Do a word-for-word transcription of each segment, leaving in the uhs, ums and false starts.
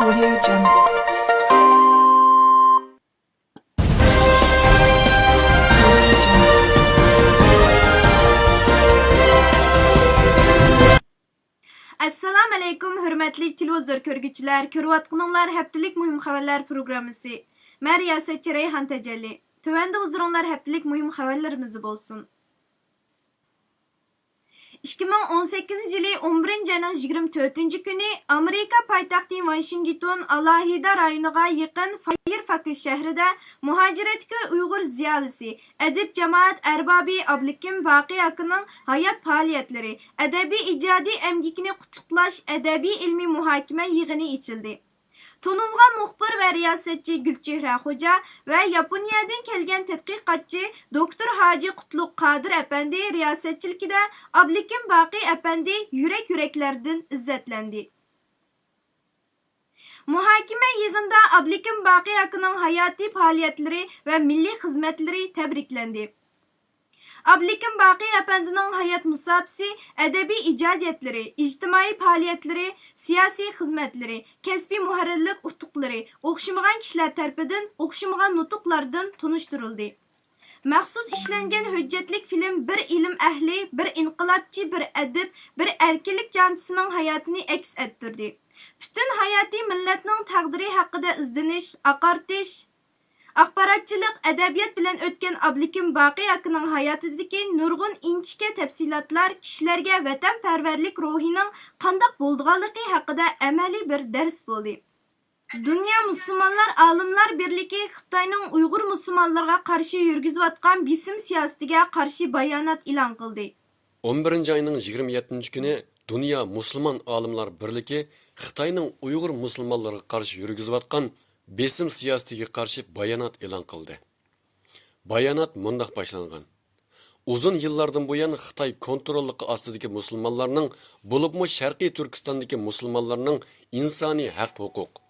Audio Jungle. ئەسسالامۇئەلەيكۇم، ھۆرمەتلىك تېلېۋىزور كۆرگۈچىلەر، كۆرۈۋاتقىنىڭلار ھەپتىلىك مۇھىم خەۋەرلەر پروگراممىسى. مەن رىياسەتچى رەيھان تەجەللى. تۆۋەندە ھۇزۇرۇڭلار ھەپتىلىك مۇھىم خەۋەرلىرىمىزدە بولسۇن. ئىككى مىڭ ئون سەككىزىنچى يىلى ئون بىرىنچى ئاينىڭ يىگىرمە تۆتىنچى كۈنى ئامېرىكا پايتەختى ۋاشىنگتون ئالاھىدە رايونىغا يېقىن فايرفاكس شەھىرىدە مۇھاجىرەتتىكى ئۇيغۇر زىيالىيسى، ئەدىب جامائەت ئەربابى ئابلىكىم باقى ئاكىنىڭ ھايات پائالىيەتلىرى، ئەدەبىي ئىجادىي ئەمگىكىنى قۇتلۇقلاش ئەدەبىي ئىلمىي مۇھاكىمە يىغىنى ئېچىلدى. تونۇلغان مۇخبىر ۋە رىياسەتچى گۈلچېھرە خوجا ۋە ياپونىيەدىن كەلگەن تەتقىقاتچى دوكتور ھاجى قۇتلۇق قادىر ئەپەندى رىياسەتچىلىكىدە ئابلىكىم باقى ئەپەندى يۈرەك يۈرەكلەردىن ئىززەتلەندى. مۇھاكىمە يىغىنىدا ئابلىكىم باقى ئاكىنىڭ ھاياتىي پائالىيەتلىرى ۋە مىللىي خىزمەتلىرى تەبرىكلەندى. ئابلىكىم باقى ئەپەندىنىڭ ھايات مۇساپىسى، ئەدەبىي ئىجادىيەتلىرى، ئىجتىمائىي پائالىيەتلىرى، سىياسىي خىزمەتلىرى، كەسپىي مۇھەررىرلىك ئۇتۇقلىرى ئوخشىمىغان كىشىلەر تەرىپىدىن ئوخشىمىغان نۇتۇقلاردىن تونۇشتۇرۇلدى. مەخسۇس ئىشلەنگەن ھۆججەتلىك فىلىم بىر ئىلىم ئەھلى، بىر ئىنقىلابچى، بىر ئەدىب، بىر ئەركىنلىك جەڭچىسىنىڭ ھاياتىنى ئەكس ئەتتۈردى. پۈتۈن ھاياتىي مىللەتنىڭ تەقدىرى ھەققىدە ئىزدىنىش، ئاقارتىش، ئاخباراتچىلىق، ئەدەبىيات بىلەن ئۆتكەن ئابلىكىم باقى ئاكىنىڭ ھاياتىدىكى نۇرغۇن ئىنچىكە تەپسىلاتلار كىشىلەرگە ۋەتەنپەرۋەرلىك روھىنىڭ قانداق بولىدىغانلىقى ھەققىدە ئەمەلىي بىر دەرس بولدى. دۇنيا مۇسۇلمانلار ئالىملار بىرلىكى خىتاينىڭ ئۇيغۇر مۇسۇلمانلىرىغا قارشى يۈرگۈزۈۋاتقان بېسىم سىياسىتىگە قارشى بايانات ئېلان قىلدى. ئون بىرىنچى ئاينىڭ يىگىرمە يەتتىنچى كۈنى دۇنيا مۇسۇلمان ئالىملار بىرلىكى خىتاينىڭ ئۇيغۇر مۇسۇلمانلىرىغا قارشى يۈرگۈزۈۋاتقان بېسىم سىياسىتىگە قارشى بايانات ئېلان قىلدى. بايانات مۇنداق باشلانغان: ئۇزۇن يىللاردىن بۇيان خىتاي كونتروللۇقى ئاستىدىكى مۇسۇلمانلارنىڭ، بولۇپمۇ شەرقىي تۈركىستاندىكى مۇسۇلمانلارنىڭ ئىنسانىي ھەق-ھوقۇق،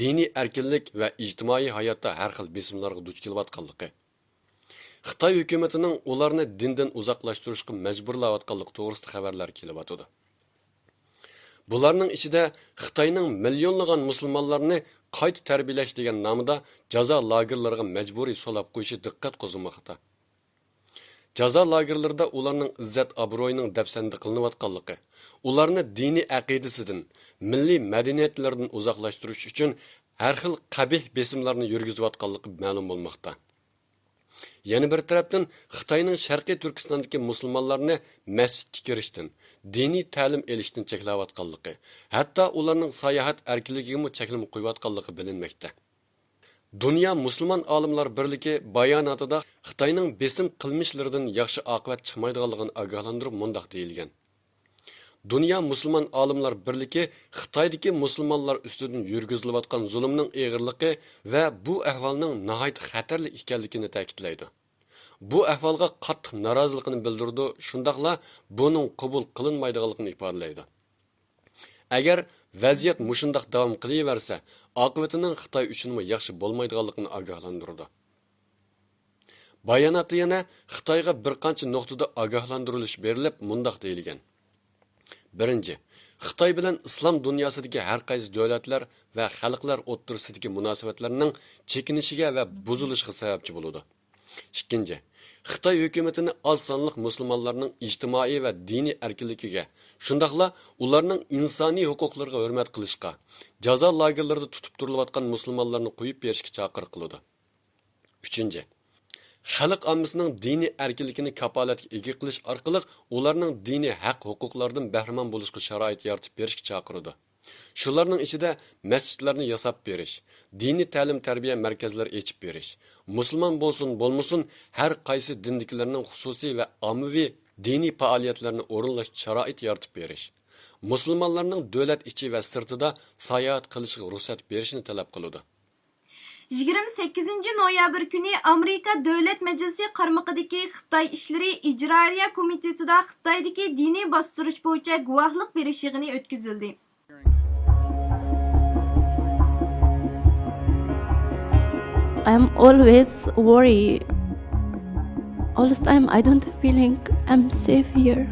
دىنىي ئەركىنلىك ۋە ئىجتىمائىي ھاياتتا ھەر خىل بېسىملارغا دۇچ كېلىۋاتقانلىقى، خىتاي ھۆكۈمىتىنىڭ ئۇلارنى دىندىن ئۇزاقلاشتۇرۇشقا مەجبۇرلاۋاتقانلىقى توغرىسىدا خەۋەرلەر كېلىۋاتىدۇ. بۇلارنىڭ ئىچىدە خىتاينىڭ مىليونلىغان مۇسۇلمانلارنى قايتا تەربىيەلەش دېگەن نامىدا جازا لاگېرلىرىغا مەجبۇرىي سولاپ قويۇشى دىققەت قوزغىماقتا. جازا لاگېرلىرىدا ئۇلارنىڭ ئىززەت-ئابرۇيىنىڭ دەپسەندە قىلىنىۋاتقانلىقى، ئۇلارنى دىنىي ئەقىدىسىدىن، مىللىي مەدەنىيەتلىرىدىن ئۇزاقلاشتۇرۇش ئۈچۈن ھەر خىل قەبىھ بېسىملارنى يۈرگۈزۈۋاتقانلىقى مەلۇم بولماقتا. يەنە بىر تەرەپتىن، خىتاينىڭ شەرقىي تۈركىستاندىكى مۇسۇلمانلارنى مەسچىتكە كىرىشتىن، دىنىي تەلىم ئېلىشتىن چەكلەۋاتقانلىقى، ھەتتا ئۇلارنىڭ ساياھەت ئەركىنلىكىگىمۇ چەكلىمە قويۇۋاتقانلىقى بىلىنمەكتە. دۇنيا مۇسۇلمان ئالىملار بىرلىكى باياناتىدا خىتاينىڭ بېسىم قىلمىشلىرىدىن ياخشى ئاقىۋەت چىقمايدىغانلىقىنى ئاگاھلاندۇرۇپ مۇنداق دېيىلگەن: دۇنيا مۇسۇلمان ئالىملار بىرلىكى خىتايدىكى مۇسۇلمانلار ئۈستىدىن يۈرگۈزۈلۈۋاتقان زۇلۇمنىڭ ئېغىرلىقى ۋە بۇ ئەھۋالنىڭ ناھايىتى خەتەرلىك ئىكەنلىكىنى تەكىتلەيدۇ. بۇ ئەھۋالغا قاتتىق نارازىلىقىنى بىلدۈرىدۇ، شۇنداقلا بۇنىڭ قوبۇل قىلىنمايدىغانلىقىنى ئىپادىلەيدۇ. ئەگەر ۋەزىيەت مۇشۇنداق داۋام قىلىۋەرسە، ئاقىۋىتىنىڭ خىتاي ئۈچۈنمۇ ياخشى بولمايدىغانلىقىنى ئاگاھلاندۇرىدۇ. باياناتتا يەنە خىتايغا بىر قانچە نۇقتىدا ئاگاھلاندۇرۇلۇش بېرىلىپ، مۇنداق دېيىلگەن: بىرىنچى، خىتاي بىلەن ئىسلام دۇنياسىدىكى ھەر قايسى دۆلەتلەر ۋە خەلقلەر ئوتتۇرىسىدىكى مۇناسىۋەتلەرنىڭ چېكىنىشىگە ۋە بۇزۇلۇشىغا سەۋەبچى بولىدۇ. ئىككىنچى، خىتاي ھۆكۈمىتىنى ئاز سانلىق مۇسۇلمانلارنىڭ ئىجتىمائىي ۋە دىنىي ئەركىنلىكىگە، شۇنداقلا ئۇلارنىڭ ئىنسانىي ھوقۇقلىرىغا ھۆرمەت قىلىشقا، جازا لاگېرلىرىدا تۇتۇپ تۇرۇلۇۋاتقان مۇسۇلمانلارنى قويۇپ بېرىشكە چاقىرىق قىلىدۇ. ئۈچىنچى، خەلق ئاممىسىنىڭ دىنىي ئەركىنلىكىنى كاپالەتكە ئىگە قىلىش ئارقىلىق ئۇلارنىڭ دىنىي ھەق-ھوقۇقلىرىدىن بەھرىمەن بولۇشقا شارائىت يارىتىپ بېرىشكە چاقىرىدۇ. شۇلارنىڭ ئىچىدە مەسچىتلەرنى ياساپ بېرىش، دىنىي تەلىم-تەربىيە مەركەزلىرى ئېچىپ بېرىش، مۇسۇلمان بولسۇن بولمىسۇن ھەر قايسى دىندىكىلەرنىڭ خۇسۇسىي ۋە ئاممىۋى دىنىي پائالىيەتلەرنى ئورۇنلاشقا شارائىت يارىتىپ بېرىش، مۇسۇلمانلارنىڭ دۆلەت ئىچى ۋە سىرتىدا ساياھەت قىلىشىغا رۇخسەت بېرىشنى تەلەپ قىلىدۇ. يىگىرمە سەككىزىنچى نويابىر كۈنى ئامېرىكا دۆلەت مەجلىسى قارمىقىدىكى خىتاي ئىشلىرى ئىجرائىيە كومىتېتىدا خىتايدىكى دىنىي باستۇرۇش بويىچە گۇۋاھلىق بېرىش يىغىنى ئۆتكۈزۈلدى. I'm always worry. All the time I don't feeling I'm safe here.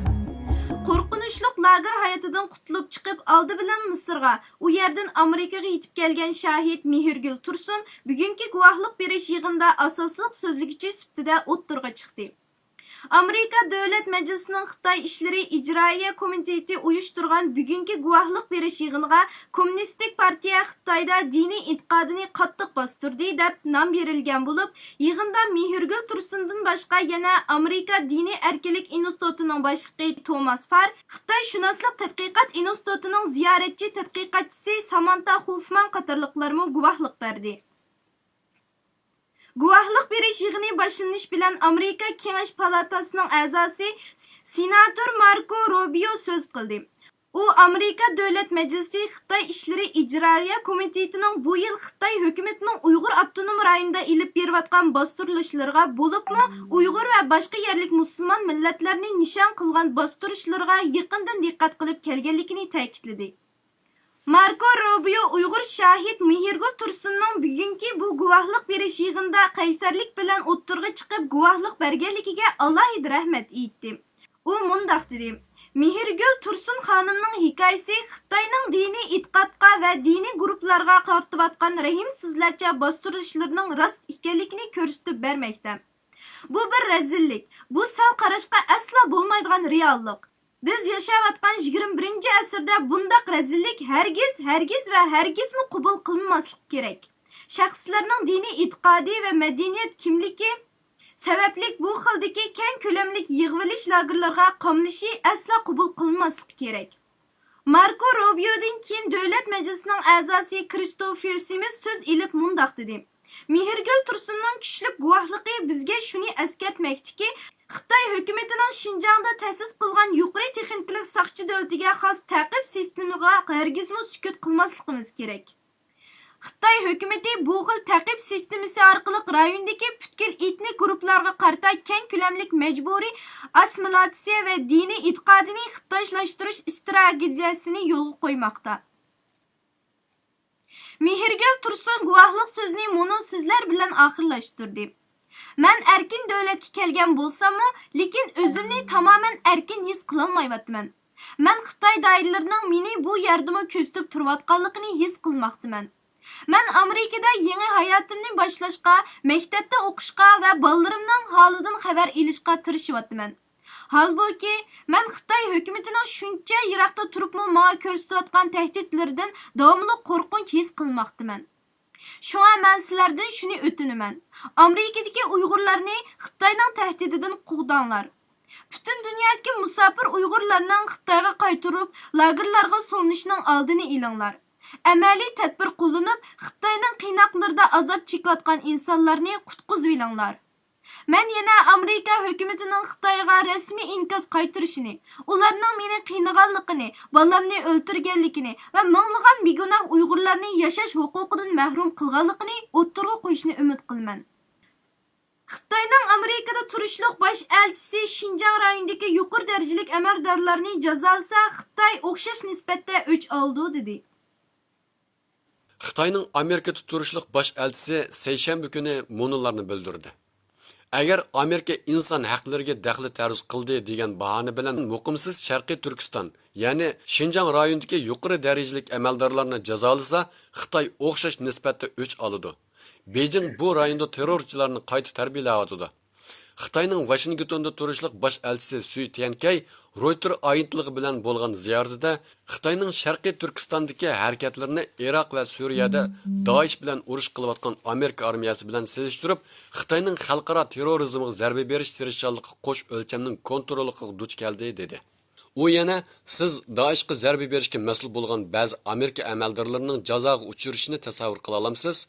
قورقۇنچلۇق لاگېر ھاياتىدىن قۇتۇلۇپ چىقىپ، ئالدى بىلەن مىسىرغا، ئۇ يەردىن ئامېرىكىغا يېتىپ كەلگەن شاھىت مېھىرگۈل تۇرسۇن بۈگۈنكى گۇۋاھلىق بېرىش يىغىنىدا ئاساسلىق سۆزلىگۈچى سۈپىتىدە ئوتتۇرىغا چىقتى. ئامېرىكا دۆلەت مەجلىسىنىڭ خىتاي ئىشلىرى ئىجرائىيە كومىتېتى ئۇيۇشتۇرغان بۈگۈنكى گۇۋاھلىق بېرىش يىغىنىغا كوممۇنىستىك پارتىيە خىتايدا دىنىي ئېتىقادىنى قاتتىق باستۇردى، دەپ نام بېرىلگەن بولۇپ، يىغىندا مېھىرگۈل تۇرسۇندىن باشقا يەنە ئامېرىكا دىنىي ئەركىنلىك ئىنستىتۇتىنىڭ باشلىقى توماس فار، خىتايشۇناسلىق تەتقىقات ئىنستىتۇتىنىڭ زىيارەتچى تەتقىقاتچىسى سامانتا خوفمان قاتارلىقلارمۇ گۇۋاھلىق بەردى. گۇۋاھلىق بېرىش يىغىنى باشلىنىش بىلەن ئامېرىكا كېڭەش پالاتاسىنىڭ ئەزاسى سېناتور ماركو روبىيو سۆز قىلدى. ئۇ ئامېرىكا دۆلەت مەجلىسى خىتاي ئىشلىرى ئىجرائىيە كومىتېتىنىڭ بۇ يىل خىتاي ھۆكۈمىتىنىڭ ئۇيغۇر ئاپتونوم رايونىدا ئېلىپ بېرىۋاتقان باستۇرۇلۇشلىرىغا، بولۇپمۇ ئۇيغۇر ۋە باشقا يەرلىك مۇسۇلمان مىللەتلەرنى نىشان قىلغان باستۇرۇشلىرىغا يېقىندىن دىققەت قىلىپ كەلگەنلىكىنى تەكىتلىدى. ماركو روبىيو ئۇيغۇر شاھىت مېھىرگۈل تۇرسۇننىڭ بۈگۈنكى بۇ گۇۋاھلىق بېرىش يىغىنىدا قەيسەرلىك بىلەن ئوتتۇرىغا چىقىپ گۇۋاھلىق بەرگەنلىكىگە ئالاھىدە رەھمەت ئېيتتى. ئۇ مۇنداق دېدى، مېھىرگۈل تۇرسۇن خانىمنىڭ ھېكايىسى خىتاينىڭ دىنىي ئېتىقادقا ۋە دىنىي گۇرۇپپىلارغا قارىتىۋاتقان رەھىمسىزلەرچە باستۇرۇشلىرىنىڭ راست ئىكەنلىكىنى كۆرسىتىپ بەرمەكتە. بۇ بىر رەزىللىك، بۇ سەل قاراشقا ئەسلا بولمايدىغان رېئاللىق. بىز ياشاۋاتقان يىگىرمە بىرىنچى ئەسىردە بۇنداق رەزىللىك ھەرگىز، ھەرگىز ۋە ھەرگىزمۇ قوبۇل قىلىنماسلىقى كېرەك. شەخسلەرنىڭ دىنىي ئېتىقادى ۋە مەدەنىيەت كىملىكى سەۋەبلىك بۇ خىلدىكى كەڭ كۆلەملىك يىغىۋېلىش لاگېرلىرىغا قامىلىشى ئەسلا قوبۇل قىلىنماسلىقى كېرەك. ماركو روبىيودىن كېيىن دۆلەت مەجلىسىنىڭ ئەزاسى كرىستوفېر سىمىس سۆز ئېلىپ مۇنداق دېدى، مېھىرگۈل تۇرسۇننىڭ كۈچلۈك گۇۋاھلىقى بىزگە شۇنى ئەسكەرتمەكتىكى، خىتاي ھۆكۈمىتىنىڭ شىنجاڭدا تەسىس قىلغان يۇقىرى تېخنىكىلىق ساقچى دۆلىتىگە خاس تەقىب سىستېمىغا ھەرگىزمۇ سۈكۈت قىلماسلىقىمىز كېرەك. خىتاي ھۆكۈمىتى بۇ خىل تەقىب سىستېمىسى ئارقىلىق رايوندىكى پۈتكۈل ئېتنىك گۇرۇپپىلارغا قارىتا كەڭ كۆلەملىك مەجبۇرىي ئاسسىمىلياتسىيە ۋە دىنىي ئېتىقادىنى خىتايلاشتۇرۇش ئىستراتېگىيەسىنى يولغا قويماقتا. مېھىرگۈل تۇرسۇن گۇۋاھلىق سۆزىنى مۇنۇ سۆزلەر بىلەن ئاخىرلاشتۇردى. مەن ئەركىن دۆلەتكە كەلگەن بولساممۇ، لېكىن ئۆزۈمنى تامامەن ئەركىن ھېس قىلالمايۋاتىمەن. مەن خىتاي دائىرىلىرىنىڭ مېنى بۇ يەردىمۇ كۆزىتىپ تۇرۇۋاتقانلىقىنى ھېس قىلماقتىمەن. مەن ئامېرىكىدا يېڭى ھاياتىمنى باشلاشقا، مەكتەپتە ئوقۇشقا ۋە بالىلىرىمنىڭ ھالىدىن خەۋەر ئېلىشقا تىرىشىۋاتىمەن. ھالبۇكى، مەن خىتاي ھۆكۈمىتىنىڭ شۇنچە يىراقتا تۇرۇپمۇ ماڭا كۆرسىتىۋاتقان تەھدىتلىرىدىن داۋاملىق قورقۇنچ ھېس قىلماقتىمەن. شۇڭا مەن سىلەردىن شۇنى ئۆتۈنىمەن، ئامېرىكىدىكى ئۇيغۇرلارنى خىتاينىڭ تەھدىتىدىن قوغداڭلار. پۈتۈن دۇنيادىكى مۇساپىر ئۇيغۇرلارنىڭ خىتايغا قايتۇرۇپ، لاگېرلارغا سولىنىشىنىڭ ئالدىنى ئېلىڭلار. ئەمەلىي تەدبىر قوللىنىپ، خىتاينىڭ قىيناقلىرىدا ئازاب چېكىۋاتقان ئىنسانلارنى قۇتقۇزۇۋېلىڭلار. مەن يەنە ئامېرىكا ھۆكۈمىتىنىڭ خىتايغا رەسمىي ئىنكاس قايتۇرۇشىنى، ئۇلارنىڭ مېنى قىينىغانلىقىنى، بالامنى ئۆلتۈرگەنلىكىنى ۋە مىڭلىغان بىگۇناھ ئۇيغۇرلارنى ياشاش ھوقۇقىدىن مەھرۇم قىلغانلىقىنى ئوتتۇرىغا قويۇشىنى ئۈمىد قىلىمەن. خىتاينىڭ ئامېرىكىدا تۇرۇشلۇق باش ئەلچىسى شىنجاڭ رايونىدىكى يۇقىرى دەرىجىلىك ئەمەلدارلارنى جازالىسا، خىتاي ئوخشاش نىسبەتتە ئۆچ ئالىدۇ، دېدى. خىتاينىڭ ئامېرىكىدا تۇرۇشلۇق باش ئەلچىسى سەيشەنبە كۈنى مۇنۇلارنى بىلدۈردى. ئەگەر ئامېرىكا ئىنسان ھەقلىرىگە دەخلى تەرۇز قىلدى دېگەن باھانە بىلەن مۇقىمسىز شەرقىي تۈركىستان، يەنى شىنجاڭ رايونىدىكى يۇقىرى دەرىجىلىك ئەمەلدارلارنى جازالىسا، خىتاي ئوخشاش نىسبەتتە ئۆچ ئالىدۇ. بېيجىڭ بۇ رايوندا تېررورچىلارنى قايتا تەربىيەلەۋاتىدۇ. خىتاينىڭ ۋاشىنگتوندا تۇرۇشلۇق باش ئەلچىسى سۈي تيەنكەي رويتېر ئاگېنتلىقى بىلەن بولغان زىيارىتىدە خىتاينىڭ شەرقىي تۈركىستاندىكى ھەرىكەتلىرىنى ئىراق ۋە سۈرىيەدە دائىش بىلەن ئۇرۇش قىلىۋاتقان ئامېرىكا ئارمىيەسى بىلەن سېلىشتۇرۇپ، خىتاينىڭ خەلقئارا تېررورىزمغا زەربە بېرىش تىرىشچانلىقى قوش ئۆلچەمنىڭ كونتروللۇقىغا دۇچ كەلدى، دېدى. ئۇ يەنە، سىز دائىشقا زەربە بېرىشكە مەسئۇل بولغان بەزى ئامېرىكا ئەمەلدارلىرىنىڭ جازاغا ئۇچرىشىنى تەسەۋۋۇر قىلالامسىز؟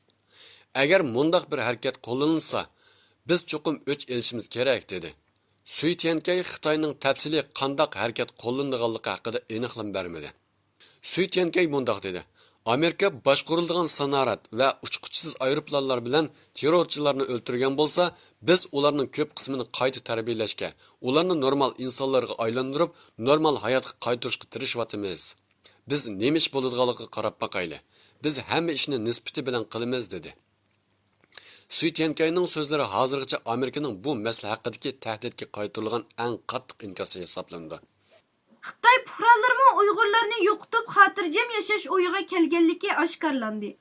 ئەگەر مۇنداق بىر ھەرىكەت قوللىنىلسا، بىز چوقۇم ئۆچ ئېلىشىمىز كېرەك، دېدى. سۈي تيەنكەي خىتاينىڭ تەپسىلىي قانداق ھەرىكەت قوللىنىدىغانلىقى ھەققىدە ئېنىقلىما بەرمىدى. سۈي تيەنكەي مۇنداق دېدى، ئامېرىكا باشقۇرۇلىدىغان سانائەت ۋە ئۇچقۇچىسىز ئايروپىلانلار بىلەن تېررورچىلارنى ئۆلتۈرگەن بولسا، بىز ئۇلارنىڭ كۆپ قىسمىنى قايتا تەربىيەلەشكە، ئۇلارنى نورمال ئىنسانلارغا ئايلاندۇرۇپ، نورمال ھاياتقا قايتۇرۇشقا تىرىشىۋاتىمىز. بىز نېمە ئىش بولىدىغانلىقىغا قاراپ باقايلى. بىز ھەممە ئىشنى نىسبىتى بىلەن قىلىمىز، دېدى. سۈي تيەنكەينىڭ سۆزلىرى ھازىرغىچە ئامېرىكىنىڭ بۇ مەسىلە ھەققىدىكى تەھدىتكە قايتۇرۇلغان ئەڭ قاتتىق ئىنكاسى ھېسابلىنىدۇ. خىتاي پۇقرالىرىمۇ ئۇيغۇرلارنى يوقىتىپ، خاتىرجەم ياشاش ئويىغا كەلگەنلىكى ئاشكارىلاندى.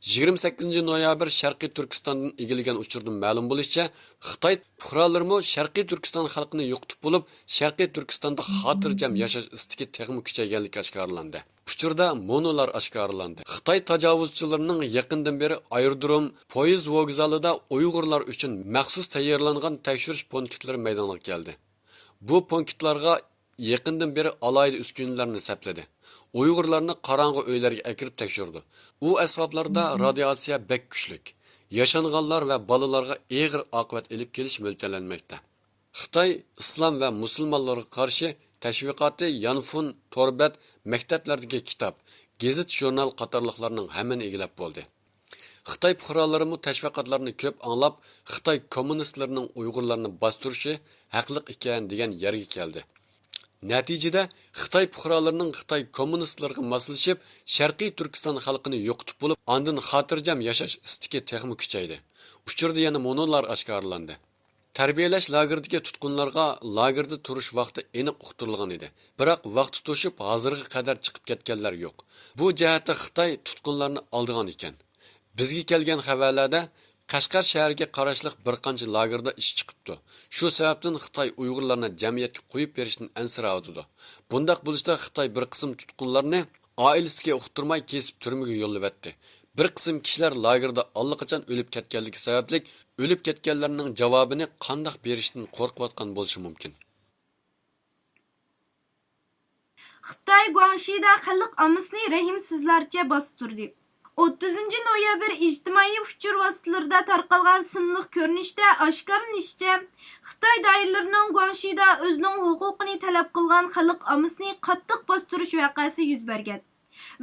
يىگىرمە سەككىزىنچى نويابىر شەرقىي تۈركىستاندىن ئىگىلىگەن ئۇچۇردىن مەلۇم بولۇشىچە، خىتاي پۇقرالىرىمۇ شەرقىي تۈركىستان خەلقىنى يوقىتىپ بولۇپ، شەرقىي تۈركىستاندا خاتىرجەم ياشاش ئىستىكى تېخىمۇ كۈچەيگەنلىكى ئاشكارىلاندى. ئۇچۇردا مۇنۇلار ئاشكارىلاندى. خىتاي تاجاۋۇزچىلىرىنىڭ يېقىندىن بېرى ئايرودروم، پويىز ۋوگزالىدا ئۇيغۇرلار ئۈچۈن مەخسۇس تەييارلانغان تەكشۈرۈش پونكىتلىرى مەيدانغا كەلدى. بۇ پونكىتلارغا يېقىندىن بېرى ئالاھىدە ئۈسكۈنىلەرنى سەپلىدى. ئۇيغۇرلارنى قاراڭغۇ ئۆيلەرگە ئەكىرىپ تەكشۈردى. ئۇ ئەسۋابلاردا رادىياتسىيە بەك كۈچلۈك. ياشانغانلار ۋە بالىلارغا ئېغىر ئاقىۋەت ئېلىپ كېلىشى مۆلچەرلەنمەكتە. خىتاي ئىسلام ۋە مۇسۇلمانلارغا قارشى تەشۋىقاتى يانفون تور بەت، مەكتەپلەردىكى كىتاب، گېزىت-ژۇرنال قاتارلىقلارنىڭ ھەممىنى ئىگىلەپ بولدى. خىتاي پۇقرالىرىمۇ تەشۋىقاتلارنى كۆپ ئاڭلاپ، خىتاي كوممۇنىستلىرىنىڭ ئۇيغۇرلارنى باستۇرۇشى ھەقلىق ئىكەن دېگەن يەرگە كەلدى. نەتىجىدە، خىتاي پۇقرالىرىنىڭ خىتاي كوممۇنىستلىرىغا ماسلىشىپ، شەرقىي تۈركىستان خەلقىنى يوقىتىپ بولۇپ، ئاندىن خاتىرجەم ياشاش ئىستىكى تېخىمۇ كۈچەيدى. ئۇچۇردا يەنە مۇنۇلار ئاشكارىلاندى. تەربىيەلەش لاگېرىدىكى تۇتقۇنلارغا لاگېردا تۇرۇش ۋاقتى ئېنىق ئۇقتۇرۇلغان ئىدى. بىراق ۋاقتى توشۇپ، ھازىرغا قەدەر چىقىپ كەتكەنلەر يوق. بۇ جەھەتتە خىتاي تۇتقۇنلارنى ئالدىغان ئىكەن. بىزگە كەلگەن خەۋەرلەردە، قەشقەر شەھىرىگە قاراشلىق بىر قانچە لاگېردا ئىش چىقىپتۇ. شۇ سەۋەبتىن خىتاي ئۇيغۇرلارنى جەمئىيەتكە قويۇپ بېرىشتىن ئەنسىرەۋاتىدۇ. بۇنداق بولۇشتا خىتاي بىر قىسىم تۇتقۇنلارنى ئائىلىسىگە ئۇقتۇرماي كېسىپ تۈرمىگە يوللىۋەتتى. بىر قىسىم كىشىلەر لاگېردا ئاللىقاچان ئۆلۈپ كەتكەنلىكى سەۋەبلىك، ئۆلۈپ كەتكەنلەرنىڭ جاۋابىنى قانداق بېرىشتىن قورقۇۋاتقان بولۇشى مۇمكىن. خىتاي گۇاڭشىدا خەلق ئاممىسىنى رەھىمسىزلارچە باستۇردى. ئوتتۇزىنچى نويابىر ئىجتىمائىي ئۇچۇر ۋاسىتىلىرىدا تارقالغان سىنلىق كۆرۈنۈشتە ئاشكارىلىنىشىچە، خىتاي دائىرىلىرىنىڭ گۇاڭشىدا ئۆزىنىڭ ھوقۇقىنى تەلەپ قىلغان خەلق ئاممىسىنى قاتتىق باستۇرۇش ۋەقەسى يۈز بەرگەن.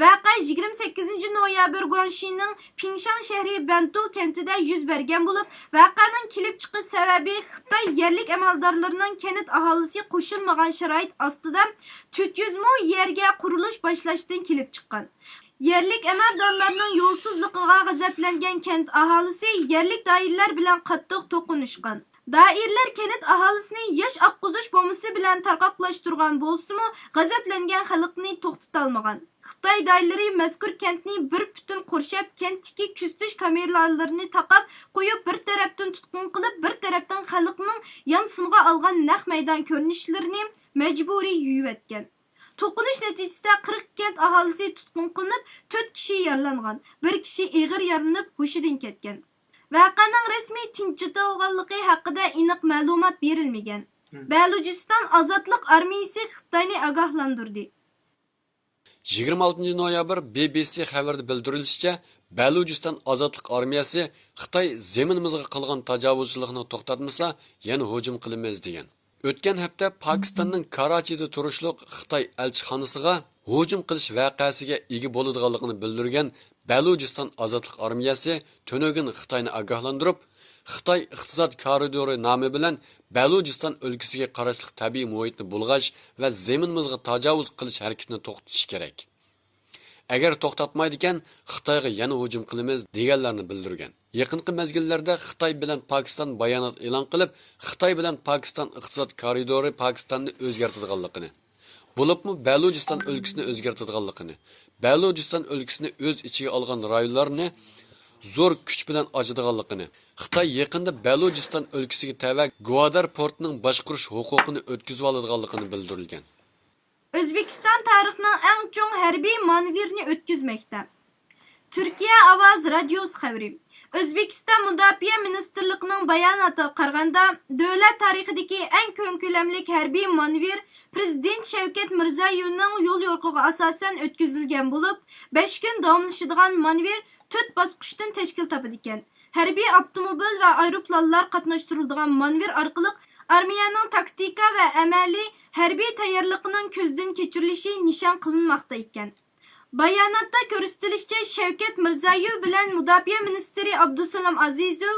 ۋەقە يىگىرمە سەككىزىنچى نويابىر گۇاڭشىنىڭ پىڭشاڭ شەھىرى بەنتۇ كەنتىدە يۈز بەرگەن بولۇپ، ۋەقەنىڭ كېلىپ چىقىش سەۋەبى خىتاي يەرلىك ئەمەلدارلىرىنىڭ كەنت ئاھالىسى قوشۇلمىغان شارائىت ئاستىدا تۆت يۈز مو يەرگە قۇرۇلۇش باشلاشتىن كېلىپ چىققان. يەرلىك ئەمەلدارلارنىڭ يولسىزلىقىغا غەزەپلەنگەن كەنت ئاھالىسى يەرلىك دائىرىلەر بىلەن قاتتىق توقۇنۇشقان. دائىرىلەر كەنت ئاھالىسىنى ياش ئاققۇزۇش بومبىسى بىلەن تارقاقلاشتۇرغان بولسىمۇ، غەزەپلەنگەن خەلقنى توختىتالمىغان. خىتاي دائىرىلىرى مەزكۇر كەنتنى بىر پۈتۈن قورشاپ، كەنتتىكى كۆزىتىش كامېرالىرىنى تاقاپ قويۇپ، بىر تەرەپتىن تۇتقۇن قىلىپ، بىر تەرەپتىن خەلقنىڭ يانفونغا ئالغان نەق مەيدان كۆرۈنۈشلىرىنى مەجبۇرىي يۇيۇۋەتكەن. توقۇنۇش نەتىجىسىدە قىرىق كەنت ئاھالىسى تۇتقۇن قىلىنىپ، تۆت كىشى يارىلانغان، بىر كىشى ئېغىر يارىلىنىپ ھوشىدىن كەتكەن. ۋەقەنىڭ رەسمىي تىنچىتىلغانلىقى ھەققىدە ئېنىق مەلۇمات بېرىلمىگەن. بەلۇچىستان ئازادلىق ئارمىيىسى خىتاينى ئاگاھلاندۇردى. يىگىرمە ئالتىنچى نويابىر بى بى سى خەۋىرىدە بىلدۈرۈلۈشىچە، بەلۇچىستان ئازادلىق ئارمىيەسى خىتاي زېمىنىمىزغا قىلغان تاجاۋۇزچىلىقنى توختاتمىسا، يەنە ھۇجۇم قىلىمىز، دېگەن. ئۆتكەن ھەپتە پاكىستاننىڭ كاراچىدا تۇرۇشلۇق خىتاي ئەلچىخانىسىغا ھۇجۇم قىلىش ۋەقەسىگە ئىگە بولىدىغانلىقىنى بىلدۈرگەن بەلۇچىستان ئازادلىق ئارمىيەسى تۈنۈگۈن خىتاينى ئاگاھلاندۇرۇپ، خىتاي ئىقتىساد كارىدورى نامى بىلەن بەلۇچىستان ئۆلكىسىگە قاراشلىق تەبىئىي مۇھىتنى بۇلغاش ۋە زېمىنىمىزغا تاجاۋۇز قىلىش ھەرىكىتىنى توختىتىشى كېرەك. ئەگەر توختاتمايدىكەن، خىتايغا يەنە ھۇجۇم قىلىمىز، دېگەنلەرنى بىلدۈرگەن. يېقىنقى مەزگىللەردە خىتاي بىلەن پاكىستان بايانات ئېلان قىلىپ، خىتاي بىلەن پاكىستان ئىقتىساد كارىدورى پاكىستاننى ئۆزگەرتىدىغانلىقىنى، بولۇپمۇ بەلۇچىستان ئۆلكىسىنى ئۆزگەرتىدىغانلىقىنى، بەلۇچىستان ئۆلكىسىنى ئۆز ئىچىگە ئالغان رايونلارنى زور كۈچ بىلەن ئاچىدىغانلىقىنى، خىتاي يېقىندا بەلۇچىستان ئۆلكىسىگە تەۋە گۋادار پورتىنىڭ باشقۇرۇش ھوقۇقىنى ئۆتكۈزۈۋالىدىغانلىقىنى بىلدۈرۈلگەن. ئۆزبېكىستان تارىخنىڭ ئەڭ چوڭ ھەربىي مانېۋىرىنى ئۆتكۈزمەكتە. تۈركىيە ئاۋاز رادىيوسى خەۋىرى. ئۆزبېكىستان مۇداپىئە مىنىستىرلىقىنىڭ باياناتىغا قارىغاندا، دۆلەت تارىخىدىكى ئەڭ كەڭ كۆلەملىك ھەربىي مانېۋىر پىرېزىدېنت شەۋكەت مىرزىيۆنىڭ يوليورۇقىغا ئاساسەن ئۆتكۈزۈلگەن بولۇپ، بەش كۈن داۋاملىشىدىغان مانېۋىر تۆت باسقۇچتىن تەشكىل تاپىدىكەن. ھەربىي ئاپتوموبىل ۋە ئايروپىلانلار قاتناشتۇرۇلىدىغان مانېۋىر ئارقىلىق ئارمىيەنىڭ تاكتىكا ۋە ئەمەلىي ھەربىي تەييارلىقىنىڭ كۆزدىن كەچۈرۈلۈشى نىشان قىلىنماقتا ئىكەن. باياناتتا كۆرسىتىلىشىچە، شەۋكەت مىرزىيۆ بىلەن مۇداپىئە مىنىستىرى ئابدۇسالام ئازىزوۋ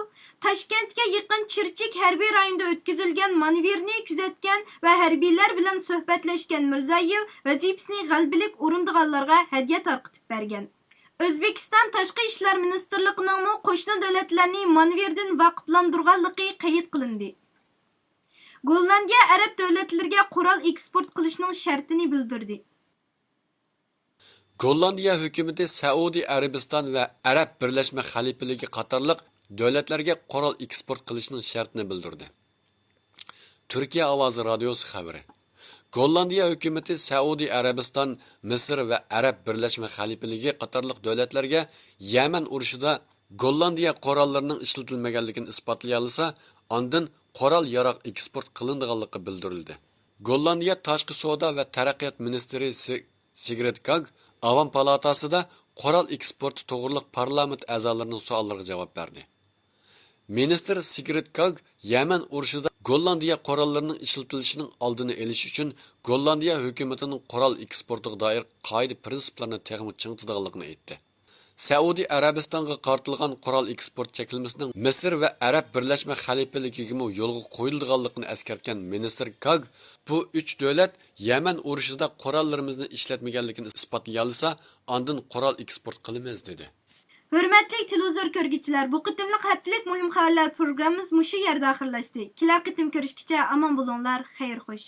تاشكەنتكە يېقىن چىرچىك ھەربىي رايونىدا ئۆتكۈزۈلگەن مانېۋىرنى كۆزەتكەن ۋە ھەربىيلەر بىلەن سۆھبەتلەشكەن. مىرزىيۆ ۋەزىپىسىنى غەلىبىلىك ئورۇندىغانلارغا ھەدىيە تارقىتىپ بەرگەن. ئۆزبېكىستان تاشقى ئىشلار مىنىستىرلىقىنىڭمۇ قوشنا دۆلەتلەرنى مانېۋىردىن ۋاقىپلاندۇرغانلىقى قەيت قىلىندى. گوللاندىيە ئەرەب دۆلەتلىرىگە قورال ئېكسپورت قىلىشنىڭ شەرتىنى بىلدۈردى. گوللاندىيە ھۆكۈمىتى سەئۇدى ئەرەبىستان ۋە ئەرەب بىرلەشمە خەلىپىلىكى قاتارلىق دۆلەتلەرگە قورال ئېكسپورت قىلىشنىڭ شەرتىنى بىلدۈردى. تۈركىيە ئاۋازى رادىيوسى خەۋىرى. گوللاندىيە ھۆكۈمىتى سەئۇدى ئەرەبىستان، مىسىر ۋە ئەرەب بىرلەشمە خەلىپىلىكى قاتارلىق دۆلەتلەرگە يەمەن ئۇرۇشىدا گوللاندىيە قوراللىرىنىڭ ئىشلىتىلمىگەنلىكىنى ئىسپاتلىيالىسا، ئاندىن قورال ياراغ ئېكسپورت قىلىنىدىغانلىقى بىلدۈرۈلدى. گوللاندىيە تاشقى سودا ۋە تەرەققىيات مىنىستىرى سى-، سىگرىت كاگ ئاۋام پالاتاسىدا قورال ئېكسپورتى توغرىلىق پارلامېنت ئەزالىرىنىڭ سوئاللىرىغا جاۋاب بەردى. مىنىستىر سىگرىت كاگ يەمەن ئۇرۇشىدا گوللاندىيە قوراللىرىنىڭ ئىشلىتىلىشىنىڭ ئالدىنى ئېلىش ئۈچۈن گوللاندىيە ھۆكۈمىتىنىڭ قورال ئېكسپورتىغا دائىر قائىدە پىرىنسىپلارنى تېخىمۇ چىڭىتىدىغانلىقىنى ئېيتتى. سەئۇدى ئەرەبىستانغا قارىتىلغان قورال ئېكسپورت چەكلىمىسىنىڭ مىسىر ۋە ئەرەب بىرلەشمە خەلىپىلىكىگىمۇ يولغا قويۇلىدىغانلىقىنى ئەسكەرتكەن مىنىستىر كاگ، بۇ ئۈچ دۆلەت يەمەن ئۇرۇشىدا قوراللىرىمىزنى ئىشلەتمىگەنلىكىنى ئىسپاتلىيالىسا، ئاندىن قورال ئېكسپورت قىلىمىز، دېدى. ھۆرمەتلىك تېلېۋىزور كۆرگۈچىلەر، بۇ قېتىملىق ھەپتىلىك مۇھىم خەۋەرلەر پروگراممىمىز مۇشۇ يەردە ئاخىرلاشتى. كېلەر قېتىم كۆرۈشكىچە ئامان بولۇڭلار، خەير خوش.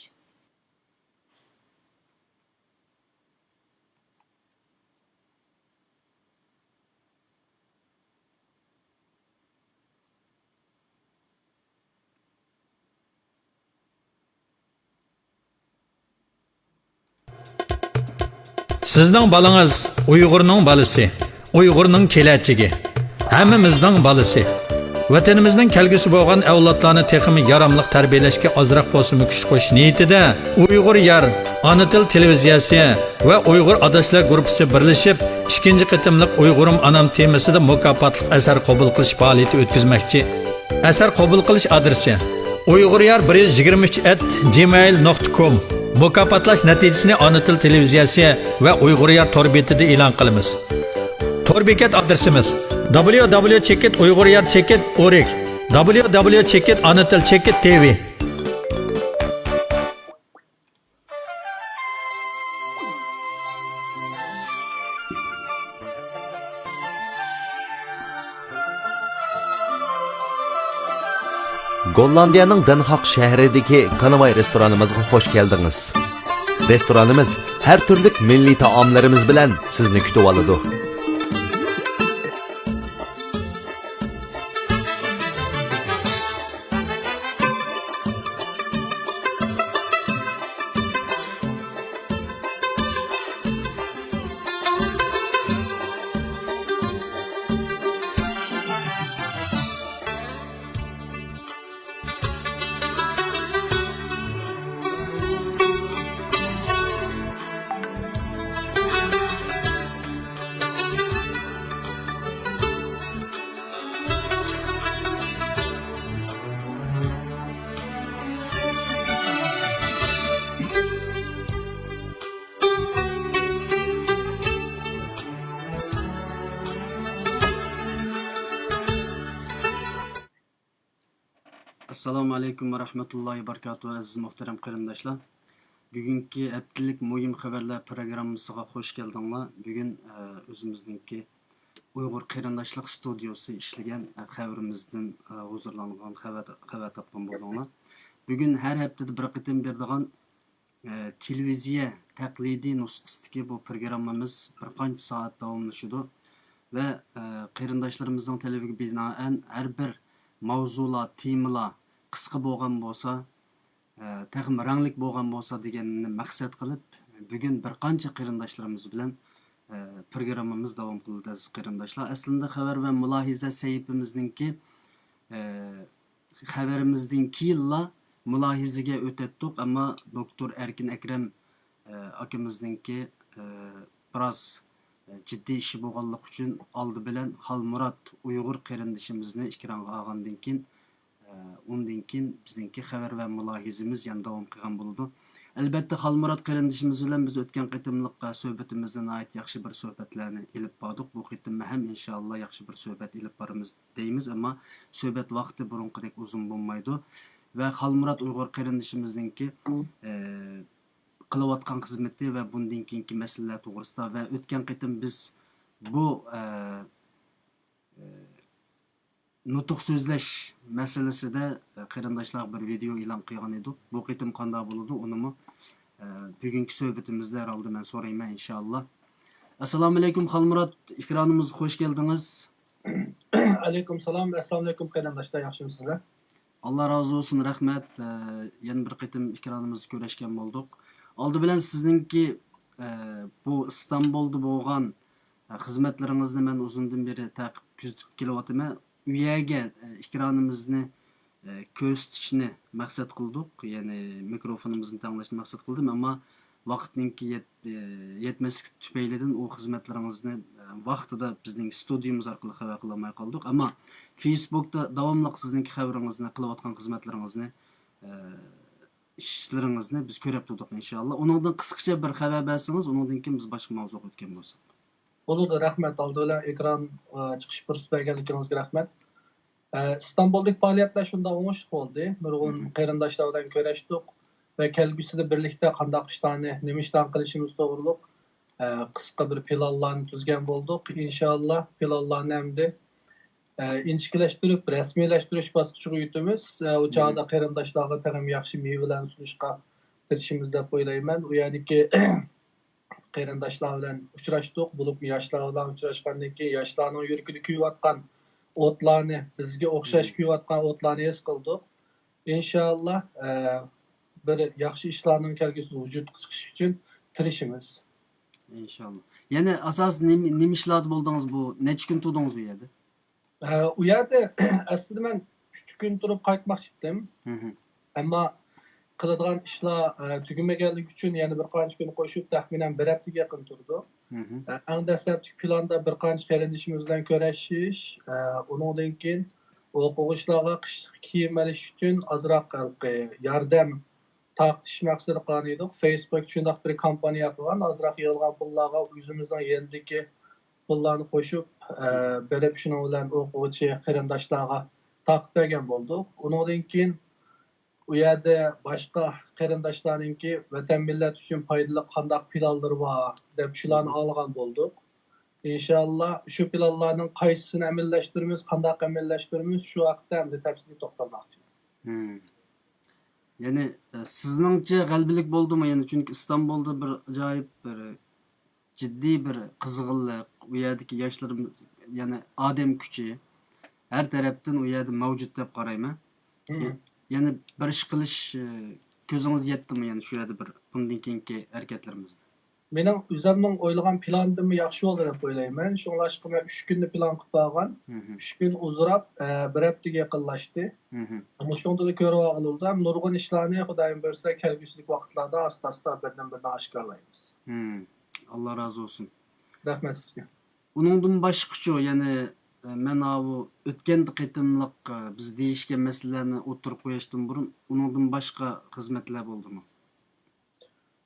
سىزنىڭ بالىڭىز ئۇيغۇرنىڭ بالىسى، ئۇيغۇرنىڭ كېلەچىكى، ھەممىمىزنىڭ بالىسى. ۋەتىنىمىزنىڭ كەلگۈسى بولغان ئەۋلادلارنى تېخىمۇ ياراملىق تەربىيەلەشكە ئازراق بولسىمۇ كۈچ قوشۇش نىيىتىدە ئۇيغۇر يار ئانا تىل تېلېۋىزىيەسى ۋە ئۇيغۇر ئاداشلار گۇرۇپپىسى بىرلىشىپ، ئىككىنچى قېتىملىق ئۇيغۇرۇم ئانام تېمىسىدا مۇكاپاتلىق ئەسەر قوبۇل قىلىش پائالىيىتى ئۆتكۈزمەكچى. ئەسەر قوبۇل قىلىش ئادرېسى: ئۇيغۇر يار بىر يۈز يىگىرمە ئۈچ ئەت جىمېيل نۇقتا كوم. مۇكاپاتلاش نەتىجىسىنى ئانا تىل تېلېۋىزىيەسى ۋە ئۇيغۇر يار تور بېتىدە ئېلان قىلىمىز. تور بېكەت ئادرېسىمىز: دابليۇ دابليۇ چېكىت ئۇيغۇر يار چېكىت ئورگ، دابليۇ دابليۇ چېكىت ئانا تىل چېكىت تى ۋى. گوللاندىيەنىڭ دېنھاگ شەھىرىدىكى كانىۋاي رېستورانىمىزغا خوش كەلدىڭىز. رېستورانىمىز ھەر تۈرلۈك مىللىي تائاملىرىمىز بىلەن سىزنى كۈتۈۋالىدۇ. ئەسسالامۇ ئەلەيكۇم ۋە رەھمەتۇللاھى ۋە بەرىكاتۇھۇ. ئەزىز مۇھتەرەم قېرىنداشلار، بۈگۈنكى ھەپتىلىك مۇھىم خەۋەرلەر پروگراممىسىغا خوش كەلدىڭلار. بۈگۈن، ئە، ئۆزىمىزنىڭكى ئۇيغۇر قېرىنداشلىق ستۇدىيوسى ئىشلىگەن، ئە، خەۋىرىمىزدىن، ئە، ھۇزۇرلانغان خەۋەر، خەۋەر تاپقان بولدۇڭلار. بۈگۈن ھەر ھەپتىدە بىر قېتىم بېرىدىغان ئە، تېلېۋىزىيە تەقلىدىي نۇسخىسىدىكى بۇ پروگراممىمىز بىر قانچە سائەت داۋاملىشىدۇ ۋە، ئە، قېرىنداشلىرىمىزنىڭ تەلىپىگە بىنائەن ھەر بىر ماۋزۇلار، تېمىلار قىسقا بولغان بولسا، ئە، تېخىمۇ رەڭلىك بولغان بولسا دېگەننى مەقسەت قىلىپ، بۈگۈن بىر قانچە قېرىنداشلىرىمىز بىلەن، ئە، پروگراممىمىز داۋام قىلىدۇ، ئەزىز قېرىنداشلار. ئەسلىندە خەۋەر ۋە مۇلاھىزە سەھىپىمىزنىڭكى، ئە، خەۋىرىمىزدىن كېيىنلا مۇلاھىزىگە ئۆتەتتۇق، ئەمما دوكتور ئەركىن ئەكرەم، ئە، ئاكىمىزنىڭكى، ئە، بىراز، ئە، جىددىي ئىشى بولغانلىقى ئۈچۈن ئالدى بىلەن خالمۇرات ئۇيغۇر قېرىندىشىمىزنى ئېكرانغا ئالغاندىن كېيىن، ئە، ئۇندىن كېيىن بىزنىڭكى خەۋەر ۋە مۇلاھىزىمىز يەنە داۋام قىلغان بولىدۇ. ئەلبەتتە، خالمۇرات قېرىندىشىمىز بىلەن بىز ئۆتكەن قېتىملىق، ئە، سۆھبىتىمىزدە ناھايىتى ياخشى بىر سۆھبەتلەرنى ئېلىپ باردۇق. بۇ قېتىممۇ ھەم ئىنشائاللا ياخشى بىر سۆھبەت ئېلىپ بارىمىز دەيمىز، ئەمما سۆھبەت ۋاقتى بۇرۇنقىدەك ئۇزۇن بولمايدۇ. ۋە خالمۇرات ئۇيغۇر قېرىندىشىمىزنىڭكى، ئە، قىلىۋاتقان خىزمىتى ۋە بۇندىن كېيىنكى مەسىلىلەر توغرىسىدا ۋە ئۆتكەن قېتىم بىز بۇ، ئە، ئە، نۇتۇق سۆزلەش مەسىلىسىدە، ئە، قېرىنداشلارغا بىر ۋىدېئو ئېلان قىلغان ئىدۇق. بۇ قېتىم قانداق بولىدۇ، ئۇنىمۇ، ئە، بۈگۈنكى سۆھبىتىمىزدە ھەرھالدا مەن سورايمەن، ئىنشائاللا. ئەسسالامۇئەلەيكۇم، خالمۇرات ئېكرانىمىزغا خوش كەلدىڭىز. ئەلەيكۇم سالام، ئەسسالامۇئەلەيكۇم قېرىنداشلار، ياخشىمۇسىزلەر؟ ئاللا رازى بولسۇن، رەھمەت. ئە، يەنە بىر قېتىم ئېكرانىمىزدا كۆرۈشكەن بولدۇق. ئالدى بىلەن سىزنىڭكى، ئە، بۇ ئىستانبۇلدا بولغان، ئە، خىزمەتلىرىڭىزنى مەن ئۇزۇندىن بېرى تەقىب كۆزىتىپ كېلىۋاتىمەن. ئۇ يەرگە، ئە، ئېكرانىمىزنى، ئە، كۆرسىتىشنى مەقسەت قىلدۇق، يەنى مىكروفونىمىزنى تەڭلەشنى مەقسەت قىلدىم، ئەمما ۋاقىتنىڭكى يەت-، ئە، يەتمەسلىك تۈپەيلىدىن ئۇ خىزمەتلىرىڭىزنى، ئە، ۋاقتىدا بىزنىڭ ستۇدىيىمىز ئارقىلىق خەۋەر قىلالماي قالدۇق. ئەمما فېيسبۇكتا داۋاملىق سىزنىڭكى خەۋىرىڭىزنى، قىلىۋاتقان خىزمەتلىرىڭىزنى، ئە، ئىشلىرىڭىزنى بىز كۆرۈپ تۇردۇق، ئىنشائاللا. ئۇنىڭدىن قىسقىچە بىر خەۋەر بەرسىڭىز، ئۇنىڭدىن كېيىن بىز باشقا ماۋزۇغا ئۆتكەن بولساق. بولىدۇ، رەھمەت. ئالدى بىلەن ئېكران، ئە، چىقىش پۇرسىتى بەرگەنلىكىڭىزگە رەھمەت. ئە، ئىستانبۇلدىكى پائالىيەتلەر شۇنداق ئوڭۇشلۇق بولدى. نۇرغۇن مھم. قېرىنداشلار بىلەن كۆرۈشتۇق ۋە كەلگۈسىدە بىرلىكتە قانداق ئىشلارنى، نېمە ئىشلارنى قىلىشىمىز توغرۇلۇق، ئە، قىسقا بىر پىلانلارنى تۈزگەن بولدۇق. ئىنشائاللا، پىلانلارنى ئەمدى، ئە، ئىنچىكىلەشتۈرۈپ، رەسمىيلەشتۈرۈش باسقۇچىغا ئۆتىمىز. ئە، ئۇ چاغدا مھم. قېرىنداشلارغا تېخىمۇ ياخشى مېۋىلەرنى سۇنۇشقا تىرىشىمىز دەپ ئويلايمەن. ئۇ يەردىكى قېرىنداشلار بىلەن ئۇچراشتۇق، بولۇپمۇ ياشلار بىلەن ئۇچراشقاندىن كېيىن ياشلارنىڭ يۈرىكىدە كۆيۈۋاتقان ئوتلارنى، بىزگە ئوخشاش مم. كۆيۈۋاتقان ئوتلارنى ھېس قىلدۇق. ئىنشائاللا، ئە، بىر ياخشى ئىشلارنىڭ كەلگۈسىدە ۋۇجۇدقا چىقىشى ئۈچۈن تىرىشىمىز. ئىنشائاللا. يەنە ئاساسىي نېمە، نېمە ئىشلاردا بولدىڭىز بۇ؟ نەچچە كۈن تۇردىڭىز ئۇ يەردە؟ ئە، ئۇ يەردە ئەسلىدە مەن ئۈچ كۈن تۇرۇپ قايتماقچى ئىدىم. مھم. ئەمما قىلىدىغان ئىشلار، ئە، تۈگىمىگەنلىكى ئۈچۈن يەنە بىر قانچە كۈن قوشۇپ، تەخمىنەن بىر ھەپتىگە يېقىن تۇرىدۇ. مھم. ئە، ئەڭ دەسلەپتىكى پىلاندا بىر قانچە قېرىندىشىمىز بىلەن كۆرۈشۈش، ئە، ئۇنىڭدىن كېيىن ئوقۇغۇچىلارغا قىشلىق كىيىم ئېلىش ئۈچۈن ئازراق ھېلىقى ياردەم تارقىتىش مەقسىتىدە قىلغان ئىدۇق. فېيسبۇك شۇنداق بىر كامپانىيە قىلغان، ئازراق يىغىلغان پۇللارغا ئۆزىمىزنىڭ يېنىدىكى پۇللارنى قوشۇپ، ئە، بېرىپ شۇنىڭ بىلەن ئوقۇغۇچى قېرىنداشلارغا تارقىتىپ بەرگەن بولدۇق. ئۇنىڭدىن كېيىن ئۇ يەردە باشقا قېرىنداشلارنىڭكى ۋەتەن مىللەت ئۈچۈن پايدىلىق قانداق پىلانلىرى بار دەپ شۇلارنى ئاڭلىغان بولدۇق. ئىنشائاللا شۇ پىلانلارنىڭ قايسىسىنى ئەمەلىيلەشتۈرىمىز، قانداق ئەمەلىيلەشتۈرىمىز، شۇ ھەقتە ئەمدى تەپسىلىي توختالماقچى. مم. يەنى، ئە، سىزنىڭچە غەلىبىلىك بولدىمۇ؟ يەنى چۈنكى ئىستانبۇلدا بىر ئاجايىپ بىر جىددىي بىر قىزغىنلىق، ئۇ يەردىكى ياشلىرىمىز، يەنى ئادەم كۈچى ھەر تەرەپتىن ئۇ يەردە مەۋجۇت دەپ قارايمەن. مم. يە-، يەنى بىر ئىش قىلىش، ئە، كۆزىڭىز يەتتىمۇ يەنى شۇ يەردە بىر بۇندىن كېيىنكى ھەرىكەتلىرىمىزدە؟ مېنىڭ ئۆزۈمنىڭ ئويلىغان پىلانىمدىنمۇ ياخشى بولدى دەپ ئويلايمەن. شۇڭلاشقا مەن ئۈچ كۈننى پىلان قىلىپ بارغان. مھم. ئۈچ كۈن ئۇزىراپ، ئە، بىر ھەپتىگە يېقىنلاشتى. مھم. مۇشۇنىڭدىلا كۆرۈۋالغىلى بولىدۇ. ھەم نۇرغۇن ئىشلارنى خۇدايىم بۇيرۇسا كەلگۈسىدىكى ۋاقىتلاردا ئاستا-ئاستا بىردىن-بىرىنى ئاشكارىلايمىز. مم. ئاللا رازى بولسۇن. رەھمەت سىزگە. ئۇنىڭدىن باشقىچۇ، يەنى، ئە، مەن ئاۋۇ ئۆتكەن قېتىملىق، ئە، بىز دېيىشكەن مەسىلىلەرنى ئوتتۇرىغا قويۇشتىن بۇرۇن، ئۇنىڭدىن باشقا خىزمەتلەر بولدىمۇ؟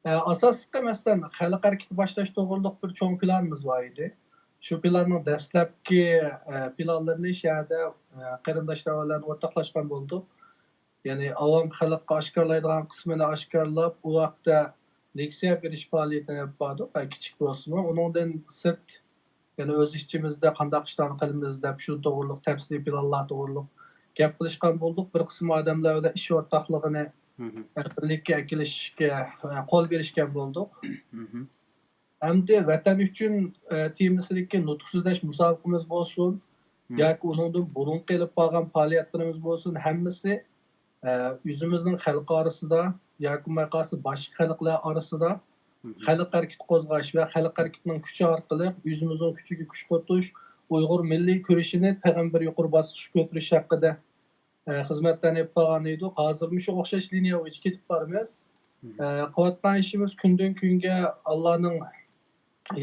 ئە، ئاساسلىقى، مەسىلەن، خەلق ھەرىكىتى باشلاش توغرۇلۇق بىر چوڭ پىلانىمىز بار ئىدى. شۇ پىلاننىڭ دەسلەپكى، ئە، پىلانلىرىنى شەھەردە، ئە، قېرىنداشلار بىلەن ئورتاقلاشقان بولدۇق. يەنى ئاۋام خەلققە ئاشكارىلايدىغان قىسمىنى ئاشكارىلاپ، ئۇ ھەقتە لېكسىيە بېرىش پائالىيىتىنى ئېلىپ باردۇق، ئە، كىچىك بولسىمۇ. ئۇنىڭدىن سىرت، يەنە ئۆز ئىچىمىزدە قانداق ئىشلارنى قىلىمىز دەپ، شۇ توغرۇلۇق تەپسىلىي پىلانلار توغرۇلۇق گەپ قىلىشقان بولدۇق. بىر قىسىم ئادەملەر بىلەن ئىش ئورتاقلىقىنى، مھم. ئە، بىرلىككە ئەكېلىشكە، ئە، قول بېرىشكەن بولدۇق. مھم. ئەمدى ۋەتەن ئۈچۈن، ئە، تېمىسىدىكى نۇتۇق سۆزلەش مۇسابىقىمىز بولسۇن، مم. ياكى ئۇنىڭدىن بۇرۇنقى ئېلىپ بارغان پائالىيەتلىرىمىز بولسۇن، ھەممىسى، ئە، ئۆزىمىزنىڭ خەلقى ئارىسىدا ياكى بولماي قالسا باشقا خەلقلەر ئارىسىدا مم. خەلق ھەرىكىتى قوزغاش ۋە خەلق ھەرىكىتىنىڭ كۈچى ئارقىلىق ئۆزىمىزنىڭ كۈچىگە كۈچ قوشۇش، ئۇيغۇر مىللىي كۈرىشىنى تېخىمۇ بىر يۇقىرى باسقۇچقا كۆتۈرۈش ھەققىدە ئە، خىزمەتلەرنى ئېلىپ بارغان ئىدۇق. ھازىر مۇشۇ ئوخشاش لىنىيە بويىچە كېتىپ بارىمىز. مم. ئە، قىلىۋاتقان ئىشىمىز كۈندىن كۈنگە ئاللانىڭ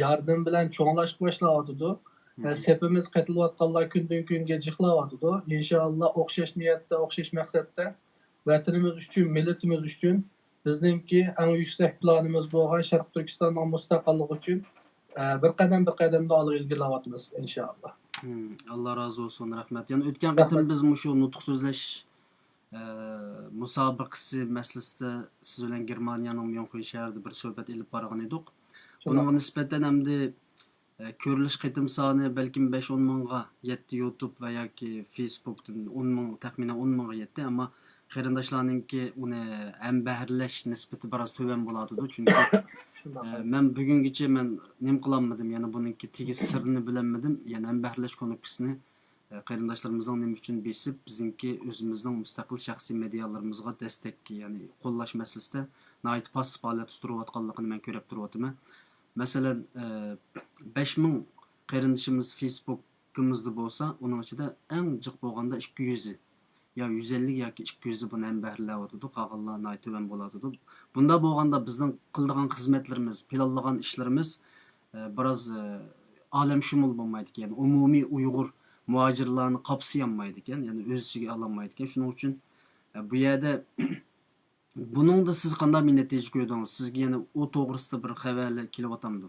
ياردىمى بىلەن چوڭلاشقا باشلاۋاتىدۇ. ئە، مم. سېپىمىز قېتىلىۋاتقانلار كۈندىن كۈنگە جىقلاۋاتىدۇ. ئىنشائاللا، ئوخشاش نىيەتتە، ئوخشاش مەقسەتتە ۋەتىنىمىز ئۈچۈن، مىللىتىمىز ئۈچۈن بىزنىڭكى ئەڭ يۈكسەك پىلانىمىز بولغان شەرقىي تۈركىستاننىڭ مۇستەقىللىقى ئۈچۈن، ئە، بىر قەدەم، بىر قەدەمدە ئالغا ئىلگىرىلەۋاتىمىز، ئىنشائاللا. ھىم، ئاللا رازى بولسۇن، رەھمەت. يەنە ئۆتكەن قېتىم رەھمەت. بىز مۇشۇ نۇتۇق سۆزلەش، ئە، مۇسابىقىسى مەسىلىسىدە سىز بىلەن گېرمانىيەنىڭ ميۇنخېن شەھىرىدە بىر سۆھبەت ئېلىپ بارغان ئىدۇق. شۇنداق. بۇنىڭغا نىسبەتەن ئەمدى ئە، كۆرۈلۈش قېتىم سانى بەلكىم بەش ئون مىڭغا يەتتى، يۇتۇب ۋە ياكى فېيسبۇكتىن ئون مىڭ، تەخمىنەن ئون مىڭغا يەتتى، ئەمما قېرىنداشلارنىڭكى ئۇنى ھەمبەھىرلەش نىسبىتى بىراز تۆۋەن بولاتىدۇ. چۈنكى، شۇنداق. ئە، مەن بۈگۈنگىچە مەن نېمە قىلالمىدىم، يەنى بۇنىڭكى تېگىش سىرىنى بىلەلمىدىم. يەنى ھەمبەھىرلەش كۇنۇپكىسىنى، ئە، قېرىنداشلىرىمىزنىڭ نېمە ئۈچۈن بېسىپ، بىزنىڭكى ئۆزىمىزنىڭ مۇستەقىل شەخسىي مېدىيالىرىمىزغا دەستەك، يەنى قوللاش مەسىلىسىدە ناھايىتى پاسسىپ ھالەتتە تۇرۇۋاتقانلىقىنى مەن كۆرۈپ تۇرۇۋاتىمەن. مەسىلەن، ئە، بەش مىڭ قېرىندىشىمىز فېيسبۇكىمىزدا بولسا، ئۇنىڭ ئىچىدە ئەڭ جىق بولغاندا ئىككى يۈزى يا يۈز ئەللىك ياكى ئىككى يۈزى بۇنى ھەمبەھىرلەۋاتىدۇ، قالغانلار ناھايىتى تۆۋەن بولاتىدۇ. بۇنداق بولغاندا بىزنىڭ قىلىدىغان خىزمەتلىرىمىز، پىلانلىغان ئىشلىرىمىز، ئە، بىراز، ئە، ئالەمشۇمۇل بولمايدىكەن، يەنى ئومۇمىي ئۇيغۇر مۇھاجىرلارنى قاپسىيالمايدىكەن، يەنى ئۆز ئىچىگە ئالالمايدىكەن. شۇنىڭ ئۈچۈن، ئە، بۇ يەردە بۇنىڭدا سىز قانداق بىر نەتىجە كۆردىڭىز؟ سىزگە يەنە ئۇ توغرىسىدا بىر خەۋەرلەر كېلىۋاتامدۇ؟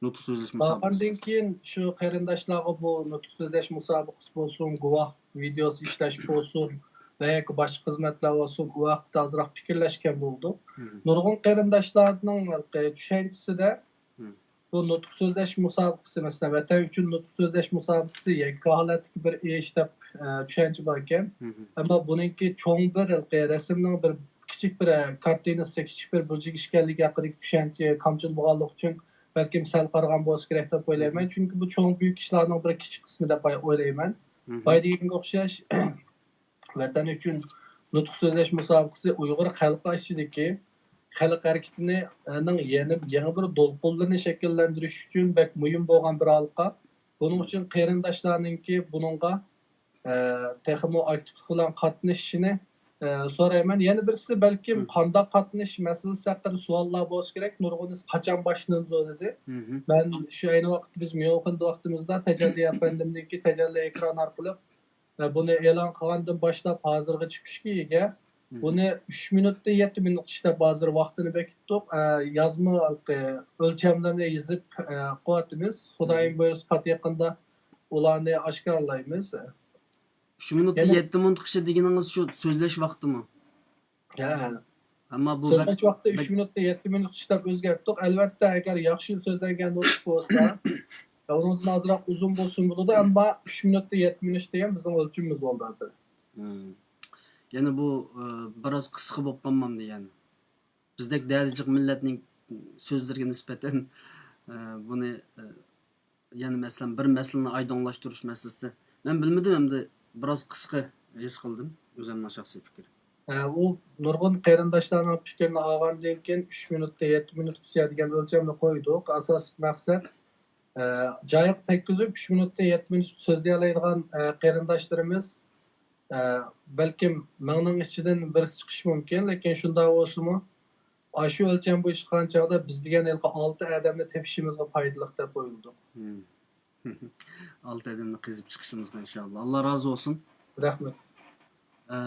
نۇتۇق سۆزلەش مۇسابىقىسى. بارغاندىن كېيىن شۇ قېرىنداشلارغا بۇ نۇتۇق سۆزلەش مۇسابىقىسى بولسۇن، گۇۋاھ ۋىدېئوسى ئىشلەش بولسۇن ۋە ياكى باشقا خىزمەتلەر بولسۇن، ئۇ ھەقتە ئازراق پىكىرلەشكەن بولدۇق. مم. نۇرغۇن قېرىنداشلارنىڭ چۈشەنچىسىدە مم. بۇ نۇتۇق سۆزلەش مۇسابىقىسى، مەسىلەن، ۋەتەن ئۈچۈن نۇتۇق سۆزلەش مۇسابىقىسى يەككە ھالەتتىكى بىر ئىش دەپ، ئە، چۈشەنچە باركەن. مم. ئەمما بۇنىڭكى چوڭ بىر ھېلىقى رەسىمنىڭ بىر كىچىك بىر، ئە، كارتىنىسى، كىچىك بىر بۇرجىكى ئىكەنلىكى ھەققىدىكى چۈشەنچە كامچىل بولغانلىقى ئۈچۈن بەلكىم سەل قارىغان بولسا كېرەك دەپ ئويلايمەن. مم. چۈنكى بۇ چوڭ بۈيۈك ئىشلارنىڭ بىر كىچىك قىسمى دەپ ئويلايمەن. مم. بايا دېگەنگە ئوخشاش، ۋەتەن ئۈچۈن نۇتۇق سۆزلەش مۇسابىقىسى ئۇيغۇر خەلقى ئىچىدىكى خەلق ھەرىكىتىنى، نىڭ يەنە، يېڭى بىر دولقۇنلىرىنى شەكىللەندۈرۈش ئۈچۈن بەك مۇھىم بولغان بىر ھالقا. بۇنىڭ ئۈچۈن قېرىنداشلارنىڭكى بۇنىڭغا، ئە، تېخىمۇ ئاكتىپلىق بىلەن قاتنىشىشىنى، ئە، سورايمەن. يەنە بىرسى بەلكىم مم. قانداق قاتنىشىش مەسىلىسى ھەققىدە سوئاللار بولسا كېرەك. نۇرغۇنىسى قاچان باشلىنىدۇ دېدى. مم. مەن شۇ ئەينى ۋاقىتتا بىز ميۇنخېندا ۋاقتىمىزدا تەجەللى ئەپەندىمنىڭكى تەجەللى ئېكرانى ئارقىلىق ۋە بۇنى ئېلان قىلغاندىن باشلاپ ھازىرغىچە كۈچكە ئىگە. مم. بۇنى ئۈچ مىنۇتتىن يەتتە مىنۇتقا ئىشلەپ ھازىر ۋاقتىنى بېكىتتۇق. ئە، يازما، ئە، ئۆلچەملىرىنى يېزىپ، ئە، قويۇۋاتىمىز. خۇدايىم مم. بۇيرۇسا پات يېقىندا ئۇلارنى ئاشكارىلايمىز. ئۈچ مىنۇتتىن يەنە يەتتە مىنۇتقىچە دېگىنىڭىز شۇ سۆزلەش ۋاقتىمۇ؟ ھە. ئەمما بۇ سۆزلەش بەك، ۋاقتى ئۈچ بەك مىنۇتتىن يەتتە مىنۇت ئىشلەپ ئۆزگەرتتۇق. ئەلۋەتتە، ئەگەر ياخشى سۆزلەنگەن نۇتۇق بولسا، يا ئۇنىڭدىن ئازراق ئۇزۇن بولسىمۇ بولىدۇ، ئەمما ئۈچ مىنۇتتىن يەتتە مىنۇت دېگەن بىزنىڭ ئۆلچىمىمىز بولدى ھازىر. مم. يەنى بۇ، ئە، بىراز قىسقا بولۇپ قالمامدۇ يەنى؟ بىزدەك دەدىجىق مىللەتنىڭ سۆزلىرىگە نىسبەتەن، ئە، بۇنى، ئە، يەنى مەسىلەن، بىر مەسىلىنى ئايدىڭلاشتۇرۇش مەسىلىسى. مەن بىلمىدىم، ئەمدى بىراز قىسقا ھېس قىلدىم، ئۆزۈمنىڭ شەخسىي پىكرى. ئە، ئۇ نۇرغۇن قېرىنداشلارنىڭ پىكرىنى ئالغاندىن كېيىن، ئۈچ مىنۇتتىن يەتتە مىنۇتقىچە دېگەن ئۆلچەمنى قويدۇق. ئاساسلىق مەقسەت، ئە، جايىغا تەگكۈزۈپ، ئۈچ مىنۇتتىن يەتتە مىنۇت سۆزلىيەلەيدىغان، ئە، قېرىنداشلىرىمىز، ئە، بەلكىم مىڭنىڭ ئىچىدىن بىرسى چىقىشى مۇمكىن، لېكىن شۇنداق بولسىمۇ، ئاشۇ ئۆلچەم بويىچە چىققان چاغدا بىز دېگەن ھېلىقى ئالتە ئادەمنى تېپىشىمىزغا پايدىلىق دەپ ئويلىدۇق. مم. ئالتە ئادەمنى قېزىپ چىقىشىمىزغا ئىنشاللا. ئاللا رازى بولسۇن. رەھمەت. ئە،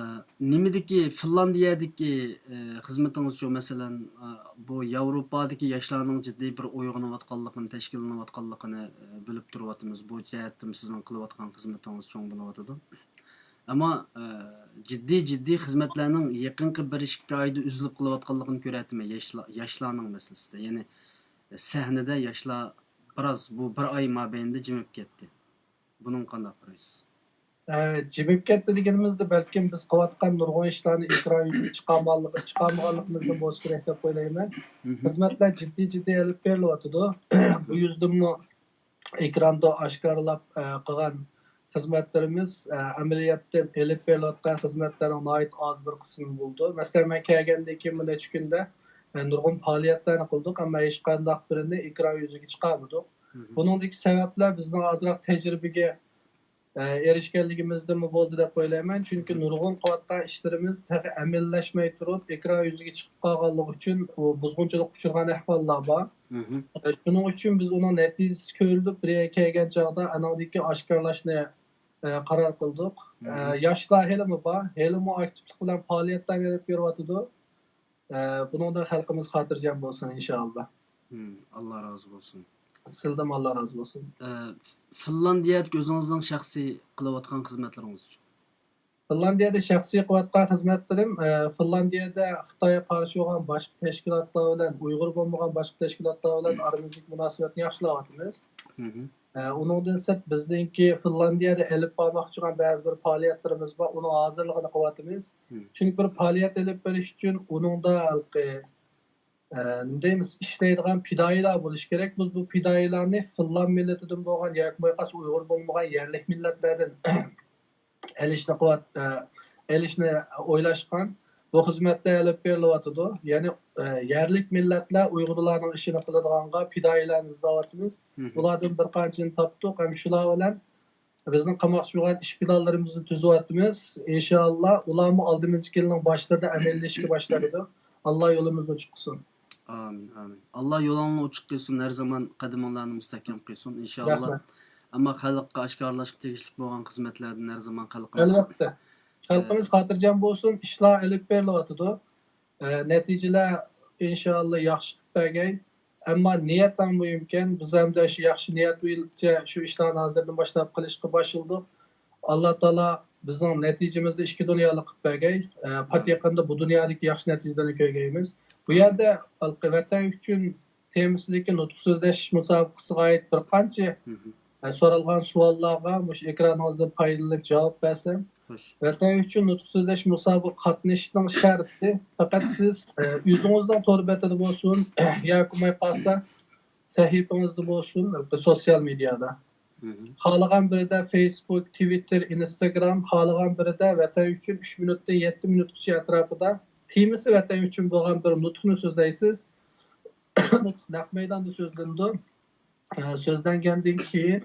نېمىدىكى، فىنلاندىيەدىكى، ئە، خىزمىتىڭىزچۇ، مەسىلەن، ئە، بۇ ياۋروپادىكى ياشلارنىڭ جىددىي بىر ئويغىنىۋاتقانلىقىنى، تەشكىللىنىۋاتقانلىقىنى، ئە، بىلىپ تۇرۇۋاتىمىز. بۇ جەھەتتىمۇ سىزنىڭ قىلىۋاتقان خىزمىتىڭىز چوڭ بولۇۋاتىدۇ. ئەمما، ئە، جىددىي، جىددىي خىزمەتلەرنىڭ يېقىنقى بىر ئىككى ئايدا ئۈزۈلۈپ قېلىۋاتقانلىقىنى كۆرەتتىم ياشلار، ياشلارنىڭ مەسىلىسىدە. يەنى سەھنىدە ياشلار بىراز بۇ بىر ئاي مابەينىدە جىمىپ كەتتى. بۇنىڭغا قانداق قارايسىز؟ ئە، جىمىپ كەتتى دېگىنىمىزدە، بەلكىم بىز قىلىۋاتقان نۇرغۇن ئىشلارنى ئېكران يۈزىگە چىقارمىغانلىقى، چىقارمىغانلىقىمىزدىن بولسا كېرەك دەپ ئويلايمەن. مم. خىزمەتلەر جىددىي، جىددىي ئېلىپ بېرىلىۋاتىدۇ. بۇ يۈزدىنمۇ ئېكراندا ئاشكارىلاپ، ئە، قىلغان خىزمەتلىرىمىز، ئە، ئەمەلىيەتتە ئېلىپ بېرىلىۋاتقان خىزمەتلەرنىڭ ناھايىتى ئاز بىر قىسمى بولىدۇ. مەسىلەن، مەن كەلگەندىن كېيىن بىر نەچچە كۈندە، ئە، نۇرغۇن پائالىيەتلەرنى قىلدۇق، ئەمما ھېچقانداق بىرىنى ئېكران يۈزىگە چىقارمىدۇق. مم. بۇنىڭدىكى سەۋەبلەر بىزنىڭ ئازراق تەجرىبىگە، ئە، ئېرىشكەنلىكىمىزدىنمۇ بولدى دەپ ئويلايمەن. چۈنكى مم. نۇرغۇن قىلىۋاتقان ئىشلىرىمىز تېخى ئەمەلىيلەشمەي تۇرۇپ، ئېكران يۈزىگە چىقىپ قالغانلىقى ئۈچۈن ئۇ بۇزغۇنچىلىققا ئۇچرىغان ئەھۋاللار بار. مم. ئە، شۇنىڭ ئۈچۈن بىز ئۇنىڭ نەتىجىسى كۆرۈلۈپ، بىر يەرگە كەلگەن چاغدا ئانىڭدىن كېيىن ئاشكارىلاشنى، ئە، قارار قىلدۇق. ئە، مم. ياشلار ھېلىمۇ بار، ھېلىمۇ ئاكتىپلىق بىلەن پائالىيەتلەرنى ئېلىپ بېرىۋاتىدۇ. ئە، بۇنىڭدا خەلقىمىز خاتىرجەم بولسۇن، ئىنشائاللا. مم، ئاللا رازى بولسۇن. سىلدىن ئاللا رازى بولسۇن. ئە، فىنلاندىيەدىكى ئۆزىڭىزنىڭ شەخسىي قىلىۋاتقان خىزمەتلىرىڭىزچۇ؟ فىنلاندىيەدە شەخسىي قىلىۋاتقان خىزمەتلىرىم، ئە، فىنلاندىيەدە خىتايغا قارشى بولغان باشقا تەشكىلاتلار بىلەن، ئۇيغۇر بولمىغان باشقا تەشكىلاتلار بىلەن ئارىمىزدىكى مۇناسىۋەتنى ياخشىلاۋاتىمىز. ئە، ئۇنىڭدىن سىرت بىزنىڭكى فىنلاندىيەدە ئېلىپ بارماقچى بولغان بەزى بىر پائالىيەتلىرىمىز بار، ئۇنىڭ ھازىرلىقىنى قىلىۋاتىمىز. چۈنكى بىر پائالىيەت ئېلىپ بېرىش ئۈچۈن ئۇنىڭدا ھېلىقى، ئە، نېمە دەيمىز، ئىشلەيدىغان پىدائىيلار بولۇشى كېرەك. بىز بۇ پىدائىيلارنى فىنلاند مىللىتىدىن بولغان ياكى بولمىسا ئۇيغۇر بولمىغان يەرلىك مىللەتلەردىن ئېلىشنى قىلىۋات-، ئە، ئېلىشنى ئويلاشقان. بۇ خىزمەتتە ئېلىپ بېرىلىۋاتىدۇ. يەنى، ئە، يەرلىك مىللەتلەر ئۇيغۇرلارنىڭ ئىشىنى قىلىدىغانغا پىدائىيلارنى ئىزدەۋاتىمىز. ئۇلاردىن بىر قانچىنى تاپتۇق ھەم شۇلار بىلەن بىزنىڭ قىلماقچى بولغان ئىش پىلانلىرىمىزنى تۈزۈۋاتىمىز. ئىنشائاللا، ئۇلارمۇ ئالدىمىزدىكى يىلنىڭ باشلىرىدا ئەمەلىيلىشىشكە باشلايدۇ. ئاللا يولىمىزنى ئوچۇق قىلسۇن. ئامىن، ئامىن. ئاللا يولۇڭلارنى ئوچۇق قىلسۇن، ھەر زامان قەدىمىڭلارنى مۇستەھكەم قىلسۇن، ئىنشائاللا. رەھمەت. ئەمما خەلققە ئاشكارىلاشقا تېگىشلىك بولغان خىزمەتلەردىن ھەر زامان خەلقىمىز ئەلۋەتتە. خەلقىمىز خاتىرجەم بولسۇن، ئىشلار ئېلىپ بېرىلىۋاتىدۇ. ئە، نەتىجىلەر ئىنشائاللا ياخشى قىلىپ بەرگەي. ئەمما نىيەت ئەڭ مۇھىمكەن. بىز ھەمدە شۇ ياخشى نىيەت بويىچە شۇ ئىشلارنى ھازىردىن باشلاپ قىلىشقا باشلىدۇق. ئاللا تائالا بىزنىڭ نەتىجىمىزنى ئىككى دۇنيالىق قىلىپ بەرگەي. ئە، پات يېقىندا بۇ دۇنيادىكى ياخشى نەتىجىلەرنى كۆرگەيمىز. بۇ يەردە ھېلىقى ۋەتەن ئۈچۈن تېمىسىدىكى نۇتۇق سۆزلەش مۇسابىقىسىغا ئائىت بىر قانچە، ئە، سورالغان سوئاللارغا مۇشۇ ئېكرانىڭىزدىن پايدىلىنىپ جاۋاب بەرسەم. ۋەتەن ئۈچۈن نۇتۇق سۆزلەش مۇسابىقە قاتنىشىشنىڭ شەرتى پەقەت سىز، ئە، ئۆزىڭىزنىڭ تور بېتىدە بولسۇن، ياكى بولماي قالسا سەھىپىڭىزدە بولسۇن، سوتسىيال مېدىيادا. خالىغان بىرىدە فېيسبۇك، تىۋىتتېر، ئىنستاگرام، خالىغان بىرىدە ۋەتەن ئۈچۈن ئۈچ مىنۇتتىن يەتتە مىنۇتقىچە ئەتراپىدا تېمىسى ۋەتەن ئۈچۈن بولغان بىر نۇتۇقنى سۆزلەيسىز. نەق مەيداندا سۆزلىنىدۇ. ئە، سۆزلەنگەندىن كېيىن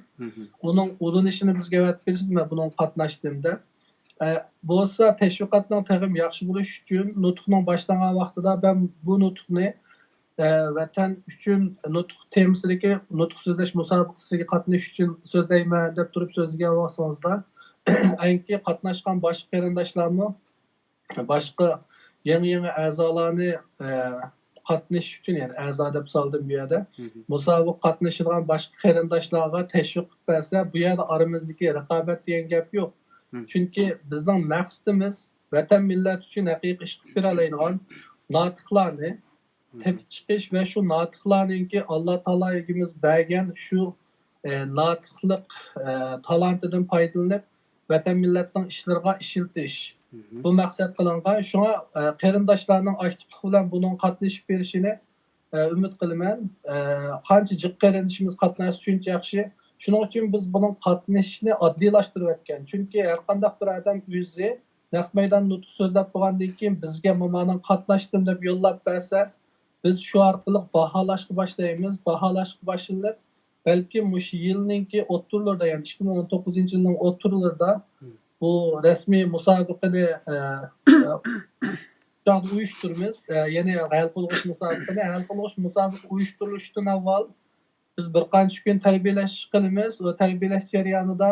ئۇنىڭ ئۇلىنىشىنى بىزگە ئەۋەتىپ بېرىسىز، مەن بۇنىڭغا قاتناشتىم دەپ. ئە، بولسا تەشۋىقاتنىڭ تېخىمۇ ياخشى بولۇشى ئۈچۈن نۇتۇقنىڭ باشلانغان ۋاقتىدا مەن بۇ نۇتۇقنى، ئە، ۋەتەن ئۈچۈن نۇتۇق تېمىسىدىكى نۇتۇق سۆزلەش مۇسابىقىسىگە قاتنىشىش ئۈچۈن سۆزلەيمەن دەپ تۇرۇپ سۆزلىگەن ۋاقتىڭىزدا، ئەنكى قاتناشقان باشقا قېرىنداشلارمۇ باشقا يېڭى-يېڭى ئەزالارنى، ئە، قاتنىشىش ئۈچۈن، يەنى ئەزا دەپ سالدىم بۇ يەردە. مۇسابىقىگە قاتنىشىدىغان باشقا قېرىنداشلارغا تەشۋىق قىلىپ بەرسە، بۇ يەردە ئارىمىزدىكى رىقابەت دېگەن گەپ يوق. چۈنكى بىزنىڭ مەقسىتىمىز ۋەتەن مىللەت ئۈچۈن ھەقىقىي ئىش قىلىپ بېرەلەيدىغان ناتىقلارنى تېپىپ چىقىش ۋە شۇ ناتىقلارنىڭكى ئاللا تائالا ئىگىمىز بەرگەن شۇ، ئە، ناتىقلىق، ئە، تالانتىدىن پايدىلىنىپ، ۋەتەن مىللەتنىڭ ئىشلىرىغا ئىشلىتىش. بۇ مەقسەت قىلىنغان. شۇڭا، ئە، قېرىنداشلارنىڭ ئاكتىپلىق بىلەن بۇنىڭغا قاتنىشىپ بېرىشىنى، ئە، ئۈمىد قىلىمەن. ئە، قانچە جىق قېرىندىشىمىز قاتناشسا شۇنچە ياخشى. شۇنىڭ ئۈچۈن بىز بۇنىڭ قاتنىشىشىنى ئاددىيلاشتۇرۇۋەتكەن. چۈنكى ھەرقانداق بىر ئادەم ئۆزى نەق مەيدان نۇتۇق سۆزلەپ بولغاندىن كېيىن بىزگە مانا مەن قاتناشتىم دەپ يوللاپ بەرسە، بىز شۇ ئارقىلىق باھالاشقا باشلايمىز. باھالاشقا باشلىنىپ، بەلكىم مۇشۇ يىلنىڭكى ئوتتۇرىلىرىدا، يەنى ئىككى مىڭ ئون توققۇزىنچى يىلنىڭ ئوتتۇرىلىرىدا بۇ رەسمىي مۇسابىقىنى، ئە، ئە، چاغدا ئۇيۇشتۇرىمىز. ئە، يەنى ھەل قىلغۇچ مۇسابىقىنى، ھەل قىلغۇچ مۇسابىقە ئۇيۇشتۇرۇلۇشتىن ئاۋۋال بىز بىر قانچە كۈن تەربىيەلەش قىلىمىز. ئۇ تەربىيەلەش جەريانىدا،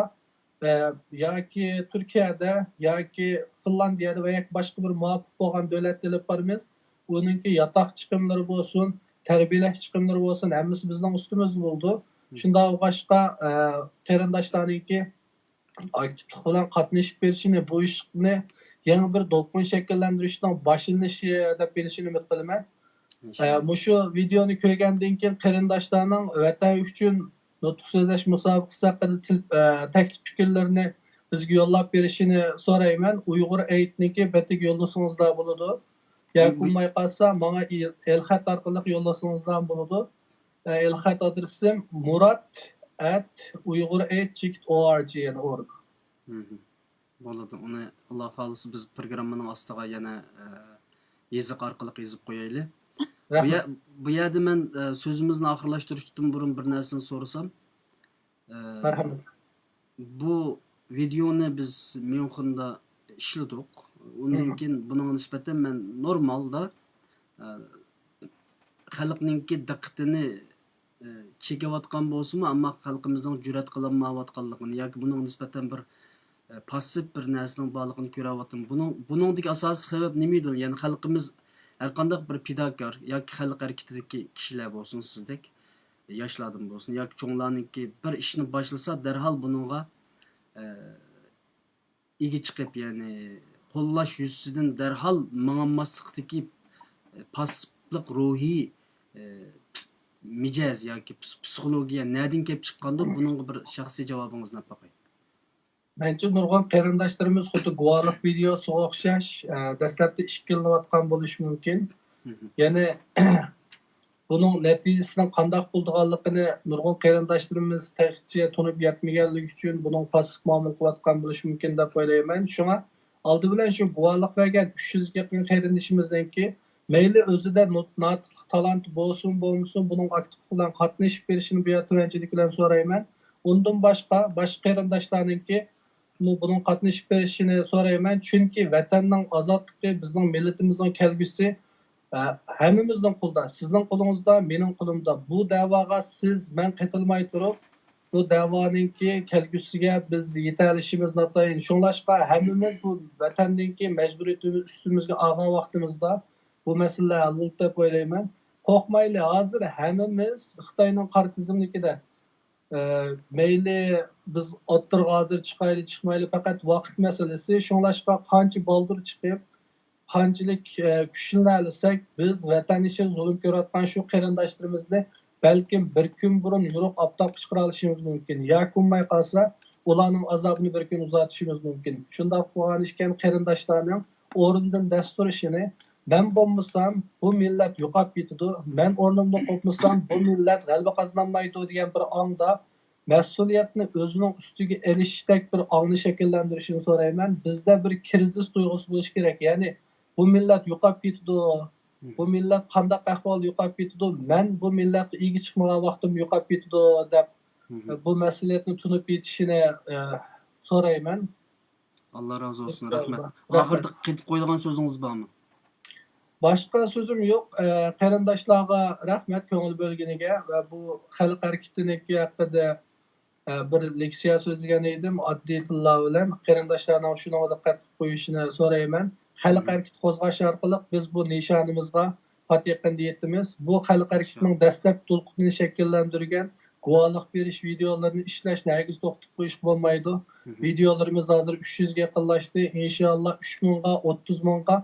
ئە، ياكى تۈركىيەدە، ياكى فىنلاندىيەدە ۋە ياكى باشقا بىر مۇۋاپىق بولغان دۆلەتتە ئېلىپ بارىمىز. ئۇنىڭكى ياتاق چىقىملىرى بولسۇن، تەربىيەلەش چىقىملىرى بولسۇن، ھەممىسى بىزنىڭ ئۈستىمىزدە بولىدۇ. شۇنداق بولغاچقا، ئە، قېرىنداشلارنىڭكى ئاكتىپلىق بىلەن قاتنىشىپ بېرىشىنى، بۇ ئىشنى يېڭى بىر دولقۇن شەكىللەندۈرۈشنىڭ باشلىنىشى دەپ بىلىشىنى ئۈمىد قىلىمەن. ئە، مۇشۇ ۋىدېئونى كۆرگەندىن كېيىن قېرىنداشلارنىڭ ۋەتەن ئۈچۈن نۇتۇق سۆزلەش مۇسابىقىسى ھەققىدە تىل-، ئە، تەكلىپ پىكىرلىرىنى بىزگە يوللاپ بېرىشىنى سورايمەن. ئۇيغۇر ئېيتنىڭكى بېتىگە يوللىسىڭىزلا بولىدۇ. ياكى بولماي قالسا، ماڭا ئېل-، ئېلخەت ئارقىلىق يوللىسىڭىزلا بولىدۇ. ئە، ئېلخەت ئادرېسىم مۇرات ئەت ئۇيغۇر ئېيت چېكىت ئو ئار جى، يەنى ئورگ. بولىدۇ. ئۇنى ئاللا خالىسا بىز پروگراممىنىڭ ئاستىغا يەنە، ئە، يېزىق ئارقىلىق يېزىپ قويايلى. بۇ يە-، بۇ يەردە مەن، ئە، سۆزىمىزنى ئاخىرلاشتۇرۇشتىن بۇرۇن بىر نەرسىنى سورىسام. ئە، مەرھەمەت. بۇ ۋىدېئونى بىز ميۇنخېندا ئىشلىدۇق. ئۇندىن كېيىن بۇنىڭغا نىسبەتەن مەن نورمالدا، ئە، خەلقنىڭكى دىققىتىنى، ئە، چېكىۋاتقان بولسىمۇ، ئەمما خەلقىمىزنىڭ جۈرئەت قىلالمايۋاتقانلىقىنى ياكى بۇنىڭغا نىسبەتەن بىر، ئە، پاسسىپ بىر نەرسىنىڭ بارلىقىنى كۆرۈۋاتىمەن. بۇنىڭ، بۇنىڭدىكى ئاساسىي سەۋەب نېمە ئىدى؟ يەنى خەلقىمىز ھەرقانداق بىر پىداكار ياكى خەلق ھەرىكىتىدىكى كىشىلەر بولسۇن، سىزدەك ياشلاردىن بولسۇن ياكى چوڭلارنىڭكى بىر ئىشنى باشلىسا، دەرھال بۇنىڭغا، ئە، ئىگە چىقىپ، يەنى قوللاش يۈزىسىدىن دەرھال ماڭالماسلىقتىكى، ئە، پاسسىپلىق روھى، ئە، پىس-، مىجەز ياكى پس-، پسىخولوگىيە نەدىن كېلىپ چىققاندۇ؟ بۇنىڭغا بىر شەخسىي جاۋابىڭىزنى ئاپ باقاي. مەنچە نۇرغۇن قېرىنداشلىرىمىز خۇددى گۇۋاھلىق ۋىدېئوسىغا ئوخشاش، ئە، دەسلەپتە ئىككىلىنىۋاتقان بولۇشى مۇمكىن. يەنى بۇنىڭ نەتىجىسىنىڭ قانداق بولىدىغانلىقىنى نۇرغۇن قېرىنداشلىرىمىز تېخىچە تونۇپ يەتمىگەنلىكى ئۈچۈن بۇنىڭغا پاسسىپ مۇئامىلە قىلىۋاتقان بولۇشى مۇمكىن دەپ ئويلايمەن. شۇڭا ئالدى بىلەن شۇ گۇۋاھلىق بەرگەن ئۈچ يۈزگە يېقىن قېرىندىشىمىزنىڭكى مەيلى ئۆزىدە نۇ-، ناتىقلىق تالانت بولسۇن بولمىسۇن، بۇنىڭغا ئاكتىپ بىلەن قاتنىشىپ بېرىشىنى بۇ يەردە تۆۋەنچىلىك بىلەن سورايمەن. ئۇندىن باشقا، باشقا قېرىنداشلارنىڭكى بۇنىڭغا قاتنىشىپ بېرىشىنى سورايمەن. چۈنكى ۋەتەننىڭ ئازادلىقى، بىزنىڭ مىللىتىمىزنىڭ كەلگۈسى، ئە، ھەممىمىزنىڭ قولىدا. سىزنىڭ قولىڭىزدا، مېنىڭ قولۇمدا. بۇ دەۋاغا سىز، مەن قېتىلماي تۇرۇپ، بۇ دەۋانىڭكى كەلگۈسىگە بىز يېتەلىشىمىز ناتايىن. شۇڭلاشقا ھەممىمىز بۇ ۋەتەندىكى مەجبۇرىيىتىمىز ئۈستىمىزگە ئالغان ۋاقتىمىزدا بۇ مەسىلىلەر ھەل بولدى دەپ ئويلايمەن. قورقمايلى، ھازىر ھەممىمىز خىتاينىڭ قارا تىزىملىكىدە. ئە، مەيلى بىز ئوتتۇرىغا ھازىر چىقايلى، چىقمايلى، پەقەت ۋاقىت مەسىلىسى. شۇڭلاشقا قانچە بالدۇر چىقىپ، قانچىلىك، ئە، كۈچلىنەلىسەك، بىز ۋەتەن ئىچىدە زۇلۇم كۆرۈۋاتقان شۇ قېرىنداشلىرىمىزنى بەلكىم بىر كۈن بۇرۇن يورۇق ئاپتاپقا چىقىرالىشىمىز مۇمكىن. ياكى بولماي قالسا، ئۇلارنىڭ ئازابىنى بىر كۈن ئۇزارتىشىمىز مۇمكىن. شۇنداق بولغان ئىكەن، قېرىنداشلارنىڭ ئورنىدىن دەس تۇرۇشىنى، مەن بولمىسام، بۇ مىللەت يوقاپ كېتىدۇ، مەن ئورنۇمدىن قوپمىسام، بۇ مىللەت غەلىبە قازىنالمايدۇ دېگەن بىر ئاڭدا مەسئۇلىيەتنى ئۆزىنىڭ ئۈستىگە ئېلىشتەك بىر ئاڭنى شەكىللەندۈرۈشىنى سورايمەن. بىزدە بىر كىرىزىس تۇيغۇسى بولۇشى كېرەك. يەنى بۇ مىللەت يوقاپ كېتىدۇ، بۇ مىللەت قانداق ئەھۋالدا يوقاپ كېتىدۇ، مەن بۇ مىللەتقا ئىگە چىقمىغان ۋاقتىم يوقاپ كېتىدۇ دەپ، بۇ مەسئۇلىيەتنى تونۇپ يېتىشىنى، ئە، سورايمەن. ئاللا رازى بولسۇن، رەھمەت. ئىنشاللا. ئاخىرىدا قېتىپ قويىدىغان سۆزىڭىز بارمۇ؟ باشقا سۆزۈم يوق. ئە، قېرىنداشلارغا رەھمەت كۆڭۈل بۆلگىنىگە ۋە بۇ خەلق ھەرىكىتىنىڭكى ھەققىدە، ئە، بىر لېكسىيە سۆزلىگەن ئىدىم ئاددىي تىللار بىلەن. قېرىنداشلارنىڭ شۇنىڭغا دىققەت قىلىپ قويۇشىنى سورايمەن. خەلق ھەرىكىتى قوزغاش ئارقىلىق بىز بۇ نىشانىمىزغا پات يېقىندا يېتىمىز. بۇ خەلق ھەرىكىتىنىڭ دەسلەپ دولقۇنىنى شەكىللەندۈرگەن گۇۋاھلىق بېرىش ۋىدېئولىرىنى ئىشلەشنى ھەرگىز توختىتىپ قويۇشقا بولمايدۇ. ۋىدېئولىرىمىز ھازىر ئۈچ يۈزگە يېقىنلاشتى. ئىنشاللا ئۈچ مىڭغا، ئوتتۇز مىڭغا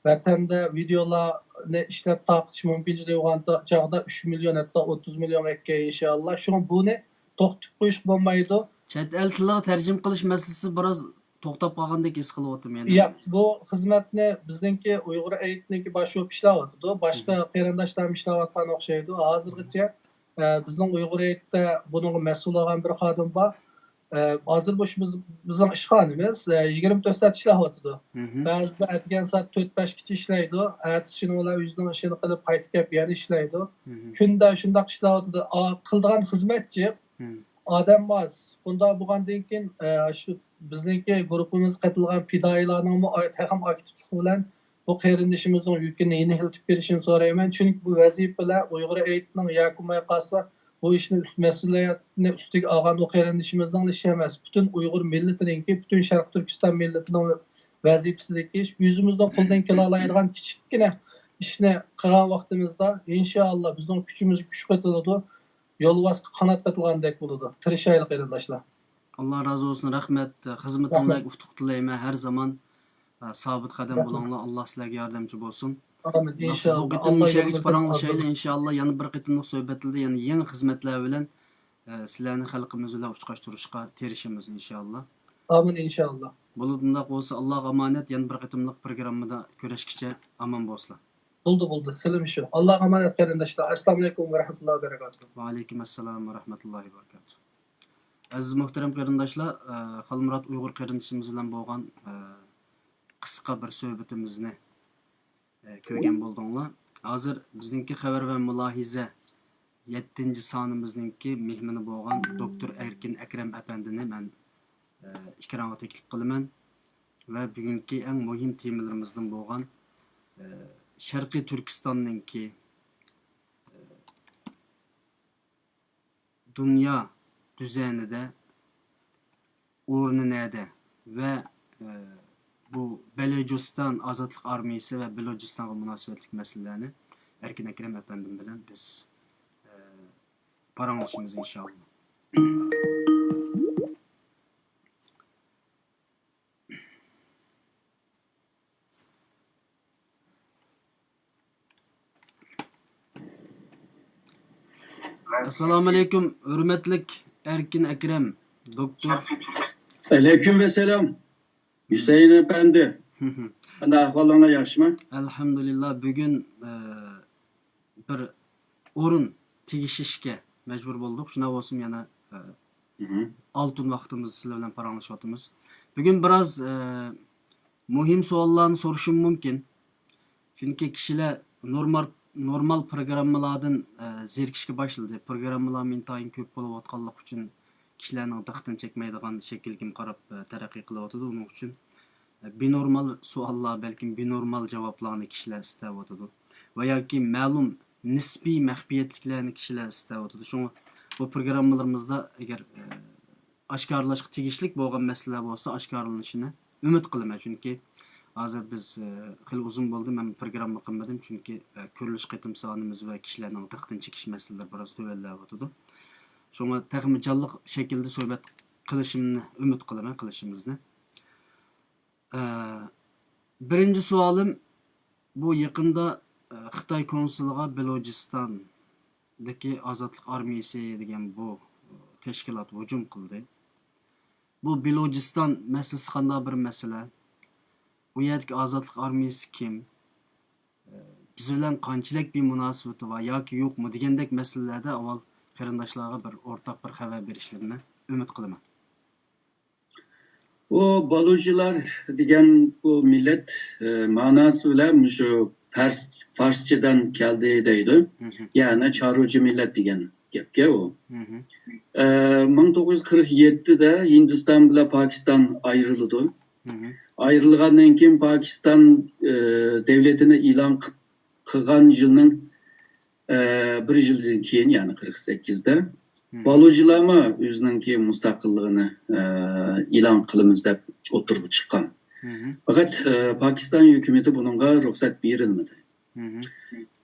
ۋەتەندە ۋىدېئولارنى ئىشلەپ تارقىتىش مۇمكىنچىلىكى بولغان چاغدا ئۈچ مىليون، ھەتتا ئوتتۇز مىليونغا يەتكەن ئىنشاللا. شۇڭا بۇنى توختىتىپ قويۇشقا بولمايدۇ. چەت ئەل تىلىغا تەرجىمە قىلىش مەسىلىسى بىراز توختاپ قالغاندەك ھېس قىلىۋاتىمەن يەنە. ياق، بۇ خىزمەتنى بىزنىڭكى ئۇيغۇر ئېيتنىڭكى باش شوپى ئىشلەۋاتىدۇ. باشقا قېرىنداشلارمۇ ئىشلەۋاتقان ئوخشايدۇ. ھازىرغىچە، ئە، بىزنىڭ ئۇيغۇر ئېيتتا بۇنىڭغا مەسئۇل بولغان بىر خادىم بار. ئە، ھازىر مۇشۇ بىز، بىزنىڭ ئىشخانىمىز، ئە، يىگىرمە تۆت سائەت ئىشلەۋاتىدۇ. بەزىدە ئەتىگەن سائەت تۆت بەشكىچە ئىشلەيدۇ. ئەتىسى شۇنىڭ بىلەن ئۆزىنىڭ ئىشىنى قىلىپ قايتىپ كېلىپ يەنە ئىشلەيدۇ. كۈندە شۇنداق ئىشلەۋاتىدۇ. ئا، قىلىدىغان خىزمەت جىق. ئادەم ئاز. بۇنداق بولغاندىن كېيىن، ئە، شۇ بىزنىڭكى گۇرۇپپىمىزغا قېتىلغان پىدائىيلارنىڭمۇ ئا-، تېخىمۇ ئاكتىپلىقى بىلەن بۇ قېرىندىشىمىزنىڭ يۈكىنى يېنىكلىتىپ بېرىشىنى سورايمەن. چۈنكى بۇ ۋەزىپىلەر ئۇيغۇر ئېيتنىڭ ياكى بولماي قالسا، بۇ ئىشنى ئۈست-، مەسئۇلىيەتنى ئۈستىگە ئالغان ئۇ قېرىندىشىمىزنىڭلا ئىشى ئەمەس. پۈتۈن ئۇيغۇر مىللىتىنىڭكى، پۈتۈن شەرقىي تۈركىستان مىللىتىنىڭ ۋەزىپىسىدىكى ئىش. ئۆزىمىزنىڭ قولىدىن كېلەلايدىغان كىچىككىنە ئىشنى قىلغان ۋاقتىمىزدا، ئىنشائاللا، بىزنىڭ كۈچىمىزگە كۈچ قېتىلىدۇ، يولۋاسقا قانات قېتىلغاندەك بولىدۇ. تىرىشايلى، قېرىنداشلار. ئاللا رازى بولسۇن، رەھمەت. خىزمىتىڭلارغا ئۇتۇق تىلەيمەن. ھەر زامان، ئە، سابىت قەدەم بولۇڭلار. ئاللا سىلەرگە ياردەمچى بولسۇن. ئامىن، ئىنشائاللا. بۇ قېتىم مۇشۇ يەرگىچە پاراڭلىشايلى، ئىنشائاللا. يەنە بىر قېتىملىق سۆھبەتلىرىدە يەنە يېڭى خىزمەتلەر بىلەن، ئە، سىلەرنى خەلقىمىز بىلەن ئۇچراشتۇرۇشقا تىرىشىمىز، ئىنشائاللا. ئامىن، ئىنشائاللا. بولىدۇ، ئۇنداق بولسا، ئاللاغا ئامانەت. يەنە بىر قېتىملىق پروگراممىدا كۆرۈشكىچە ئامان بولسىلا. بولدى، بولدى. سىلىمۇ شۇ. ئاللاغا ئامانەت، قېرىنداشلار. ئەسسالامۇئەلەيكۇم ۋە رەھمەتۇللاھى ۋە بەرىكاتۇھۇ. ۋەئەلەيكۇم ئەسسالام ۋە رەھمەتۇللاھى ۋە بەرىكاتۇھۇ. ئەزىز مۇھتەرەم قېرىنداشلار، ئە، خالمۇرات ئۇيغۇر قېرىندىشىمىز بىلەن بولغان، ئە، قىسقا بىر سۆھبىتىمىزنى، ئە، كۆرگەن بولدۇڭلار. ھازىر بىزنىڭكى خەۋەر ۋە مۇلاھىزە يەتتىنچى سانىمىزنىڭكى مېھمىنى بولغان دوكتور ئەركىن ئەكرەم ئەپەندىنى مەن، ئە، ئېكرانغا تەكلىپ قىلىمەن ۋە بۈگۈنكى ئەڭ مۇھىم تېمىلىرىمىزدىن بولغان، ئە، شەرقىي تۈركىستاننىڭكى، ئە، دۇنيا دۈزەنىدە ئورنى نەدە ۋە، ئە، بۇ بەلۇچىستان ئازادلىق ئارمىيىسى ۋە بەلۇچىستانغا مۇناسىۋەتلىك مەسىلىلەرنى ئەركىن ئەكرەم ئەپەندىم بىلەن بىز، ئە، پاراڭلىشىمىز ئىنشائاللا. ئەسسالامۇ ئەلەيكۇم، ھۆرمەتلىك ئەركىن ئەكرەم دوكتور. ئەلەيكۇم ئەسسالام، ھۈسەيىن ئەپەندى. قانداق ئەھۋالىڭلار، ياخشىمۇ؟ ئەلھەمدۇلىللا، بۈگۈن ئە، بىر ئورۇن تېگىشىشكە مەجبۇر بولدۇق. شۇنداق بولسىمۇ يەنە ئە، ئالتۇن ۋاقتىمىزدا سىلەر بىلەن پاراڭلىشىۋاتىمىز. بۈگۈن بىراز ئە، مۇھىم سوئاللارنى سورىشىم مۇمكىن. چۈنكى كىشىلەر نورمال، نورمال پروگراممىلاردىن ئە، زېرىكىشكە باشلىدى. پروگراممىلار ئىنتايىن كۆپ بولۇۋاتقانلىقى ئۈچۈن كىشىلەرنىڭ دىققىتىنى چەكمەيدىغان شەكىلگىمۇ قاراپ ئە، تەرەققىي قىلىۋاتىدۇ. ئۇنىڭ ئۈچۈن ئە، بىنورمال سوئاللار، بەلكىم بىنورمال جاۋابلارنى كىشىلەر ئىستەۋاتىدۇ. ۋە ياكى مەلۇم نىسپىي مەخپىيەتلىكلەرنى كىشىلەر ئىستەۋاتىدۇ. شۇڭا بۇ پروگراممىلىرىمىزدا ئەگەر ئە، ئاشكارىلاشقا تېگىشلىك بولغان مەسىلىلەر بولسا ئاشكارىلىنىشىنى ئۈمىد قىلىمەن. چۈنكى ھازىر بىز ئە، خېلى ئۇزۇن بولدى، مەن پروگرامما قىلمىدىم. چۈنكى ئە، كۆرۈلۈش قېتىم سانىمىز ۋە كىشىلەرنىڭ دىققىتىنى چېكىش مەسىلىلىرى بىراز تۆۋەنلەۋاتىدۇ. شۇڭا تېخىمۇ جانلىق شەكىلدە سۆھبەت قىلىشىمنى ئۈمىد قىلىمەن، قىلىشىمىزنى. ئە، بىرىنچى سوئالىم، بۇ يېقىندا ئە، خىتاي كونسۇلىغا بېلۇجىستاندىكى ئازادلىق ئارمىيىسى دېگەن بۇ تەشكىلات ھۇجۇم قىلدى. بۇ بېلۇجىستان مەسىلىسى قانداق بىر مەسىلە؟ ئۇ يەردىكى ئازادلىق ئارمىيىسى كىم؟ ئە، بىز بىلەن قانچىلىك بىر مۇناسىۋىتى بار ياكى يوقمۇ دېگەندەك مەسىلىلەردە ئاۋۋال قېرىنداشلارغا بىر ئورتاق بىر خەۋەر بېرىشلىرىنى ئۈمىد قىلىمەن. بۇ بالۇجىلار دېگەن بۇ مىللەت ئە، ماناسى بىلەن مۇشۇ پەرس، فارسچىدىن كەلدى دەيدۇ. يەنى چارۋىچى مىللەت دېگەن گەپكە ئۇ. ئە، مىڭ توققۇز يۈز قىرىق يەتتىدە ھىندىستان بىلەن پاكىستان ئايرىلىدۇ. ئايرىلغاندىن كېيىن پاكىستان ئە، دۆلىتىنى ئېلان قىلغان يىلنىڭ ئە، بىر يىلدىن كېيىن، يەنى قىرىق سەككىزدە، بالۇجىلارمۇ ئۆزىنىڭكى مۇستەقىللىقىنى ئە، ئېلان قىلىمىز دەپ ئوتتۇرىغا چىققان. پەقەت ئە، پاكىستان ھۆكۈمىتى بۇنىڭغا رۇخسەت بېرىلمىدى.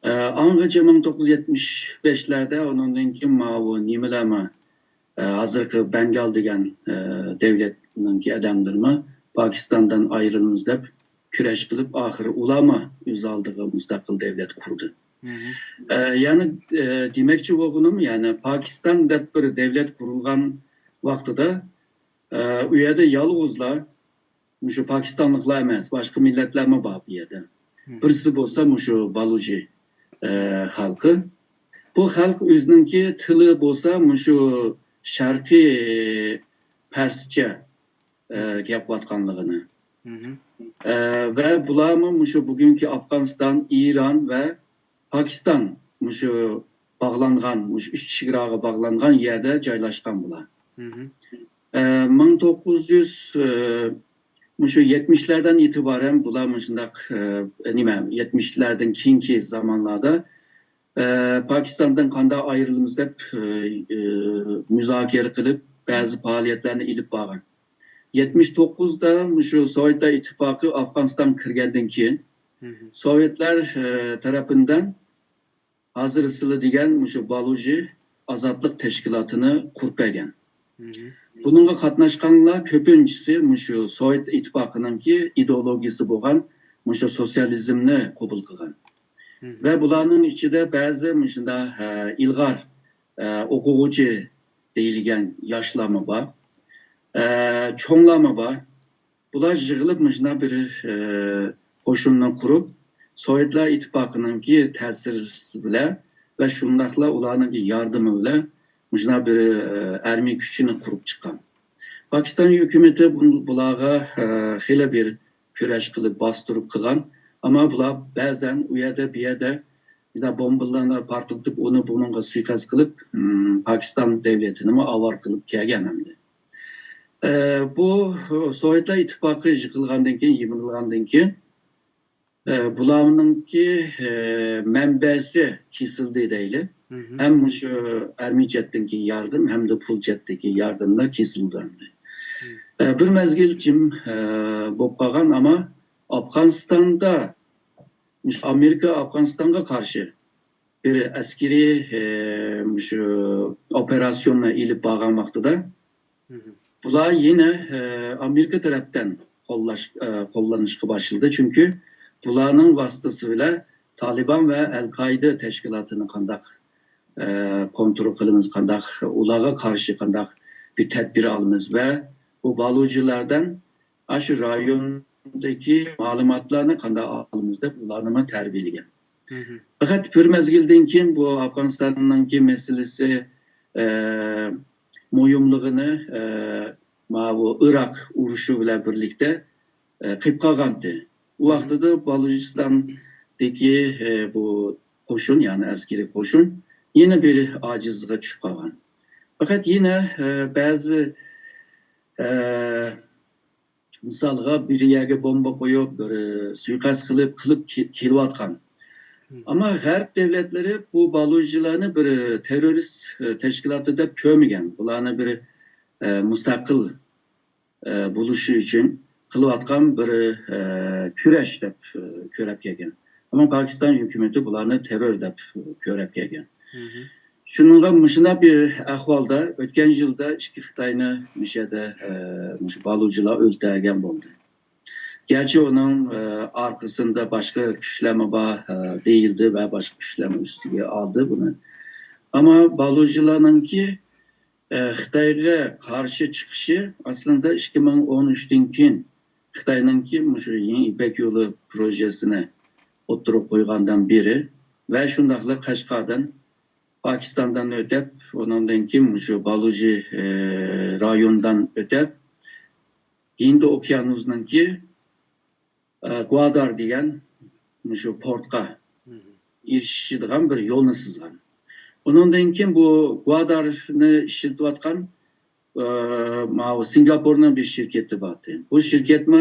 ئە، ئاڭغىچە مىڭ توققۇز يۈز يەتمىش بەشلەردە ئۇنىڭدىن كېيىن ماۋۇ نېمىلەرمۇ، ئە، ھازىرقى بەنگال دېگەن ئە، دۆلەتنىڭكى ئادەملىرىمۇ پاكىستاندىن ئايرىلىمىز دەپ كۈرەش قىلىپ، ئاخىرى ئۇلارمۇ ئۆز ئالدىغا مۇستەقىل دۆلەت قۇردى. ئە، يەنى ئە، دېمەكچى بولغىنىم، يەنى پاكىستان دەپ بىر دۆلەت قۇرۇلغان ۋاقتىدا ئە، ئۇ يەردە يالغۇزلا مۇشۇ پاكىستانلىقلار ئەمەس، باشقا مىللەتلەرمۇ بار بۇ يەردە. بىرسى بولسا مۇشۇ بالۇجى ئە، خەلقى. بۇ خەلق ئۆزىنىڭكى تىلى بولسا مۇشۇ شەرقىي پەرسچە ئە، گەپلەتكەنلىكىنى. ئە، ۋە بۇلارمۇ مۇشۇ بۈگۈنكى ئافغانىستان، ئىران ۋە پاكىستان مۇشۇ باغلانغان، مۇشۇ ئۈچ چېگراغا باغلانغان يەردە جايلاشقان بۇلار. ئە، مىڭ توققۇز يۈز ئە، مۇشۇ يەتمىشلەردىن ئېتىبارەن بۇلار مۇشۇنداق ئە، نېمە، يەتمىشلەردىن كېيىنكى زامانلاردا ئە، پاكىستاندىن قانداق ئايرىلىمىز دەپ ئە، ئە، مۇزاكىرە قىلىپ، بەزى پائالىيەتلەرنى ئېلىپ بارغان. يەتمىش توققۇزدا مۇشۇ سوۋېتلار ئىتتىپاقى ئافغانىستانغا كىرگەندىن كېيىن، سوۋېتلار ئە، تەرىپىدىن ھازىر سىلى دېگەن مۇشۇ بالۇجى ئازادلىق تەشكىلاتىنى قۇرۇپ بەرگەن. بۇنىڭغا قاتناشقانلار كۆپىنچىسى مۇشۇ سوۋېت ئىتتىپاقىنىڭكى ئىدېئولوگىيىسى بولغان مۇشۇ سوتسىيالىزمنى قوبۇل قىلغان. ۋە بۇلارنىڭ ئىچىدە بەزى مۇشۇنداق ئە، ئىلغار ئە، ئوقۇغۇچى دېيىلگەن ياشلارمۇ بار، ئە، چوڭلارمۇ بار. بۇلار يىغىلىپ مۇشۇنداق بىر ئە، قوشۇننى قۇرۇپ، سوۋېتلار ئىتتىپاقىنىڭكى تەسىرى بىلەن ۋە شۇنداقلا ئۇلارنىڭكى ياردىمى بىلەن مۇشۇنداق بىر ئە، ئارمىيە كۈچىنى قۇرۇپ چىققان. پاكىستان ھۆكۈمىتى بۇ-، بۇلارغا ئە، خېلى بىر كۈرەش قىلىپ باستۇرۇپ قىلغان. ئەمما بۇلار بەزەن ئۇ يەردە، بۇ يەردە بومبىلارنى پارتلىتىپ، ئۇنى بۇنىڭغا سۇيىقەست قىلىپ، ئىم، پاكىستان دۆلىتىنىمۇ ئاۋارە قىلىپ كەلگەن ئەمدى. ئە، بۇ سوۋېتلار ئىتتىپاقى يىقىلغاندىن كېيىن، يىمىرىلغاندىن كېيىن، ئە، بۇلارنىڭكى ئە، مەنبەسى كېسىلدى دەيلى. ھەم مۇشۇ ئارمىيە جەھەتتىكى ياردىمى، ھەمدە پۇل جەھەتتىكى ياردىمى كېسىلدى ئەمدى. ئە، بىر مەزگىل جىم ئە، بولۇپ قالغان، ئەمما ئافغانىستاندا مۇشۇ ئامېرىكا ئافغانىستانغا قارشى بىر ئەسكىرىي ئە، مۇشۇ ئوپېراتسىيوننى ئېلىپ بارغان ۋاقتىدا، بۇلار يەنە ئە، ئامېرىكا تەرەپتىن قوللاش، ئە، قوللىنىشقا باشلىدى. چۈنكى بۇلارنىڭ ۋاسىتىسى بىلەن تالىبان ۋە ئەل-قائىدە تەشكىلاتىنى قانداق ئە، كونترول قىلىمىز، قانداق ئۇلارغا قارشى قانداق بىر تەدبىر ئالىمىز ۋە بۇ بالۇجىلاردىن ئاشۇ رايوندىكى مەلۇماتلارنى قانداق ئالىمىز دەپ ئۇلارنىمۇ تەربىيەلىگەن. مھم. پەقەت بىر مەزگىلدىن كېيىن بۇ ئافغانىستاننىڭكى مەسىلىسى، ئە، مۇھىملىقىنى، ئە، ماۋۇ ئىراق ئۇرۇشى بىلەن بىرلىكتە، ئە، قېلىپ قالغانتى. ئۇ ۋاقتىدا بالۇچىستاندىكى، ئە، بۇ قوشۇن، يەنى ئەسكىرىي قوشۇن يەنە بىر ئاجىزلىققا چۈشۈپ قالغان. پەقەت يەنە، ئە، بەزى، ئە، مىسالغا، بىر يەرگە بومبا قويۇپ، بىر سۇيىقەست قىلىپ، قىلىپ كېلىۋاتقان. ئەمما غەرب دۆلەتلىرى بۇ بالۇچىلارنى بىر تېررورىست تەشكىلاتى دەپ كۆرمىگەن. بۇلارنى بىر، ئە، مۇستەقىل، ئە، بولۇشى ئۈچۈن قىلىۋاتقان بىر، ئە، كۈرەش دەپ، ئە، كۆرۈپ كەلگەن. ئەمما پاكىستان ھۆكۈمىتى بۇلارنى تېررور دەپ كۆرۈپ كەلگەن. شۇنىڭغا مۇشۇنداق بىر ئەھۋالدا ئۆتكەن يىلدا ئىككى خىتاينى مۇشۇ يەردە، ئە، مۇشۇ بالۇچىلار ئۆلتۈرگەن بولدى. گەرچە ئۇنىڭ، ئە، ئارقىسىدا باشقا كۈچلەرمۇ بار، ئە، دېيىلدى ۋە باشقا كۈچلەرمۇ ئۈستىگە ئالدى بۇنى. ئەمما بالۇچىلارنىڭكى، ئە، خىتايغا قارشى چىقىشى ئەسلىدە ئىككى مىڭ ئون ئۈچتىن كېيىن خىتاينىڭكى مۇشۇ يېڭى يىپەك يولى پروژېسىنى ئوتتۇرىغا قويغاندىن بېرى ۋە شۇنداقلا قەشقەردىن پاكىستاندىن ئۆتۈپ، ئۇنىڭدىن كېيىن مۇشۇ بالۇچى، ئى، رايوندىن ئۆتۈپ، ھىندى ئوكيانۇسىنىڭكى، ئى، گۋادار دېگەن مۇشۇ پورتقا ئېرىشىدىغان بىر يولنى سىزغان. ئۇنىڭدىن كېيىن بۇ گۋادارنى ئىشلىتىۋاتقان، ئى، ماۋۇ سىنگاپورنىڭ بىر شىركىتى بارتى. بۇ شىركەتمۇ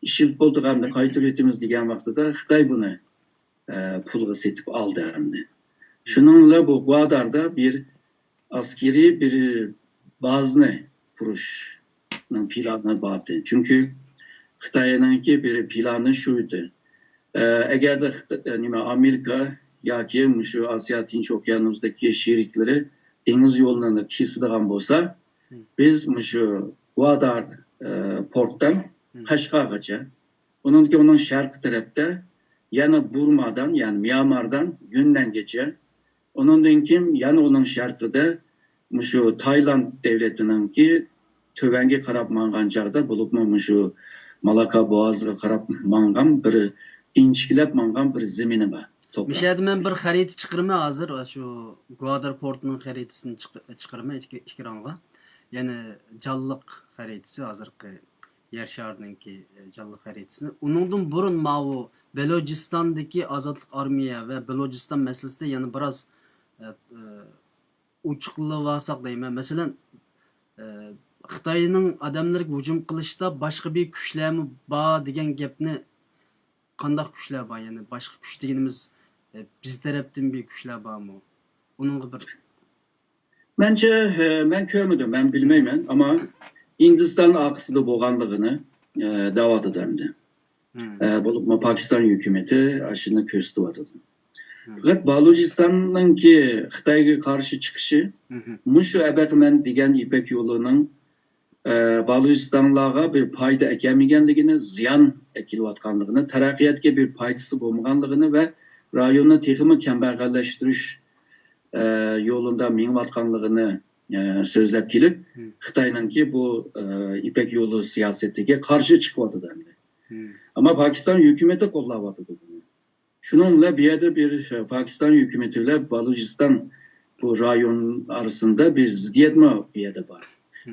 ئىشلىتىپ بولدۇق، ئەمدى قايتۇرۇۋېتىمىز دېگەن ۋاقتىدا خىتاي بۇنى ئە، پۇلغا سېتىپ ئالدى ئەمدى. شۇنىڭ بىلەن بۇ گۋاداردا بىر ئەسكىرىي بىر بازىنى قۇرۇشنىڭ پىلانى بار ئىدى. چۈنكى خىتاينىڭكى بىر پىلانى شۇ ئىدى. ئە، ئەگەردە خىت-، ئە، نېمە، ئامېرىكا ياكى مۇشۇ ئاسىيا تىنچ ئوكيانۇسىدىكى شېرىكلىرى دېڭىز يولىنى كېسىدىغان بولسا، بىز مۇشۇ گۋادار، ئە، پورتتىن قەشقەرغىچە، ئۇنىڭدىن كېيىن ئۇنىڭ شەرقىي تەرەپتە يەنە بۇرمادىن، يەنى ميانماردىن يۈننەنگىچە، ئۇنىڭدىن كېيىن يەنە ئۇنىڭ شەرقىدە مۇشۇ تايلاند دۆلىتىنىڭكى تۆۋەنگە قاراپ ماڭغان چاغدا، بولۇپمۇ مۇشۇ مالاكا بوغازىغا قاراپ ماڭغان بىر ئىنچىكىلەپ ماڭغان بىر زېمىنى بار. توپراق. مۇشۇ يەردە مەن بىر خەرىتە چىقىرىمەن ھازىر، شۇ گۋادار پورتىنىڭ خەرىتىسىنى چىق-، چىقىرىمەن ئېك-، ئېكرانغا. يەنى جانلىق خەرىتىسى ھازىرقى يەر شارىنىڭكى، ئە، جانلىق خەرىتىسىنى. ئۇنىڭدىن بۇرۇن ماۋۇ بېلوجىستاندىكى ئازادلىق ئارمىيە ۋە بېلوجىستان مەسىلىسىدە يەنە بىراز، ئە، ئە، ئوچۇقلىۋالساق دەيمەن. مەسىلەن، ئە، خىتاينىڭ ئادەملىرىگە ھۇجۇم قىلىشتا باشقا بىر كۈچلەرمۇ بار دېگەن گەپنى قانداق كۈچلەر بار؟ يەنى باشقا كۈچ دېگىنىمىز، ئە، بىز تەرەپتىن بىر كۈچلەر بارمۇ؟ ئۇنىڭغا بىر مەنچە، ئە، مەن كۆرمىدىم، مەن بىلمەيمەن، ئەمما ھىندىستان ئارقىسىدا بولغانلىقىنى، ئە، دەۋاتىدۇ ئەمدى. ئە، بولۇپمۇ پاكىستان ھۆكۈمىتى ئاشۇنى كۆرسىتىۋاتىدۇ. پەقەت بالۇچىستاننىڭكى خىتايغا قارشى چىقىشى مۇشۇ ئەبەت مەن دېگەن يىپەك يولىنىڭ ئە، بالۇچىستانلارغا بىر پايدا ئەكەلمىگەنلىكىنى، زىيان ئەكېلىۋاتقانلىقىنى، تەرەققىياتقا بىر پايدىسى بولمىغانلىقىنى ۋە رايوننى تېخىمۇ كەمبەغەللەشتۈرۈش، ئە، يولىدا مېڭىۋاتقانلىقىنى، ئە، سۆزلەپ كېلىپ، خىتاينىڭكى بۇ، ئە، يىپەك يولى سىياسىتىگە قارشى چىقىۋاتىدۇ ئەمدى. ئەمما پاكىستان ھۆكۈمىتى قوللاۋاتىدۇ بۇنى. شۇنىڭ بىلەن بۇ يەردە بىر، ئە، پاكىستان ھۆكۈمىتى بىلەن بالۇچىستان بۇ رايون ئارىسىندا بىر زىددىيەتمۇ بۇ يەردە بار.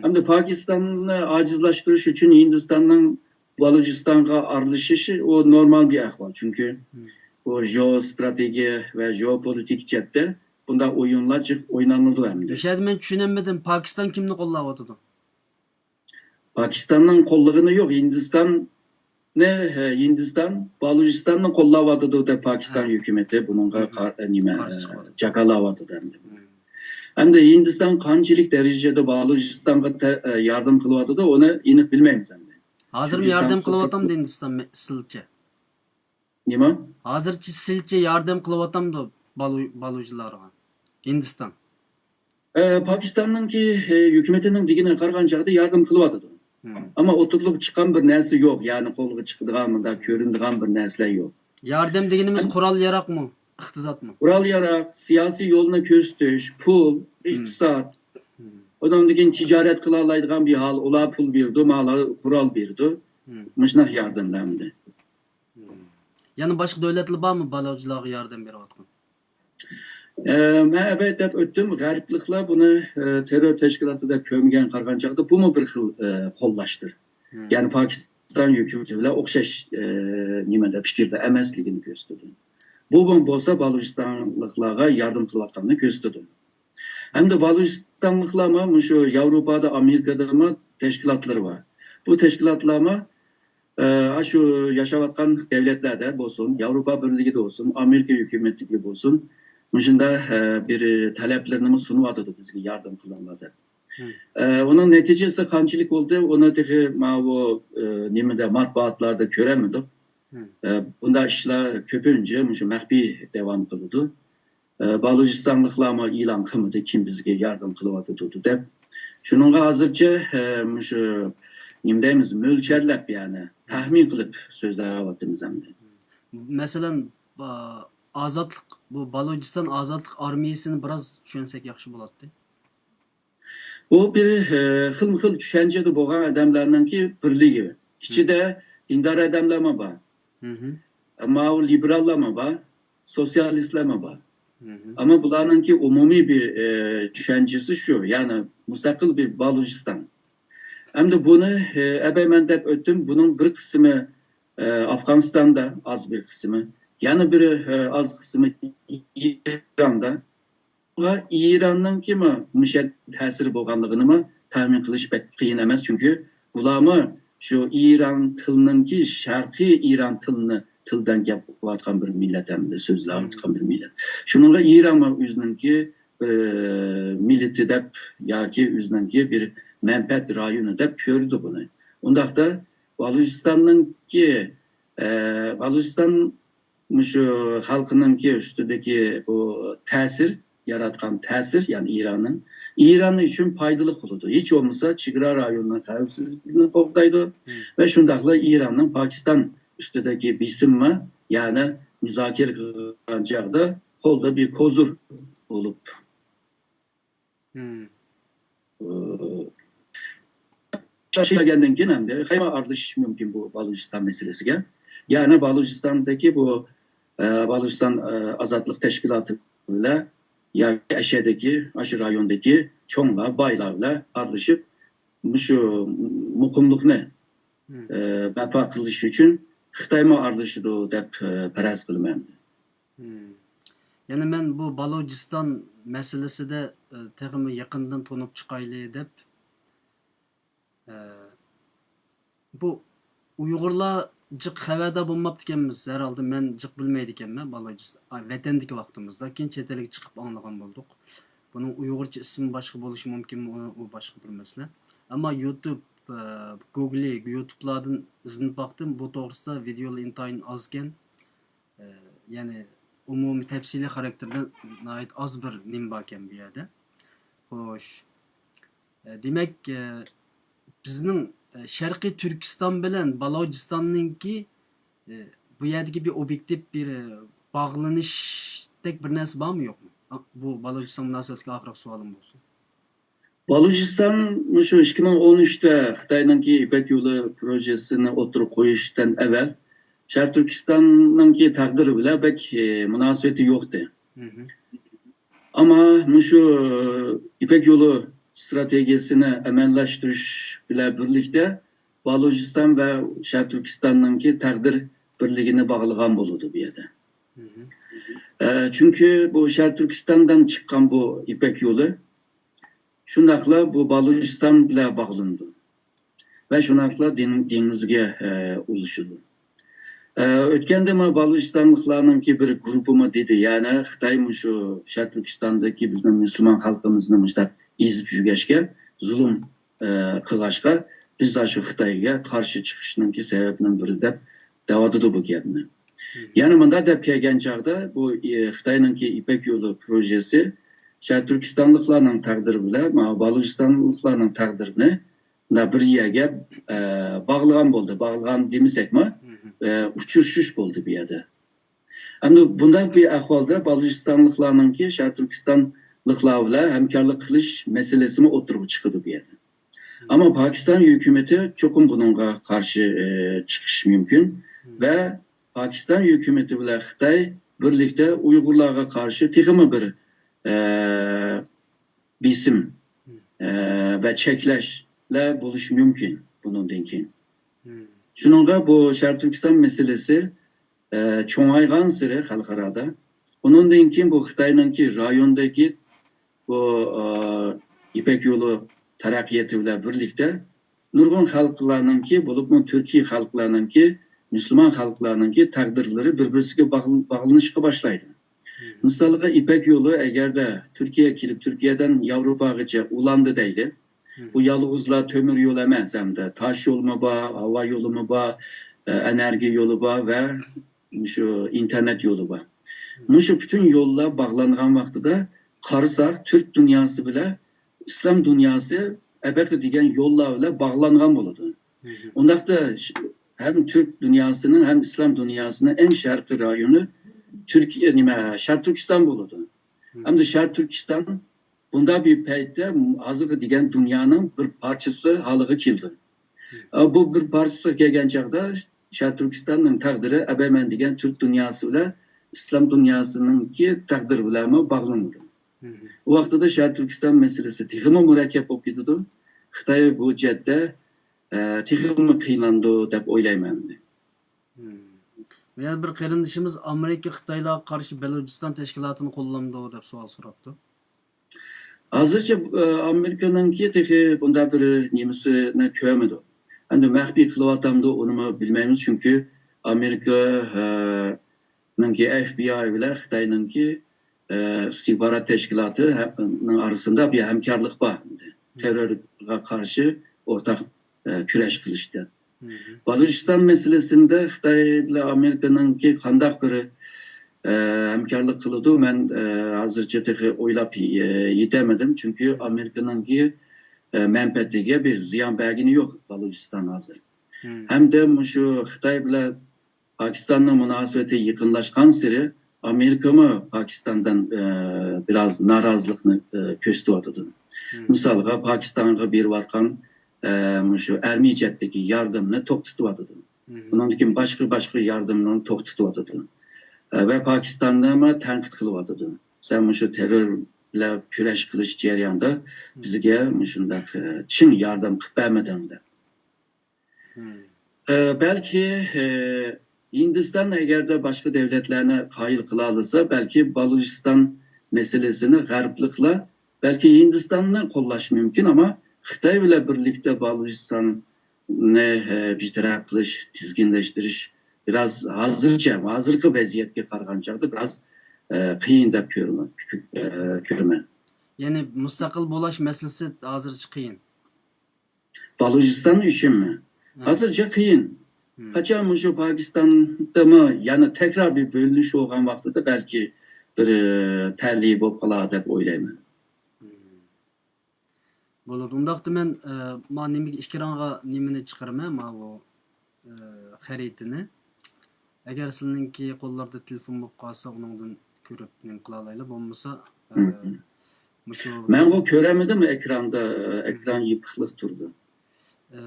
ئەمدى پاكىستاننى ئاجىزلاشتۇرۇش ئۈچۈن ھىندىستاننىڭ بالۇچىستانغا ئارىلىشىشى ئۇ نورمال بىر ئەھۋال. چۈنكى بۇ ژوئوستراتېگىيە ۋە ژوئوپولىتىك جەھەتتە بۇنداق ئويۇنلار جىق ئوينىلىدۇ ئەمدى. مۇشۇ يەردە مەن چۈشىنەلمىدىم. پاكىستان كىمنى قوللاۋاتىدۇ؟ پاكىستاننىڭ قوللىغىنى يوق. ھىندىستاننى، ھە، ھىندىستان بالۇچىستاننى قوللاۋاتىدۇ دەپ پاكىستان ھۆكۈمىتى بۇنىڭغا قار-، نېمە، جاكارلاۋاتىدۇ ئەمدى. ئەمدى ھىندىستان قانچىلىك دەرىجىدە بالۇچىستانغا تە-، ياردەم قىلىۋاتىدۇ، ئۇنى ئېنىق بىلمەيمىز ئەمدى. ھازىرمۇ ياردەم قىلىۋاتامدۇ ھىندىستان مە-، سىلچە؟ نېمە؟ ھازىرچە سىلچە ياردەم قىلىۋاتامدۇ بالۇ-، بالۇچىلارغا ھىندىستان؟ ئە، پاكىستاننىڭكى، ئە، ھۆكۈمىتىنىڭ دېگىنىگە قارىغان چاغدا ياردەم قىلىۋاتىدۇ. ئەمما ئوتتۇرىلىققا چىققان بىر نەرسە يوق، يەنى قولغا چىقىدىغان، مۇنداق كۆرۈنىدىغان بىر نەرسىلەر يوق. ياردەم دېگىنىمىز قورال ياراقمۇ؟ ئىقتىسادمۇ؟ قورال ياراغ، سىياسىي يولنى كۆرسىتىش، پۇل، ئىقتىساد، ئۇنىڭدىن كېيىن تىجارەت قىلالايدىغان بىر ھال، ئۇلار پۇل بېرىدۇ، ماڭا قورال بېرىدۇ. مۇشۇنداق ياردەملەر ئەمدى. يەنە باشقا دۆلەتلەر بارمۇ بالۇچلارغا ياردەم بېرىۋاتقان؟ ئە، مەن ئەۋەل دەپ ئۆتتۈم، غەربلىكلەر بۇنى ئە، تېررور تەشكىلاتى دەپ كۆرمىگەن، قارىغان چاغدا بۇمۇ بىر خىل ئە، قوللاشتۇر. يەنى پاكىستان ھۆكۈمىتى بىلەن ئوخشاش ئە، نېمىدە، پىكىردە ئەمەسلىكىنى كۆرسىتىدۇ. بۇ بولسا بالۇچىستانلىقلارغا ياردەم قىلىۋاتقانلىقىنى كۆرسىتىدۇ. ھەمدە بالۇچىستانلىقلارمۇ مۇشۇ ياۋروپادا، ئامېرىكادىمۇ تەشكىلاتلىرى بار. بۇ تەشكىلاتلارمۇ ئە، شۇ ياشاۋاتقان دۆلەتلەردە بولسۇن، ياۋروپا بىرلىكىدە بولسۇن، ئامېرىكا ھۆكۈمىتىگە بولسۇن، مۇشۇنداق ئە، بىر تەلەپلىرىنىمۇ سۇنۇۋاتىدۇ، بىزگە ياردەم قىلىڭلار دەپ. ئە، ئۇنىڭ نەتىجىسى قانچىلىك بولدى، ئۇنى تېخى ماۋۇ ئە، نېمىدە، مەتبۇئاتلاردا كۆرەلمىدۇق. ئە، بۇنداق ئىشلار كۆپىنچە مۇشۇ مەخپىي داۋام قىلىدۇ. ئە، بالۇچىستانلىقلارمۇ ئېلان قىلمىدى، كىم بىزگە ياردەم قىلىۋاتىدۇ دەپ. شۇنىڭغا ھازىرچە ئە، مۇشۇ نېمە دەيمىز، مۆلچەرلەپ، يەنى تەخمىن قىلىپ سۆزلەۋاتىمىز ئەمدى. مەسىلەن، ئا، ئازادلىق، بۇ بالۇچىستان ئازادلىق ئارمىيىسىنى بىراز چۈشەنسەك ياخشى بولاتتى. بۇ بىر ئە، خىلمۇ خىل چۈشەنچىدە بولغان ئادەملەرنىڭكى بىرلىكى. ئىچىدە دىندار ئادەملەرمۇ بار. ئەمما ئۇ لىبېراللارمۇ بار، سوتسىيالىستلارمۇ بار. ئەمما بۇلارنىڭكى ئومۇمىي بىر ئە، چۈشەنچىسى شۇ، يەنى مۇستەقىل بىر بالۇچىستان. ئەمدى بۇنى ئە، ئەبەي مەن دەپ ئۆتتۈم، بۇنىڭ بىر قىسمى ئە، ئافغانىستاندا، ئاز بىر قىسمى، يەنە بىر ئە، ئاز قىسمى ئىراندا. ئىراننىڭكىمۇ مۇشۇ تەسىرى بولغانلىقىنىمۇ تەخمىن قىلىش بەك قىيىن ئەمەس، چۈنكى بۇلارمۇ شۇ ئىران تىلىنىڭكى، شەرقىي ئىران تىلىنى، تىلدىن گەپ قىلىۋاتقان بىر مىللەت ئەمدى، سۆزلەۋاتقان بىر مىللەت. شۇنىڭغا ئىرانمۇ ئۆزىنىڭكى بىر مىللىتى دەپ ياكى ئۆزىنىڭكى بىر مەنپەئەت رايونى دەپ كۆرىدۇ بۇنى. ئۇنداقتا بالۇچىستاننىڭكى، ئە، بالۇچىستان مۇشۇ خەلقىنىڭكى ئۈستىدىكى بۇ تەسىر، ياراتقان تەسىر، يەنى ئىراننىڭ، ئىران ئۈچۈن پايدىلىق بولىدۇ. ھېچ بولمىسا چېگرا رايونىنىڭ خەۋپسىزلىكىنى قوغدايدۇ ۋە شۇنداقلا ئىراننىڭ پاكىستان ئۈستىدىكى بېسىممۇ، يەنى مۇزاكىرە قىلغان چاغدا قولدا بىر كوزۇر بولۇپ، ئى، شۇ كەلگەندىن كېيىن ئەمدى خىتايمۇ ئارىلىشىشى مۇمكىن بۇ بالۇچىستان مەسىلىسىگە. يەنى بالۇچىستاندىكى بۇ، ئە، بالۇچىستان، ئە، ئازادلىق تەشكىلاتى بىلەن ياكى ئەشەدىكى، ئاشۇ رايوندىكى چوڭلار، بايلار بىلەن ئارىلىشىپ، مۇشۇ مۇقىملىقنى، ئە، بەرپا قىلىش ئۈچۈن خىتايمۇ ئارىلىشىدۇ دەپ، ئە، پەرەز قىلىمەن. مم. يەنى مەن بۇ بالۇچىستان مەسىلىسىدە، ئە، تېخىمۇ يېقىندىن تونۇپ چىقايلى دەپ، ئە، بۇ ئۇيغۇرلار جىق خەۋەردار بولماپتىكەنمىز، ھەر ھالدا مەن جىق بىلمەيدىكەنمەن بالۇچىستان، ئا، ۋەتەندىكى ۋاقتىمىزدا، كېيىن چەت ئەلگە چىقىپ ئاڭلىغان بولدۇق. بۇنىڭ ئۇيغۇرچە ئىسمى باشقا بولۇشى مۇمكىنمۇ، ئۇ، ئۇ باشقا بىر مەسىلە. ئەمما يۇتۇب، ئە، گۇگلى، يۇتۇبلاردىن ئىزدىنىپ باقتىم، بۇ توغرىسىدا ۋىدېئولار ئىنتايىن ئازكەن. ئە، يەنى ئومۇمىي تەپسىلىي خاراكتېردا ناھايىتى ئاز بىر نېمە باركەن بۇ يەردە. خوش. ئە، دېمەك، ئە، بىزنىڭ، ئە، شەرقىي تۈركىستان بىلەن بالاچىستاننىڭكى، ئە، بۇ يەردىكى بىر ئوبيېكتىپ بىر، ئە، باغلىنىشتەك بىر نەرسە بارمۇ يوقمۇ؟ ئا، بۇ بالاچىستان مۇناسىۋەتلىك ئاخىرقى سوئالىم بولسۇن. بالۇچىستان مۇشۇ ئىككى مىڭ ئون ئۈچتە خىتاينىڭكى يىپەك يولى پروژېسىنى ئوتتۇرىغا قويۇشتىن ئەۋۋەل شەرقىي تۈركىستاننىڭكى تەقدىرى بىلەن بەك، ئى، مۇناسىۋىتى يوقتى. ئەمما مۇشۇ يىپەك يولى ئىستراتېگىيەسىنى ئەمەلىيلەشتۈرۈش بىلەن بىرلىكتە بالۇچىستان ۋە شەرقىي تۈركىستاننىڭكى تەقدىر بىرلىكىنى باغلىغان بولىدۇ بۇ يەردە. ئە، چۈنكى بۇ شەرقىي تۈركىستاندىن چىققان بۇ يىپەك يولى شۇنداقلا بۇ بالۇچىستان بىلەن باغلىنىدۇ ۋە شۇنداقلا دېڭ-، دېڭىزگە، ئە، ئۇلىشىدۇ. ئە، ئۆتكەندىمۇ بالۇچىستانلىقلارنىڭكى بىر گۇرۇپپىمۇ دېدى، يەنى خىتاي مۇشۇ شەرقىي تۈركىستاندىكى بىزنىڭ مۇسۇلمان خەلقىمىزنى مۇشۇنداق ئېزىپ يۈرگەچكە، زۇلۇم، ئە، قىلغاچقا، بىز شۇ خىتايغا قارشى چىقىشنىڭكى سەۋەبنىڭ بىرى دەپ دەۋاتىدۇ بۇ گەپنى. يەنە مۇنداق دەپ كەلگەن چاغدا، بۇ، ئى، خىتاينىڭكى يىپەك يولى پروژېسى شەرقىي تۈركىستانلىقلارنىڭ تەقدىرى بىلەن، مانا، بالۇچىستانلىقلارنىڭ تەقدىرىنى مۇنداق بىر يەرگە، ئە، باغلىغان بولدى. باغلىغان دېمىسەكمۇ، ئە، ئۇچرىشىش بولدى بۇ يەردە. ئەمدى بۇنداق بىر ئەھۋالدا بالۇچىستانلىقلارنىڭكى شەرقىي تۈركىستانلىقلار بىلەن ھەمكارلىق قىلىش مەسىلىسىمۇ ئوتتۇرىغا چىقىدۇ بۇ يەردە. ئەمما پاكىستان ھۆكۈمىتى چوقۇم بۇنىڭغا قارشى، ئى، چىقىشى مۇمكىن ۋە پاكىستان ھۆكۈمىتى بىلەن خىتاي بىرلىكتە ئۇيغۇرلارغا قارشى تېخىمۇ بىر، ئى، بېسىم، ئى، ۋە چەكلەشلەر بولۇشى مۇمكىن بۇنىڭدىن كېيىن. شۇنىڭغا بۇ شەرقىي تۈركىستان مەسىلىسى، ئى، چوڭايغانسېرى خەلقئارادا، ئۇنىڭدىن كېيىن بۇ خىتاينىڭكى رايوندىكى بۇ، ئى، يىپەك يولى تەرەققىياتى بىلەن بىرلىكتە نۇرغۇن خەلقلەرنىڭكى، بولۇپمۇ تۈركىي خەلقلەرنىڭكى، مۇسۇلمان خەلقلەرنىڭكى تەقدىرلىرى بىر-بىرسىگە باغل-، باغلىنىشقا باشلايدۇ. مىسالغا، يىپەك يولى ئەگەردە تۈركىيەگە كېلىپ، تۈركىيەدىن ياۋروپاغىچە ئۇلاندى دەيلى. بۇ يالغۇزلا تۆمۈر يول ئەمەس، ھەمدە تاش يولمۇ بار، ھاۋا يولىمۇ بار، ئە، ئېنېرگىيە يولى بار ۋە شۇ ئىنتېرنېت يولى بار. مۇشۇ پۈتۈن يوللار باغلانغان ۋاقتىدا قارىساق، تۈرك دۇنياسى بىلەن ئىسلام دۇنياسى ئەبەقە دېگەن يوللار بىلەن باغلانغان بولىدۇ. ئۇنداقتا ش-، ھەم تۈرك دۇنياسىنىڭ، ھەم ئىسلام دۇنياسىنىڭ ئەڭ شەرقىي رايونى تۈركىيە، نېمە، شەرقىي تۈركىستان بولىدۇ. ھەمدە شەرقىي تۈركىستان بۇنداق بىر پەيتتە ھازىرقى دېگەن دۇنيانىڭ بىر پارچىسى ھالىغا كېلىدۇ. ئە، بۇ بىر پارچىسىغا كەلگەن چاغدا شەرقىي تۈركىستاننىڭ تەقدىرى ئەبەمەن دېگەن تۈرك دۇنياسى بىلەن ئىسلام دۇنياسىنىڭكى تەقدىرى بىلەنمۇ باغلىنىدۇ. ئۇ ۋاقتىدا شەرقىي تۈركىستان مەسىلىسى تېخىمۇ مۇرەككەپ بولۇپ كېتىدۇ. خىتاي بۇ جەھەتتە، ئە، تېخىمۇ قىينىلىدۇ دەپ ئويلايمەن. مم. يەنە بىر قېرىندىشىمىز ئامېرىكا خىتايلارغا قارشى بەلۇچىستان تەشكىلاتىنى قوللامدۇ دەپ سوئال سوراپتۇ. ھازىرچە، ئە، ئامېرىكىنىڭكى تېخى بۇنداق بىر نېمىسىنى كۆرمىدۇق. ئەمدى مەخپىي قىلىۋاتامدۇ، ئۇنىمۇ بىلمەيمىز، چۈنكى ئامېرىكا، ئە، نىڭكى ئەف بى ئاي بىلەن خىتاينىڭكى، ئە، ئىستىخبارات تەشكىلاتى ھە-، نىڭ ئارىسىدا بىر ھەمكارلىق بار. تېررورغا قارشى ئورتاق، ئە، كۈرەش قىلىشتا. بالۇچىستان مەسىلىسىندە خىتاي بىلەن ئامېرىكىنىڭكى قانداق بىر، ئە، ھەمكارلىق قىلىدۇ، مەن، ئە، ھازىرچە تېخى ئويلاپ، ئە، يېتەلمىدىم. چۈنكى ئامېرىكىنىڭكى، ئە، مەنپەئەتىگە بىر زىيان بەرگىنى يوق بالۇچىستان ھازىر. ھەمدە مۇشۇ خىتاي بىلەن پاكىستاننىڭ مۇناسىۋىتى يېقىنلاشقانسېرى ئامېرىكىمۇ پاكىستاندىن، ئە، بىراز نارازىلىقنى، ئە، كۆرسىتىۋاتىدۇ. مىسالغا، پاكىستانغا بېرىۋاتقان، ئە، مۇشۇ ئەرمىي جەھەتتىكى ياردىمىنى توختىتىۋاتىدۇ. ئۇنىڭدىن كېيىن باشقا، باشقا ياردەملەرنى توختىتىۋاتىدۇ. ئە، ۋە پاكىستاننىمۇ تەنقىد قىلىۋاتىدۇ. سەن مۇشۇ تېررور بىلەن كۈرەش قىلىش جەريانىدا بىزگە مۇشۇنداق، ئە، چىڭ ياردەم قىلىپ بەرمىدىڭ دەپ. ئە، بەلكى، ئە، ھىندىستان ئەگەردە باشقا دۆلەتلەرنى قايىل قىلالىسا، بەلكى بالۇچىستان مەسىلىسىنى غەربلىكلەر بەلكى ھىندىستاننى قوللاشى مۇمكىن، ئەمما خىتاي بىلەن بىرلىكتە بالۇچىستاننى، ئە، بىتەرەپ قىلىش، تىزگىنلەشتۈرۈش بىراز ھازىرچە، ھازىرقى ۋەزىيەتكە قارىغان چاغدا بىراز، ئە، قىيىن دەپ كۆرىمەن، ئە، كۆرىمەن. يەنى مۇستەقىل بولاش مەسىلىسى ھازىرچە قىيىن. بالۇچىستان ئۈچۈنمۇ؟ ھازىرچە قىيىن. قاچان مۇشۇ پاكىستاندىمۇ يەنە تەكرار بىر بۆلۈنۈش بولغان ۋاقتىدا بەلكى بىر، ئە، تەلىي بولۇپ قالار دەپ ئويلايمەن. بولىدۇ. ئۇنداقتا مەن، ئە، ما نېمىگە ئېكرانغا نېمىنى چىقىرىمەن، ماۋۇ، ئە، خەرىتىنى. ئەگەر سىلىنىڭكى قوللاردا تېلېفون بولۇپ قالسا، ئۇنىڭدىن كۆرۈپ نېمە قىلالايلى. بولمىسا، ئە، مۇشۇ مەنغۇ كۆرەلمىدىم ئېكراندا، ئېكران يېپىقلىق تۇرىدۇ. ئە،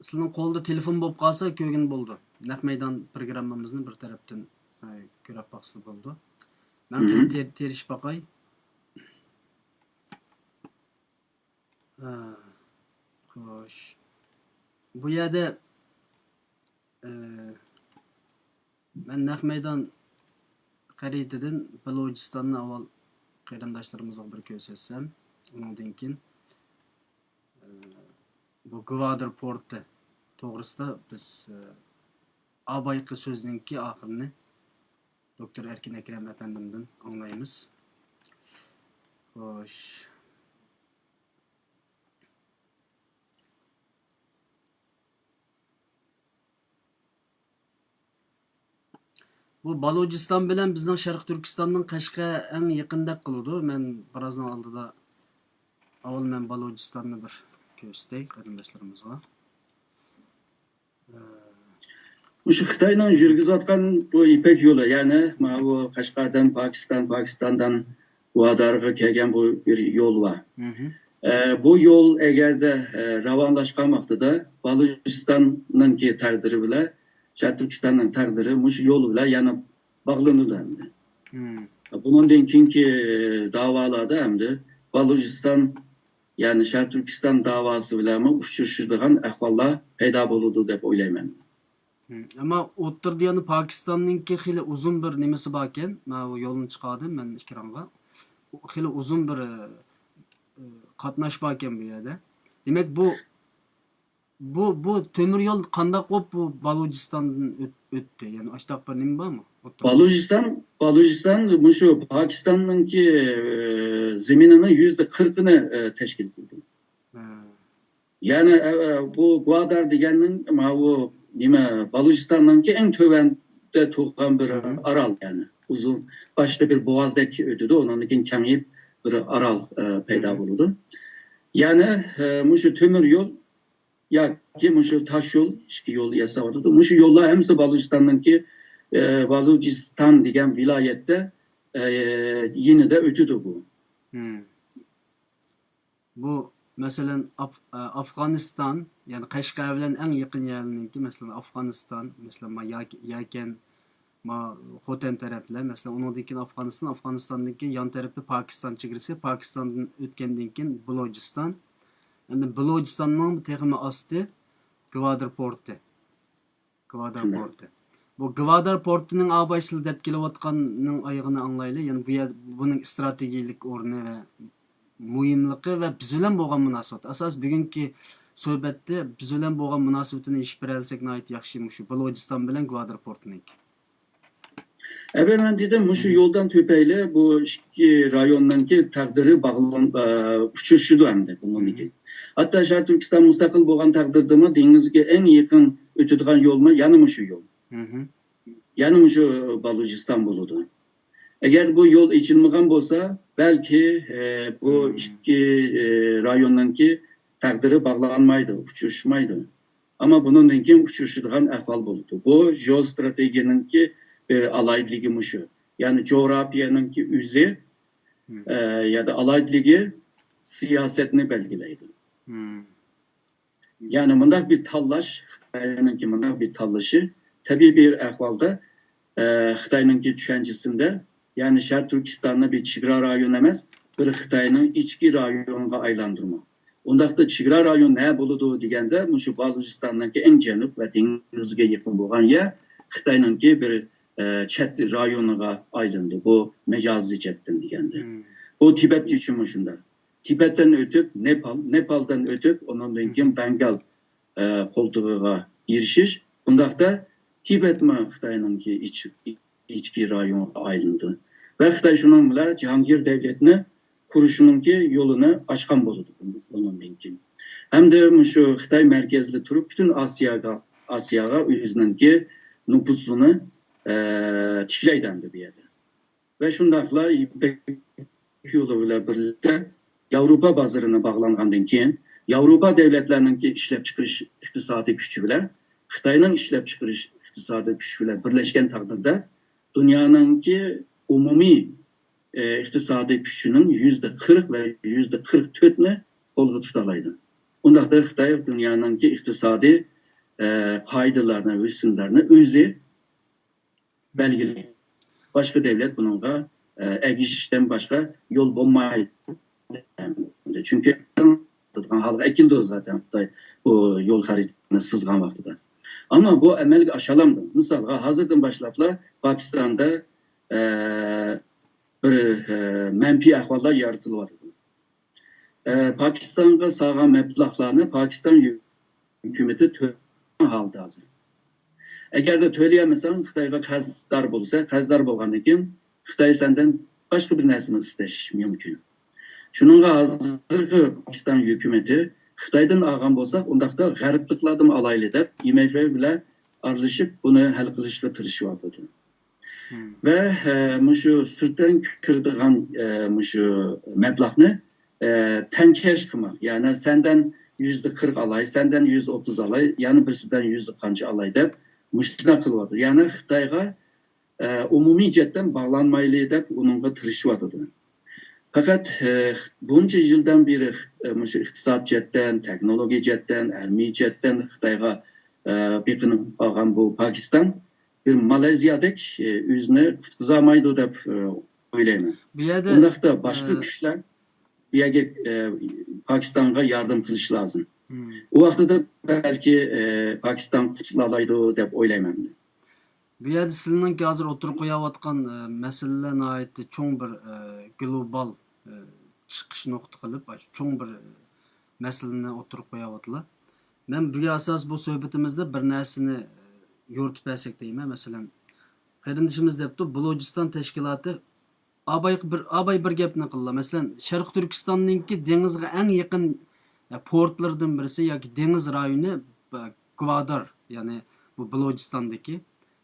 سىلىنىڭ قولدا تېلېفون بولۇپ قالسا، كۆرگىلى بولىدۇ. نەق مەيدان پروگراممىمىزنى بىر تەرەپتىن، ئە، كۆرۈپ باقسىلا بولىدۇ. مەن تېر-، تېرىشىپ باقاي. ئە، خوش. بۇ يەردە، ئە، مەن نەق مەيدان خەرىتىدىن بەلۇچىستاننى ئاۋۋال قېرىنداشلىرىمىزغا بىر كۆرسەتسەم، ئۇنىڭدىن كېيىن، ئە، بۇ گۋادىر پورتى توغرىسىدا بىز، ئە، ئا بايقى سۆزنىڭكى ئاخىرىنى دوكتور ئەركىن ئەكرەم ئەپەندىمدىن ئاڭلايمىز. خوش. بۇ بالۇچىستان بىلەن بىزنىڭ شەرقىي تۈركىستاننىڭ قەشقەر ئەڭ يېقىندەك قىلىدۇ. مەن بىرازنىڭ ئالدىدا، ئاۋۋال مەن بالۇچىستاننى بىر كۆرسىتەي قېرىنداشلىرىمىزغا. ئە، مۇشۇ خىتاينىڭ يۈرگۈزۈۋاتقان بۇ يىپەك يولى، يەنى ماۋۇ قەشقەردىن پاكىستان، پاكىستاندىن گۋادارغا كەلگەن بۇ بىر يول بار. ئە، بۇ يول ئەگەردە، ئە، راۋانلاشقان ۋاقتىدا بالۇچىستاننىڭكى تەقدىرى بىلەن شەرقىي تۈركىستاننىڭ تەقدىرى مۇشۇ يول بىلەن يەنە باغلىنىدۇ ئەمدى. بۇنىڭدىن كېيىنكى داۋالاردا ئەمدى بالۇچىستان، يەنى شەرقىي تۈركىستان داۋاسى بىلەنمۇ ئۇچرىشىدىغان ئەھۋاللار پەيدا بولىدۇ دەپ ئويلايمەن. ئەمما ئوتتۇرىدا يەنە پاكىستاننىڭكى خېلى ئۇزۇن بىر نېمىسى باركەن. مانا بۇ يولنى چىقاردىم مەن ئېكرانغا. خېلى ئۇزۇن بىر، ئە، ئە، قاتناش باركەن بۇ يەردە. دېمەك، بۇ، بۇ، بۇ تۆمۈر يول قانداق بولۇپ بۇ بالۇچىستاندىن ئۆت-، ئۆتتى؟ يەنى ئاشتاق بىر نېمە بارمۇ؟ ئوتتۇرىدا. بالۇچىستان، بالۇچىستان مۇشۇ پاكىستاننىڭكى، ئە، زېمىنىنىڭ يۈزدە قىرىقىنى، ئە، تەشكىل قىلىدۇ. يەنى، ئە، ئە، بۇ گۋادار دېگەننىڭ ماۋۇ نېمە، بالۇچىستاننىڭكى ئەڭ تۆۋەندە تۇرغان بىر ئارال، يەنى ئۇزۇن، باشتا بىر بوغازدەك ئۆتىدۇ، ئۇنىڭدىن كېيىن كېڭىيىپ بىر ئارال، ئە، پەيدا بولىدۇ. يەنى، ئە، مۇشۇ تۆمۈر يول ياكى مۇشۇ تاش يول، ئىككى يول ياساۋاتىدۇ. مۇشۇ يوللار ھەممىسى بالۇچىستاننىڭكى، ئە، بالۇچىستان دېگەن ۋىلايەتتە، ئە، يېنىدا ئۆتىدۇ بۇ. بۇ، مەسىلەن، ئاف-، ئە، ئافغانىستان، يەنى قەشقەر بىلەن ئەڭ يېقىن يەرلىرىنىڭكى، مەسىلەن، ئافغانىستان، مەسىلەن، ما ياك-، يەكەن، ما خوتەن تەرەپلەر، مەسىلەن، ئۇنىڭدىن كېيىن ئافغانىستان، ئافغانىستاندىن كېيىن يان تەرىپى پاكىستان چېگرىسى، پاكىستاندىن ئۆتكەندىن كېيىن بىلوجىستان، ئەمدى بىلوجىستاننىڭ تېخىمۇ ئاستى گۋادار پورتى. گۋادار پورتى. بۇ گۋادار پورتىنىڭ ئابايسىل دەپ كېلىۋاتقاننىڭ ئايىغىنى ئاڭلايلى. يەنى بۇ يەر، بۇنىڭ ئىستراتېگىيەلىك ئورنى ۋە مۇھىملىقى ۋە بىز بىلەن بولغان مۇناسىۋەت. ئاساس بۈگۈنكى سۆھبەتتە بىز بىلەن بولغان مۇناسىۋىتىنى ئېچىپ بېرەلىسەك ناھايىتى ياخشى. مۇشۇ بىلوجىستان بىلەن گۋادار پورتىنىڭكى. ئەبە مەن دېدىم، مۇشۇ يولدىن تۆپەيلى بۇ ئىككى رايوننىڭكى تەقدىرى باغلان-، ئە، ئۇچرىشىدۇ ئەمدى بۇنىڭدىن كېيىن. ھەتتا شەرقىي تۈركىستان مۇستەقىل بولغان تەقدىردىمۇ دېڭىزگە ئەڭ يېقىن ئۆتىدىغان يولمۇ يەنە مۇشۇ يول. يەنە مۇشۇ بالۇچىستان بولىدۇ. ئەگەر بۇ يول ئېچىلمىغان بولسا، بەلكى، ئە، بۇ ئىككى، ئە، رايوننىڭكى تەقدىرى باغلانمايدۇ، ئۇچرىشمايدۇ. ئەمما بۇنىڭدىن كېيىن ئۇچرىشىدىغان ئەھۋال بولىدۇ. بۇ جېئوستراتېگىيەنىڭكى بىر ئالاھىدىلىكى مۇشۇ. يەنى جۇغراپىيەنىڭكى ئۆزى، ئە، يا دا ئالاھىدىلىكى سىياسەتنى بەلگىلەيدۇ. يەنى مۇنداق بىر تاللاش، خىتاينىڭكى مۇنداق بىر تاللىشى تەبىئىي بىر ئەھۋالدا، ئە، خىتاينىڭكى چۈشەنچىسىندە، يەنى شەرقىي تۈركىستاننى بىر چېگرا رايون ئەمەس، بىر خىتاينىڭ ئىچكى رايونىغا ئايلاندۇرما. ئۇنداقتا چېگرا رايون نە بولىدۇ دېگەندە، مۇشۇ بالۇچىستاننىڭكى ئەڭ جەنۇب ۋە دېڭىزغا يېقىن بولغان يەر خىتاينىڭكى بىر، ئە، چەت رايونىغا ئايلىنىدۇ. بۇ مەجازىي جەھەتتىن دېگەندە. بۇ تىبەت ئۈچۈنمۇ شۇنداق. تىبەتتىن ئۆتۈپ نېپال، نېپالدىن ئۆتۈپ ئۇنىڭدىن كېيىن بەنگال، ئە، قولتۇقىغا ئېرىشىش. بۇنداقتا تىبەتمۇ خىتاينىڭكى ئىچ-، ئىچكى رايونغا ئايلىنىدۇ. ۋە خىتاي شۇنىڭ بىلەن جاھانگىر دەۋلەتنى قۇرۇشنىڭكى يولىنى ئاچقان بولىدۇ بۇنىڭدىن كېيىن. ھەمدە مۇشۇ خىتاي مەركەزلىك تۇرۇپ پۈتۈن ئاسىياغا، ئاسىياغا ئۆزىنىڭكى نوپۇزىنى، ئە، تىكلەيدۇ ئەمدى بۇ يەردە. ۋە شۇنداقلا يىپەك يولى بىلەن بىرلىكتە ياۋروپا بازىرىنى باغلانغاندىن كېيىن، ياۋروپا دۆلەتلەرنىڭكى ئىشلەپچىقىرىش ئىقتىسادىي كۈچى بىلەن خىتاينىڭ ئىشلەپچىقىرىش ئىقتىسادىي كۈچى بىلەن بىرلەشكەن تەقدىردە، دۇنيانىڭكى ئومۇمىي، ئى، ئىقتىسادىي كۈچىنىڭ يۈزدە قىرىق ۋە يۈزدە قىرىق تۆتنى قولغا تۇتالايدۇ. ئۇنداقتا خىتاي دۇنيانىڭكى ئىقتىسادىي، ئى، قائىدىلەرنى، ھۆسنلەرنى ئۆزى بەلگىلىك. باشقا دۆلەت بۇنىڭغا، ئە، ئەگىشىشتىن باشقا يول بولمايدۇ. چۈنكى ھالغا ئەكېلىدۇ زاتەن خىتاي بۇ يول خەرىتىسىنى سىزغان ۋاقتىدا. ئەمما بۇ ئەمەلگە ئاشالامدۇ؟ مىسالغا، ھازىردىن باشلاپلا پاكىستاندا، ئە، بىر، ئە، مەنپىي ئەھۋاللار يارىتىلىۋاتىدۇ. ئە، پاكىستانغا سالغان مەبلەغلەرنى پاكىستان ھۆكۈمىتى تۆلىگەن ھالدا ھازىر. ئەگەردە تۆلىيەلمىسەڭ، خىتايغا قەرزدار بولىسەن، قەرزدار بولغاندىن كېيىن خىتاي سەندىن باشقا بىر نەرسىنى ئىستەش مۇمكىن. شۇنىڭغا ھازىرقى پاكىستان ھۆكۈمىتى خىتايدىن ئالغان بولساق، ئۇنداقتا غەربلىكلەردىن ئالايلى دەپ، ئاي ئېم ئېف بىلەن ئارىلىشىپ بۇنى ھەل قىلىشقا تىرىشىۋاتىدۇ. ۋە، ئە، مۇشۇ سىرتتىن كىرىدىغان، ئە، مۇشۇ مەبلەغنى، ئە، تەڭكەش قىلماق. يەنى سەندىن يۈزدە قىرىق ئالاي، سەندىن يۈزدە ئوتتۇز ئالاي، يەنە بىرسىدىن يۈزدە قانچە ئالاي دەپ، مۇشۇنداق قىلىۋاتىدۇ. يەنى خىتايغا، ئە، ئومۇمىي جەھەتتىن باغلانمايلى دەپ ئۇنىڭغا تىرىشىۋاتىدۇ. پەقەت، ئە، بۇنچە يىلدىن بېرى، ئە، مۇشۇ ئىقتىساد جەھەتتىن، تېخنولوگىيە جەھەتتىن، ھەربىي جەھەتتىن خىتايغا، ئە، بېقىنىپ قالغان بۇ پاكىستان بىر مالايزىيادەك، ئە، ئۆزىنى قۇتقۇزالمايدۇ دەپ، ئە، ئويلايمەن. بۇ يەردە، ئۇنداقتا باشقا ئە، كۈچلەر بۇ يەرگە، ئە، پاكىستانغا ياردەم قىلىشى لازىم. مم. ئۇ ۋاقتىدا بەلكى، ئە، پاكىستان قۇتۇلالايدۇ دەپ ئويلايمەن. بۇ يەردە سىلىنىڭكى ھازىر ئوتتۇرىغا قويۇۋاتقان، ئە، مەسىلىلەر ناھايىتى چوڭ بىر، ئە، گلوبال، ئە، چىقىش نۇقتا قىلىپ، ئاشۇ چوڭ بىر، ئە، مەسىلىنى ئوتتۇرىغا قويۇۋاتىلا. مەن بۈگۈن ئاساس بۇ سۆھبىتىمىزدە بىر نەرسىنى، ئە، يورۇتۇپ بەرسەك دەيمەن. مەسىلەن، قېرىندىشىمىز دەپتۇ، بۇلۇچىستان تەشكىلاتى ئاباي بىر، ئاباي بىر گەپنى قىللا. مەسىلەن، شەرقىي تۈركىستاننىڭكى دېڭىزغا ئەڭ يېقىن، ئە، پورتلىرىدىن بىرسى ياكى دېڭىز رايونى، ئە، گۋادار، يەنى بۇ بلوچىستاندىكى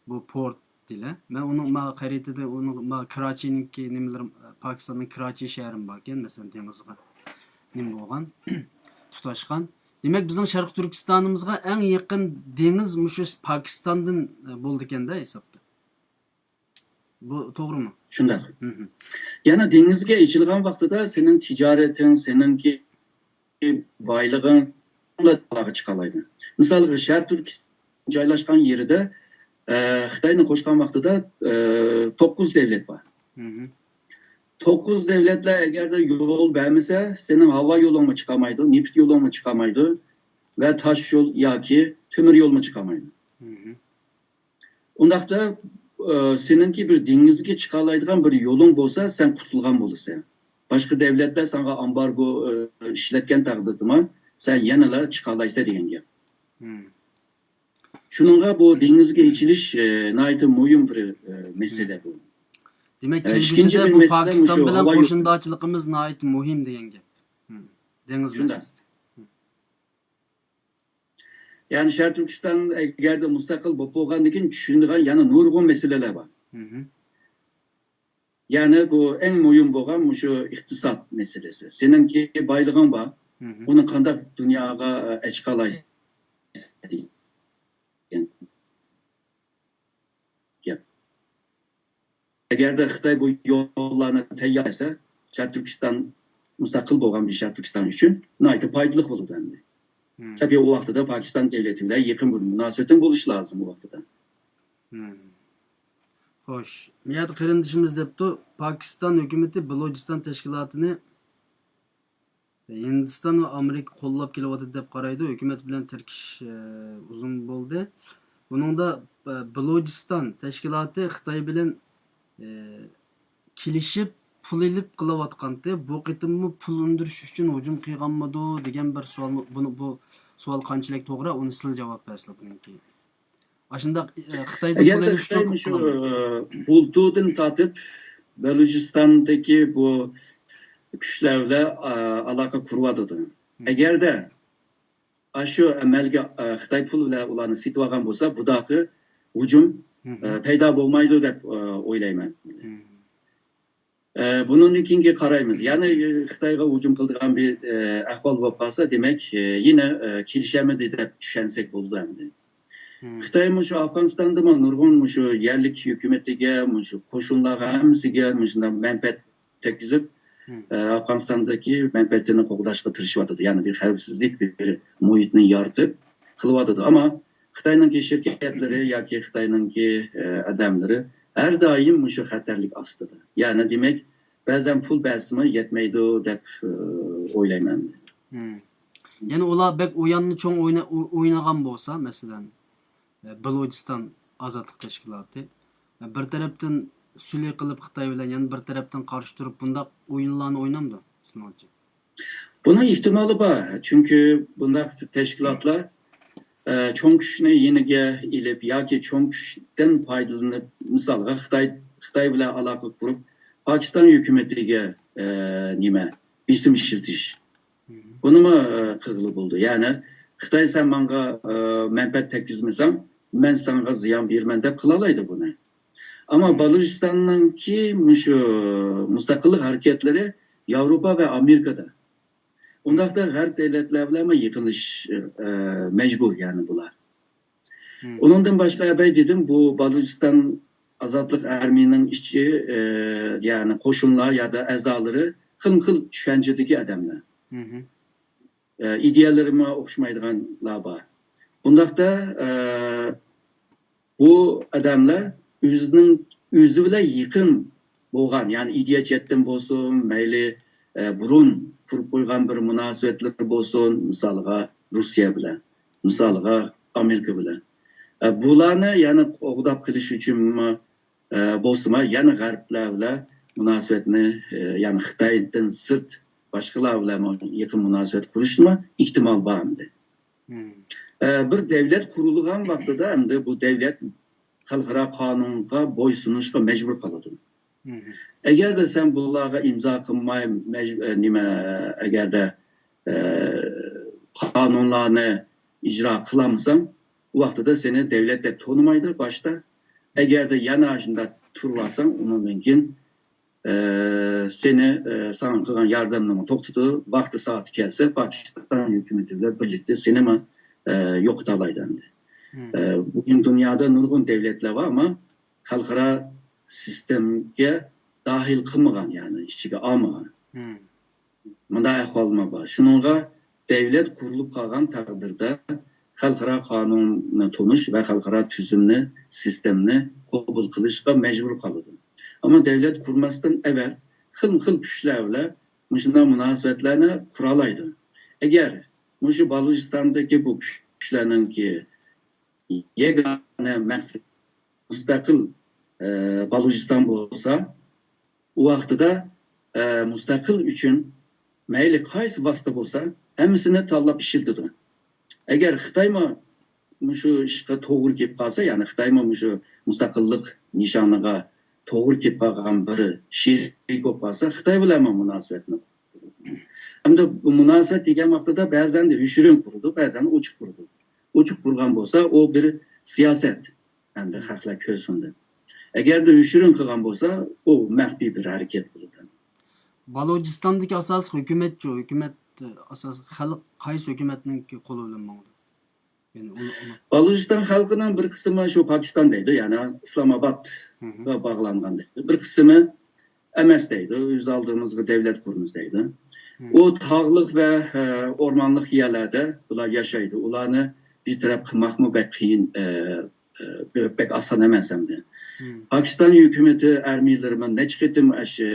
بۇ پورت دېيىلە. مەن ئۇنىڭ ما خەرىتىدە، ئۇنىڭ ما كراچىنىڭكى نېمىلىرى، پاكىستاننىڭ كراچى شەھىرىمۇ باركەن، مەسىلەن، دېڭىزغا نېمە بولغان، تۇتاشقان. دېمەك، بىزنىڭ شەرقىي تۈركىستانىمىزغا ئەڭ يېقىن دېڭىز مۇشۇ پاكىستاندىن، ئە، بولىدىكەن-دە ھېسابتا. بۇ توغرىمۇ؟ شۇنداق. مھم. يەنە دېڭىزگە ئېچىلغان ۋاقتىدا سېنىڭ تىجارىتىڭ، سېنىڭكى بايلىقىڭ چىقالايدۇ. مىسالغا، شەرقىي تۈركىستان جايلاشقان يېرىدە، ئە، خىتاينى قوشقان ۋاقتىدا، ئە، توققۇز دۆلەت بار. مھم. توققۇز دۆلەتلەر ئەگەردە يول بەرمىسە، سېنىڭ ھاۋا يولۇڭمۇ چىقالمايدۇ، نېفىت يولۇڭمۇ چىقالمايدۇ ۋە تاش يول ياكى تۆمۈر يولمۇ چىقالمايدۇ. مھم. ئۇنداقتا، ئە، سېنىڭكى بىر دېڭىزگە چىقالايدىغان بىر يولۇڭ بولسا، سەن قۇتۇلغان بولىسەن. باشقا دۆلەتلەر ساڭا ئامبارگو، ئە، ئىشلەتكەن تەقدىردىمۇ، سەن يەنىلا چىقالايسەن دېگەن گەپ. مم. شۇنىڭغا بۇ دېڭىزگە ئېچىلىش، ئە، ناھايىتى مۇھىم بىر، ئە، مەسىلە بۇ. دېمەك، ئە، ئىككىنچى كەلگۈسىدە بىر بۇ مەسىلە پاكىستان مۇشۇ بىلەن ھاۋا يول. قوشنىدارچىلىقىمىز ناھايىتى مۇھىم دېگەن گەپ. مم. دېڭىز شۇنداق. مەسىلىسى. يەنى شەرقىي تۈركىستان ئەگەردە مۇستەقىل بولۇپ بولغاندىن كېيىن چۈشىنىدىغان يەنە نۇرغۇن مەسىلىلەر بار. مھم. يەنى بۇ ئەڭ مۇھىم بولغان مۇشۇ ئىقتىساد مەسىلىسى. سېنىڭكى بايلىقىڭ بار، مھم. ئۇنى قانداق دۇنياغا، ئە، ئەچىقالايسەن دېگەن گەپ. ئەگەردە خىتاي بۇ يوللارنى تەييارلىسا، شەرقىي تۈركىستان مۇستەقىل بولغان بىر شەرقىي تۈركىستان ئۈچۈن ناھايىتى پايدىلىق بولىدۇ ئەمدى. مم. تەبىئىي، ئۇ ۋاقتىدا پاكىستان دۆلىتى بىلەن يېقىن بىر مۇناسىۋىتىڭ بولۇشى لازىم ئۇ ۋاقتىدا. مم. خوش. مىياد قېرىندىشىمىز دەپتۇ، پاكىستان ھۆكۈمىتى بلۇچىستان تەشكىلاتىنى ھىندىستان ۋە ئامېرىكا قوللاپ كېلىۋاتىدۇ دەپ قارايدۇ. ھۆكۈمەت بىلەن تىركىشىش، ئە، ئۇزۇن بولدى. بۇنىڭدا، ئە، بلۇچىستان تەشكىلاتى خىتاي بىلەن، ئە، كېلىشىپ، پۇل ئېلىپ قىلىۋاتقانتى. بۇ قېتىممۇ پۇل ئۈندۈرۈش ئۈچۈن ھۇجۇم قىلغانمىدۇ دېگەن بىر سوئالمۇ، بۇنى، بۇ سوئال قانچىلىك توغرا، ئۇنى سىلەر جاۋاب بەرسىلە بۇنىڭكى. ئاشۇنداق، ئە، خىتايدا ئەگەر پۇل ئېلىش خىتاي ئۈچۈن مۇشۇ، قىلغان. ئە، بۇلتۇردىن تارتىپ بەلۇچىستاندىكى بۇ كۈچلەر بىلەن، ئە، ئالاقە قۇرۇۋاتىدۇ. مم. ئەگەردە ئاشۇ ئەمەلگە، ئە، خىتاي پۇل بىلەن ئۇلارنى سېتىۋالغان بولسا، بۇداقى ھۇجۇم، مم. ئە، پەيدا بولمايدۇ دەپ، ئە، ئويلايمەن. مم. ئە، بۇنىڭدىن كېيىنگە قارايمىز. يەنى خىتايغا ھۇجۇم قىلىدىغان بىر، ئە، ئەھۋال بولۇپ قالسا، دېمەك، ئە، يەنە، ئە، كېلىشەلمىدى دەپ چۈشەنسەك بولىدۇ ئەمدى. مم. خىتاي مۇشۇ ئافغانىستاندىمۇ نۇرغۇن مۇشۇ يەرلىك ھۆكۈمىتىگە، مۇشۇ قوشۇنلارغا ھەممىسىگە مۇشۇنداق مەنپەئەت تەگكۈزۈپ، مم. ئە، ئافغانىستاندىكى مەنپەئەتىنى قوغداشقا تىرىشىۋاتىدۇ. يەنى بىر خەۋپسىزلىك، بىر مۇھىتنى يارىتىپ قىلىۋاتىدۇ. ئەمما خىتاينىڭكى شىركەتلىرى ياكى خىتاينىڭكى، ئە، ئادەملىرى ھەر دائىم مۇشۇ خەتەرلىك ئاستىدا. يەنى دېمەك، بەزەن پۇل بەرسىمۇ يەتمەيدۇ دەپ، ئە، ئويلايمەن. مم. يەنى ئۇلار بەك ئويۇننى چوڭ ئوينا-، ئو-، ئوينىغان بولسا، مەسىلەن، ئە، بلۇچىستان ئازادلىق تەشكىلاتى، ئە، بىر تەرەپتىن سۈلھى قىلىپ خىتاي بىلەن، يەنە بىر تەرەپتىن قارشى تۇرۇپ بۇنداق ئويۇنلارنى ئوينامدۇ سىلىڭچە؟ بۇنىڭ ئېھتىمالى بار. چۈنكى بۇنداق تەشكىلاتلار، ئە، چوڭ كۈچنى يېنىگە ئېلىپ ياكى چوڭ كۈچتىن پايدىلىنىپ، مىسالغا خىتاي، خىتاي بىلەن ئالاقە قۇرۇپ، پاكىستان ھۆكۈمىتىگە، ئە، نېمە، بېسىم ئىشلىتىش. مم. بۇنىمۇ، ئە، قىلغىلى بولىدۇ. يەنى خىتاي سەن ماڭا، ئە، مەنپەئەت تەگكۈزمىسەڭ، مەن ساڭا زىيان بېرىمەن دەپ قىلالايدۇ بۇنى. ئەمما مم. بلۇچىستاننىڭكى مۇشۇ مۇستەقىللىق ھەرىكەتلىرى ياۋروپا ۋە ئامېرىكىدا. ئۇنداقتا غەرب دۆلەتلەر بىلەنمۇ يېقىنلىشىش، ئە، مەجبۇر، يەنى بۇلار. ئۇنىڭدىن باشقا ئەبەي دېدىم، بۇ بالۇچىستان ئازادلىق ئارمىيىنىڭ ئىچى، ئە، يەنى قوشۇنلار يادا ئەزالىرى خىلمۇ خىل چۈشەنچىدىكى ئادەملەر. ئە، ئىدىيەلىرىمۇ ئوخشىمايدىغانلار بار. بۇنداقتا، ئە، بۇ ئادەملەر ئۆزىنىڭ، ئۆزى بىلەن يېقىن بولغان، يەنى ئىدىيە جەھەتتىن بولسۇن، مەيلى، ئە، بۇرۇن قۇرۇپ قويغان بىر مۇناسىۋەتلىرى بولسۇن، مىسالغا، روسىيە بىلەن، مىسالغا، ئامېرىكا بىلەن. ئە، بۇلارنى يەنە قوغداپ قېلىش ئۈچۈنمۇ، ئە، بولسىمۇ، يەنە غەربلەر بىلەن مۇناسىۋەتنى، ئە، يەنى خىتايدىن سىرت باشقىلار بىلەن يېقىن مۇناسىۋەت قۇرۇشمۇ ئېھتىمال بار ئەمدى. ئە، بىر دەۋلەت قۇرۇلغان ۋاقتىدا ئەمدى بۇ دەۋلەت خەلقئارا قانۇنغا بويسۇنۇشقا مەجبۇر قالىدۇ. ئەگەردە سەن بۇلارغا ئىمزا قىلماي، مەج-، ئە، نېمە، ئەگەردە، ئە، قانۇنلارنى ئىجرا قىلالمىساڭ، ئۇ ۋاقتىدا سېنى دەۋلەت دەپ تونۇمايدۇ باشتا. ئەگەردە يەنە شۇنداق تۇرۇۋالساڭ، ئۇنىڭدىن كېيىن، ئە، سېنى، ئە، ساڭا قىلغان ياردەمنىمۇ توختىتىدۇ. ۋاقتى سائىتى كەلسە، پاكىستان ھۆكۈمىتى بىلەن بىرلىكتە سېنىمۇ، ئە، يوقىتالايدۇ ئەمدى. ئە، بۈگۈن دۇنيادا نۇرغۇن دەۋلەتلەر بار، ئەمما خەلقئارا سىستېمىگە داخىل قىلمىغان، يەنى ئىچىگە ئالمىغان. مۇنداق ئەھۋالمۇ بار. شۇنىڭغا دەۋلەت قۇرۇلۇپ قالغان تەقدىردە، خەلقئارا قانۇننى تونۇش ۋە خەلقئارا تۈزۈمنى، سىستېمىنى قوبۇل قىلىشقا مەجبۇر قالىدۇ. ئەمما دەۋلەت قۇرماستىن ئەۋەل خىلمۇ خىل كۈچلەر بىلەن مۇشۇنداق مۇناسىۋەتلەرنى قۇرالايدۇ. ئەگەر مۇشۇ بالۇچىستاندىكى بۇ كۈچلەرنىڭكى يەگانە مەقسىتى مۇستەقىل، ئە، بالۇچىستان بولسا، ئۇ ۋاقتىدا، ئە، مۇستەقىل ئۈچۈن مەيلى قايسى ۋاسىتە بولسا، ھەممىسىنى تاللاپ ئىشلىتىدۇ. ئەگەر خىتايمۇ مۇشۇ ئىشقا توغرا كېلىپ قالسا، يەنى خىتايمۇ مۇشۇ مۇستەقىللىق نىشانىغا توغرا كېلىپ قالغان بىر شېرىك بولۇپ قالسا، خىتاي بىلەنمۇ مۇناسىۋەتنى قۇرىدۇ. ئەمدى بۇ مۇناسىۋەت دېگەن ۋاقتىدا بەزەن ھۆشۈرۈن قۇرىدۇ، بەزەن ئوچۇق قۇرىدۇ. ئوچۇق قۇرغان بولسا، ئۇ بىر سىياسەت. ئەمدى خەقلەر كۆرسۇن دەپ. ئەگەردە ھۆشۈرۈن قىلغان بولسا، ئۇ مەخپىي بىر ھەرىكەت بولىدۇ. بالۇچىستاندىكى ئاساسلىق ھۆكۈمەتچۇ؟ ھۆكۈمەت، ئاساس، خەلق قايسى ھۆكۈمەتنىڭ قولى بىلەن ماڭىدۇ؟ يەنى ئۇنى، ئۇنى. بالۇچىستان خەلقىنىڭ بىر قىسمى شۇ پاكىستان دەيدۇ، يەنى ئىسلامئابادقا باغلانغان دەيدۇ. بىر قىسمى ئەمەس دەيدۇ، ئۆز ئالدىمىزغا دەۋلەت قۇرىمىز دەيدۇ. ئۇ تاغلىق ۋە، ئە، ئورمانلىق يەرلەردە بۇلار ياشايدۇ. ئۇلارنى بىر تەرەپ قىلماقمۇ بەك قىيىن، ئە، ئە، بەك ئاسان ئەمەس ئەمدى. پاكىستان ھۆكۈمىتى ئارمىيىلىرىمۇ نەچچە قېتىم ئاشۇ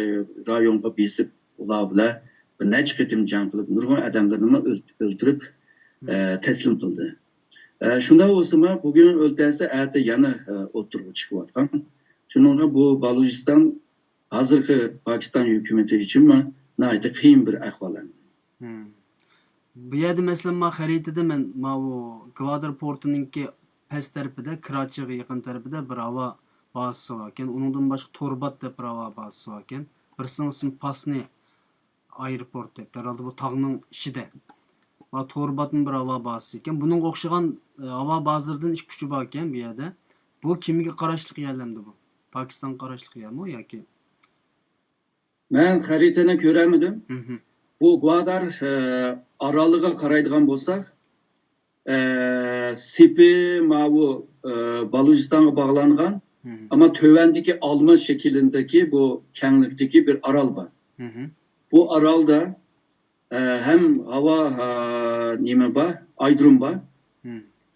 رايونغا بېسىپ، ئۇلار بىلەن بىر نەچچە قېتىم جەڭ قىلىپ، نۇرغۇن ئادەملىرىنىمۇ ئۆل-، ئۆلتۈرۈپ، ئە، تەسلىم قىلدى. ئە، شۇنداق بولسىمۇ، بۈگۈن ئۆلتۈرسە، ئەتە يەنە، ئە، ئوتتۇرىغا چىقىۋاتقان. شۇنىڭغا بۇ بالۇچىستان ھازىرقى پاكىستان ھۆكۈمىتى ئۈچۈنمۇ ناھايىتى قىيىن بىر ئەھۋال ئەمدى. بۇ يەردە، مەسىلەن، ما خەرىتىدە مەن ماۋۇ گۋادار پورتىنىڭكى پەس تەرىپىدە، كىراچىغا يېقىن تەرىپىدە بىر ھاۋا بازىسى باركەن. ئۇنىڭدىن باشقا توربات دەپ بىر ھاۋا بازىسى باركەن. بىرسىنىڭ ئىسمى پاسنى ئايروپورت دەپ، ھەرھالدا بۇ تاغنىڭ ئىچىدە. ۋە تورباتمۇ بىر ھاۋا بازىسى ئىكەن. بۇنىڭغا ئوخشىغان، ئە، ھاۋا بازىلىرىدىن ئىككى ئۈچى باركەن بۇ يەردە. بۇ كىمگە قاراشلىق يەرلەمدى بۇ؟ پاكىستانغا قاراشلىق يەرمۇ ياكى؟ مەن خەرىتىنى كۆرەلمىدىم. بۇ گۋادار، ئە، ئارالىغا قارايدىغان بولساق، ئە، سېپى ماۋۇ، ئە، بالۇچىستانغا باغلانغان، ئەمما تۆۋەندىكى ئالما شەكلىندىكى بۇ كەڭلىكتىكى بىر ئارال بار. بۇ ئارالدا، ئە، ھەم ھاۋا، ئە، نېمە بار، ئايرودروم بار،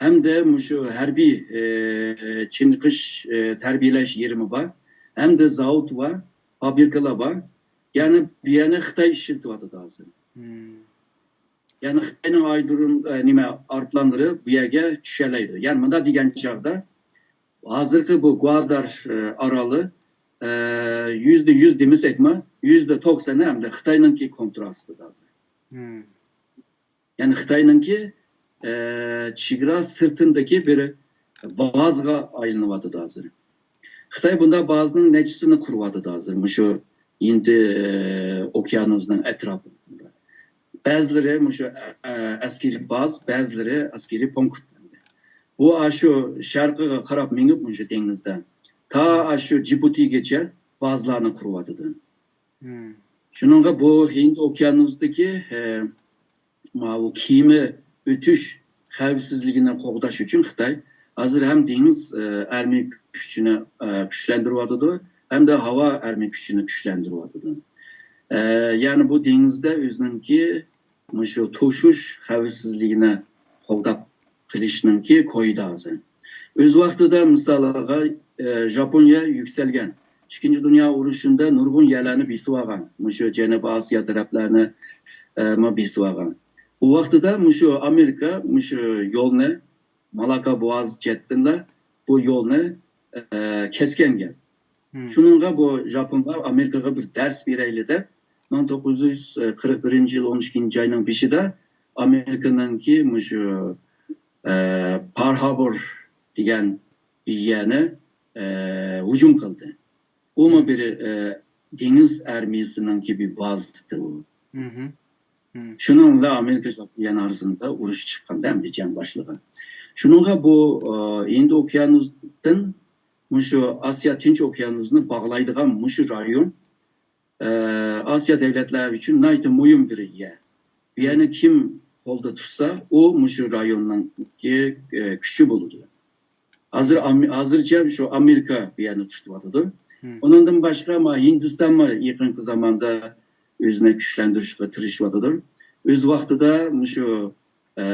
ھەمدە مۇشۇ ھەربىي، ئە، چېنىقىش، ئە، تەربىيەلەش يېرىمى بار، ھەمدە زاۋۇت بار، فابرىكىلار بار. يەنى بۇ يەرنى خىتاي ئىشلىتىۋاتىدۇ ھازىر. يەنى خىتاينىڭ ئايرودروم، ئە، نېمە، ئايروپىلانلىرى بۇ يەرگە چۈشەلەيدۇ. يەنى مۇنداق دېگەن چاغدا، ھازىرقى بۇ گۋادار، ئە، ئارالى، ئە، يۈزدە يۈز دېمىسەكمۇ، يۈزدە توقسان ئەمدى خىتاينىڭكى كونترول ئاستىدا ھازىر. يەنى خىتاينىڭكى، ئە، چېگرا سىرتىندىكى بىر بازىغا ئايلىنىۋاتىدۇ ھازىر. خىتاي بۇنداق بازىنىڭ نەچچىسىنى قۇرۇۋاتىدۇ ھازىر، مۇشۇ ھىندى، ئە، ئوكيانۇسىنىڭ ئەتراپىدا. بەزىلىرى مۇشۇ، ئە، ئەسكىرىي باز، بەزىلىرى ئەسكىرىي پونكىت. بۇ ئاشۇ شەرقىگە قاراپ مېڭىپ مۇشۇ دېڭىزدا تا ئاشۇ جىبۇتىگىچە بازىلارنى قۇرۇۋاتىدۇ. شۇنىڭغا بۇ ھىند ئوكيانۇسىدىكى، ئە، ماۋۇ كېمە ئۆتۈش خەۋپسىزلىكىنى قوغداش ئۈچۈن خىتاي ھازىر ھەم دېڭىز، ئە، ئارمىيە كۈچىنى، ئە، كۈچلەندۈرۈۋاتىدۇ، ھەمدە ھاۋا ئارمىيە كۈچىنى كۈچلەندۈرۈۋاتىدۇ. ئە، يەنى بۇ دېڭىزدا ئۆزىنىڭكى مۇشۇ توشۇش خەۋپسىزلىكىنى قوغداپ قېلىشنىڭكى كويىدا ھازىر. ئۆز ۋاقتىدا مىسالغا، ئە، ژاپونىيە يۈكسەلگەن. ئىككىنچى دۇنيا ئۇرۇشىدا نۇرغۇن يەرلەرنى بېسىۋالغان. مۇشۇ جەنۇبىي ئاسىيا تەرەپلەرنى، ئە، مۇ بېسىۋالغان. ئۇ ۋاقتىدا مۇشۇ ئامېرىكا مۇشۇ يولنى، مالاكا بوغازى جەھەتتىنلا بۇ يولنى، ئە، كەسكەنگەن. شۇنىڭغا بۇ ژاپونلار ئامېرىكىغا بىر دەرس بېرەيلى دەپ، مىڭ توققۇز يۈز قىرىق بىرىنچى يىل ئون ئىككىنچى ئاينىڭ بېشىدا ئامېرىكىنىڭكى مۇشۇ، ئە، پارل ھاربور دېگەن بىر يەرنى، ئە، ھۇجۇم قىلدى. ئۇمۇ بىر، ئە، دېڭىز ئارمىيەسىنىڭكى بىر بازىسى ئۇ. شۇنىڭ بىلەن ئامېرىكا ژاپونىيە ئارىسىدا ئۇرۇش چىققاندا ئەمدى جەڭ باشلىغان. شۇنىڭغا بۇ، ئە، ھىندى ئوكيانۇستىن مۇشۇ ئاسىيا تىنچ ئوكيانۇسنى باغلايدىغان مۇشۇ رايون، ئە، ئاسىيا دۆلەتلەر ئۈچۈن ناھايىتى مۇھىم بىر يەر. بۇ يەرنى كىم قولدا تۇتسا، ئۇ مۇشۇ رايوننىڭكى، ئە، كۈچى بولىدۇ. ھازىر ئام-، ھازىرچە شۇ ئامېرىكا بۇ يەرنى تۇتۇۋاتىدۇ. ئۇنىڭدىن باشقا، ما، ھىندىستانمۇ يېقىنقى زاماندا ئۆزىنى كۈچلەندۈرۈشكە تىرىشىۋاتىدۇ. ئۆز ۋاقتىدا مۇشۇ، ئە،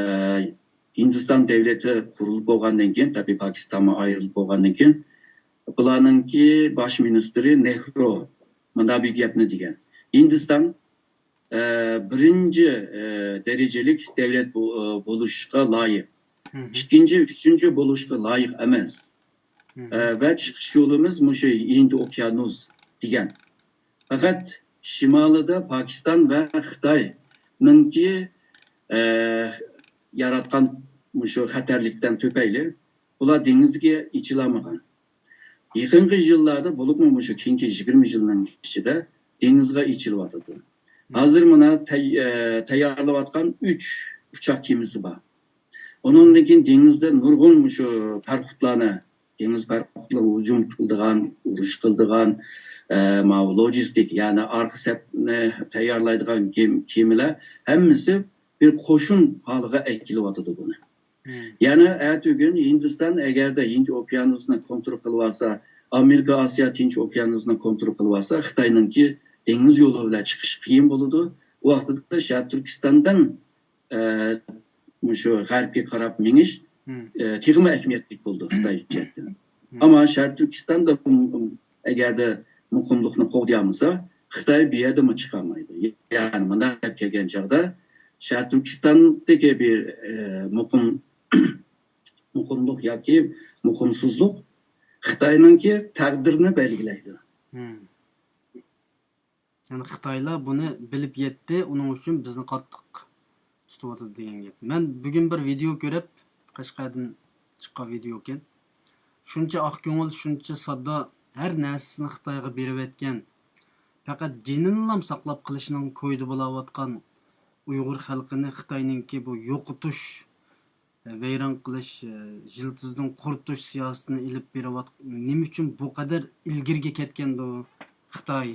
ھىندىستان دۆلىتى قۇرۇلۇپ بولغاندىن كېيىن، تەبىئىي پاكىستانمۇ ئايرىلىپ بولغاندىن كېيىن، بۇلارنىڭكى باش مىنىستىرى نېھرۇ مۇنداق بىر گەپنى دېگەن. ھىندىستان، ئە، بىرىنچى، ئە، دەرىجىلىك دۆلەت بو-، ئە، بولۇشقا لايىق. ئىككىنچى، ئۈچىنچى بولۇشقا لايىق ئەمەس. ئە، ۋە چىقىش يولىمىز مۇشۇ ھىندى ئوكيانۇس دېگەن. پەقەت شىمالىدا پاكىستان ۋە خىتاينىڭكى، ئە، ياراتقان مۇشۇ خەتەرلىكتىن تۈپەيلى بۇلار دېڭىزگە ئېچىلالمىغان. يېقىنقى يىللاردا، بولۇپمۇ مۇشۇ كېيىنكى يىگىرمە يىلنىڭ ئىچىدە دېڭىزغا ئېچىلىۋاتىدۇ. ھازىر مانا تەي-، ئە، تەييارلىۋاتقان ئۈچ ئۇچاق كېمىسى بار. ئۇنىڭدىن كېيىن دېڭىزدە نۇرغۇن مۇشۇ پاراخوتلارنى، دېڭىز پاراخوتلىرى ھۇجۇم قىلىدىغان، ئۇرۇش قىلىدىغان، ئە، ماۋۇ لوجىستىك، يەنى ئارقا سەپنى تەييارلايدىغان كېم-، كېمىلەر ھەممىسى بىر قوشۇن ھالىغا ئەكېلىۋاتىدۇ بۇنى. يەنى ئەتىگۈن ھىندىستان ئەگەردە ھىندى ئوكيانۇسىنى كونترول قىلىۋالسا، ئامېرىكا ئاسىيا تىنچ ئوكيانۇسىنى كونترول قىلىۋالسا، خىتاينىڭكى دېڭىز يولى بىلەن چىقىشى قىيىن بولىدۇ. ئۇ ۋاقتىدا شەرقىي تۈركىستاندىن، ئە، مۇشۇ غەربكە قاراپ مېڭىش، ئە، تېخىمۇ ئەھمىيەتلىك بولىدۇ خىتاي جەھەتتىن. ئەمما شەرقىي تۈركىستاندا، ئەگەردە مۇقىملىقنى قوغدىيالمىسا، خىتاي بۇ يەردىمۇ چىقالمايدۇ. يەنى مۇنداق گەپ كەلگەن چاغدا، شەرقىي تۈركىستاندىكى بىر، ئە، مۇقىم-، مۇقىملىق ياكى مۇقىمسىزلىق خىتاينىڭكى تەقدىرىنى بەلگىلەيدۇ. يەنى خىتايلار بۇنى بىلىپ يەتتى، ئۇنىڭ ئۈچۈن بىزنى قاتتىق تۇتۇۋاتىدۇ دېگەن گەپ. مەن بۈگۈن بىر ۋىدېئو كۆرۈپ، قەشقەردىن چىققان ۋىدېئوكەن. شۇنچە ئاق كۆڭۈل، شۇنچە ساددا، ھەر نەرسىسىنى خىتايغا بېرىۋەتكەن، پەقەت جېنىنىلا ساقلاپ قېلىشنىڭ كويىدا بولاۋاتقان ئۇيغۇر خەلقىنى خىتاينىڭكى بۇ يوقىتىش، ۋەيران قىلىش، يىلتىزىدىن قۇرۇتۇش سىياسىتىنى ئېلىپ بېرىۋات-، نېمە ئۈچۈن بۇ قەدەر ئىلگىرىگە كەتكەندۇ خىتاي؟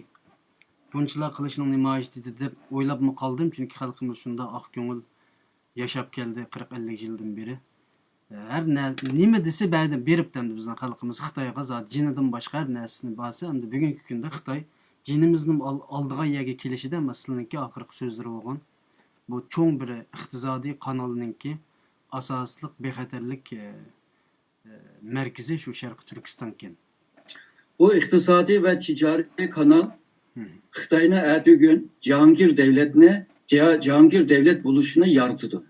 بۇنچىلا قىلىشنىڭ نېمە ھاجىتى ئىدى دەپ ئويلاپمۇ قالدىم، چۈنكى خەلقىمىز شۇنداق ئاق كۆڭۈل ياشاپ كەلدى قىرىق ئەللىك يىلدىن بېرى. ھەر نە-، نېمە دېسە بەردى، بېرىپتۇ ئەمدى بىزنىڭ خەلقىمىز خىتايغا زادى جېنىدىن باشقا ھەر نەرسىسىنى بەرسە، ئەمدى بۈگۈنكى كۈندە خىتاي جېنىمىزنى ئال-، ئالىدىغان يەرگە كېلىشىدە مەسىلىنىڭكى ئاخىرقى سۆزلىرى بولغان. بۇ چوڭ بىر ئىقتىسادىي قانالنىڭكى ئاساسلىق بىخەتەرلىك، ئە، ئە، مەركىزى شۇ شەرقىي تۈركىستانكەن. بۇ ئىقتىسادىي ۋە تىجارىي قانال خىتاينى ئەتىگۈن جاھانگىر دۆلەتنى، جا-، جاھانگىر دۆلەت بولۇشنى يارىتىدۇ.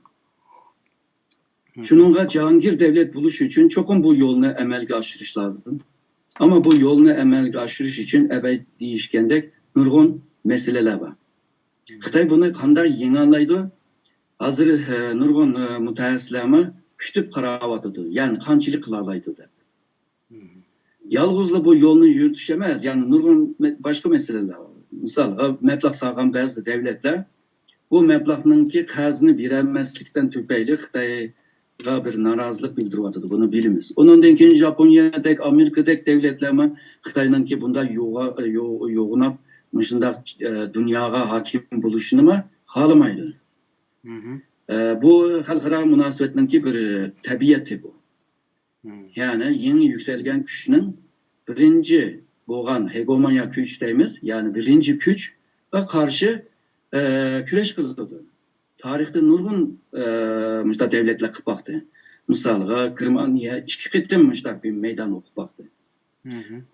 شۇنىڭغا جاھانگىر دۆلەت بولۇش ئۈچۈن چوقۇم بۇ يولنى ئەمەلگە ئاشۇرۇش لازىم. ئەمما بۇ يولنى ئەمەلگە ئاشۇرۇش ئۈچۈن ئەۋەل دېيىشكەندەك نۇرغۇن مەسىلىلەر بار. خىتاي بۇنى قانداق يېڭەلەيدۇ؟ ھازىر، ئە، نۇرغۇن، ئە، مۇتەخەسسىسلەرمۇ كۈتۈپ قاراۋاتىدۇ. يەنى قانچىلىك قىلالايدۇ دەپ. يالغۇزلا بۇ يولنى يۈرۈتۈش ئەمەس، يەنى نۇرغۇن مە-، باشقا مەسىلىلەر بار. مىسالغا، مەبلەغ سالغان بەزى دۆلەتلەر بۇ مەبلەغنىڭكى قەرزىنى بېرەلمەسلىكتىن تۈپەيلى خىتايغا بىر نارازىلىق بىلدۈرۈۋاتىدۇ. بۇنى بىلىمىز. ئۇنىڭدىن كېيىن ياپونىيەدەك، ئامېرىكىدەك دۆلەتلەرمۇ خىتاينىڭكى بۇنداق يوغا-، يو-، يوغىناپ، مۇشۇنداق، ئە، دۇنياغا ھاكىم بولۇشىنىمۇ خالىمايدۇ. ئە، بۇ خەلقئارا مۇناسىۋەتنىڭكى بىر تەبىئىتى بۇ. يەنى يېڭى يۈكسەلگەن كۈچنىڭ بىرىنچى بولغان ھېگېمونىيە كۈچ دەيمىز، يەنى بىرىنچى كۈچكە قارشى، ئە، كۈرەش قىلىدۇ. تارىختا نۇرغۇن، ئە، مۇشۇنداق دەۋلەتلەر قىلىپ باقتى. مىسالغا، گېرمانىيە ئىككى قېتىم مۇشۇنداق بىر مەيدان ئوقۇپ باقتى.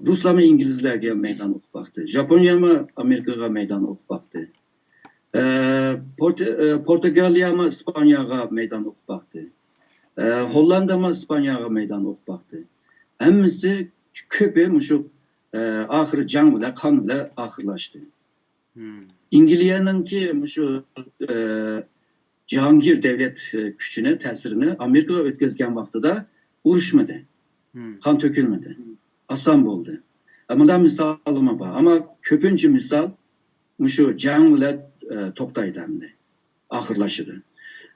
رۇسلارمۇ ئىنگلىزلەرگە مەيدان ئوقۇپ باقتى. ژاپونىيەمۇ ئامېرىكىغا مەيدان ئوقۇپ باقتى. ئە، پورت-، ئە، پورتۇگالىيەمۇ ئىسپانىيەگە مەيدان ئوقۇپ باقتى. ئە، ھوللاندامۇ ئىسپانىيەگە مەيدان ئوقۇپ باقتى. ھەممىسى كۆپى مۇشۇ، ئە، ئاخىرى جەڭ بىلەن، قان بىلەن ئاخىرلاشتى. ئىنگلىيەنىڭكى مۇشۇ، ئە، جاھانگىر دەۋلەت، ئە، كۈچىنى، تەسىرىنى ئامېرىكىغا ئۆتكۈزگەن ۋاقتىدا ئۇرۇشمىدى. قان تۆكۈلمىدى. ئاسان بولدى. ئە، مۇنداق مىسالىمۇ بار. ئەمما كۆپىنچە مىسال مۇشۇ جەڭ بىلەن، ئە، توختايدۇ ئەمدى. ئاخىرلىشىدۇ.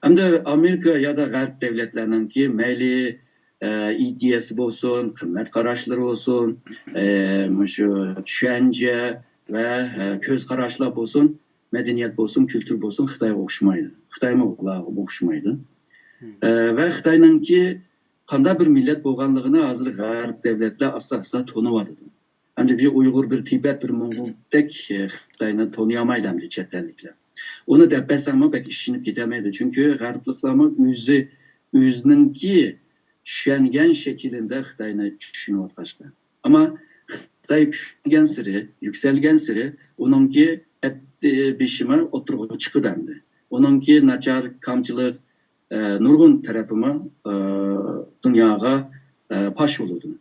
ئەمدى ئامېرىكا يا دا غەرب دەۋلەتلەرنىڭكى مەيلى، ئە، ئىدىيەسى بولسۇن، قىممەت قاراشلىرى بولسۇن، ئە، مۇشۇ چۈشەنچە ۋە، ئە، كۆز قاراشلار بولسۇن، مەدەنىيەت بولسۇن، كۈلتۈر بولسۇن، خىتايغا ئوخشىمايدۇ. خىتايمۇ ئۇلارغا ئوخشىمايدۇ. ئە، ۋە خىتاينىڭكى قانداق بىر مىللەت بولغانلىقىنى ھازىر غەرب دەۋلەتلەر ئاستا-ئاستا تونۇۋاتىدۇ. ئەمدى بىر ئۇيغۇر، بىر تىبەت، بىر موڭغۇلدەك، ئە، خىتاينى تونۇيالمايدۇ ئەمدى چەت ئەللىكلەر. ئۇنى دەپ بەرسەڭمۇ بەك ئىشىنىپ كېتەلمەيدۇ. چۈنكى غەربلىكلەرمۇ ئۆزى، ئۆزىنىڭكى چۈشەنگەن شەكلىدە خىتاينى چۈشىنىۋاتقاچقا. ئەمما خىتاي كۈچەيگەنسېرى، يۈكسەلگەنسېرى ئۇنىڭكى ئەپ-، بېشىمۇ ئوتتۇرىغا چىقىدۇ ئەمدى. ئۇنىڭكى ناچار، كامچىلىق، ئە، نۇرغۇن تەرىپىمۇ، ئە، دۇنياغا، ئە، پاش بولىدۇ.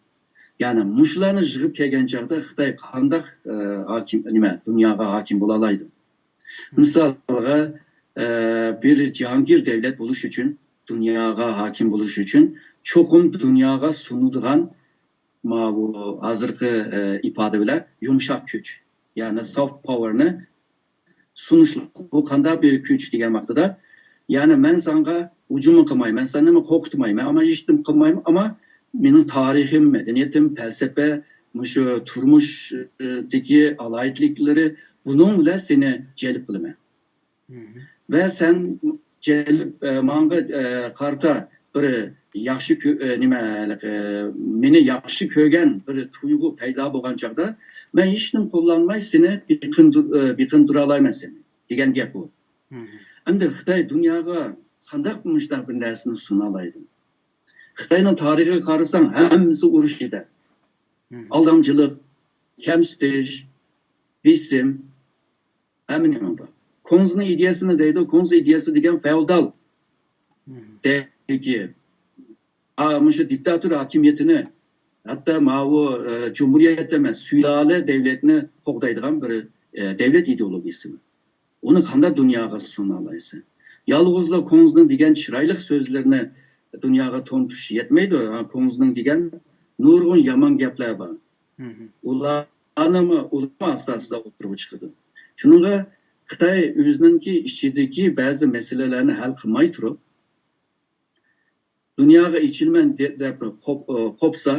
يەنى مۇشۇلارنى يىغىپ كەلگەن چاغدا خىتاي قانداق، ئە، ھاكىم، نېمە، دۇنياغا ھاكىم بولالايدۇ؟ مىسالغا، ئە، بىر جاھانگىر دەۋلەت بولۇش ئۈچۈن، دۇنياغا ھاكىم بولۇش ئۈچۈن چوقۇم دۇنياغا سۇنىدىغان ماۋۇ ھازىرقى، ئە، ئىپادە بىلەن يۇمشاق كۈچ، يەنى سافت پاۋېرنى سۇنۇش لازىم. بۇ قانداق بىر كۈچ دېگەن ۋاقتىدا، يەنى مەن ساڭا ھۇجۇممۇ قىلمايمەن، سېنىمۇ قورقۇتمايمەن، ئەمما ھېچنېمە قىلمايمەن، ئەمما مېنىڭ تارىخىم، مەدەنىيىتىم، پەلسەپە، مۇشۇ تۇرمۇشتىكى ئالاھىدىلىكلىرى، بۇنىڭ بىلەن سېنى جەلپ قىلىمەن. ۋە سەن جەلپ، ئە، ماڭا، ئە، قارىتا بىر ياخشى كۆ-، ئە، نېمە، ئە، مېنى ياخشى كۆرگەن بىر تۇيغۇ پەيدا بولغان چاغدا، مەن ھېچنېمە قوللانماي سېنى بېقىندۇر-، ئە، بېقىندۇرالايمەن سېنى، دېگەن گەپ بۇ. ئەمدى خىتاي دۇنياغا قانداق مۇشۇنداق بىر نەرسىنى سۇنالايدۇ؟ خىتاينىڭ تارىخىغا قارىساڭ، ھەممىسى ئۇرۇش ئىچىدە. ئالدامچىلىق، كەمسىتىش، بېسىم، ھەممە نېمە بار. كۇڭزىنىڭ ئىدىيەسىنى دەيدۇ، كۇڭزى ئىدىيەسى دېگەن فېئودال دەۋردىكى، ئا، مۇشۇ دىكتاتور ھاكىمىيىتىنى، ھەتتا ماۋۇ، ئە، جۇمھۇرىيەت ئەمەس، سۇيدالە دەۋلەتنى قوغدايدىغان بىر، ئە، دەۋلەت ئىدېئولوگىيىسى. ئۇنى قانداق دۇنياغا سۇنالايسەن؟ يالغۇزلا كۇڭزىنىڭ دېگەن چىرايلىق سۆزلىرىنى دۇنياغا تونۇتۇش يەتمەيدۇ. ھا، كۇڭزىنىڭ دېگەن نۇرغۇن يامان گەپلەر بار. ئۇلارنىمۇ، ئۇلارمۇ ئاساسىدا ئوتتۇرىغا چىقىدۇ. شۇنىڭغا خىتاي ئۆزىنىڭكى ئىچىدىكى بەزى مەسىلىلەرنى ھەل قىلماي تۇرۇپ، دۇنياغا ئېچىلىمەن دە-، دەپ قوپ-، قوپسا،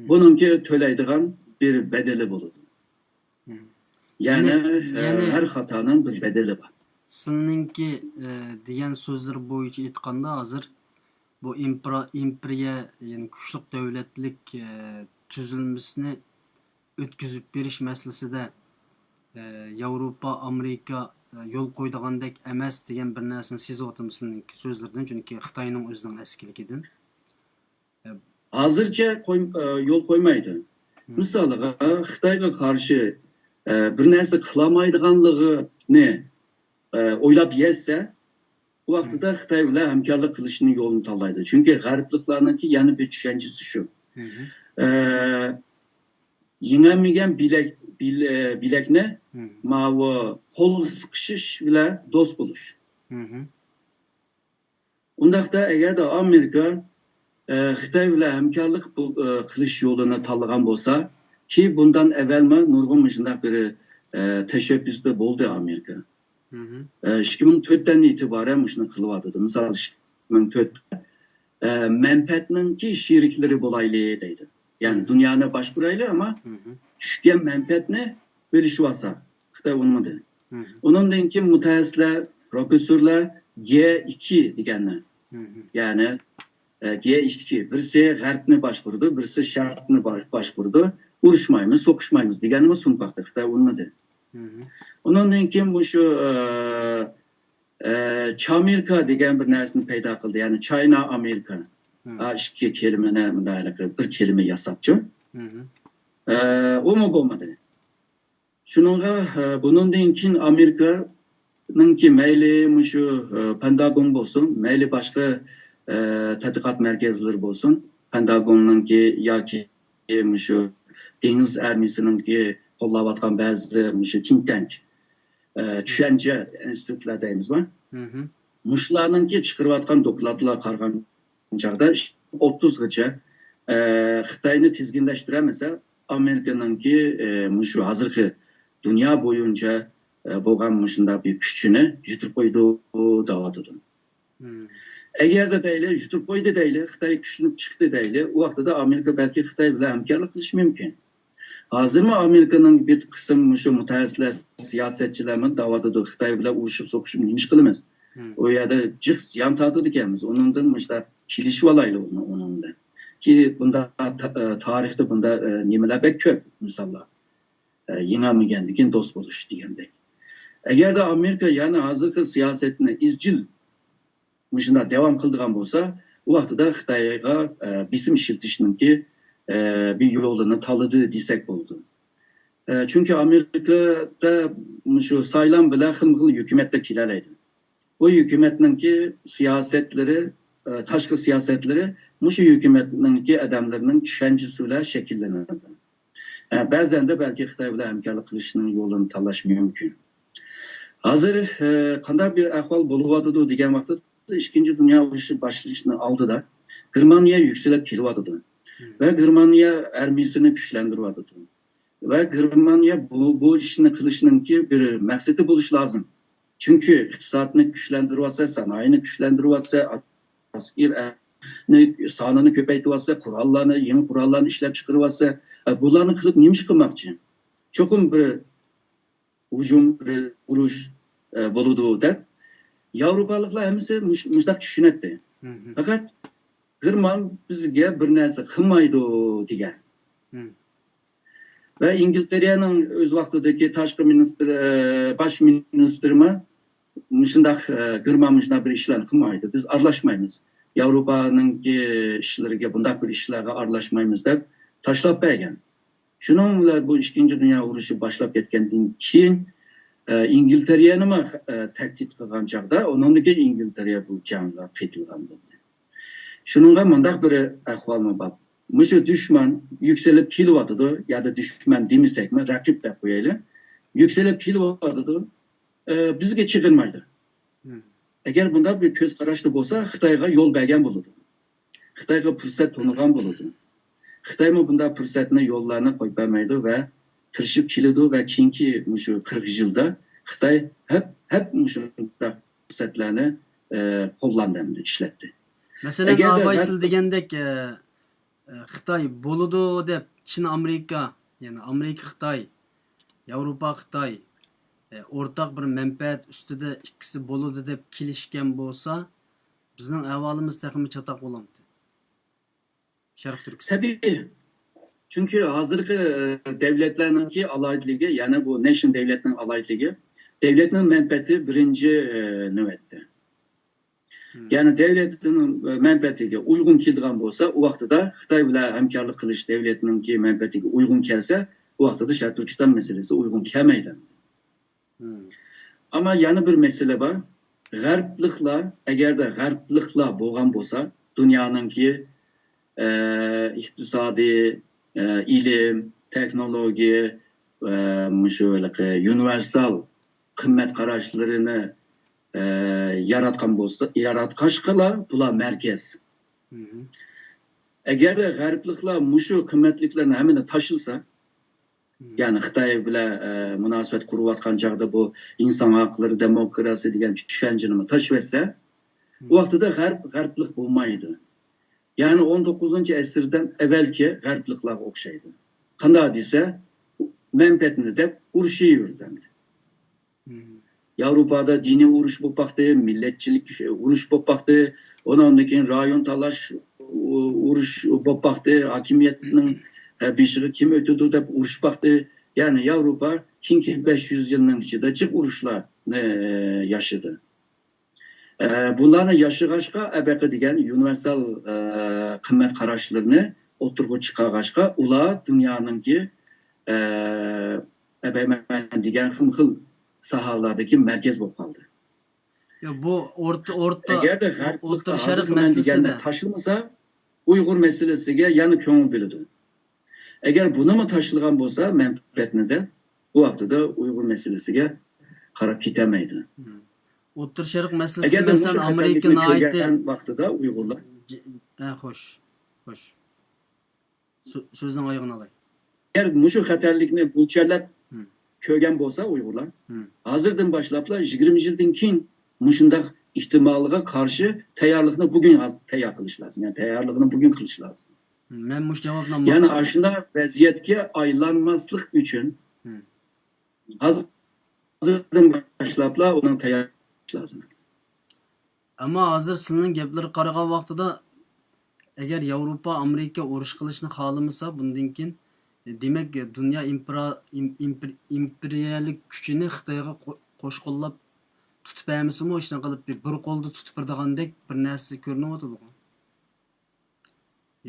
بۇنىڭكى تۆلەيدىغان بىر بەدىلى بولىدۇ. يەنى، يەنى، ئە، يەنى ھەر خاتانىڭ بىر بەدىلى بار. سىلىنىڭكى، ئە، دېگەن سۆزلىرى بويىچە ئېيتقاندا، ھازىر بۇ ئىمپرا-، ئىمپېرىيە، يەنى كۈچلۈك دۆلەتلىك، ئە، تۈزۈلمىسىنى ئۆتكۈزۈپ بېرىش مەسىلىسىدە، ئە، ياۋروپا، ئامېرىكا، ئە، يول قويىدىغاندەك ئەمەس دېگەن بىر نەرسىنى سېزىۋاتىمەن سىلىنىڭكى سۆزلىرىدىن، چۈنكى خىتاينىڭ ئۆزىنىڭ ئەسكىلىكىدىن. ھازىرچە قوي-، ئە، يول قويمايدۇ. مىسالىغا، خىتايغا قارشى، ئە، بىر نەرسە قىلالمايدىغانلىقىنى، ئە، ئويلاپ يەتسە، ئۇ ۋاقتىدا خىتاي بىلەن ھەمكارلىق قىلىشنىڭ يولىنى تاللايدۇ. چۈنكى غەربلىكلەرنىڭكى يەنە بىر چۈشەنچىسى شۇ. ئە، يېڭەلمىگەن بىلەك-، بىلە-، بىلەكنى ماۋۇ قول سىقىشىش بىلەن دوست بولۇش. ئۇنداقتا، ئەگەردە ئامېرىكا، ئە، خىتاي بىلەن ھەمكارلىق بۇ-، ئە، قىلىش يولىنى تاللىغان بولسا، كى بۇندان ئەۋۋەلمۇ نۇرغۇن مۇشۇنداق بىر، ئە، تەشەببۇستا بولدى ئامېرىكا. ئە، ئىككى مىڭ تۆتتىن ئېتىبارەن مۇشۇنى قىلىۋاتىدۇ. مىسال، ئىككى مىڭ تۆتتە، ئە، مەنپەئەتنىڭكى شېرىكلىرى بولايلى دەيدۇ. يەنى دۇنيانى باشقۇرايلى، ئەمما چۈشكەن مەنپەئەتنى بۆلۈشۈۋالسا، خىتاي ئۇنىمىدى. ئۇنىڭدىن كېيىن مۇتەخەسسىسلەر، پروفېسسورلار گ ئىككى دېگەننى، يەنى ئە، گې ئىككى، بىرسى غەربنى باشقۇرىدۇ، بىرسى شەرقنى با-، باشقۇرىدۇ. ئۇرۇشمايمىز، سوقۇشمايمىز دېگەننىمۇ سۇنۇپ باقتى، خىتاي ئۇنىمىدى. ئۇنىڭدىن كېيىن مۇشۇ، ئە، ئە، چامېرىكا دېگەن بىر نەرسىنى پەيدا قىلدى، يەنى چاينا ئامېرىكا. ئا، ئىككى كەلىمىنى مۇنداق بىر كەلىمە ياساپچۇ. ئە، ئۇمۇ بولمىدى. شۇنىڭغا، ئە، بۇنىڭدىن كېيىن ئامېرىكانىڭكى مەيلى مۇشۇ، ئە، پېنتاگون بولسۇن، مەيلى باشقا، ئە، تەتقىقات مەركەزلىرى بولسۇن، پېنتاگوننىڭكى ياكى مۇشۇ دېڭىز ئارمىيىسىنىڭكى قوللاۋاتقان بەزى مۇشۇ تىنك تانك، ئە، چۈشەنچە ئىنستىتۇتلار دەيمىزما؟ مۇشۇلارنىڭكى چىقىرىۋاتقان دوكلاتلارغا قارىغان چاغدا ئوتتۇزغىچە، ئە، خىتاينى تىزگىنلەشتۈرەلمىسە، ئامېرىكىنىڭكى، ئە، مۇشۇ ھازىرقى دۇنيا بويىچە، ئە، بولغان مۇشۇنداق بىر كۈچىنى يىتىرىپ قويىدۇ دەۋاتىدۇ. ئەگەردە دەيلى، يىتىرىپ قويدى دەيلى، خىتاي كۈچلىنىپ چىقتى دەيلى، ئۇ ۋاقتىدا ئامېرىكا بەلكى خىتاي بىلەن ھەمكارلىق قىلىشى مۇمكىن. ھازىرمۇ ئامېرىكىنىڭ بىر قىسىم مۇشۇ مۇتەخەسسىسلەر، سىياسەتچىلەرمۇ دەۋاتىدۇ، خىتاي بىلەن ئۇرۇشۇپ سوقۇشۇپ نېمە ئىش قىلىمىز؟ ئۇ يەردە جىق زىيان تارتىدىكەنمىز، ئۇنىڭدىن مۇشۇنداق كېلىشىۋالايلى ئۇنىڭ، ئۇنىڭ بىلەن. كى بۇنداق تا-، ئە، تارىختا بۇنداق، ئە، نېمىلەر بەك كۆپ، مىساللار. ئە، يېڭەلمىگەندىن كېيىن دوست بولۇش دېگەندەك. ئەگەردە ئامېرىكا يەنە ھازىرقى سىياسەتنى ئىزچىل مۇشۇنداق داۋام قىلىدىغان بولسا، ئۇ ۋاقتىدا خىتايغا، ئە، بېسىم ئىشلىتىشنىڭكى، ئە، بىر يولىنى تاللىدى دېسەك بولىدۇ. ئە، چۈنكى ئامېرىكىدا مۇشۇ سايلام بىلەن خىلمۇ خىل ھۆكۈمەتلەر كېلەلەيدۇ. بۇ ھۆكۈمەتنىڭكى سىياسەتلىرى، ئە، تاشقى سىياسەتلىرى مۇشۇ ھۆكۈمەتنىڭكى ئادەملىرىنىڭ چۈشەنچىسى بىلەن شەكىللىنىدۇ. ئە، بەزەندە بەلكى خىتاي بىلەن ھەمكارلىق قىلىشنىڭ يولىنى تاللاش مۇمكىن. ھازىر، ئە، قانداق بىر ئەھۋال بولۇۋاتىدۇ دېگەن ۋاقىتتا، ئىككىنچى دۇنيا ئۇرۇشى باشلىنىشنىڭ ئالدىدا گېرمانىيە يۈكسىلىپ كېلىۋاتىدۇ. ۋە گېرمانىيە ئارمىيىسىنى كۈچلەندۈرۈۋاتىدۇ. ۋە گېرمانىيە بۇ، بۇ ئىشنى قىلىشنىڭكى بىر مەقسىتى بولۇشى لازىم. چۈنكى ئىقتىسادنى كۈچلەندۈرۈۋاتسا، سانائەتنى كۈچلەندۈرۈۋاتسا، ئەسكەرنى سانىنى كۆپەيتىۋاتسا، قوراللارنى، يېڭى قوراللارنى ئىشلەپ چىقىرىۋاتسا، ئە، بۇلارنى قىلىپ نېمە ئىش قىلماقچى؟ چوقۇم بىر ھۇجۇم، بىر ئۇرۇش، ئە، بولىدۇ دەپ، ياۋروپالىقلار ھەممىسى مۇش-، مۇشۇنداق چۈشىنەتتى. پەقەت گېرمان بىزگە بىر نەرسە قىلمايدۇ دېگەن. ۋە ئىنگلىتېرىيەنىڭ ئۆز ۋاقتىدىكى تاشقى مىنىستىرى، ئە، باش مىنىستىرىمۇ مۇشۇنداق، ئە، گېرمان مۇشۇنداق بىر ئىشلارنى قىلمايدۇ، بىز ئارىلاشمايمىز، ياۋروپانىڭكى ئىشلىرىگە بۇنداق بىر ئىشلارغا ئارىلاشمايمىز دەپ تاشلاپ بەرگەن. شۇنىڭ بىلەن بۇ ئىككىنچى دۇنيا ئۇرۇشى باشلاپ كەتكەندىن كېيىن، ئە، ئىنگلىتېرىيەنىمۇ، ئە، تەھدىت قىلغان چاغدا، ئۇنىڭدىن كېيىن ئىنگلىتېرىيە بۇ جەڭگە قېتىلغان بولدى. شۇنىڭغا مۇنداق بىر ئەھۋالمۇ بار. مۇشۇ دۈشمەن يۈكسىلىپ كېلىۋاتىدۇ، يا دا دۈشمەن دېمىسەكمۇ، رەقىب دەپ قويايلى. يۈكسىلىپ كېلىۋاتىدۇ، ئە، بىزگە چىقىرمايدۇ. ئەگەر بۇنداق بىر كۆز قاراشتا بولسا، خىتايغا يول بەرگەن بولىدۇ. خىتايغا پۇرسەت تونۇغان بولىدۇ. خىتايمۇ بۇنداق پۇرسەتنى، يوللارنى قويۇپ بەرمەيدۇ ۋە تىرىشىپ كېلىدۇ ۋە كېيىنكى مۇشۇ قىرىق يىلدا خىتاي ھەپ، ھەپ مۇشۇنداق پۇرسەتلەرنى، ئە، قوللاندى، ئەمدى ئىشلەتتى. مەسىلەن، ئەگەردە ئاباي، سىز دېگەندەك، ئە، ئە، خىتاي بولىدۇ دەپ، چىن ئامېرىكا، يەنى ئامېرىكا خىتاي، ياۋروپا خىتاي، ئە، ئورتاق بىر مەنپەئەت ئۈستىدە ئىككىسى بولىدۇ دەپ كېلىشكەن بولسا، بىزنىڭ ئەھۋالىمىز تېخىمۇ چاتاق بولامتى؟ شەرقىي تۈركىستان. تەبىئىي. چۈنكى ھازىرقى، ئە، دەۋلەتلەرنىڭكى ئالاھىدىلىكى، يەنى بۇ نېشن دەۋلەتنىڭ ئالاھىدىلىكى، دەۋلەتنىڭ مەنپەئەتى بىرىنچى، ئە، نۆۋەتتە. يەنى دەۋلەتنىڭ، ئە، مەنپەئەتىگە ئۇيغۇن كېلىدىغان بولسا، ئۇ ۋاقتىدا خىتاي بىلەن ھەمكارلىق قىلىش دەۋلەتنىڭكى مەنپەئەتىگە ئۇيغۇن كەلسە، ئۇ ۋاقتىدا شەرقىي تۈركىستان مەسىلىسى ئۇيغۇن كەلمەيدۇ. ئەمما يەنە بىر مەسىلە بار. غەربلىقلار، ئەگەردە غەربلىقلار بولغان بولسا، دۇنيانىڭكى، ئە، ئىقتىسادىي، ئە، ئىلىم، تېخنولوگىيە، ئە، مۇشۇ ھېلىقى يۇنىۋېرسال قىممەت قاراشلىرىنى، ئە، ياراتقان بولسا، ياراتقاچقىلا بۇلار مەركەز. ئەگەر غەربلىكلەر مۇشۇ قىممەتلىكلەرنى ھەممىنى تاشلىسا، يەنى خىتاي بىلەن، ئە، مۇناسىۋەت قۇرۇۋاتقان چاغدا بۇ ئىنسان ھەقلىرى، دېموكراتىيە دېگەن چۈشەنچىنىمۇ تاشلىۋەتسە، ئۇ ۋاقتىدا غەرب غەربلىك بولمايدۇ. يەنى ئون توققۇزىنچى ئەسىردىن ئەۋۋەلكى غەربلىكلەرگە ئوخشايدۇ. قانداق دېسە، مەنپەئەتنى دەپ ئۇرۇشۇۋېرىدۇ. ياۋروپادا دىنىي ئۇرۇش بولۇپ باقتى، مىللەتچىلىك ئۇرۇش بولۇپ باقتى، ئۇنىڭدىن كېيىن رايون تاللاش ئۇرۇش بولۇپ باقتى، ھاكىمىيەتنىڭ، ئە، بېشىغا كىم ئۆتىدۇ دەپ ئۇرۇش باقتى. يەنى ياۋروپا كېيىنكى بەش يۈز يىلنىڭ ئىچىدە جىق ئۇرۇشلارنى، ئە، ياشىدى. ئە، بۇلارنى ياشىغاچقا، ئەبەقە دېگەن ئۇنىۋېرسال، ئە، قىممەت قاراشلىرىنى ئوتتۇرىغا چىقارغاچقا، ئۇلار دۇنيانىڭكى، ئە، ئەبەمەن دېگەن خىل خىل ساھەلەردىكى مەركەز بولۇپ قالدى. يا، بۇ ئورتا، ئورتا، ئەگەردە غەرب ئوتتۇرا شەرق مەسىلىسىدە تاشلىمىسا، ئۇيغۇر مەسىلىسىگە يەنە كۆڭۈل بۆلىدۇ. ئەگەر بۇنىمۇ تاشلىغان بولسا، مەنپەئەتنى دەپ، بۇ ۋاقتىدا ئۇيغۇر مەسىلىسىگە قاراپ كېتەلمەيدۇ. ئوتتۇرا شەرق مەسىلىسىدە، مەسىلەن، ئامېرىكا ناھايىتى ۋاقتىدا ئۇيغۇرلار. ھە، خوش، خوش. سۆ-، سۆزنىڭ ئايىغىنى ئالاي. ئەگەر مۇشۇ خەتەرلىكنى مۆلچەرلەپ كۆرگەن بولسا ئۇيغۇرلار، ھازىردىن باشلاپلا يىگىرمە يىلدىن كېيىن مۇشۇنداق ئېھتىمالغا قارشى تەييارلىقنى بۈگۈن ھاز-، تەييار قىلىش لازىم. يەنى تەييارلىقنى بۈگۈن قىلىش لازىم. مەن مۇشۇ جاۋابنى يەنى ئاشۇنداق ۋەزىيەتكە ئايلانماسلىق ئۈچۈن ھازىردىن باشلاپلا ئۇنىڭ تەييار قىلىش لازىم. ئەمما ھازىر سىلىنىڭ گەپلىرىگە قارىغان ۋاقتىدا، ئەگەر ياۋروپا، ئامېرىكا ئۇرۇش قىلىشنى خالىمىسا، بۇندىن كېيىن، دېمەك، دۇنيا ئىمپېرا-، ئىم-، ئىمپېر-، ئىمپېرىيەلىك كۈچىنى خىتايغا قو-، قوش قوللاپ تۇتۇپ بەرمىسىمۇ، ھېچنېمە قىلىپ، بىر، بىر قولدا تۇتۇپ بېرىدىغاندەك بىر نەرسە كۆرۈنۈۋاتىدىغۇ.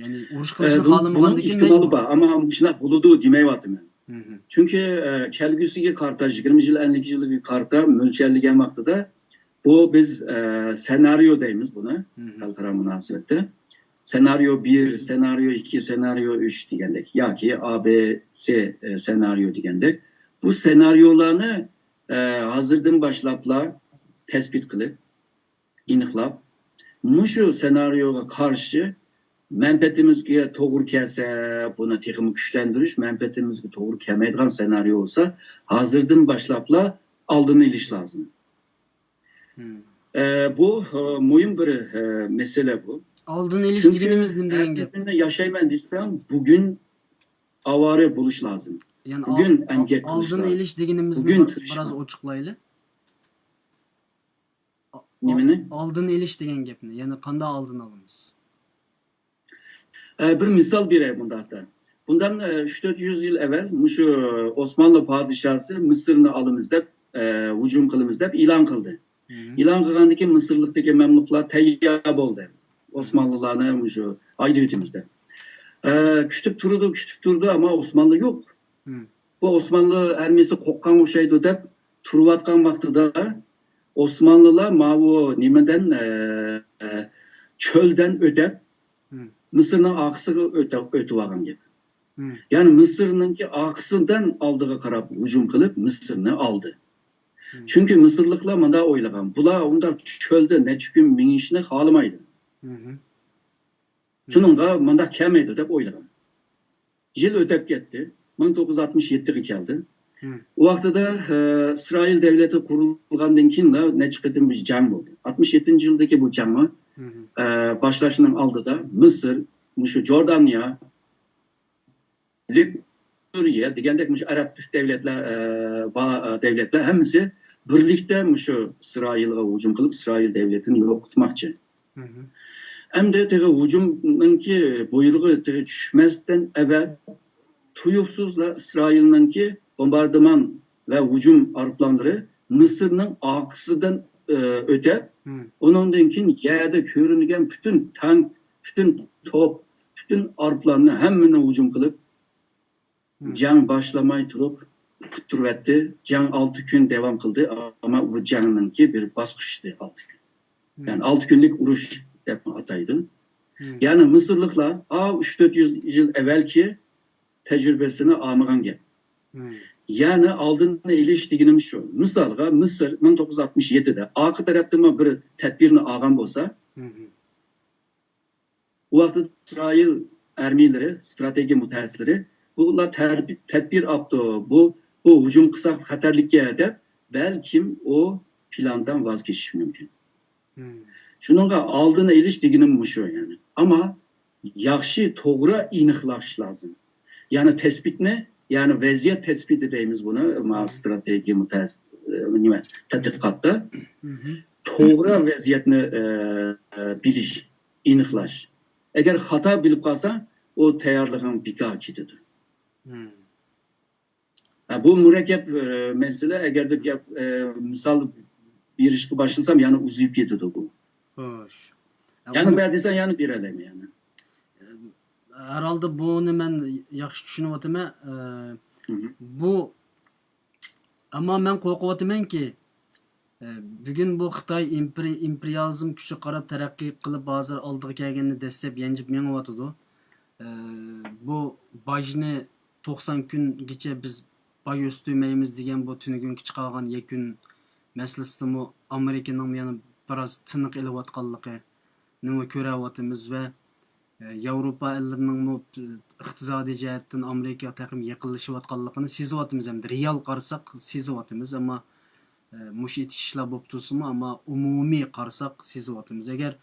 يەنى ئۇرۇش ئە، قىلىشنى بۇ، بۇنىڭ خالىمىغاندىكىن ئېھتىمالى مەجبۇر. بار، ئەمما مۇشۇنداق بولىدۇ دېمەيۋاتىمەن. مم. چۈنكى، ئە، كەلگۈسىگە قارىتا، يىگىرمە يىل، ئەللىك يىلغا قارىتا مۆلچەرلىگەن ۋاقتىدا، بۇ بىز، ئە، سېنارىيو دەيمىز بۇنى، مم، خەلقئارا مۇناسىۋەتتە. سېنارىيو بىر، سېنارىيو ئىككى، سېنارىيو ئۈچ دېگەندەك ياكى ئا بې سې، ئە، سېنارىيو دېگەندەك. بۇ سېنارىيولارنى، ئە، ھازىردىن باشلاپلا تەسبىت قىلىپ، ئېنىقلاپ، مۇشۇ سېنارىيوغا قارشى مەنپەئەتىمىزگە توغرا كەلسە، بۇنى تېخىمۇ كۈچلەندۈرۈش، مەنپەئەتىمىزگە توغرا كەلمەيدىغان سېنارىيو بولسا، ھازىردىن باشلاپلا ئالدىنى ئېلىش لازىم. مم. ئە، بۇ، ئە، مۇھىم بىر، ئە، مەسىلە بۇ. ئالدىنى ئېلىش دېگىنىمىز نېمە دېگەن گەپ؟ چۈنكى ھەر كۈنى ياشايمەن دېسەڭ، بۈگۈن ئاۋارە بولۇش لازىم. يەنى بۈگۈن ئال-، ئەمگەك قىلىش ئالدىنى لازىم. ئېلىش دېگىنىمىزنى بۈگۈن بىر، تىرىشما. بىراز ئوچۇقلايلى. ئا-، نېمىنى؟ ئالدىنى ئېلىش دېگەن گەپنى، يەنى قانداق ئالدىنى ئالىمىز؟ ئە، بىر مىسال بېرەي بۇنداقتا. بۇندىن، ئە، ئۈچ تۆت يۈز يىل ئەۋۋەل مۇشۇ ئوسمانلى پادىشاسى مىسىرنى ئالىمىز دەپ، ئە، ھۇجۇم قىلىمىز دەپ ئېلان قىلدى. مم. ئېلان قىلغاندىن كېيىن مىسىرلىقتىكى مەملۇكلار تەييار بولدى. ئوسمانلىلارنى مۇشۇ ھايدىۋېتىمىز دەپ. ئە، كۈتۈپ تۇرىدۇ، كۈتۈپ تۇرىدۇ، ئەمما ئوسمانلى يوق. مم. بۇ ئوسمانلى ئارمىيىسى قورققان ئوخشايدۇ دەپ تۇرۇۋاتقان ۋاقتىدا ئوسمانلىلار ماۋۇ نېمىدىن، ئە، ئە، چۆلدىن ئۆتەپ، مم، مىسىرنىڭ ئارقىسىغا ئۆتە-، ئۆتۈۋالغان گەپ. مم. يەنى مىسىرنىڭكى ئارقىسىدىن ئالدىغا قاراپ ھۇجۇم قىلىپ، مىسىرنى ئالدى. مم. چۈنكى مىسىرلىقلار مۇنداق ئويلىغان، بۇلار ئۇنداق چۆلدە نەچچە كۈن مېڭىشنى خالىمايدۇ. مم. شۇنىڭغا مۇنداق كەلمەيدۇ دەپ ئويلىغان. يىل ئۆتۈپ كەتتى. مىڭ توققۇز يۈز ئاتمىش يەتتىگە كەلدى. مم. ئۇ ۋاقتىدا، ئە، ئىسرائىل دەۋلىتى قۇرۇلغاندىن كېيىنلا نەچچە قېتىم بىر جەڭ بولدى. ئاتمىش يەتتىنچى يىلدىكى بۇ جەڭنى، مم، ئە، باشلاشنىڭ ئالدىدا مىسىر، مۇشۇ جوردانىيە، لىب-، سۈرىيە دېگەندەك مۇشۇ ئەرەب دەۋلەتلەر، ئە، با-، ئە، دەۋلەتلەر ھەممىسى بىرلىكتە مۇشۇ ئىسرائىلغا ھۇجۇم قىلىپ، ئىسرائىل دەۋلىتىنى يوقىتماقچى. مم. ئەمدى تېخى ھۇجۇمنىڭكى بۇيرۇقى تېخى چۈشمەستىن ئەۋەل تۇيۇقسىزلا ئىسرائىلنىڭكى بومباردىمان ۋە ھۇجۇم ئايروپىلانلىرى مىسىرنىڭ ئارقىسىدىن، ئە، ئۆتەپ، مم، ئۇنىڭدىن كېيىن يەردە كۆرۈنگەن پۈتۈن تانك، پۈتۈن توپ، پۈتۈن ئايروپىلاننى ھەممىنى ھۇجۇم قىلىپ، مم، جەڭ باشلىماي تۇرۇپ ئۇتتۇرۇۋەتتى. جەڭ ئالتە كۈن داۋام قىلدى، ئەمما بۇ جەڭنىڭكى بىر باسقۇچتى ئالتە كۈن. مم. يەنى ئالتە كۈنلۈك ئۇرۇش دەپ ئاتايدۇ. مم. يەنى مىسىرلىقلار ئا ئۈچ تۆت يۈز يىل ئەۋۋەلكى تەجرىبىسىنى ئالمىغان گەپ. مم. يەنى ئالدىنى ئېلىش دېگىنىمىز شۇ. مىسالغا، مىسىر مىڭ توققۇز يۈز ئاتمىش يەتتىدە ئارقا تەرەپتىنمۇ بىر تەدبىرنى ئالغان بولسا، مم، ئۇ ۋاقىتتا ئىسرائىل ئارمىيىلىرى، ئىستراتېگىيە مۇتەخەسسىسلىرى، بۇلار تەر-، تەدبىر ئاپتۇ، بۇ، بۇ ھۇجۇم قىلساق خەتەرلىككەن دەپ، بەلكىم ئۇ پىلاندىن ۋاز كېچىشى مۇمكىن. مم. شۇنىڭغا ئالدىنى ئېلىش دېگىنىم مۇشۇ، يەنى. ئەمما ياخشى، توغرا ئېنىقلاش لازىم. يەنى تەسبىتنى، يەنى ۋەزىيەت تەسبىتى دەيمىز بۇنى، ما، مم، ئىستراتېگىيە مۇتەخەسسىس، ئە، نېمە، تەتقىقاتتا. مم. توغرا ۋەزىيەتنى، ئە، ئە، بىلىش، ئېنىقلاش. ئەگەر خاتا بىلىپ قالساڭ، ئۇ تەييارلىقىڭ بىكار كېتىدۇ. ھە، بۇ مۇرەككەپ، ئە، مەسىلە. ئەگەردە گەپ، ئە، مىسال بېرىشقا باشلىسام، يەنە ئۇزىيىپ كېتىدۇ بۇ. خوش. يەنە بۇنى بەر دېسەڭ، يەنە بېرەلەيمەن يەنە. ھەرھالدا بۇنى مەن ياخشى چۈشىنىۋاتىمەن. ئە، بۇ، ئەمما مەن قورقۇۋاتىمەنكى، ئە، بۈگۈن بۇ خىتاي ئىمپېرى-، ئىمپېرىيالىزم كۈچىگە قاراپ تەرەققىي قىلىپ، ھازىر ئالدىغا كەلگەننى دەسسەپ يانجىپ مېڭىۋاتىدۇ. ئە، بۇ باجنى توقسان كۈنگىچە بىز باج ئۆستۈرمەيمىز دېگەن بۇ تۈنۈگۈنكى چىقارغان يەكۈن مەسىلىسىدىمۇ ئامېرىكىنىڭ يەنە بىراز تىنىق ئېلىۋاتقانلىقىنىمۇ كۆرەۋاتىمىز ۋە، ئە، ياۋروپا ئەللىرىنىڭمۇ ئىقتىسادىي جەھەتتىن ئامېرىكىغا تېخىمۇ يېقىنلىشىۋاتقانلىقىنى سېزىۋاتىمىز ھەمدە رېئال قارىساق سېزىۋاتىمىز. ئەمما ئە، مۇشۇ ئېتىشىشلار بولۇپ تۇرسىمۇ، ئەمما ئومۇمىي قارىساق سېزىۋاتىمىز. ئەگەر،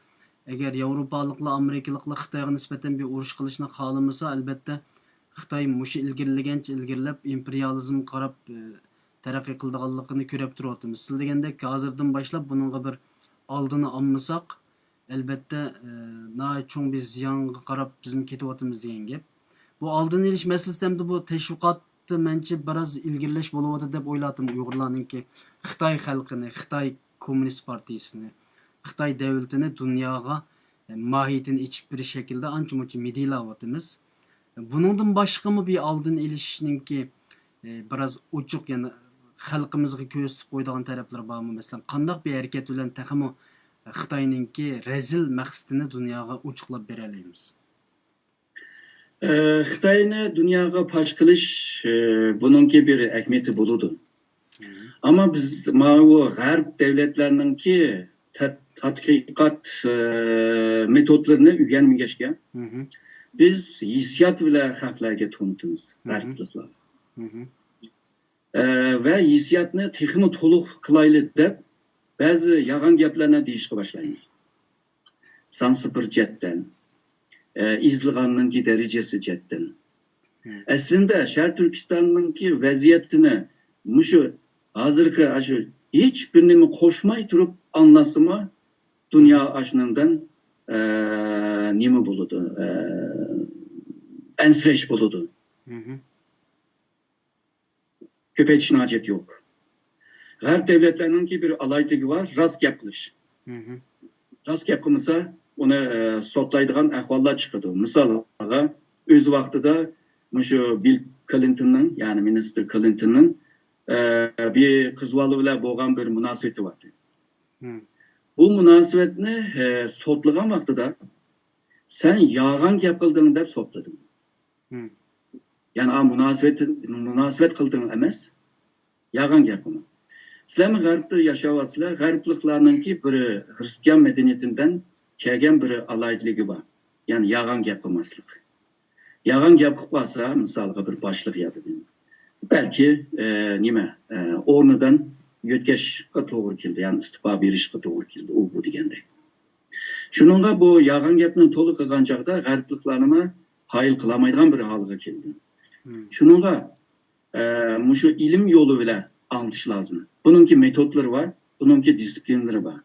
ئەگەر ياۋروپالىقلار، ئامېرىكىلىقلار خىتايغا نىسبەتەن بىر ئۇرۇش قىلىشنى خالىمىسا، ئەلبەتتە، خىتاي مۇشۇ ئىلگىرىلىگەنچە ئىلگىرىلەپ، ئىمپېرىيالىزمغا قاراپ، ئە، تەرەققىي قىلىدىغانلىقىنى كۆرۈپ تۇرۇۋاتىمىز. سىز دېگەندەك، ھازىردىن باشلاپ بۇنىڭغا بىر ئالدىنى ئالمىساق، ئەلبەتتە، ئە، ناھايىتى چوڭ بىر زىيانغا قاراپ بىزمۇ كېتىۋاتىمىز دېگەن گەپ. بۇ ئالدىنى ئېلىش مەسىلىسىدە ھەمدە بۇ تەشۋىقاتتا مەنچە بىراز ئىلگىرىلەش بولۇۋاتىدۇ دەپ ئويلاۋاتىمەن. ئۇيغۇرلارنىڭكى خىتاي خەلقىنى، خىتاي كوممۇنىست پارتىيىسىنى، خىتاي دۆلىتىنى دۇنياغا، ئە، ماھىيىتىنى ئېچىپ بېرىش شەكلىدە ئانچە-مۇنچە مىدىرلاۋاتىمىز. بۇنىڭدىن باشقىمۇ بىر ئالدىنى ئېلىشنىڭكى، ئە، بىراز ئوچۇق، يەنە خەلقىمىزگە كۆرسىتىپ قويىدىغان تەرەپلىرى بارمۇ؟ مەسىلەن، قانداق بىر ھەرىكەت بىلەن تېخىمۇ خىتاينىڭكى رەزىل مەقسىتىنى دۇنياغا ئوچۇقلاپ بېرەلەيمىز؟ ئە، خىتاينى دۇنياغا پاش قىلىش، ئە، بۇنىڭكى بىر ئەھمىيىتى بولىدۇ. ئەمما بىز ماۋۇ غەرب دۆلەتلەرنىڭكى تەت-، تەتقىقات، ئە، مېتودلىرىنى ئۆگەنمىگەچكە، بىز ھېسسىيات بىلەن خەقلەرگە تونۇتىمىز، غەربلىكلەر. ئە، ۋە ھېسسىياتنى تېخىمۇ تولۇق قىلايلى دەپ، بەزى يالغان گەپلەرنى دېيىشكە باشلايمىز. سانسىپىر جەھەتتىن، ئە، ئېزىلغاننىڭكى دەرىجىسى جەھەتتىن. ئەسلىندە شەرقىي تۈركىستاننىڭكى ۋەزىيىتىنى مۇشۇ ھازىرقى، ئاشۇ ھېچ بىر نېمە قوشماي تۇرۇپ ئاڭلاسىمۇ، دۇنيا ئاشۇنىڭدىن، ئە، نېمە بولىدۇ، ئە، ئەنسىرەش بولىدۇ. كۆپەيتىشنىڭ ھاجىتى يوق. غەرب دۆلەتلەرنىڭكى بىر ئالاھىدىلىكى بار، راست گەپ قىلىش. راست گەپ قىلمىسا، ئۇنى، ئە، سوتلايدىغان ئەھۋاللار چىقىدۇ. مىسالغا، ئۆز ۋاقتىدا مۇشۇ بىل كلىنتوننىڭ، يەنى مىنىستىر كلىنتوننىڭ، ئە، بىر قىز بالا بىلەن بولغان بىر مۇناسىۋىتى بار. بۇ مۇناسىۋەتنى، ئە، سوتلىغان ۋاقتىدا، سەن يالغان گەپ قىلدىڭ دەپ سوتلىدىم. يەنى، ئا، مۇناسىۋەت، مۇناسىۋەت قىلدىڭ ئەمەس، يالغان گەپ قىلما. سىلەرمۇ غەربتە ياشاۋاتىسىلەر، غەربلىكلارنىڭكى بىر خرىستىيان مەدەنىيىتىدىن كەلگەن بىر ئالاھىدىلىكى بار. يەنى يالغان گەپ قىلماسلىق. يالغان گەپ قىلىپ قالسا، مىسالغا بىر باشلىق ياكى بەلكى، ئە، نېمە، ئە، ئورنىدىن يۆتكەشكە توغرا كېلىدۇ، يەنى ئىستېپا بېرىشكە توغرا كېلىدۇ، ئۇ بۇ دېگەندەك. شۇنىڭغا بۇ يالغان گەپنى تولا قىلغان چاغدا غەربلىكلارنىمۇ قايىل قىلالمايدىغان بىر ھالغا كەلدى. شۇنىڭغا، ئە، مۇشۇ ئىلىم يولى بىلەن ئاڭلىتىش لازىم. بۇنىڭكى مېتودلىرى بار، بۇنىڭكى دىسسىپلىنلىرى بار.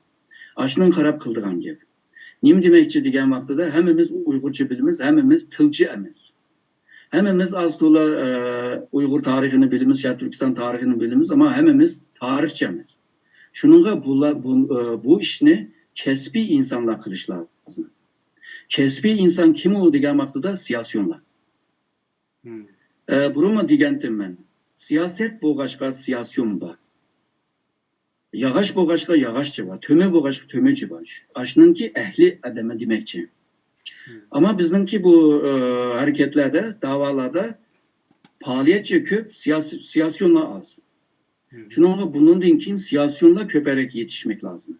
ئاشۇنىڭغا قاراپ قىلىدىغان گەپ. نېمە دېمەكچى دېگەن ۋاقتىدا، ھەممىمىز ئۇيغۇرچە بىلىمىز، ھەممىمىز تىلچى ئەمەس. ھەممىمىز ئاز تولا، ئە، ئۇيغۇر تارىخىنى بىلىمىز، شەرقىي تۈركىستان تارىخىنى بىلىمىز، ئەمما ھەممىمىز تارىخچى ئەمەس. شۇنىڭغا بۇلا-، بۇ، ئە، بۇ ئىشنى كەسپىي ئىنسانلار قىلىش لازىم. كەسپىي ئىنسان كىم ئۇ دېگەن ۋاقتىدا سىياسىيونلار. ئە، بۇرۇنمۇ دېگەنتىم مەن، سىياسەت بولغاچقا سىياسىيون بار. ياغاچ بولغاچقا ياغاچچى بار، تۆمۈر بولغاچقا تۆمۈرچى بار. ئاشۇنىڭكى ئەھلى ئادىمى دېمەكچى. ئەمما بىزنىڭكى بۇ، ئە، ھەرىكەتلەردە، داۋالاردا پائالىيەتچى كۆپ، سىياسىي، سىياسىيونلار ئاز. شۇنىڭغا بۇنىڭدىن كېيىن سىياسىيونلار كۆپرەك يېتىشمەك لازىم.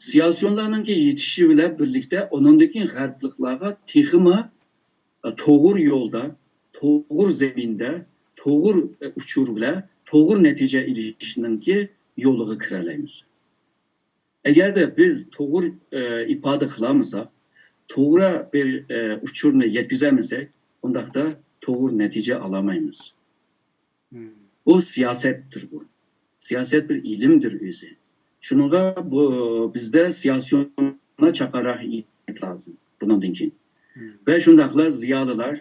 سىياسىيونلارنىڭكى يېتىشىشى بىلەن بىرلىكتە، ئۇنىڭدىن كېيىن غەربلىكلارغا تېخىمۇ، ئە، توغرا يولدا، توغرا زېمىندا، توغرا، ئە، ئۇچۇر بىلەن توغرا نەتىجە ئېلىشنىڭكى يولىغا كىرەلەيمىز. ئەگەردە بىز توغرا، ئە، ئىپادە قىلالمىساق، توغرا بىر، ئە، ئۇچۇرنى يەتكۈزەلمىسەك، ئۇنداقتا توغرا نەتىجە ئالالمايمىز. بۇ سىياسەتتۇر بۇ. سىياسەت بىر ئىلىمدۇر ئۆزى. شۇنىڭغا بۇ بىزدە سىياسىيونلار چاققانراق لازىم بۇنىڭدىن كېيىن. ۋە شۇنداقلا زىيالىيلار،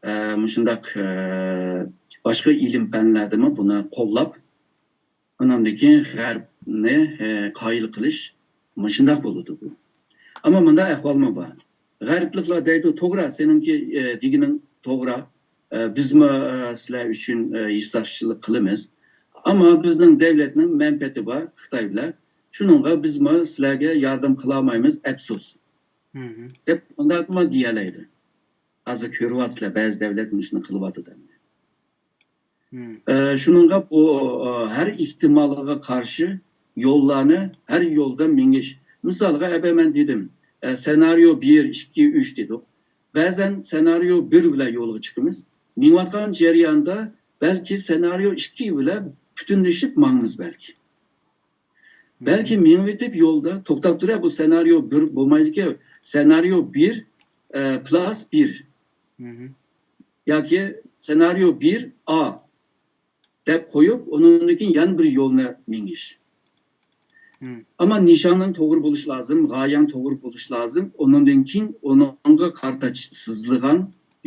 ئە، مۇشۇنداق، ئە، باشقا ئىلىم پەنلەردىمۇ بۇنى قوللاپ، ئۇنىڭدىن كېيىن غەربنى، ئە، قايىل قىلىش مۇشۇنداق بولىدۇ. ئەمما مۇنداق ئەھۋالمۇ بار. غەربلىكلەر دەيدۇ، توغرا، سېنىڭكى، ئە، دېگىنىڭ توغرا. ئە، بىزمۇ، ئە، سىلەر ئۈچۈن، ئە، ھېسداشچىلىق قىلىمىز. ئەمما بىزنىڭ دەۋلەتنىڭ مەنپەئەتى بار خىتاي بىلەن. شۇنىڭغا بىزمۇ سىلەرگە ياردەم قىلالمايمىز، ئەپسۇس، دەپ مۇنداقمۇ دېيەلەيدۇ. ھازىر كۆرۈۋاتىسىلەر، بەزى دەۋلەت مۇشۇنى قىلىۋاتىدۇ ئەمدى. ئە، شۇنىڭغا بۇ، ئە، ھەر ئېھتىمالغا قارشى يوللارنى، ھەر يولدا مېڭىش. مىسالغا، ئەبە مەن دېدىم، ئە، سېنارىيو بىر، ئىككى، ئۈچ دېدۇق. بەزەن سېنارىيو بىر بىلەن يولغا چىقىمىز. مېڭىۋاتقان جەرياندا بەلكى سېنارىيو ئىككى بىلەن پۈتۈنلىشىپ ماڭىمىز بەلكى. بەلكى مېڭىۋېتىپ يولدا توختاپ تۇرۇپ، بۇ سېنارىيو بىر بولمايدىكەن، سېنارىيو بىر، ئە، پلاس بىر. ياكى سېنارىيو بىر ئا دەپ قويۇپ، ئۇنىڭدىن كېيىن يەنە بىر يولنى مېڭىش. ئەمما نىشانىڭ توغرا بولۇشى لازىم، غايەڭ توغرا بولۇشى لازىم. ئۇنىڭدىن كېيىن ئۇنىڭغا قارىتا سىزىلغان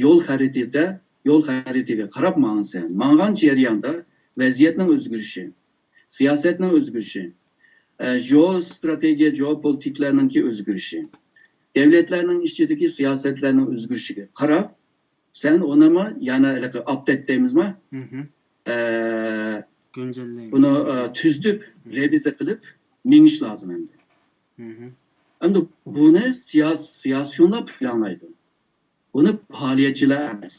يول خەرىتىدە، يول خەرىتىگە قاراپ ماڭىسەن. ماڭغان جەرياندا ۋەزىيەتنىڭ ئۆزگىرىشى، سىياسەتنىڭ ئۆزگىرىشى، ئە، جېئوستراتېگىيە، جېئوپولىتىكىلارنىڭكى ئۆزگىرىشى، دەۋلەتلەرنىڭ ئىچىدىكى سىياسەتلەرنىڭ ئۆزگىرىشىگە قاراپ، سەن ئۇنىمۇ يەنە ھېلىقى ئاپدېت دەيمىزما؟ ئە، بۇنى، ئە، تۈزىتىپ، رېۋىزىيە قىلىپ مېڭىش لازىم ئەمدى. ئەمدى بۇنى سىياس-، سىياسىيونلار پىلانلايدۇ. بۇنى پائالىيەتچىلەر ئەمەس.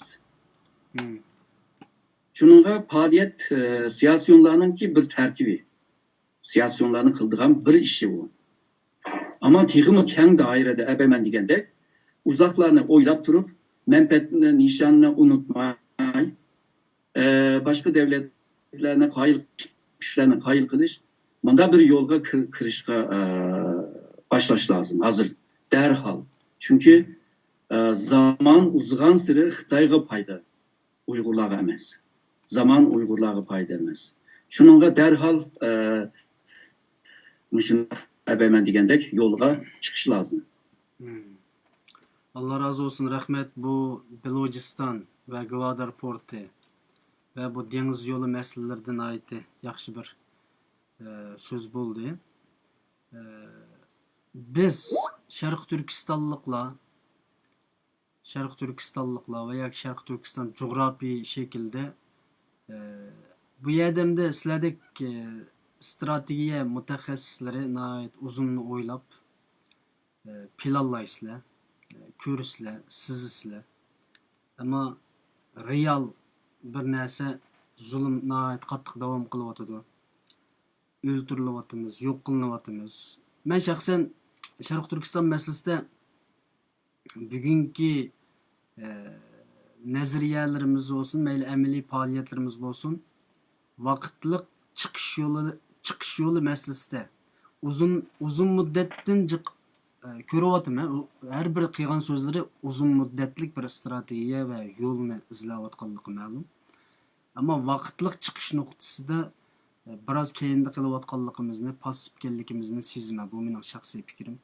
شۇنىڭغا پائالىيەت، ئە، سىياسىيونلارنىڭكى بىر تەركىبى. سىياسىيونلارنىڭ قىلىدىغان بىر ئىشى ئۇ. ئەمما تېخىمۇ كەڭ دائىرىدە ئەبەمەن دېگەندەك، ئۇزاقلارنى ئويلاپ تۇرۇپ، مەنپەئەتنى، نىشاننى ئۇنتۇماي، ئە، باشقا دەۋلەتلەرنى قايىل، كۈچلەرنى قايىل قىلىش، مۇنداق بىر يولغا كىر-، كىرىشقا، ئە، باشلاش لازىم ھازىر، دەرھال. چۈنكى، ئە، زامان ئۇزىغانسېرى خىتايغا پايدا، ئۇيغۇرلارغا ئەمەس. زامان ئۇيغۇرلارغا پايدا ئەمەس. شۇنىڭغا دەرھال، ئە، مۇشۇنداق ئەبەمەن دېگەندەك يولغا چىقىش لازىم. ئاللا رازى بولسۇن، رەھمەت. بۇ بېلۇجىستان ۋە گۋادار پورتى ۋە بۇ دېڭىز يولى مەسىلىلىرىدە ناھايىتى ياخشى بىر، ئە، سۆز بولدى. ئە، بىز شەرقىي تۈركىستانلىقلار، شەرقىي تۈركىستانلىقلار ۋە ياكى شەرقىي تۈركىستان جۇغراپىي شەكلىدە، ئە، بۇ يەردە ئەمدى سىلەردەك، ئە، ئىستراتېگىيە مۇتەخەسسىسلىرى ناھايىتى ئۇزۇننى ئويلاپ، ئە، پىلانلايسىلەر، ئە، كۆرىسىلەر، سىزىسىلەر. ئەمما رېئال بىر نەرسە، زۇلۇم ناھايىتى قاتتىق داۋام قىلىۋاتىدۇ. ئۆلتۈرۈلۈۋاتىمىز، يوق قىلىنىۋاتىمىز. مەن شەخسەن شەرقىي تۈركىستان مەسىلىسىدە بۈگۈنكى، ئە، نەزەرىيەلىرىمىز بولسۇن، مەيلى ئەمەلىي پائالىيەتلىرىمىز بولسۇن، ۋاقىتلىق چىقىش يولى، چىقىش يولى مەسىلىسىدە ئۇزۇن، ئۇزۇن مۇددەتتىن جىق-، ئە، كۆرۈۋاتىمەن. ئۇ ھەر بىر قىلغان سۆزلىرى ئۇزۇن مۇددەتلىك بىر ئىستراتېگىيە ۋە يولنى ئىزدەۋاتقانلىقى مەلۇم. ئەمما ۋاقىتلىق چىقىش نۇقتىسىدا، ئە، بىراز كەينىدە قېلىۋاتقانلىقىمىزنى، پاسسىپ ئىكەنلىكىمىزنى سېزىمەن. بۇ مېنىڭ شەخسىي پىكرىم.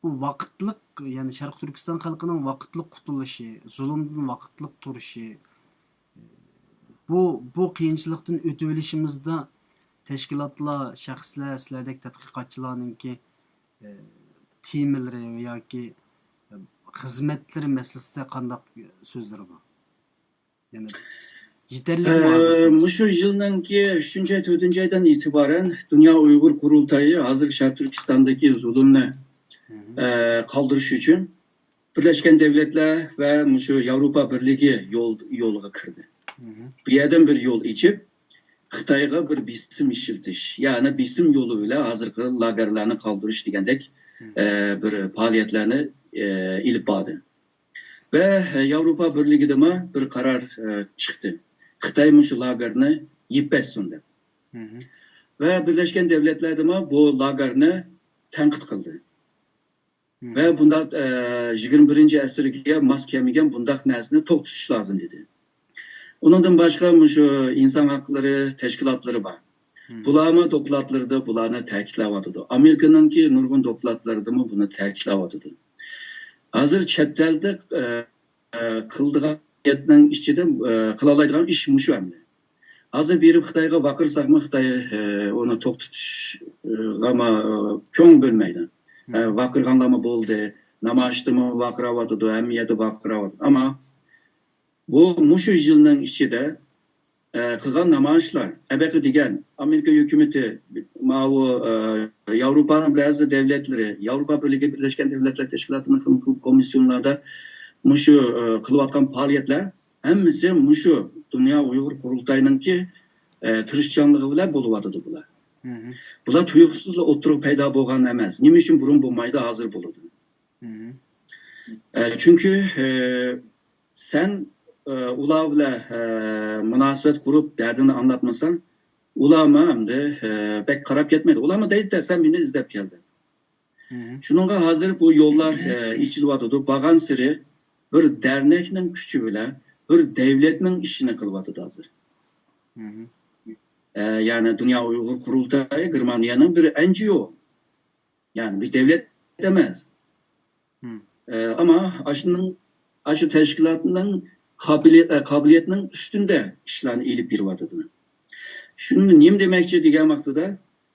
بۇ ۋاقىتلىق، يەنى شەرقىي تۈركىستان خەلقىنىڭ ۋاقىتلىق قۇتۇلۇشى، زۇلۇمدىن ۋاقىتلىق تۇرۇشى، بۇ، بۇ قىيىنچىلىقتىن ئۆتۈۋېلىشىمىزدا تەشكىلاتلار، شەخسلەر، سىلەردەك تەتقىقاتچىلارنىڭكى، ئە، تېمىلىرى ياكى، ئە، خىزمەتلىرى مەسىلىسىدە قانداق سۆزلىرى بار؟ يەنە يېتەرلىكمۇ ھازىر؟ ئە، مۇشۇ يىلنىڭكى ئۈچىنچى ئاي، تۆتىنچى ئايدىن ئېتىبارەن دۇنيا ئۇيغۇر قۇرۇلتايى ھازىر شەرقىي تۈركىستاندىكى زۇلۇمنى، ئە، قالدۇرۇش ئۈچۈن بىرلەشكەن دەۋلەتلەر ۋە مۇشۇ ياۋروپا بىرلىكى يول، يولغا كىردى. بۇ يەردىن بىر يول ئېچىپ، خىتايغا بىر بېسىم ئىشلىتىش، يەنى بېسىم يولى بىلەن ھازىرقى لاگېرلارنى قالدۇرۇش دېگەندەك، ئە، بىر پائالىيەتلەرنى، ئە، ئېلىپ باردى. ۋە ياۋروپا بىرلىكىدىمۇ بىر قارار، ئە، چىقتى. خىتاي مۇشۇ لاگېرنى يېپىۋەتسۇن دەپ. ۋە بىرلەشكەن دەۋلەتلەردىمۇ بۇ لاگېرنى تەنقىد قىلدى. ۋە بۇنداق، ئە، يىگىرمە بىرىنچى ئەسىرگە ماس كەلمىگەن بۇنداق نەرسىنى توختىتىش لازىم دېدى. ئۇنىڭدىن باشقا مۇشۇ ئىنسان ھەقلىرى تەشكىلاتلىرى بار. بۇلارمۇ دوكلاتلىرىدا بۇلارنى تەكىتلەۋاتىدۇ. ئامېرىكىنىڭكى نۇرغۇن دوكلاتلىرىدىمۇ بۇنى تەكىتلەۋاتىدۇ. ھازىر چەت ئەلدە، ئە، ئە، قىلىدىغان نىيەتنىڭ ئىچىدە، ئە، قىلالايدىغان ئىش مۇشۇ ئەمدى. ھازىر بېرىپ خىتايغا ۋارقىرىساقمۇ خىتاي، ئە، ئۇنى توختىتىشقا، ئە، كۆڭۈل بۆلمەيدۇ. ئە، ۋارقىرىغانلارمۇ بولدى. نامايىشتىمۇ ۋارقىراۋاتىدۇ، ھەممە يەردە ۋارقىراۋاتىدۇ. ئەمما بۇ مۇشۇ يىلنىڭ ئىچىدە، ئە، قىلغان نامايىشلار، ئەبەقى دېگەن ئامېرىكا ھۆكۈمىتى، ماۋۇ، ئە، ياۋروپانىڭ بەزى دۆلەتلىرى، ياۋروپا بىرلىكى، بىرلەشكەن دۆلەتلەر تەشكىلاتىنىڭ خىل خىل كومىسسىيونلاردا مۇشۇ، ئە، قىلىۋاتقان پائالىيەتلەر ھەممىسى مۇشۇ دۇنيا ئۇيغۇر قۇرۇلتايىنىڭكى، ئە، تىرىشچانلىقى بىلەن بولۇۋاتىدۇ بۇلار. بۇلار تۇيۇقسىزلا ئوتتۇرىغا پەيدا بولغان ئەمەس. نېمە ئۈچۈن بۇرۇن بولمايدۇ، ھازىر بولىدۇ؟ ئە، چۈنكى، ئە، سەن، ئە، ئۇلار بىلەن، ئە، مۇناسىۋەت قۇرۇپ، دەردىنى ئاڭلاتمىساڭ، ئۇلارمۇ ئەمدى، ئە، بەك قاراپ كەتمەيدۇ. ئۇلارمۇ دەيدۇ، سەن مېنى ئىزدەپ كەلدىڭ. شۇنىڭغا ھازىر بۇ يوللار، ئە، ئېچىلىۋاتىدۇ. بارغانسېرى بىر دەرنەكنىڭ كۈچى بىلەن بىر دەۋلەتنىڭ ئىشىنى قىلىۋاتىدۇ ھازىر. ئە، يەنى دۇنيا ئۇيغۇر قۇرۇلتايى گېرمانىيەنىڭ بىر ئەن جى ئو. يەنى بىر دەۋلەت ئەمەس. ئە، ئەمما ئاشۇنىڭ، ئاشۇ تەشكىلاتنىڭ قابىلىيەت، ئە، قابىلىيەتنىڭ ئۈستىدە ئىشلارنى ئېلىپ بېرىۋاتىدۇ. شۇنى نېمە دېمەكچى دېگەن ۋاقتىدا،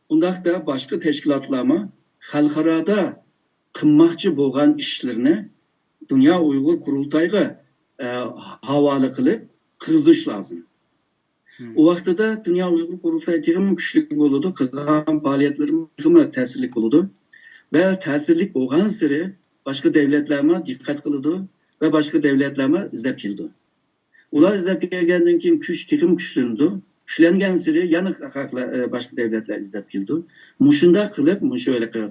ئۇنداقتا باشقا تەشكىلاتلارمۇ خەلقئارادا قىلماقچى بولغان ئىشلىرىنى دۇنيا ئۇيغۇر قۇرۇلتايىغا، ئە، ھاۋالە قىلىپ قىلغۇزۇش لازىم. ئۇ ۋاقتىدا دۇنيا ئۇيغۇر قۇرۇلتايى تېخىمۇ كۈچلۈك بولىدۇ، قىلغان پائالىيەتلىرىمۇ تېخىمۇ تەسىرلىك بولىدۇ. ۋە تەسىرلىك بولغانسېرى باشقا دەۋلەتلەرمۇ دىققەت قىلىدۇ ۋە باشقا دەۋلەتلەرمۇ ئىزدەپ كېلىدۇ. ئۇلار ئىزدەپ كەلگەندىن كېيىن كۈچ تېخىمۇ كۈچلىنىدۇ. كۈچلەنگەنسېرى يەنە خەقلەر، ئە، باشقا دەۋلەتلەر ئىزدەپ كېلىدۇ. مۇشۇنداق قىلىپ، مۇشۇ ھېلىقى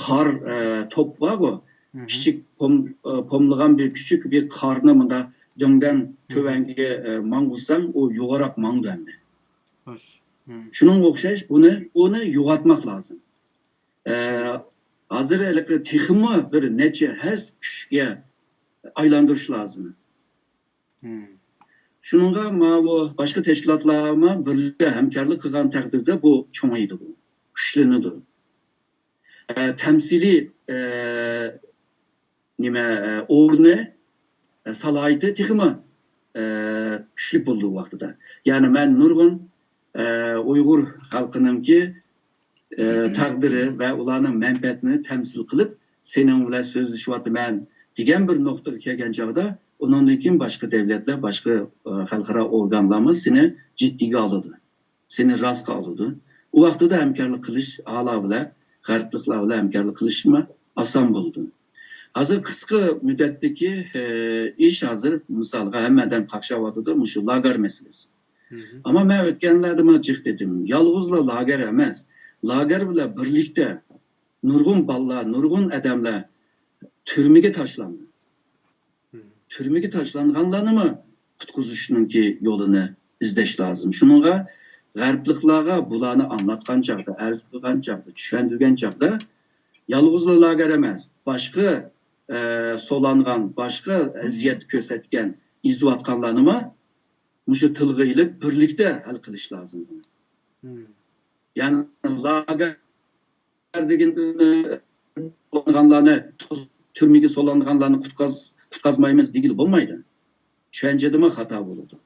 قار، ئە، توپ بارغۇ، كىچىك پوم-، ئە، پوملىغان بىر كىچىك بىر قارنى مۇنداق دۆڭدەن تۆۋەنگە، ئە، ماڭغۇزساڭ، ئۇ يوغىناپ ماڭىدۇ ئەمدى. شۇنىڭغا ئوخشاش بۇنى، ئۇنى يوغاتماق لازىم. ئە، ھازىر ھېلىقى تېخىمۇ بىر نەچچە ھەسسە كۈچكە ئايلاندۇرۇش لازىم. شۇنىڭغا ماۋۇ باشقا تەشكىلاتلارمۇ بىرلىكتە ھەمكارلىق قىلغان تەقدىردە بۇ چوڭىيىدۇ، بۇ كۈچلىنىدۇ. ئە، تەمسىلىي، ئە، نېمە، ئە، ئورنى، ئە، سالاھىيىتى تېخىمۇ، ئە، كۈچلۈك بولىدۇ ئۇ ۋاقتىدا. يەنى مەن نۇرغۇن، ئە، ئۇيغۇر خەلقىنىڭكى، ئە، تەقدىرى ۋە ئۇلارنىڭ مەنپەئەتىنى تەمسىل قىلىپ، سېنىڭ بىلەن سۆزلىشىۋاتىمەن دېگەن بىر نۇقتىغا كەلگەن چاغدا، ئۇنىڭدىن كېيىن باشقا دەۋلەتلەر، باشقا، ئە، خەلقئارا ئورگانلارمۇ سېنى جىددىيگە ئالىدۇ. سېنى راستقا ئالىدۇ. ئۇ ۋاقتىدا ھەمكارلىق قىلىش ئالا بىلەن، غەربلىكلەر بىلەن ھەمكارلىق قىلىشمۇ ئاسان بولىدۇ. ھازىر قىسقا مۇددەتتىكى، ئى، ئىش ھازىر مىسالغا ھەممە ئادەم قاقشاۋاتىدۇ، مۇشۇ لاگېر مەسىلىسى. ئەمما مەن ئۆتكەنلەردىمۇ جىق دېدىم، يالغۇزلا لاگېر ئەمەس، لاگېر بىلەن بىرلىكتە نۇرغۇن بالىلار، نۇرغۇن ئادەملەر تۈرمىگە تاشلاندى. تۈرمىگە تاشلانغانلارنىمۇ قۇتقۇزۇشنىڭكى يولىنى ئىزدەش لازىم. شۇنىڭغا غەربلىكلارغا بۇلارنى ئاڭلاتقان چاغدا، ئەرز قىلغان چاغدا، چۈشەندۈرگەن چاغدا، يالغۇزلا لاگېر ئەمەس، باشقا، ئە، سولانغان، باشقا ئەزىيەت كۆرسەتكەن، ئېزىۋاتقانلارنىمۇ مۇشۇ تىلغا ئېلىپ، بىرلىكتە ھەل قىلىش لازىم. يەنى لاگېر دېگەن، سولانغانلارنى، تۈرمىگە سولانغانلارنى قۇتقاز-، قۇتقازمايمىز دېگىلى بولمايدۇ. چۈشەنچىدىمۇ خاتا بولىدۇ.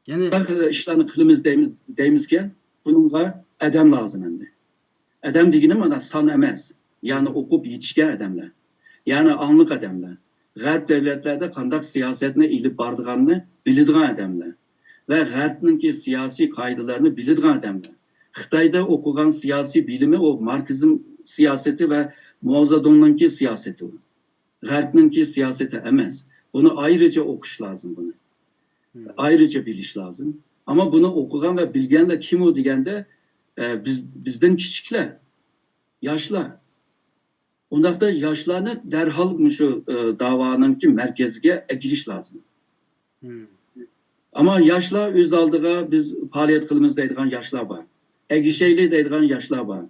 يەنى بىر خىل ئىشلارنى قىلىمىز دەيمىز، دەيمىزكەن، بۇنىڭغا ئادەم لازىم ئەمدى. ئادەم دېگىنىم مانا سان ئەمەس، يەنى ئوقۇپ يېتىشكەن ئادەملەر، يەنى ئاڭلىق ئادەملەر. غەرب دۆلەتلەردە قانداق سىياسەتنى ئېلىپ بارىدىغاننى بىلىدىغان ئادەملەر ۋە غەربنىڭكى سىياسىي قائىدىلىرىنى بىلىدىغان ئادەملەر. خىتايدا ئوقۇغان سىياسىي بىلىمى ئۇ ماركسىزم سىياسىتى ۋە ماۋزېدۇڭنىڭكى سىياسىتى ئۇ. غەربنىڭكى سىياسىتى ئەمەس. بۇنى ئايرىچە ئوقۇش لازىم بۇنى. ئايرىچە بىلىش لازىم. ئەمما بۇنى ئوقۇغان ۋە بىلگەنلەر كىم ئۇ دېگەندە، ئە، بىز، بىزدىن كىچىكلەر، ياشلار. ئۇنداقتا ياشلارنى دەرھال مۇشۇ، ئە، داۋانىڭكى مەركىزىگە ئەكېلىش لازىم. ئەمما ياشلار ئۆز ئالدىغا بىز پائالىيەت قىلىمىز دەيدىغان ياشلار بار. ئەگىشەيلى دەيدىغان ياشلار بار.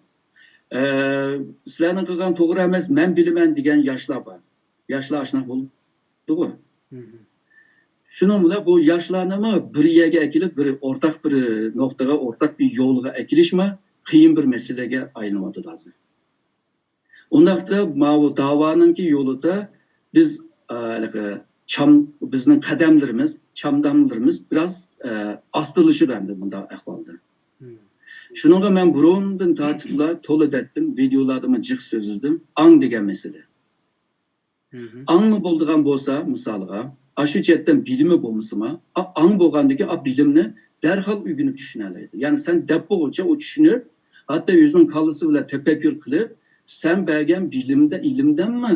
ئە، سىلەرنىڭ قىلغان توغرا ئەمەس، مەن بىلىمەن دېگەن ياشلار بار. ياشلار ئاشۇنداق بولدىغۇ. شۇنىڭ بىلەن بۇ ياشلارنىمۇ بىر يەرگە ئەكېلىپ، بىر ئورتاق بىر نۇقتىغا، ئورتاق بىر يولغا ئەكېلىشمۇ قىيىن بىر مەسىلىگە ئايلىنىۋاتىدۇ ھازىر. ئۇنداقتا ماۋۇ داۋانىڭكى يولىدا بىز، ئە، ھېلىقى چام-، بىزنىڭ قەدەملىرىمىز، چامداملىرىمىز بىراز، ئە، ئاستىلىشىدۇ ئەمدى بۇنداق ئەھۋالدا. شۇنىڭغا مەن بۇرۇندىن تارتىپلا تولا دەتتىم، ۋىدېئولاردىمۇ جىق سۆزلىدىم. ئاڭ دېگەن مەسىلە. ئاڭمۇ بولىدىغان بولسا، مىسالغا، ئاشۇ چەتتىن بىلىمى بولمىسىمۇ، ئا-، ئاڭ بولغاندىكىن ئا بىلىمنى دەرھال ئۆگىنىپ چۈشىنەلەيدۇ. يەنى سەن دەپ بولغۇچە ئۇ چۈشىنىپ، ھەتتا ئۆزىنىڭ كاللىسى بىلەن تەپەككۇر قىلىپ، سەن بەرگەن بىلىمدە، ئىلىمدەنمۇ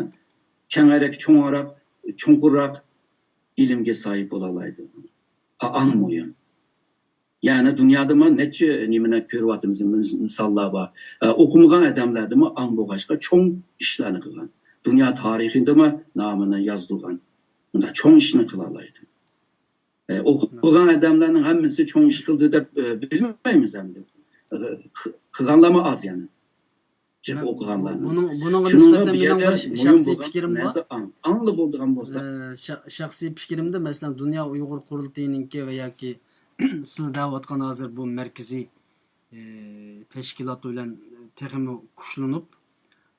كەڭرەك، چوڭراق، چوڭقۇرراق ئىلىمگە ساھىب بولالايدۇ. ئا-، ئاڭ مۇھىم. يەنى دۇنيادىمۇ نەچچە نېمىنى كۆرۈۋاتىمىز، مىس-، مىساللار بار. ئە، ئوقۇمىغان ئادەملەردىمۇ ئاڭ بولغاچقا چوڭ ئىشلارنى قىلغان. دۇنيا تارىخىدىمۇ نامىنى يازدۇرغان. مۇنداق چوڭ ئىشنى قىلالايدۇ. ئە، ئوقۇغان ئادەملەرنىڭ ھەممىسى چوڭ ئىش قىلدى دەپ، ئە، بىلمەيمىز ئەمدى. ئە، قىلغانلارمۇ ئاز يەنى. جىق ئوقۇغانلارنى. بۇنىڭ، بۇنىڭغا نىسبەتەن مېنىڭ بىر شەخسىي پىكرىم بار. ئاڭلا بولىدىغان بولسا. ئە، شە-، شەخسىي پىكرىمدە، مەسىلەن، دۇنيا ئۇيغۇر قۇرۇلتىيىنىڭكى ۋە ياكى سىلەر دەۋاتقان ھازىر بۇ مەركىزىي، ئە، تەشكىلات بىلەن تېخىمۇ كۈچلىنىپ،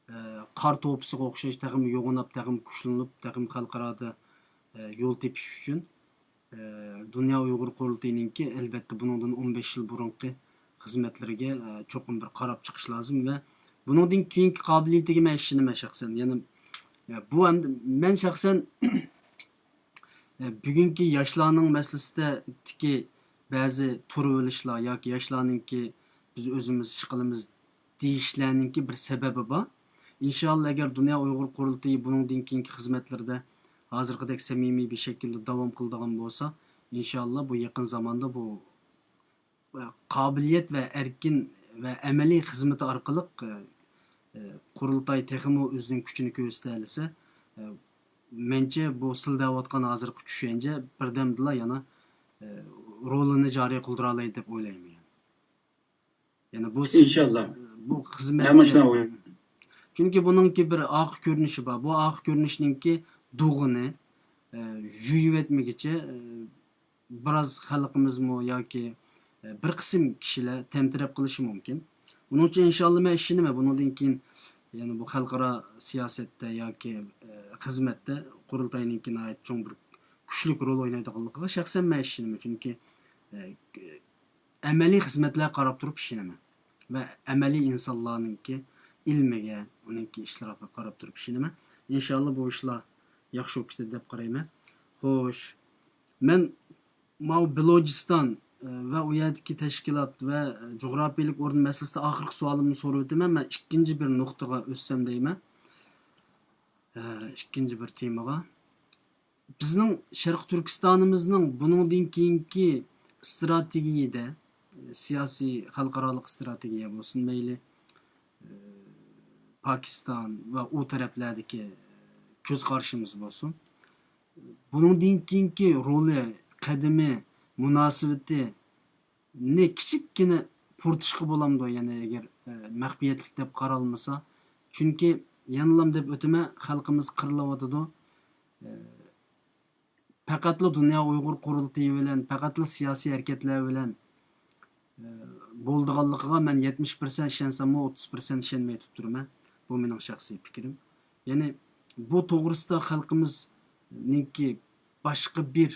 ئە، قار توپىسىغا ئوخشاش تېخىمۇ يوغىناپ، تېخىمۇ كۈچلىنىپ، تېخىمۇ خەلقئارادا، ئە، يول تېپىش ئۈچۈن، ئە، دۇنيا ئۇيغۇر قۇرۇلتىيىنىڭكى، ئەلۋەتتە، بۇنىڭدىن ئون بەش يىل بۇرۇنقى خىزمەتلىرىگە، ئە، چوقۇم بىر قاراپ چىقىش لازىم ۋە بۇنىڭدىن كېيىنكى قابىلىيىتىگە مەن ئىشىنىمەن شەخسەن. يەنى، ئە، بۇ ئەمدى مەن شەخسەن، ئە، بۈگۈنكى ياشلارنىڭ مەسىلىسىدىكى بەزى تۇرۇۋېلىشلار ياكى ياشلارنىڭكى بىز ئۆزىمىز ئىش قىلىمىز دېيىشلەرنىڭكى بىر سەۋەبى بار. ئىنشائاللا، ئەگەر دۇنيا ئۇيغۇر قۇرۇلتىيى بۇنىڭدىن كېيىنكى خىزمەتلىرىدە ھازىرقىدەك سەمىمىي بىر شەكىلدە داۋام قىلىدىغان بولسا، ئىنشائاللا، بۇ يېقىن زاماندا بۇ، ئە، قابىلىيەت ۋە ئەركىن ۋە ئەمەلىي خىزمىتى ئارقىلىق، ئە، ئە، قۇرۇلتاي تېخىمۇ ئۆزىنىڭ كۈچىنى كۆرسىتەلىسە، ئە، مەنچە بۇ سىلەر دەۋاتقان ھازىرقى چۈشەنچە بىردەمدىلا يەنە، ئە، رولىنى جارى قىلدۇرالايدۇ دەپ ئويلايمەن. يەنى بۇ سىز-، ئىنشاللا. بۇ خىزمەتكە، چۈنكى بۇنىڭكى بىر ئارقا كۆرۈنۈشى بار. بۇ ئارقا كۆرۈنۈشنىڭكى دۇغىنى، ئە، يۇيۇۋەتمىگىچە، ئە، بىراز خەلقىمىزمۇ ياكى، ئە، بىر قىسىم كىشىلەر تەمتىرەپ قېلىشى مۇمكىن. ئۇنىڭ ئۈچۈن ئىنشاللا مەن ئىشىنىمەن، بۇنىڭدىن كېيىن يەنە بۇ خەلقئارا سىياسەتتە ياكى، ئە، خىزمەتتە قۇرۇلتاينىڭكى ناھايىتى چوڭ بىر كۈچلۈك رول ئوينايدىغانلىقىغا شەخسەن مەن ئىشىنىمەن. چۈنكى، ئە، ئەمەلىي خىزمەتلەرگە قاراپ تۇرۇپ ئىشىنىمەن ۋە ئەمەلىي ئىنسانلارنىڭكى ئىلمىگە، ئۇنىڭكى ئىشلىرىغا قاراپ تۇرۇپ ئىشىنىمەن. ئىنشاللا بۇ ئىشلار ياخشى بولۇپ كېتىدۇ دەپ قارايمەن. خوش، مەن ماۋۇ بېلوجىستان، ئە، ۋە ئۇ يەردىكى تەشكىلات ۋە، ئە، جۇغراپىيەلىك ئورۇن مەسىلىسىدە ئاخىرقى سوئالىمنى سوراپ ئۆتىمەن. مەن ئىككىنچى بىر نۇقتىغا ئۆتسەم دەيمەن. ئە، ئىككىنچى بىر تېمىغا. بىزنىڭ شەرقىي تۈركىستانىمىزنىڭ بۇنىڭدىن كېيىنكى ئىستراتېگىيىدە، سىياسىي، خەلقئارالىق ئىستراتېگىيە بولسۇن مەيلى، پاكىستان ۋە ئۇ تەرەپلەردىكى كۆز قارىشىمىز بولسۇن، بۇنىڭدىن كېيىنكى رولى، قەدىمى، مۇناسىۋىتى، نى كىچىككىنە پۇرىتىشقا بولامدۇ، يەنى ئەگەر، ئە، مەخپىيەتلىك دەپ قارالمىسا؟ چۈنكى يەنىلام دەپ ئۆتىمەن، خەلقىمىز قىرىلىۋاتىدۇ. ئە، پەقەتلا دۇنيا ئۇيغۇر قۇرۇلتىيى بىلەن، پەقەتلا سىياسىي ھەرىكەتلەر بىلەن، ئە، بولىدىغانلىقىغا مەن يەتمىش پىرسەنت ئىشەنسەممۇ، ئوتتۇز پىرسەنت ئىشەنمەي تۇرۇپ تۇرىمەن. بۇ مېنىڭ شەخسىي پىكرىم. يەنى بۇ توغرىسىدا خەلقىمىزنىڭكى باشقا بىر،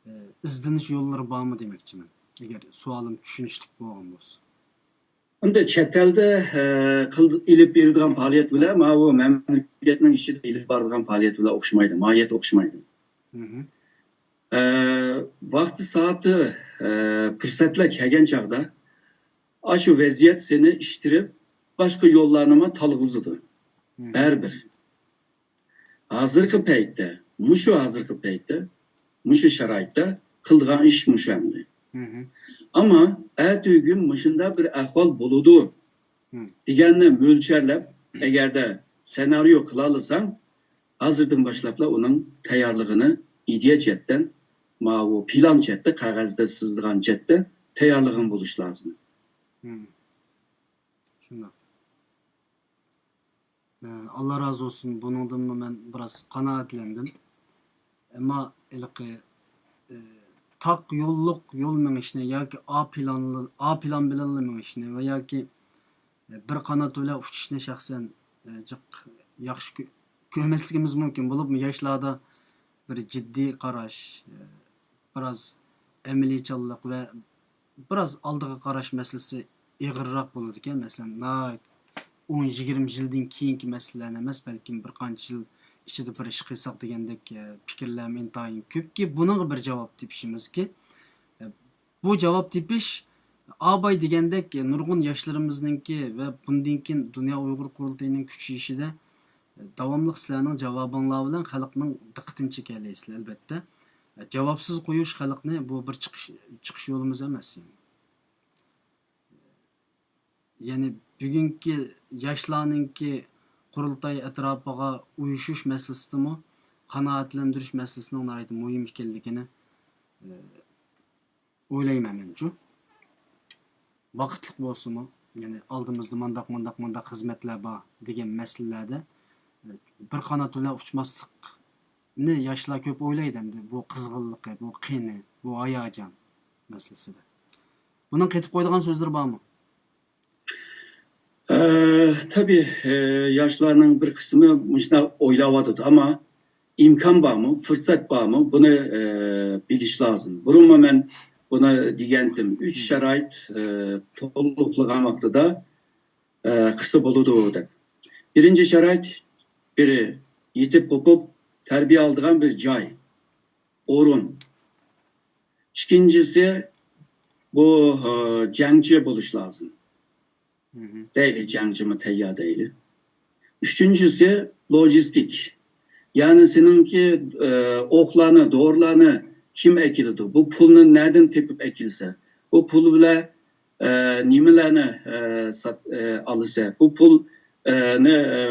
ئە، ئىزدىنىش يوللىرى بارمۇ دېمەكچىمەن، ئەگەر سوئالىم چۈشىنىشلىك بولغان بولسا. ئەمدى چەت ئەلدە، ئە، قىل-، ئېلىپ بېرىدىغان پائالىيەت بىلەن ماۋۇ مەملىكەتنىڭ ئىچىدە ئېلىپ بارىدىغان پائالىيەت بىلەن ئوخشىمايدۇ، ماھىيەت ئوخشىمايدۇ. ئە، ۋاقتى سائىتى، ئە، پۇرسەتلەر كەلگەن چاغدا ئاشۇ ۋەزىيەت سېنى ئىتتىرىپ، باشقا يوللارنىمۇ تالغۇزىدۇ. بەرىبىر. ھازىرقى پەيتتە، مۇشۇ ھازىرقى پەيتتە، مۇشۇ شارائىتتا قىلىدىغان ئىش مۇشۇ ئەمدى. ئەمما ئەتىگۈن مۇشۇنداق بىر ئەھۋال بولىدۇ دېگەننى مۆلچەرلەپ، ئەگەردە سېناريو قىلالىساڭ، ھازىردىن باشلاپلا ئۇنىڭ تەييارلىقىنى ئىدىيە جەھەتتىن، ماۋۇ پىلان جەھەتتە، قەغەزدە سىزىدىغان جەھەتتە تەييارلىقىڭ بولۇشى لازىم. شۇنداق. ئاللا رازى بولسۇن، بۇنىڭدىنمۇ مەن بىراز قانائەتلەندىم. ئەمما ھېلىقى تاق يوللۇق يول مېڭىشنى ياكى ئا پىلانلا-، ئا پىلان بىلەنلا مېڭىشنى ۋە ياكى بىر قانات بىلەن ئۇچۇشنى شەخسەن جىق ياخشى كۆ-، كۆرمەسلىكىمىز مۇمكىن. بولۇپمۇ ياشلاردا بىر جىددىي قاراش، بىراز ئەمەلىيچانلىق ۋە بىراز ئالدىغا قاراش مەسىلىسى ئېغىرراق بولىدىكەن. مەسىلەن، ناھايىتى ئون، يىگىرمە يىلدىن كېيىنكى مەسىلىلەرنى ئەمەس، بەلكىم بىر قانچە يىل ئىچىدە بىر ئىش قىلساق دېگەندەك، ئە، پىكىرلەرمۇ ئىنتايىن كۆپكى، بۇنىڭغا بىر جاۋاب تېپىشىمىزكى، ئە، بۇ جاۋاب تېپىش ئاباي دېگەندەك نۇرغۇن ياشلىرىمىزنىڭكى ۋە بۇندىن كېيىن دۇنيا ئۇيغۇر قۇرۇلتىيىنىڭ كۈچىيىشىدە، ئە، داۋاملىق سىلەرنىڭ جاۋابىڭلار بىلەن خەلقنىڭ دىققىتىنى چېكەلەيسىلەر، ئەلۋەتتە. ئە، جاۋابسىز قويۇش خەلقنى، بۇ بىر چىقىش، چىقىش يولىمىز ئەمەس. يەنى بۈگۈنكى ياشلارنىڭكى قۇرۇلتاي ئەتراپىغا ئۇيۇشۇش مەسىلىسىدىمۇ قانائەتلەندۈرۈش مەسىلىسىنىڭ ناھايىتى مۇھىم ئىكەنلىكىنى، ئە، ئويلايمەن مەنچۇ. ۋاقىتلىق بولسىمۇ، يەنى ئالدىمىزدا مانداق، مانداق، مانداق خىزمەتلەر بار دېگەن مەسىلىلەردە، ئە، بىر قانات بىلەن ئۇچماسلىقنى ياشلار كۆپ ئويلايدۇ ئەمدى. بۇ قىزغىنلىقى، بۇ قېنى، بۇ ھاياجان مەسىلىسىدە. بۇنىڭ قېتىپ قويىدىغان سۆزلىرى بارمۇ؟ ئە، تەبىئىي، ئە، ياشلارنىڭ بىر قىسمى مۇشۇنداق ئويلاۋاتىدۇ، ئەمما ئىمكان بارمۇ، پۇرسەت بارمۇ، بۇنى، ئە، بىلىش لازىم. بۇرۇنمۇ مەن بۇنى دېگەنتىم، ئۈچ شارائىت، ئە، تولۇقلىغان ۋاقتىدا، ئە، قىلسا بولىدۇ دەپ. بىرىنچى شارائىت، بىرى يېتىپ قوپۇپ تەربىيە ئالىدىغان بىر جاي، ئورۇن. ئىككىنچىسى، بۇ، ئە، جەڭچى بولۇش لازىم. دەيلى، جەڭچىمۇ تەييار دەيلى. ئۈچىنچىسى، لوجىستىك. يەنى سېنىڭكى، ئە، ئوقلارنى، دورىلارنى كىم ئەكېلىدۇ؟ بۇ پۇلنى نەدىن تېپىپ ئەكەلسە؟ بۇ پۇل بىلەن، ئە، نېمىلەرنى، ئە، سات-، ئە، ئالىسە؟ بۇ پۇل، ئە، نى، ئە،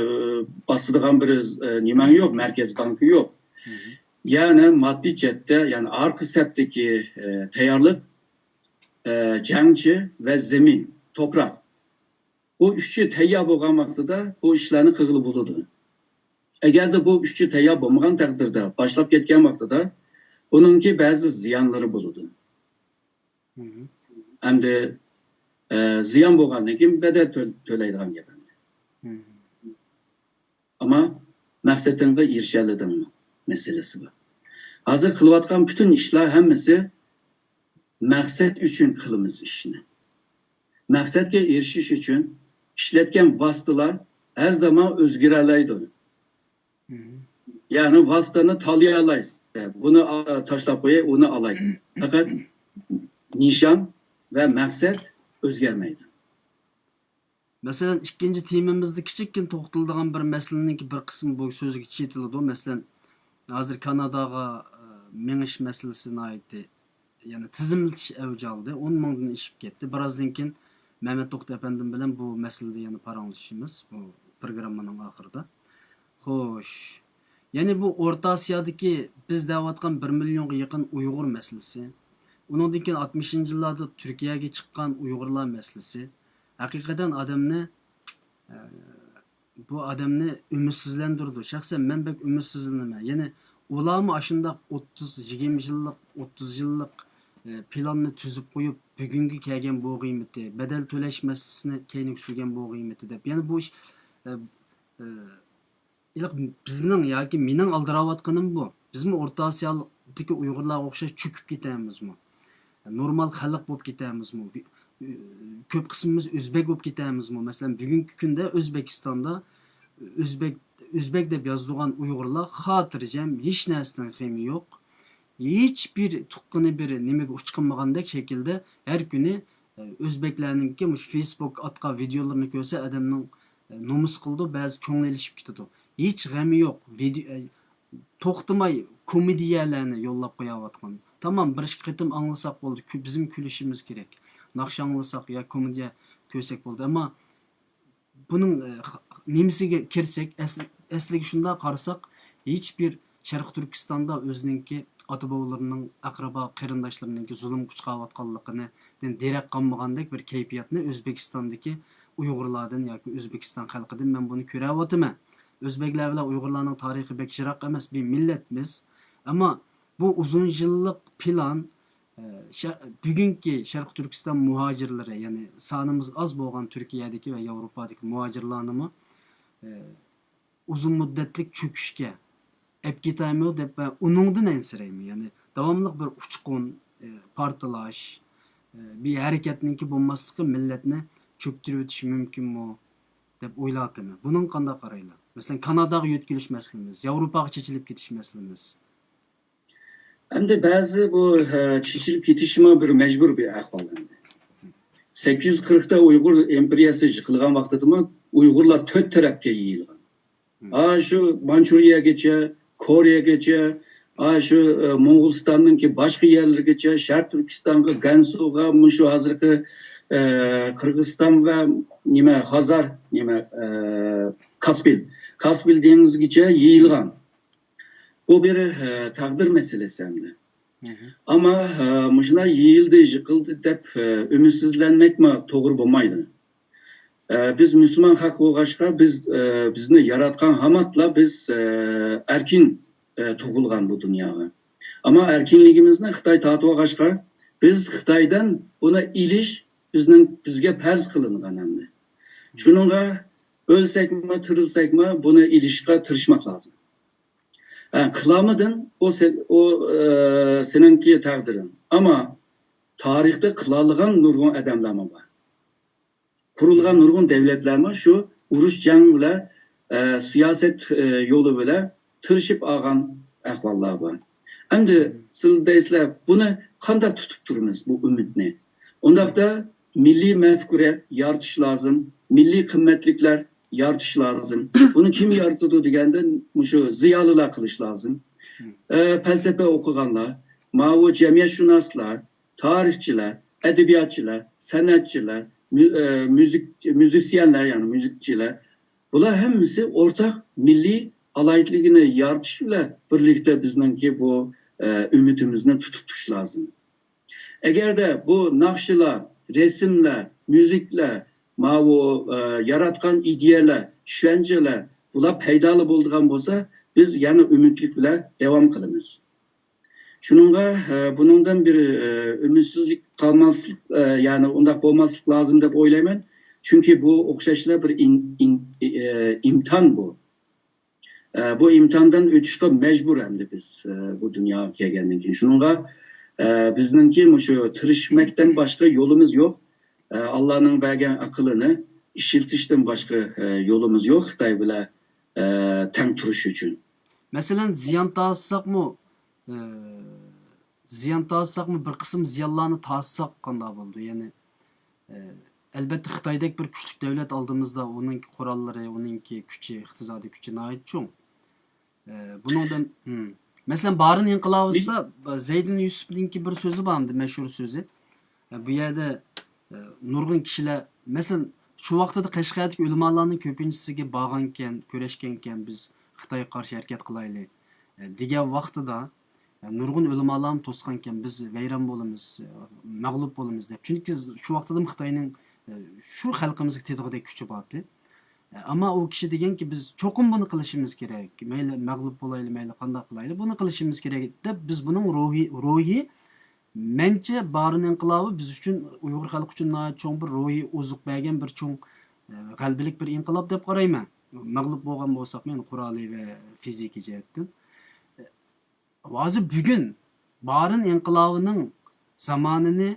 باسىدىغان بىر، ئە، نېمەڭ يوق، مەركەز بانكا يوق. يەنى ماددىي جەھەتتە، يەنى ئارقا سەپتىكى، ئە، تەييارلىق، ئە، جەڭچى ۋە زېمىن، توپراق. بۇ ئۈچى تەييار بولغان ۋاقتىدا بۇ ئىشلارنى قىلغىلى بولىدۇ. ئەگەردە بۇ ئۈچى تەييار بولمىغان تەقدىردە، باشلاپ كەتكەن ۋاقتىدا بۇنىڭكى بەزى زىيانلىرى بولىدۇ. ئەمدى، ئە، زىيان بولغاندىن كېيىن بەدەل تۆ-، تۆلەيدىغان گەپ ئەمدى. ئەمما مەقسىتىڭگە ئېرىشەلىدىڭمۇ مەسىلىسى بار. ھازىر قىلىۋاتقان پۈتۈن ئىشلار ھەممىسى مەقسەت ئۈچۈن قىلىمىز ئىشنى. مەقسەتكە ئېرىشىش ئۈچۈن ئىشلەتكەن ۋاسىتىلار ھەر زامان ئۆزگىرەلەيدۇ. يەنى ۋاسىتىنى تاللىيالايسىز. بۇنى، ئا، تاشلاپ قوياي، ئۇنى ئالاي. پەقەت نىشان ۋە مەقسەت ئۆزگەرمەيدۇ. مەسىلەن، ئىككىنچى تېمىمىزدا كىچىككىنە توختىلىدىغان بىر مەسىلىنىڭكى بىر قىسمى بۇ سۆزگە چېتىلىدۇ. مەسىلەن، ھازىر كاناداغا، ئە، مېڭىش مەسىلىسى ناھايىتى، يەنى تىزىملىتىش ئەۋج ئالدى. ئون مىڭدىن ئېشىپ كەتتى. بىرازدىن كېيىن مەمەت توختى ئەپەندىم بىلەن بۇ مەسىلىدە يەنە پاراڭلىشىمىز، بۇ پروگراممىنىڭ ئاخىرىدا. خوش. يەنى بۇ ئورتا ئاسىيادىكى بىز دەۋاتقان بىر مىليونغا يېقىن ئۇيغۇر مەسىلىسى. ئۇنىڭدىن كېيىن ئاتمىشىنچى يىللاردا تۈركىيەگە چىققان ئۇيغۇرلار مەسىلىسى. ھەقىقەتەن ئادەمنى، ئە، بۇ ئادەمنى ئۈمىدسىزلەندۈرىدۇ. شەخسەن مەن بەك ئۈمىدسىزلىنىمەن. يەنى ئۇلارمۇ ئاشۇنداق ئوتتۇز، يىگىرمە يىللىق، ئوتتۇز يىللىق، ئە، پىلاننى تۈزۈپ قويۇپ، بۈگۈنگە كەلگەن بولغىيمىتى، بەدەل تۆلەش مەسىلىسىنى كەينىگە سۈرگەن بولغىيمىتى دەپ. يەنى بۇ ئىش، ئە، ئە، ئىلىق بىزنىڭ ياكى مېنىڭ ئالدىراۋاتقىنىم بۇ. بىزمۇ ئورتا ئاسىيادىكى ئۇيغۇرلارغا ئوخشاش چۆكۈپ كېتەمىزمۇ؟ نورمال خەلق بولۇپ كېتەمىزمۇ؟ كۆپ قىسمىمىز ئۆزبەك بولۇپ كېتەمىزمۇ؟ مەسىلەن، بۈگۈنكى كۈندە ئۆزبېكىستاندا ئۆزبەك، ئۆزبەك دەپ يازىدىغان ئۇيغۇرلار خاتىرجەم، ھېچ نەرسىدىن غېمى يوق. ھېچبىر تۇغقىنى بىر نېمىگە ئۇچقۇنمىغاندەك شەكىلدە ھەر كۈنى، ئە، ئۆزبەكلەرنىڭكى مۇشۇ فېيسبۇك ئاتقان ۋىدىيولىرىنى كۆرسە ئادەمنىڭ، ئە، نومۇس قىلىدۇ، بەزى كۆڭلى ئېلىشىپ كېتىدۇ. ھېچ غېمى يوق. ۋىدىيو، ئە، توختىماي كومېدىيەلەرنى يوللاپ قويۇۋاتقان. تامام، بىر ئىككى قېتىم ئاڭلىساق بولدى، كۈ-، بىزمۇ كۈلۈشىمىز كېرەك. ناخشا ئاڭلىساق يا كومېدىيە كۆرسەك بولدى. ئەمما بۇنىڭ، ئە، خ-، نېمىسىگە كىرسەك، ئەس-، ئەسلىگە شۇنداق قارىساق، ھېچبىر شەرقىي تۈركىستاندا ئۆزىنىڭكى ئاتا-بوۋىلىرىنىڭ، ئەقرىبا قېرىنداشلىرىنىڭكى زۇلۇمغا ئۇچراۋاتقانلىقىنى دېرەك قالمىغاندەك بىر كەيپىياتنى ئۆزبېكىستاندىكى ئۇيغۇرلاردىن ياكى ئۆزبېكىستان خەلقىدىن مەن بۇنى كۆرەۋاتىمەن. ئۆزبەكلەر بىلەن ئۇيغۇرلارنىڭ تارىخى بەك يىراق ئەمەس، بىر مىللەت بىز. ئەمما بۇ ئۇزۇن يىللىق پىلان، ئە، شە-، بۈگۈنكى شەرقىي تۈركىستان مۇھاجىرلىرى، يەنى سانىمىز ئاز بولغان تۈركىيەدىكى ۋە ياۋروپادىكى مۇھاجىرلارنىمۇ، ئە، ئۇزۇن مۇددەتلىك چۆكۈشكە ئەپ كېتەرمۇ دەپ ۋە ئۇنىڭدىن ئەنسىرەيمەن. يەنى داۋاملىق بىر ئۇچقۇن، ئە، پارتلاش، ئە، بىر ھەرىكەتنىڭكى بولماسلىقى مىللەتنى چۆكتۈرۈۋېتىشى مۇمكىنمۇ دەپ ئويلاۋاتىمەن. بۇنىڭغا قانداق قارايلا؟ مەسىلەن، كاناداغا يۆتكىلىش مەسىلىمىز، ياۋروپاغا چېچىلىپ كېتىش مەسىلىمىز. ئەمدى بەزى بۇ، ھە، چېچىلىپ كېتىشمۇ بىر مەجبۇر بىر ئەھۋال ئەمدى. سەككىز يۈز قىرىقتا ئۇيغۇر ئىمپېرىيەسى يىقىلغان ۋاقتىدىمۇ ئۇيغۇرلار تۆت تەرەپكە يېيىلغان. ھا، شۇ مانچۇرىيەگىچە، كورېيەگىچە، ھا، شۇ، ئە، موڭغۇلىستاننىڭكى باشقا يەرلىرىگىچە، شەرقىي تۈركىستانغا، گەنسۇغا، مۇشۇ ھازىرقى، ئە، قىرغىزىستان ۋە نېمە، خازار، نېمە، ئە، كاسپىل، كاسپىل دېڭىزىگىچە يېيىلغان. بۇ بىر، ئە، تەقدىر مەسىلىسى ئەمدى. ئەمما، ئە، مۇشۇنداق يېيىلدى، يىقىلدى دەپ، ئە، ئۈمىدسىزلەنمەكمۇ توغرا بولمايدۇ. ئە، بىز مۇسۇلمان خەق بولغاچقا، بىز، ئە، بىزنى ياراتقان ھاماتلا بىز، ئە، ئەركىن، ئە، تۇغۇلغان بۇ دۇنياغا. ئەمما ئەركىنلىكىمىزنى خىتاي تارتىۋالغاچقا، بىز خىتايدىن بۇنى ئېلىش بىزنىڭ، بىزگە پەرز قىلىنغان ئەمدى. شۇنىڭغا ئۆلسەكمۇ، تىرىلسەكمۇ بۇنى ئېلىشقا تىرىشماق لازىم. ھە، قىلالمىدىڭ، ئۇ سەن، ئۇ، ئە، سېنىڭكى تەقدىرىڭ. ئەمما تارىختا قىلالىغان نۇرغۇن ئادەملەرمۇ بار. قۇرۇلغان نۇرغۇن دۆلەتلەرمۇ شۇ ئۇرۇش، جەڭ بىلەن، ئە، سىياسەت، ئە، يولى بىلەن تىرىشىپ ئالغان ئەھۋاللار بار. ئەمدى سىلەر دەيسىلەر، بۇنى قانداق تۇتۇپ تۇرىمىز، بۇ ئۈمىدنى؟ ئۇنداقتا مىللىي مەپكۇرە يارىتىش لازىم، مىللىي قىممەتلىكلەر يارىتىش لازىم. بۇنى كىم يارىتىدۇ دېگەندە، مۇشۇ زىيالىيلار قىلىش لازىم. ئە، پەلسەپە ئوقۇغانلار، ماۋۇ جەمئىيەتشۇناسلار، تارىخچىلار، ئەدەبىياتچىلار، سەنئەتچىلەر، مۇ-، ئە، مۇزىك-، مۇزىسيەنلەر، يەنى مۇزىكچىلەر، بۇلار ھەممىسى ئورتاق مىللىي ئالاھىدىلىكىنى يارىتىش بىلەن بىرلىكتە بىزنىڭكى بۇ، ئە، ئۈمىدىمىزنى تۇتۇپ تۇرۇش لازىم. ئەگەردە بۇ ناخشىلار، رەسىملەر، مۇزىكلار، ماۋۇ، ئە، ياراتقان ئىدىيەلەر، چۈشەنچىلەر، بۇلار پەيدالىق بولىدىغان بولسا، بىز يەنە ئۈمىدلىك بىلەن داۋام قىلىمىز. شۇنىڭغا، ئە، بۇنىڭدىن بىر، ئە، ئۈمىدسىزلىك قالماسلىق، ئە، يەنى ئۇنداق بولماسلىق لازىم دەپ ئويلايمەن. چۈنكى بۇ ئوخشاشلا بىر ئىم-، ئىم-، ئە، ئىمتىھان بۇ. ئە، بۇ ئىمتىھاندىن ئۆتۈشكە مەجبۇر ئەمدى بىز، ئە، بۇ دۇنياغا كەلگەندىن كېيىن. شۇنىڭغا، ئە، بىزنىڭكى مۇشۇ تىرىشمەكتىن باشقا يولىمىز يوق. ئە، ئاللانىڭ بەرگەن ئەقلىنى ئىشلىتىشتىن باشقا، ئە، يولىمىز يوق خىتاي بىلەن، ئە، تەڭ تۇرۇش ئۈچۈن. مەسىلەن، زىيان تارتساقمۇ، ئە، زىيان تارتساقمۇ، بىر قىسىم زىيانلارنى تارتساق قانداق بولىدۇ؟ يەنى، ئە، ئەلبەتتە، خىتايدەك بىر كۈچلۈك دۆلەت ئالدىمىزدا، ئۇنىڭكى قوراللىرى، ئۇنىڭكى كۈچى، ئىقتىسادىي كۈچى ناھايىتى چوڭ. ئە، بۇنىڭدىن، ھىم. مەسىلەن، بارىن ئىنقىلابىسىدا زەيدۇن يۈسۈپنىڭكى بىر سۆزى بار ئەمدى، مەشھۇر سۆزى. ئە، بۇ يەردە، ئە، نۇرغۇن كىشىلەر، مەسىلەن، شۇ ۋاقتىدا قەشقەردىكى ئۆلىمالارنىڭ كۆپىنچىسىگە بارغانكەن، كۆرۈشكەنكەن، بىز خىتايغا قارشى ھەرىكەت قىلايلى، ئە، دېگەن ۋاقتىدا، ئە، نۇرغۇن ئۆلىمالارمۇ توسقانكەن، بىز ۋەيران بولىمىز، ئە، مەغلۇپ بولىمىز دەپ. چۈنكى شۇ ۋاقتىدىمۇ خىتاينىڭ، ئە، شۇ خەلقىمىزگە تېتىغۇدەك كۈچى بارتى. ئەمما ئۇ كىشى دېگەنكى، بىز چوقۇم بۇنى قىلىشىمىز كېرەك. مەيلى مەغلۇپ بولايلى، مەيلى قانداق قىلايلى، بۇنى قىلىشىمىز كېرەك دەپ، بىز بۇنىڭ روھى، روھى، مەنچە، بارىن ئىنقىلابى بىز ئۈچۈن، ئۇيغۇر خەلقى ئۈچۈن ناھايىتى چوڭ بىر روھىي ئوزۇق بەرگەن بىر چوڭ، ئە، غەلىبىلىك بىر ئىنقىلاب دەپ قارايمەن. مەغلۇپ بولغان بولساقمۇ، يەنى قورالى ۋە فىزىكىي جەھەتتىن. ھازىر بۈگۈن بارىن ئىنقىلابىنىڭ زامانىنى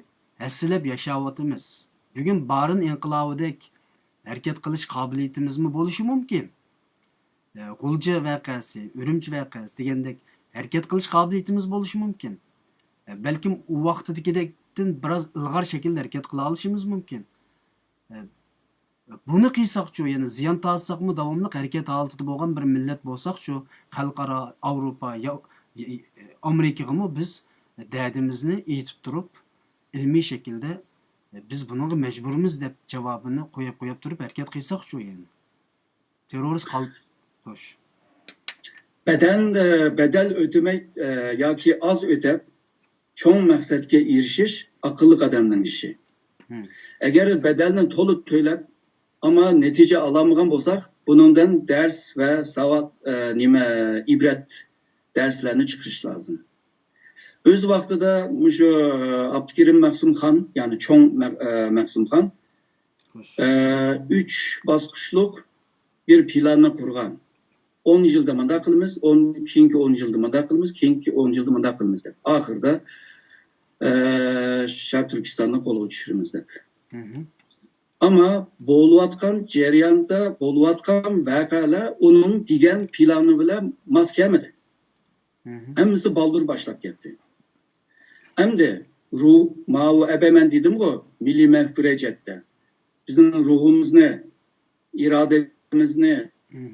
ھەسسىلەپ ياشاۋاتىمىز. بۈگۈن بارىن ئىنقىلابىدەك ھەرىكەت قىلىش قابىلىيىتىمىزمۇ بولۇشى مۇمكىن. ئە، غۇلجا ۋەقەسى، ئۈرۈمچى ۋەقەسى دېگەندەك ھەرىكەت قىلىش قابىلىيىتىمىز بولۇشى مۇمكىن. ئە، بەلكىم ئۇ ۋاقتىدىكىدەكتىن بىراز ئىلغار شەكىلدە ھەرىكەت قىلاۋېلىشىمىز مۇمكىن. ئە، بۇنى قىلساقچۇ، يەنى زىيان تارتساقمۇ، داۋاملىق ھەرىكەت ھالىتىدە بولغان بىر مىللەت بولساقچۇ، خەلقئارا، ئاۋروپا، يا-، ي-، ي-، ئامېرىكىغىمۇ بىز دەردىمىزنى ئېيتىپ تۇرۇپ، ئىلمىي شەكىلدە، بىز بۇنىڭغا مەجبۇرمىز دەپ جاۋابىنى قويۇپ، قويۇپ تۇرۇپ ھەرىكەت قىلساقچۇ، يەنى. تېررورىست قال-، خوش. بەدەل، ئە، بەدەل ئۆتىمەي، ئە، ياكى ئاز ئۆتەپ، چوڭ مەقسەتكە ئېرىشىش ئاقىللىق ئادەمنىڭ ئىشى. مم. ئەگەر بەدەلنى تولۇق تۆلەپ، ئەمما نەتىجە ئالالمىغان بولساق، بۇنىڭدىن دەرس ۋە ساۋاق، ئە، نېمە، ئىبرەت دەرسلەرنى چىقىرىش لازىم. ئۆز ۋاقتىدا مۇشۇ، ئە، ئابدۇكېرىم مەخسۇمخان، يەنى چوڭ مە-، ئە، مەخسۇمخان، ئە، ئۈچ باسقۇچلۇق بىر پىلاننى قۇرغان. ئون يىلدا مۇنداق قىلىمىز، ئون، كېيىنكى ئون يىلدا مۇنداق قىلىمىز، كېيىنكى ئون يىلدا مۇنداق قىلىمىز دەپ. ئاخىرىدا، ئە، شەرقىي تۈركىستاننى قولغا چۈشۈرىمىز دەپ. ئەمما بولۇۋاتقان جەرياندا بولۇۋاتقان ۋەقەلەر ئۇنىڭ دېگەن پىلانى بىلەن ماس كەلمىدى. ھەممىسى بالدۇر باشلاپ كەتتى. ئەمدى روھ، ماۋۇ ئەبەمەن دېدىمغۇ، مىللىي مەفكۇرە جەھەتتە بىزنىڭ روھىمىزنى، ئىرادىمىزنى،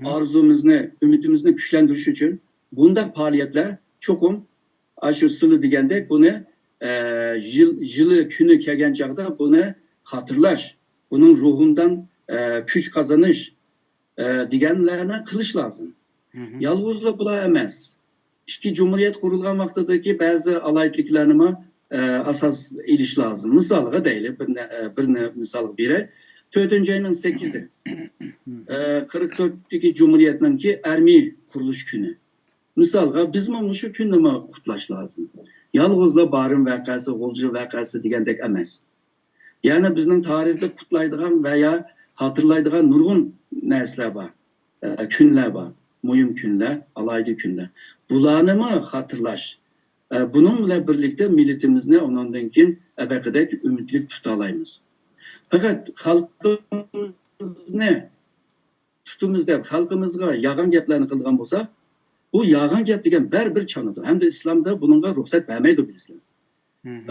ئارزۇمىزنى، ئۈمىدىمىزنى كۈچلەندۈرۈش ئۈچۈن بۇنداق پائالىيەتلەر چوقۇم، ئاشۇ سىلى دېگەندەك، بۇنى، ئە، يىل، يىلى، كۈنى كەلگەن چاغدا بۇنى خاتىرىلەش، بۇنىڭ روھىدىن، ئە، كۈچ قازىنىش، ئە، دېگەنلەرنى قىلىش لازىم. يالغۇزلا بۇلار ئەمەس. ئىككى جۇمھۇرىيەت قۇرۇلغان ۋاقتىدىكى بەزى ئالاھىدىلىكلەرنىمۇ، ئە، ئاساس ئېلىش لازىم. مىسالغا دەيلى، بىر نە-، ئە، بىرنى مىسالغا بېرەي. تۆتىنچى ئاينىڭ سەككىزى، ئە، قىرىق تۆتتىكى جۇمھۇرىيەتنىڭكى ئەرمىي قۇرۇلۇش كۈنى. مىسالغا، بىزمۇ مۇشۇ كۈننىمۇ قۇتلاش لازىم. يالغۇزلا بارىن ۋەقەسى، غۇلجا ۋەقەسى دېگەندەك ئەمەس. يەنى بىزنىڭ تارىختا قۇتلايدىغان ۋە يا خاتىرىلايدىغان نۇرغۇن نەرسىلەر بار. ئە، كۈنلەر بار. مۇھىم كۈنلەر، ئالاھىدە كۈنلەر. بۇلارنىمۇ خاتىرىلاش. ئە، بۇنىڭ بىلەن بىرلىكتە مىللىتىمىزنى ئۇنىڭدىن كېيىن ئەبەقىدەك ئۈمىدلىك تۇتالايمىز. پەقەت خەلقىمىزنى تۇتىمىز دەپ، خەلقىمىزغا يالغان گەپلەرنى قىلغان بولسا، بۇ يالغان گەپ دېگەن بەرىبىر چانىدۇ. ھەمدە ئىسلامدا بۇنىڭغا رۇخسەت بەرمەيدۇ، بىلىسىلەر.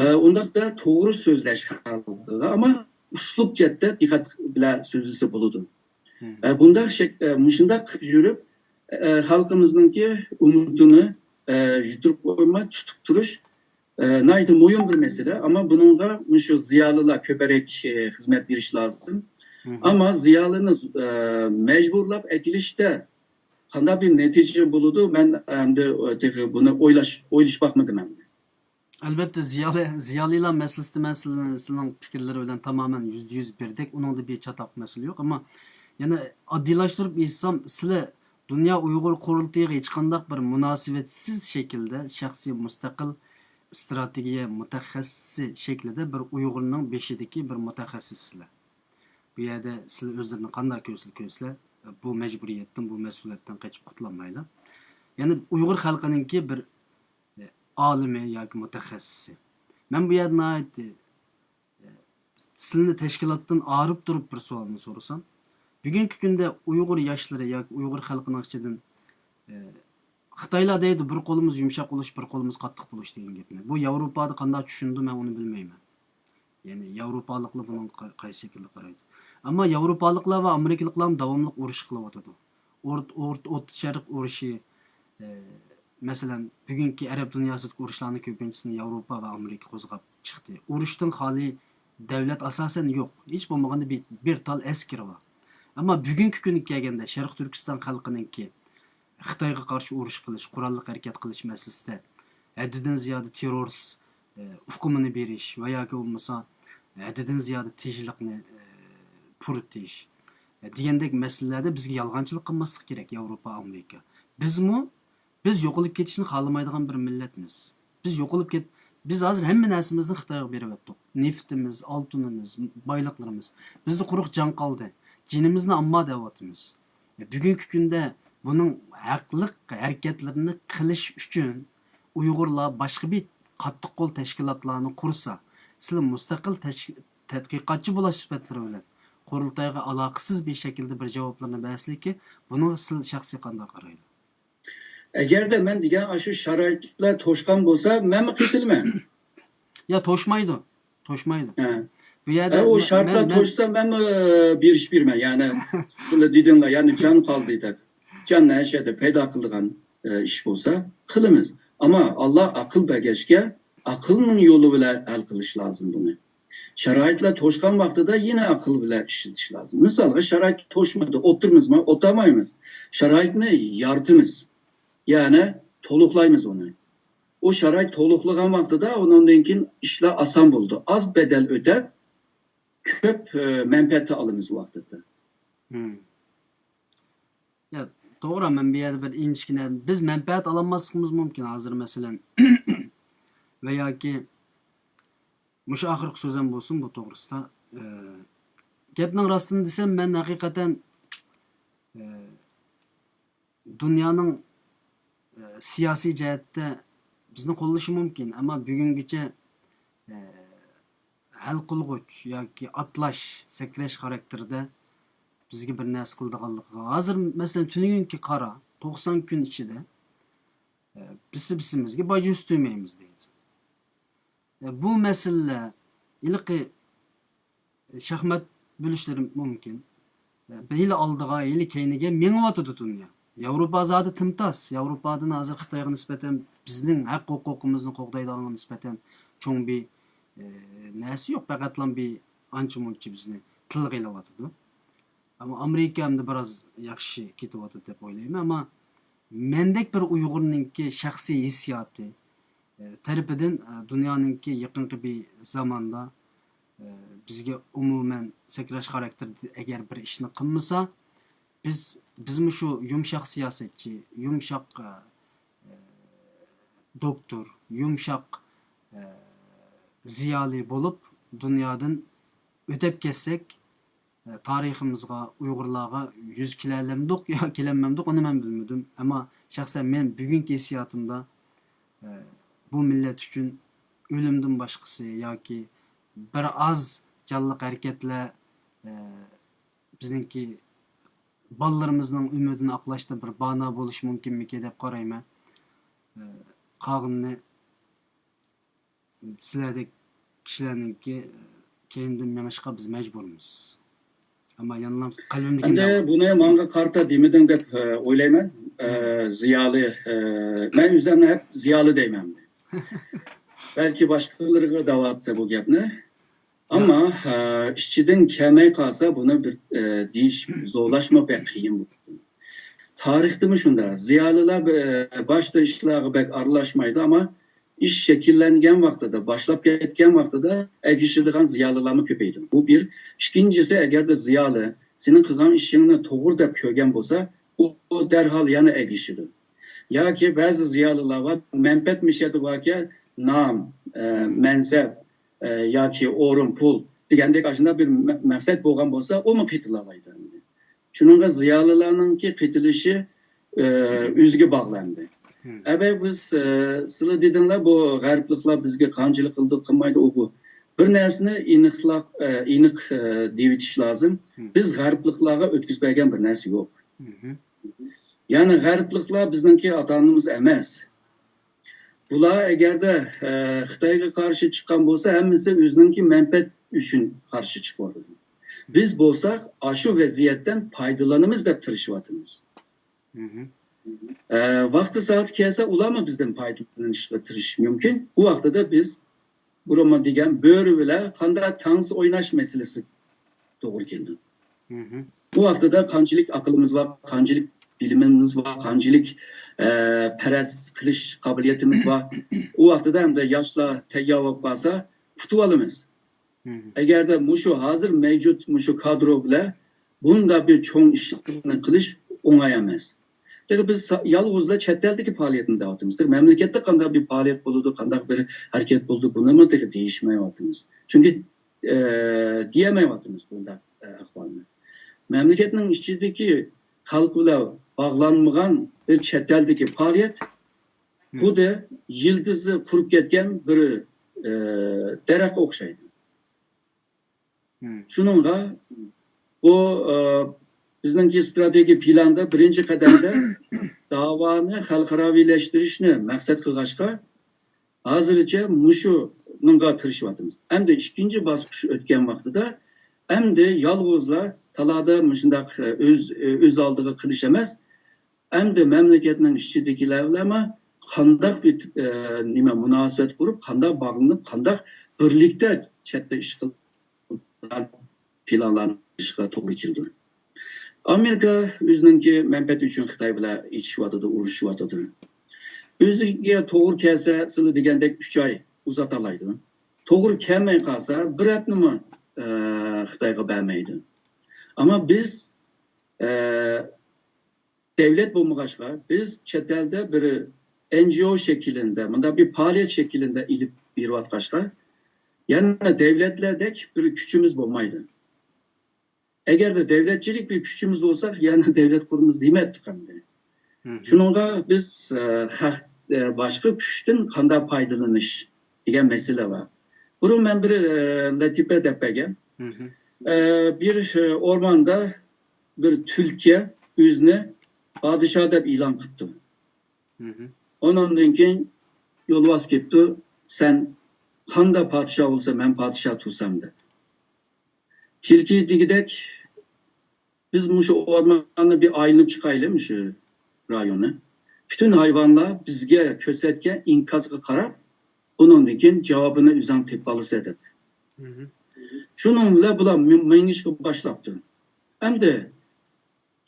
ئە، ئۇنداقتا توغرا سۆزلەش خەلقىگە، ئەمما ئۇسلۇب جەھەتتە دىققەت بىلەن سۆزلىسە بولىدۇ. ئە، بۇنداق شەك-، ئە، مۇشۇنداق يۈرۈپ، ئە، خەلقىمىزنىڭكى ئۈمىدىنى، ئە، يىتىرىپ قويماي تۇتۇپ تۇرۇش، ئە، ناھايىتى مۇھىم بىر مەسىلە. ئەمما بۇنىڭغا مۇشۇ زىيالىيلار كۆپرەك، ئە، خىزمەت بېرىش لازىم. ئەمما زىيالىينى، ئە، مەجبۇرلاپ ئەكېلىشتە قانداق بىر نەتىجە بولىدۇ؟ مەن ئەمدى، ئە، تېخى بۇنى ئويلاش، ئويلىشىپ باقمىدىم ئەمدى. ئەلۋەتتە، زىيالىي، زىيالىيلار مەسىلىسىدە مەن سىلىنىڭ، سىلىنىڭ پىكىرلىرى بىلەن تامامەن يۈزدە يۈز بىردەك، ئۇنىڭدا بىر چاتاق مەسىلە يوق. ئەمما يەنە ئاددىيلاشتۇرۇپ ئېيتسام، سىلەر دۇنيا ئۇيغۇر قۇرۇلتىيىغا ھېچقانداق بىر مۇناسىۋەتسىز شەكىلدە شەخسىي مۇستەقىل ئىستراتېگىيە مۇتەخەسسىسى شەكلىدە بىر ئۇيغۇرنىڭ بېشىدىكى بىر مۇتەخەسسىسسىلەر. بۇ يەردە سىلەر ئۆزلىرىنى قانداق كۆرسە-، كۆرسىلەر، بۇ مەجبۇرىيەتتىن، بۇ مەسئۇلىيەتتىن قېچىپ قۇتۇلالمايلا. يەنى ئۇيغۇر خەلقىنىڭكى بىر ئالىمى ياكى مۇتەخەسسىسى. مەن بۇ يەردە ناھايىتى، ئە، سىلىنى تەشكىلاتتىن ئايرىپ تۇرۇپ بىر سوئالنى سورىسام، بۈگۈنكى كۈندە ئۇيغۇر ياشلىرى ياكى ئۇيغۇر خەلقىنىڭ ئىچىدىن، ئە، خىتايلار دەيدۇ، «بىر قولىمىز يۇمشاق بولۇش، بىر قولىمىز قاتتىق بولۇش» دېگەن گەپنى. بۇ ياۋروپادا قانداق چۈشىنىدۇ، مەن ئۇنى بىلمەيمەن. يەنى ياۋروپالىقلار بۇنىڭغا قا-، قايسى شەكىلدە قارايدۇ؟ ئەمما ياۋروپالىقلار ۋە ئامېرىكىلىقلارمۇ داۋاملىق ئۇرۇش قىلىۋاتىدۇ. ئورت-، ئورت-، ئوتتۇرا شەرق ئۇرۇشى، ئە، مەسىلەن، بۈگۈنكى ئەرەب دۇنياسىدىكى ئۇرۇشلارنىڭ كۆپىنچىسىنى ياۋروپا ۋە ئامېرىكا قوزغاپ چىقتى. ئۇرۇشتىن خالىي دۆلەت ئاساسەن يوق. ھېچ بولمىغاندا بىر، بىر تال ئەسكىرى بار. ئەمما بۈگۈنكى كۈنگە كەلگەندە، شەرقىي تۈركىستان خەلقىنىڭكى خىتايغا قارشى ئۇرۇش قىلىش، قوراللىق ھەرىكەت قىلىش مەسىلىسىدە ھەددىدىن زىيادە تېررورىست، ئە، ئۇقۇمىنى بېرىش ۋە ياكى بولمىسا ھەددىدىن زىيادە تىنچلىقنى، ئە، پۇرىتىش، ئە، دېگەندەك مەسىلىلەردە بىزگە يالغانچىلىق قىلماسلىق كېرەك ياۋروپا، ئامېرىكا. بىزمۇ، بىز يوقىلىپ كېتىشنى خالىمايدىغان بىر مىللەتمىز. بىز يوقىلىپ كەت-، بىز ھازىر ھەممە نەرسىمىزنى خىتايغا بېرىۋەتتۇق. نېفىتىمىز، ئالتۇنىمىز، بايلىقلىرىمىز. بىزدە قۇرۇق جان قالدى. جېنىمىزنى ئالما دەۋاتىمىز. بۈگۈنكى كۈندە بۇنىڭ ھەقلىق ھەرىكەتلىرىنى قىلىش ئۈچۈن ئۇيغۇرلار باشقا بىر قاتتىق قول تەشكىلاتلارنى قۇرسا، سىلەر مۇستەقىل تەش-، تەتقىقاتچى بولاش سۈپەتلىرى بىلەن قۇرۇلتايغا ئالاقىسىز بىر شەكىلدە بىر جاۋابلارنى بەرسىلىكى، بۇنىڭغا سىلەر شەخسىي قانداق قارايدۇ؟ ئەگەردە مەن دېگەن ئاشۇ شارائىتلار توشقان بولسا، مەنمۇ قېتىلىمەن. يا، توشمايدۇ. توشمايدۇ. ھە. بۇ يەردە ئە، ئۇ مە-، شارتلار مەن، مەن توشسا، مەنمۇ، ئە، بېرىش بېرىمەن. يەنى سىلەر دېدىڭلار، يەنى جان قالدى دەپ. جان نەشەدە پەيدا قىلىدىغان، ئە، ئىش بولسا، قىلىمىز. ئەمما ئاللا ئەقىل بەرگەچكە، ئەقىلنىڭ يولى بىلەن ھەل قىلىش لازىم بۇنى. شارائىتلار توشقان ۋاقتىدا يەنە ئەقىل بىلەن ئىشلىتىش لازىم. مىسالغا، شارائىت توشمىدى، ئولتۇرىمىزمۇ؟ ئولتۇرمايمىز. شارائىتنى يارىتىمىز. يەنى تولۇقلايمىز ئۇنى. ئۇ شارائىت تولۇقلىغان ۋاقتىدا ئۇنىڭدىن كېيىن ئىشلار ئاسان بولىدۇ. ئاز بەدەل ئۆتەپ، كۆپ، ئە، مەنپەئەت ئالىمىز ۋاقتىدا. مم. يا، توغرا، مەن بۇ يەردە بىر ئىنچىكىنە، بىز مەنپەئەت ئالالماسلىقىمىز مۇمكىن. ھازىر، مەسىلەن، ۋە ياكى مۇشۇ ئاخىرقى سۆزۈم بولسۇن بۇ توغرىسىدا. ئە، گەپنىڭ راستىنى دېسەم، مەن ھەقىقەتەن، ئە، دۇنيانىڭ، ئە، سىياسىي جەھەتتە بىزنى قوللىشى مۇمكىن، ئەمما بۈگۈنگىچە، ئە، ھەل قىلغۇچ ياكى ئاتلاش، سەكرەش خاراكتېرىدە بىزگە بىر نەرسە قىلىدىغانلىقىغا. ھازىر، مەسىلەن، تۈنۈگۈنكى قارا، توقسان كۈن ئىچىدە، ئە، بىرسى بىرسىمىزگە باج ئۆستۈرمەيمىز دەيدۇ. ئە، بۇ مەسىلىلەر ھېلىقى شاھمات بۆلۈشلىرى مۇمكىن. ئە، ھېلى ئالدىغا، ھېلى كەينىگە مېڭىۋاتىدۇ دۇنيا. ياۋروپا زادى تىمتاس. ياۋروپادىن ھازىر خىتايغا نىسبەتەن بىزنىڭ ھەق ھوقۇقىمىزنى قوغدايدىغانغا نىسبەتەن چوڭ بىر، ئە، نەرسە يوق. پەقەتلا بىر ئانچە مۇنچە بىزنى تىلغا ئېلىۋاتىدۇ. ئەمما ئامېرىكا ئەمدى بىراز ياخشى كېتىۋاتىدۇ دەپ ئويلايمەن. ئەمما مەندەك بىر ئۇيغۇرنىڭكى شەخسىي ھېسسىياتى، ئە، تەرىپىدىن، ئە، دۇنيانىڭكى يېقىنقى بىر زاماندا، ئە، بىزگە ئومۇمەن سەكرەش خاراكتېرىدە ئەگەر بىر ئىشنى قىلمىسا، بىز، بىزمۇ شۇ يۇمشاق سىياسەتچى، يۇمشاق، ئە، ئە، دوكتور، يۇمشاق، ئە، زىيالىي بولۇپ دۇنيادىن ئۆتەپ كەتسەك، ئە، تارىخىمىزغا، ئۇيغۇرلارغا يۈز كېلەلەمدۇق يا كېلەلمەمدۇق، ئۇنى مەن بىلمىدىم. ئەمما شەخسەن مەن بۈگۈنكى ھېسسىياتىمدا، ئە، بۇ مىللەت ئۈچۈن ئۆلۈمدىن باشقىسى ياكى بىر ئاز جانلىق ھەرىكەتلەر، ئە، بىزنىڭكى بالىلىرىمىزنىڭ ئۈمىدىنى ئاقلاشتا بىر بانا بولۇشى مۇمكىنمىكى دەپ قارايمەن. ئە، قالغىنىنى سىلەردەك كىشىلەرنىڭكى كەينىدىن مېڭىشقا بىز مەجبۇرمىز. ئەمما يەنىلا قەلبىمدىكى ئەمدى دەۋا. بۇنى ماڭا قارىتا دېمىدىڭ دەپ، ئە، ئويلايمەن. ئە، زىيالىي، ئە، مەن ئۆزۈمنى ھەپ زىيالىي دەيمەن. بەلكى باشقىلىرىغا دەۋاتسا بۇ گەپنى. ئەمما، ئە، ئىچىدىن كەلمەي قالسا بۇنى بىر، ئە، دېيىش، زورلاشمۇ بەك قىيىن بولىدۇ. تارىختىمۇ شۇنداق. زىيالىيلار، ئە، باشتا ئىشلارغا بەك ئارىلاشمايدۇ، ئەمما ئىش شەكىللەنگەن ۋاقتىدا، باشلاپ كەتكەن ۋاقتىدا ئەگىشىدىغان زىيالىيلارمۇ كۆپەيدۇ. بۇ بىر. ئىككىنچىسى، ئەگەردە زىيالىي سېنىڭ قىلغان ئىشىڭنى توغرا دەپ كۆرگەن بولسا، ئۇ، ئۇ دەرھال يەنە ئەگىشىدۇ. ياكى بەزى زىيالىيلار بار، مەنپەئەت مىشەدە باركەن، نام، ئە، مەنسەپ، ئە، ياكى ئورۇن، پۇل دېگەندەك ئاشۇنداق بىر مە-، مەقسەت بولغان بولسا، ئۇمۇ قېتىلالايدۇ. شۇنىڭغا زىيالىيلارنىڭكى قېتىلىشى، ئە، ئۆزىگە باغلاندى. مم. ئەبەي بىز، ئە، سىلەر دېدىڭلار، بۇ غەربلىكلار بىزگە قانچىلىك قىلىدۇ، قىلمايدۇ، ئۇ بۇ. بىر نەرسىنى ئېنىقلاق، ئە، ئېنىق، ئە، دېيىۋېتىش لازىم. مم. بىز غەربلىكلارغا ئۆتكۈزۈپ بەرگەن بىر نەرسە يوق. مم. يەنى غەربلىكلار بىزنىڭكى ئاتا-ئانىمىز ئەمەس. بۇلار ئەگەردە، ئە، خىتايغا قارشى چىققان بولسا، ھەممىسى ئۆزىنىڭكى مەنپەئەت ئۈچۈن قارشى چىقىۋاتىدۇ. بىز بولساق ئاشۇ ۋەزىيەتتىن پايدىلىنىمىز دەپ تىرىشىۋاتىمىز. مم. ئە، ۋاقتى سائىتى كەلسە، ئۇلارمۇ بىزدىن پايدىلىنىشقا تىرىشىشى مۇمكىن. ئۇ ۋاقتىدا بىز بۇرۇنمۇ دېگەن بۆرە بىلەن قانداق تانسا ئويناش مەسىلىسى توغرا كېلىدۇ. مم. ئۇ ۋاقتىدا قانچىلىك ئەقلىمىز بار، قانچىلىك بىلىمىمىز بار، قانچىلىك، ئە، پەرەز قىلىش قابىلىيىتىمىز بار. ئۇ ۋاقتىدا ھەمدە ياشلار تەييار بولۇپ قالسا، ئۇتۇۋالىمىز. مم. ئەگەردە مۇشۇ ھازىر مەۋجۇت مۇشۇ كادرو بىلەن بۇنداق بىر چوڭ ئىشلارنى قىلىش ئوڭاي ئەمەس. تېخى بىز سا-، يالغۇزلا چەت ئەلدىكى پائالىيەتنى دەۋاتىمىز. تېخى مەملىكەتتە قانداق بىر پائالىيەت بولىدۇ، قانداق بىر ھەرىكەت بولىدۇ، بۇنىمۇ تېخى دېيىشمەيۋاتىمىز. چۈنكى، ئە، دېيەلمەيۋاتىمىز بۇنداق، ئە، ئەھۋالنى. مەملىكەتنىڭ ئىچىدىكى خەلق بىلەن باغلانمىغان بىر چەت ئەلدىكى پائالىيەت مم. خۇددى يىلتىزى قۇرۇپ كەتكەن بىر، ئە، دەرەخكە ئوخشايدۇ. مم. شۇنىڭغا بۇ، ئە، بىزنىڭكى ئىستراتېگىيە پىلاندا بىرىنچى قەدەمدە داۋانى خەلقئاراۋىلەشتۈرۈشنى مەقسەت قىلغاچقا، ھازىرچە مۇشۇنىڭغا تىرىشىۋاتىمىز. ئەمدى ئىككىنچى باسقۇچ ئۆتكەن ۋاقتىدا، ئەمدى يالغۇزلا تالادا مۇشۇنداق، ئۆز، ئۆز ئالدىغا قىلىش ئەمەس، ئەمدى مەملىكەتنىڭ ئىچىدىكىلەر بىلەنمۇ قانداق بىر، ئە، نېمە، مۇناسىۋەت قۇرۇپ، قانداق باغلىنىپ، قانداق بىرلىكتە چەتتە ئىش قىلىدىغان پىلانلارنى قىلىشقا توغرا كېلىدۇ. ئامېرىكا ئۆزىنىڭكى مەنپەئەتى ئۈچۈن خىتاي بىلەن ئېچىشىۋاتىدۇ، ئۇرۇشۇۋاتىدۇ. ئۆزىگە توغرا كەلسە، سىلى دېگەندەك ئۈچ ئاي ئۇزارتالايدۇ. توغرا كەلمەي قالسا، بىر ھەپتىنىمۇ، ئە، خىتايغا بەرمەيدۇ. ئەمما بىز، ئە، دەۋلەت بولمىغاچقا، بىز چەت ئەلدە بىر ئېن جى ئو شەكلىندە، مۇنداق بىر پائالىيەت شەكلىندە ئېلىپ بېرىۋاتقاچقا، يەنە دەۋلەتلەردەك بىر كۈچىمىز بولمايدۇ. ئەگەردە دەۋلەتچىلىك بىر كۈچىمىز بولسا، يەنە دەۋلەت قۇرىمىز دېمەتتۇق ئەمدى. شۇنىڭغا بىز، ئە، خەق، ئە، باشقا كۈچتىن قانداق پايدىلىنىش دېگەن مەسىلە بار. بۇرۇن مەن بىر، ئە، لەتىپە دەپ بەرگەن. ئە، بىر، ئە، ئورماندا بىر تۈلكە ئۆزىنى پادىشاھ دەپ ئېلان قىپتۇ. ئۇنىڭدىن كېيىن يولۋاس كېپتۇ، سەن قانداق پادىشاھ بولسا، مەن پادىشاھ تۇرسام دەپ. تىلكى دېگۈدەك، بىز مۇشۇ ئورماننى بىر ئايلىنىپ چىقايلى، مۇشۇ رايوننى. پۈتۈن ھايۋانلار بىزگە كۆرسەتكەن ئىنكاسقا قاراپ، ئۇنىڭدىن كېيىن جاۋابىنى ئۆزۈڭ تېپىپ ئالىسەن دەپ. شۇنىڭ بىلەن بۇلار مېڭىشقا باشلاپتۇ. ئەمدى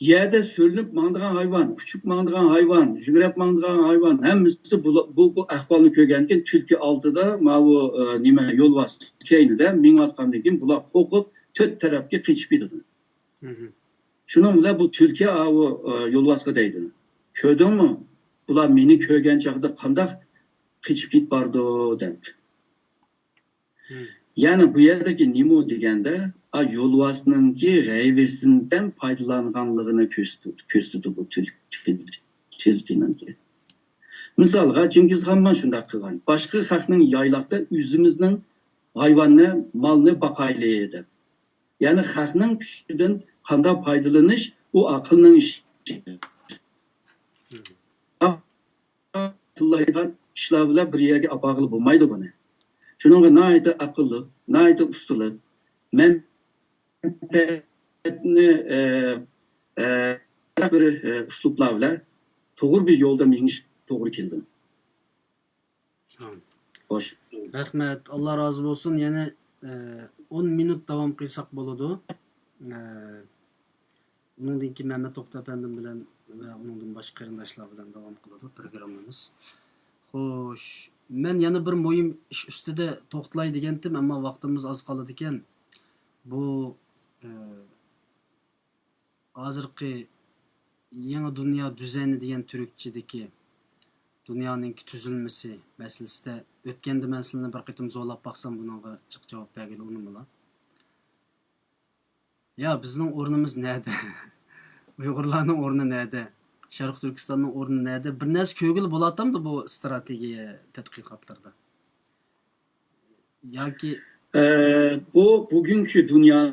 يەردە سۆلىنىپ ماڭىدىغان ھايۋان، ئۇچۇپ ماڭىدىغان ھايۋان، يۈگۈرۈپ ماڭىدىغان ھايۋان، ھەممىسى بۇ، بۇ، بۇ ئەھۋالنى كۆرگەندىن كېيىن، تۈلكە ئالدىدا، ماۋۇ، ئە، نېمە، يولۋاس كەينىدە مېڭىۋاتقاندىن كېيىن، بۇلار قورقۇپ، تۆت تەرەپكە قېچىپ كېتىدۇ. شۇنىڭ بىلەن بۇ تۈلكە ئاۋۇ، ئە، يولۋاسقا دەيدۇ، كۆردۈڭمۇ؟ بۇلار مېنى كۆرگەن چاغدا قانداق قېچىپ كېتىپ بارىدۇ، دەپ. يەنى بۇ يەردىكى نېمە دېگەندە، ئا، يولۋاسنىڭكى غەيۋىسىدىن پايدىلانغانلىقىنى كۆرسىتىدۇ، كۆرسىتىدۇ بۇ تۈل-، تۈل-، تۈلكىنىڭكى. مىسالغا، چىڭگىزخانمۇ شۇنداق قىلغان. باشقا خەقنىڭ يايلاقتا ئۆزىمىزنىڭ ھايۋاننى، مالنى باقايلى دەپ. يەنى خەقنىڭ كۈچىدىن قانداق پايدىلىنىش، ئۇ ئاقىلنىڭ ئىشى. تىللايدىغان ئىشلار بىلەن بىر يەرگە ئاپارغىلى بولمايدۇ بۇنى. شۇنىڭغا ناھايىتى ئەقىللىق، ناھايىتى ئۇستىلىق، مەنپەئەتنى، ئە، ئە، بىر، ئە، ئۇسلۇبلار بىلەن توغرا بىر يولدا مېڭىش توغرا كېلىدۇ. خوش. رەھمەت، ئاللا رازى بولسۇن. يەنە، ئە، ئون مىنۇت داۋام قىلساق بولىدۇ. ئە، ئۇنىڭدىن كېيىن مەمەت توختى ئەپەندىم بىلەن ۋە ئۇنىڭدىن باشقا قېرىنداشلار بىلەن داۋام قىلىدۇ پروگراممىمىز. خوش، مەن يەنە بىر مۇھىم ئىش ئۈستىدە توختىلاي دېگەنتىم، ئەمما ۋاقتىمىز ئاز قالىدىكەن. بۇ، ئە، ھازىرقى يېڭى دۇنيا دۈزەنى دېگەن تۈركچىدىكى دۇنيانىڭكى تۈزۈلمىسى مەسىلىسىدە ئۆتكەندە مەن سىلىنى بىر قېتىم زورلاپ باقسام، بۇنىڭغا جىق جاۋاب بەرگىلى ئۇنىمىلا. يا، بىزنىڭ ئورنىمىز نەدە؟ ئۇيغۇرلارنىڭ ئورنى نەدە؟ شەرقىي تۈركىستاننىڭ ئورنى نەدە؟ بىر نەرسە كۆرگىلى بولاتامدۇ بۇ ئىستراتېگىيە تەتقىقاتلىرىدا؟ ياكى ئە، بۇ بۈگۈنكى دۇنيانىڭ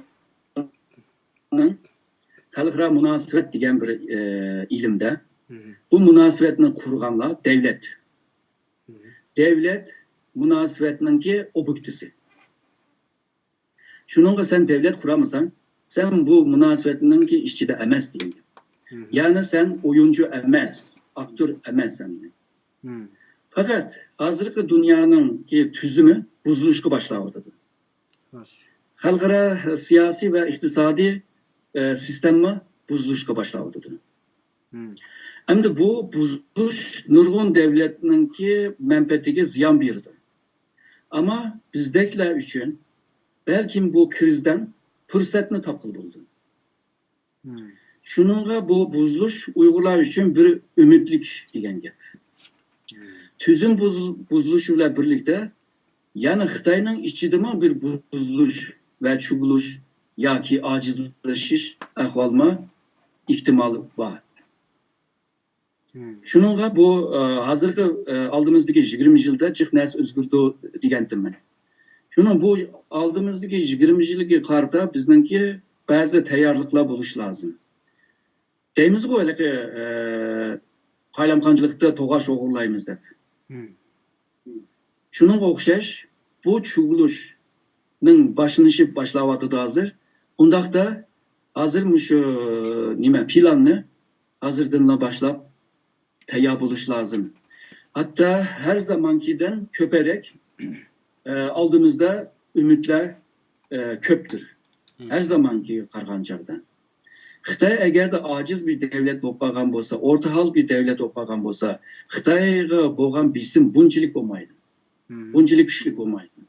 خەلقئارا مۇناسىۋەت دېگەن بىر، ئە، ئىلىمدە، بۇ مۇناسىۋەتنى قۇرغانلار دەۋلەت. دەۋلەت مۇناسىۋەتنىڭكى ئوبيېكتىسى. شۇنىڭغا سەن دەۋلەت قۇرالمىساڭ، سەن بۇ مۇناسىۋەتنىڭكى ئىچىدە ئەمەس دېگەن گەپ. يەنى سەن ئويۇنچۇ ئەمەس، ئاكتور ئەمەس سەن. پەقەت ھازىرقى دۇنيانىڭكى تۈزۈمى بۇزۇلۇشقا باشلاۋاتىدۇ. خەلقئارا سىياسىي ۋە ئىقتىسادىي، ئە، سىستېما بۇزۇلۇشقا باشلاۋاتىدۇ. ئەمدى بۇ بۇزۇلۇش نۇرغۇن دەۋلەتنىڭكى مەنپەئەتىگە زىيان بېرىدۇ. ئەمما بىزدەكلەر ئۈچۈن بەلكىم بۇ كىرىزىستىن پۇرسەتنى تاپقىلى بولىدۇ. شۇنىڭغا بۇ بۇزۇلۇش ئۇيغۇرلار ئۈچۈن بىر ئۈمىدلىك دېگەن گەپ. تۈزۈم بۇزۇل-، بۇزۇلۇشى بىلەن بىرلىكتە يەنە خىتاينىڭ ئىچىدىمۇ بىر بۇزۇلۇش ۋە چۆكۈلۈش ياكى ئاجىزلىشىش ئەھۋالىمۇ ئېھتىمالى بار. شۇنىڭغا بۇ، ئە، ھازىرقى، ئە، ئالدىمىزدىكى يىگىرمە يىلدا جىق نەرسە ئۆزگىرىدۇ دېگەنتىممەن. شۇنىڭ بۇ ئالدىمىزدىكى يىگىرمە يىلغا قارىتا بىزنىڭكى بەزى تەييارلىقلار بولۇشى لازىم. دەيمىزغۇ ھېلىقى، ئە، قايلامقانچىلىقتا توغاچ ئوغرىلايمىز دەپ. شۇنىڭغا ئوخشاش بۇ چۆكۈلۈشنىڭ باشلىنىشى باشلاۋاتىدۇ ھازىر. ئۇنداقتا ھازىر مۇشۇ نېمە پىلاننى ھازىردىنلا باشلاپ تەييار بولۇش لازىم. ھەتتا ھەر زامانكىدىن كۆپرەك، ئە، ئالدىمىزدا ئۈمىدلەر، ئە، كۆپتۇر. ھەر زامانكىگە قارىغان چاغدا. خىتاي ئەگەردە ئاجىز بىر دەۋلەت بولۇپ قالغان بولسا، ئورتا ھال بىر دەۋلەت بولۇپ قالغان بولسا، خىتايغا بولغان بېسىم بۇنچىلىك بولمايدۇ. بۇنچىلىك كۈچلۈك بولمايدۇ.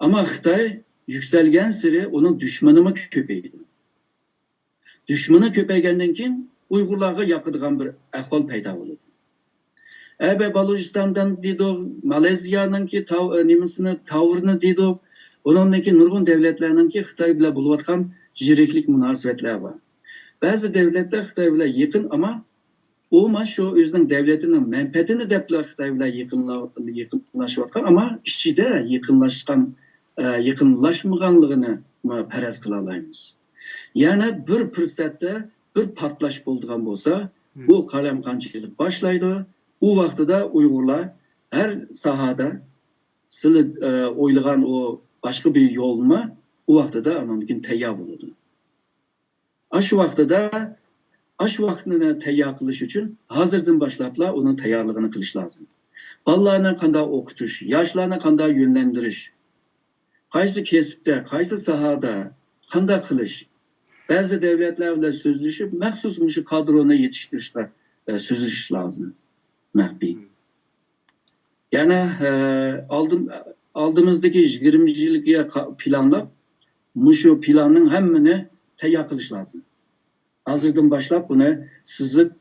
ئەمما خىتاي يۈكسەلگەنسېرى ئۇنىڭ دۈشمىنىمۇ كۆپىيىدۇ. دۈشمىنى كۆپەيگەندىن كېيىن ئۇيغۇرلارغا ياقىدىغان بىر ئەھۋال پەيدا بولىدۇ. ئەبە بالۇچىستاندىن دېدۇق، مالايزىيانىڭكى تاۋ-، نېمىسىنى، تاۋرىنى دېدۇق. ئۇنىڭدىن كېيىن نۇرغۇن دۆلەتلەرنىڭكى خىتاي بىلەن بولۇۋاتقان يىرىكلىك مۇناسىۋەتلەر بار. بەزى دۆلەتلەر خىتاي بىلەن يېقىن، ئەمما ئۇ مانا شۇ ئۆزىنىڭ دۆلىتىنىڭ مەنپەئەتىنى دەپلا خىتاي بىلەن يېقىنلا-، يېقىنلاشىۋاتقان، ئەمما ئىچىدە يېقىنلاشقان، ئە، يېقىنلاشمىغانلىقىنى ما پەرەز قىلالايمىز. يەنى بىر پۇرسەتتە بىر پارتلاش بولىدىغان بولسا، بۇ قالايمىقانچىلىق باشلايدۇ. ئۇ ۋاقتىدا ئۇيغۇرلار ھەر ساھەدە سىلى، ئە، ئويلىغان ئۇ باشقا بىر يولنى ئۇ ۋاقتىدا ئاندىن كېيىن تەييار بولىدۇ. ئاشۇ ۋاقتىدا، ئاشۇ ۋاقىتنى تەييار قىلىش ئۈچۈن ھازىردىن باشلاپلا ئۇنىڭ تەييارلىقىنى قىلىش لازىم. بالىلارنى قانداق ئوقۇتۇش، ياشلارنى قانداق يۆنلەندۈرۈش، قايسى كەسىپتە، قايسى ساھەدە قانداق قىلىش، بەزى دۆلەتلەر بىلەن سۆزلىشىپ، مەخسۇس مۇشۇ كادرونى يېتىشتۈرۈشكە، ئە، سۆزلىشىش لازىم. مەخپىي. يەنە، ئە، ئالدىم-، ئالدىمىزدىكى يىگىرمە يىلغا قا-، پىلانلاپ، مۇشۇ پىلاننىڭ ھەممىنى تەييار قىلىش لازىم. ھازىردىن باشلاپ بۇنى سىزىپ،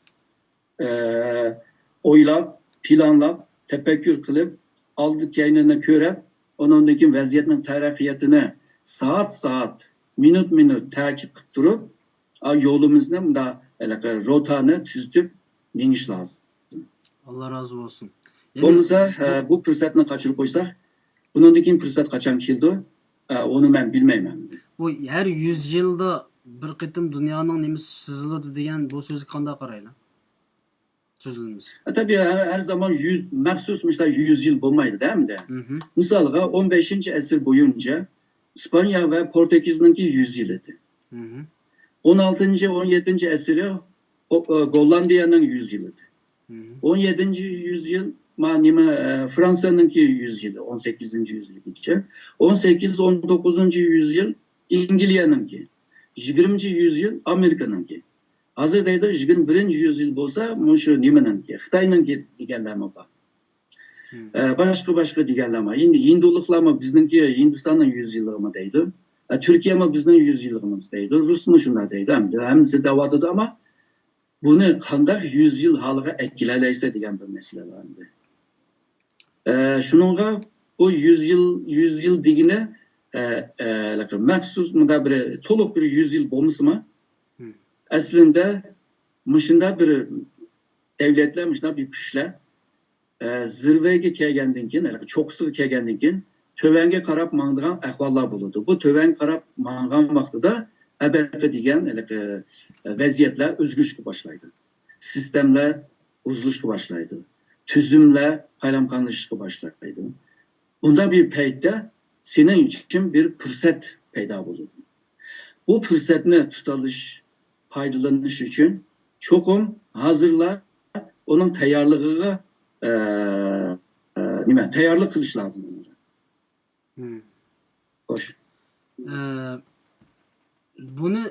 ئە، ئويلاپ، پىلانلاپ، تەپەككۇر قىلىپ، ئالدى كەينىنى كۆرۈپ، ئۇنىڭدىن كېيىن ۋەزىيەتنىڭ تەرەققىياتىنى سائەت-سائەت، مىنۇت-مىنۇت تەكىت قىلىپ تۇرۇپ، ئا، يولىمىزنى مۇنداق ھېلىقى روتانى تۈزىتىپ مېڭىش لازىم. ئاللا رازى بولسۇن. يەنى بولمىسا، بۇ، ئە، بۇ پۇرسەتنى قاچۇرۇپ قويساق، بۇنىڭدىن كېيىن پۇرسەت قاچان كېلىدۇ، ئە، ئۇنى مەن بىلمەيمەن. بۇ ھەر يۈز يىلدا بىر قېتىم دۇنيانىڭ نېمىسى سىزىلىدۇ دېگەن بۇ سۆزگە قانداق قارايلى؟ تۈزۈلمىسى. ئە، تەبىئىي، ھەر، ھەر زامان يۈز، مەخسۇس مۇشۇنداق يۈز يىل بولمايدۇ-دە ئەمدى. مھم. مىسالغا، ئون بەشىنچى ئەسىر بويىچە ئىسپانىيە ۋە پورتۇگىزنىڭكى يۈز يىل ئىدى. مھم. ئون ئالتىنچى، ئون يەتتىنچى ئەسىرى ئو-، ئە، گوللاندىيەنىڭ يۈز يىل ئىدى. مھم. ئون يەتتىنچى يۈز يىل، ما-، نېمە، ئە، فرانسىيەنىڭكى يۈز يىلى، ئون سەككىزىنچى يۈز يىلغىچە. ئون سەككىز، ئون توققۇزىنچى يۈز يىل ئەنگلىيەنىڭكى. يىگىرمىنچى يۈز يىل ئامېرىكىنىڭكى. ھازىر دەيدۇ، يىگىرمە بىرىنچى يۈز يىل بولسا، مۇشۇ نېمىنىڭكى، خىتاينىڭكى دېگەنلەرمۇ بار. مم. ئە، باشقا، باشقا دېگەنلەرمۇ. ھىند-، ھىندۇلۇقلارمۇ بىزنىڭكى، ھىندىستاننىڭ يۈز يىللىقىمۇ دەيدۇ. ئە، تۈركىيەمۇ بىزنىڭ يۈز يىللىقىمىز دەيدۇ. رۇسمۇ شۇنداق دەيدۇ. ھەم-، ھەممىسى دەۋاتىدۇ، ئەمما بۇنى قانداق يۈز يىل ھالىغا ئەكىلەلەيسەن دېگەن بىر مەسىلە بار ئەمدى. ئە، شۇنىڭغا بۇ يۈز يىل، يۈز يىل دېگىنى، ئە، ئە، مەخسۇس مۇنداق بىر تولۇق بىر يۈز يىل بولمىسىمۇ، مم. ئەسلىندە مۇشۇنداق بىر دەۋلەتلەر، مۇشۇنداق بىر كۈچلەر، ئە، زىرۋىگە كەلگەندىن كېيىن، ھېلىقى چوققىسىغا كەلگەندىن كېيىن، تۆۋەنگە قاراپ ماڭىدىغان ئەھۋاللار بولىدۇ. بۇ تۆۋەنگە قاراپ ماڭغان ۋاقتىدا ئەبەقە دېگەن ھېلىقى، ئە، ۋەزىيەتلەر ئۆزگىرىشكە باشلايدۇ. سىستېمىلەر بۇزۇلۇشقا باشلايدۇ. تۈزۈملەر قالايمىقانلىشىشقا باشلايدۇ. بۇنداق بىر پەيتتە سېنىڭ ئۈچۈن بىر پۇرسەت پەيدا بولىدۇ. بۇ پۇرسەتنى تۇتالىش، پايدىلىنىش ئۈچۈن چوقۇم ھازىرلا ئۇنىڭ تەييارلىقىغا، ئە، ئە، نېمە، تەييارلىق قىلىش لازىم. مم. خوش. ئە، بۇنى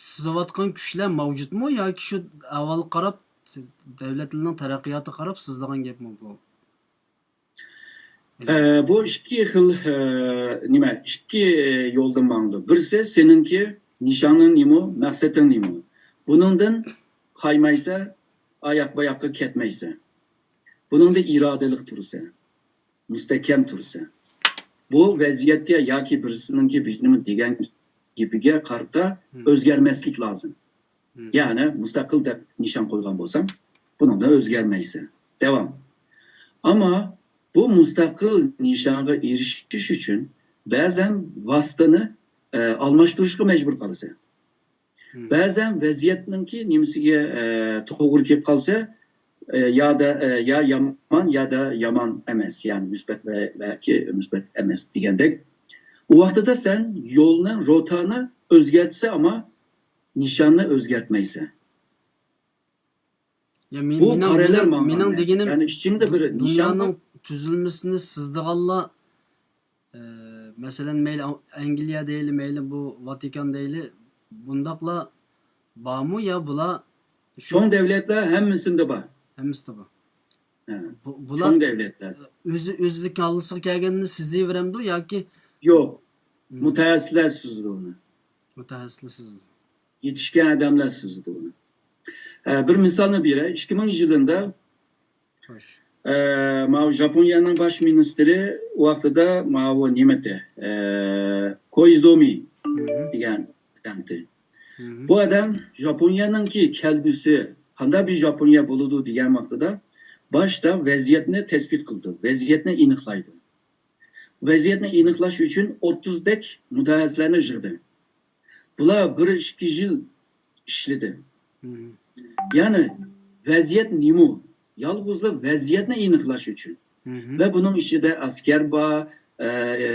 سىزىۋاتقان كۈچلەر مەۋجۇتمۇ ياكى شۇ ئەھۋالغا قاراپ دۆلەتلەرنىڭ تەرەققىياتىغا قاراپ سىزىدىغان گەپمۇ بۇ؟ ئە، بۇ ئىككى خىل، ئە، نېمە، ئىككى يولدىن ماڭىدۇ. بىرسى سېنىڭكى نىشانىڭ نېمە، مەقسىتىڭ نېمە. بۇنىڭدىن قايمايسەن، ئاياق باياققا كەتمەيسەن. بۇنىڭدا ئىرادىلىق تۇرىسەن. مۇستەھكەم تۇرسا، بۇ ۋەزىيەتكە ياكى بىرسىنىڭكى بىر نېمە دېگەن گېپىگە قارىتا مم. ئۆزگەرمەسلىك لازىم. مم. يەنى مۇستەقىل دەپ نىشان قويغان بولساڭ، بۇنىڭدا ئۆزگەرمەيسەن. داۋام. ئەمما بۇ مۇستەقىل نىشانغا ئېرىشىش ئۈچۈن بەزەن ۋاسىتىنى، ئە، ئالماشتۇرۇشقا مەجبۇر قالىسەن. مم. بەزەن ۋەزىيەتنىڭكى نېمىسىگە، ئە، توغرا كېلىپ قالسا، ئە، يادا، ئە، يا يامان، يادا يامان ئەمەس، يەنى مۇسبەت ۋە، ۋە ياكى مۇسبەت ئەمەس دېگەندەك. ئۇ ۋاقتىدا سەن يولنى، روتانى ئۆزگەرتسە، ئەمما نىشاننى ئۆزگەرتمەيسەن. يا، مېن-، بۇ مېنىڭ، پاراللېل مېنىڭ، ماڭغان مېنىڭ نەرسە. دېگىنىم، يەنى ئىچىڭدە دۇ-، بىر نىشان دۇنيانىڭ بار. تۈزۈلمىسىنى سىزىدىغانلار، ئە، مەسىلەن، مەيلى ئەنگلىيە دەيلى، مەيلى بۇ ۋاتىكان دەيلى، بۇنداقلار بارمۇ يا بۇلار شۇ چوڭ دۆلەتلەر ھەممىسىندە بار. ھەممىسىدە بار. ھە. بۇ-، بۇلار چوڭ دۆلەتلەر. ئۆزى، ئۆزلۈك ھاللىسىغا كەلگەندە سىزىۋېرەمدۇ ياكى؟ يوق. مم. مۇتەخەسسىسلەر سىزىدۇ ئۇنى. مۇتەخەسسىسلەر سىزىدۇ. يېتىشكەن ئادەملەر سىزىدۇ ئۇنى. ئە، بىر مىسالنى بېرەي. ئىككى مىڭ يىلىدا، ئە، ماۋۇ ژاپونىيەنىڭ باش مىنىستىرى ۋاقتىدا ماۋۇ نېمىتى، ئە، كوئىزومى دېگەن ئادەمتى. بۇ ئادەم ژاپونىيەنىڭكى كەلگۈسى قانداق بىر ژاپونىيە بولىدۇ دېگەن ۋاقتىدا باشتا ۋەزىيەتنى تەسپىت قىلىدۇ، ۋەزىيەتنى ئېنىقلايدۇ. ۋەزىيەتنى ئېنىقلاش ئۈچۈن ئوتتۇزدەك مۇتەخەسسىسلەرنى يىغدى. بۇلار بىر ئىككى يىل ئىشلىدى. يەنى ۋەزىيەت نېمە؟ يالغۇزلا ۋەزىيەتنى ئېنىقلاش ئۈچۈن. ۋە بۇنىڭ ئىچىدە ئەسكەر بار، ئە،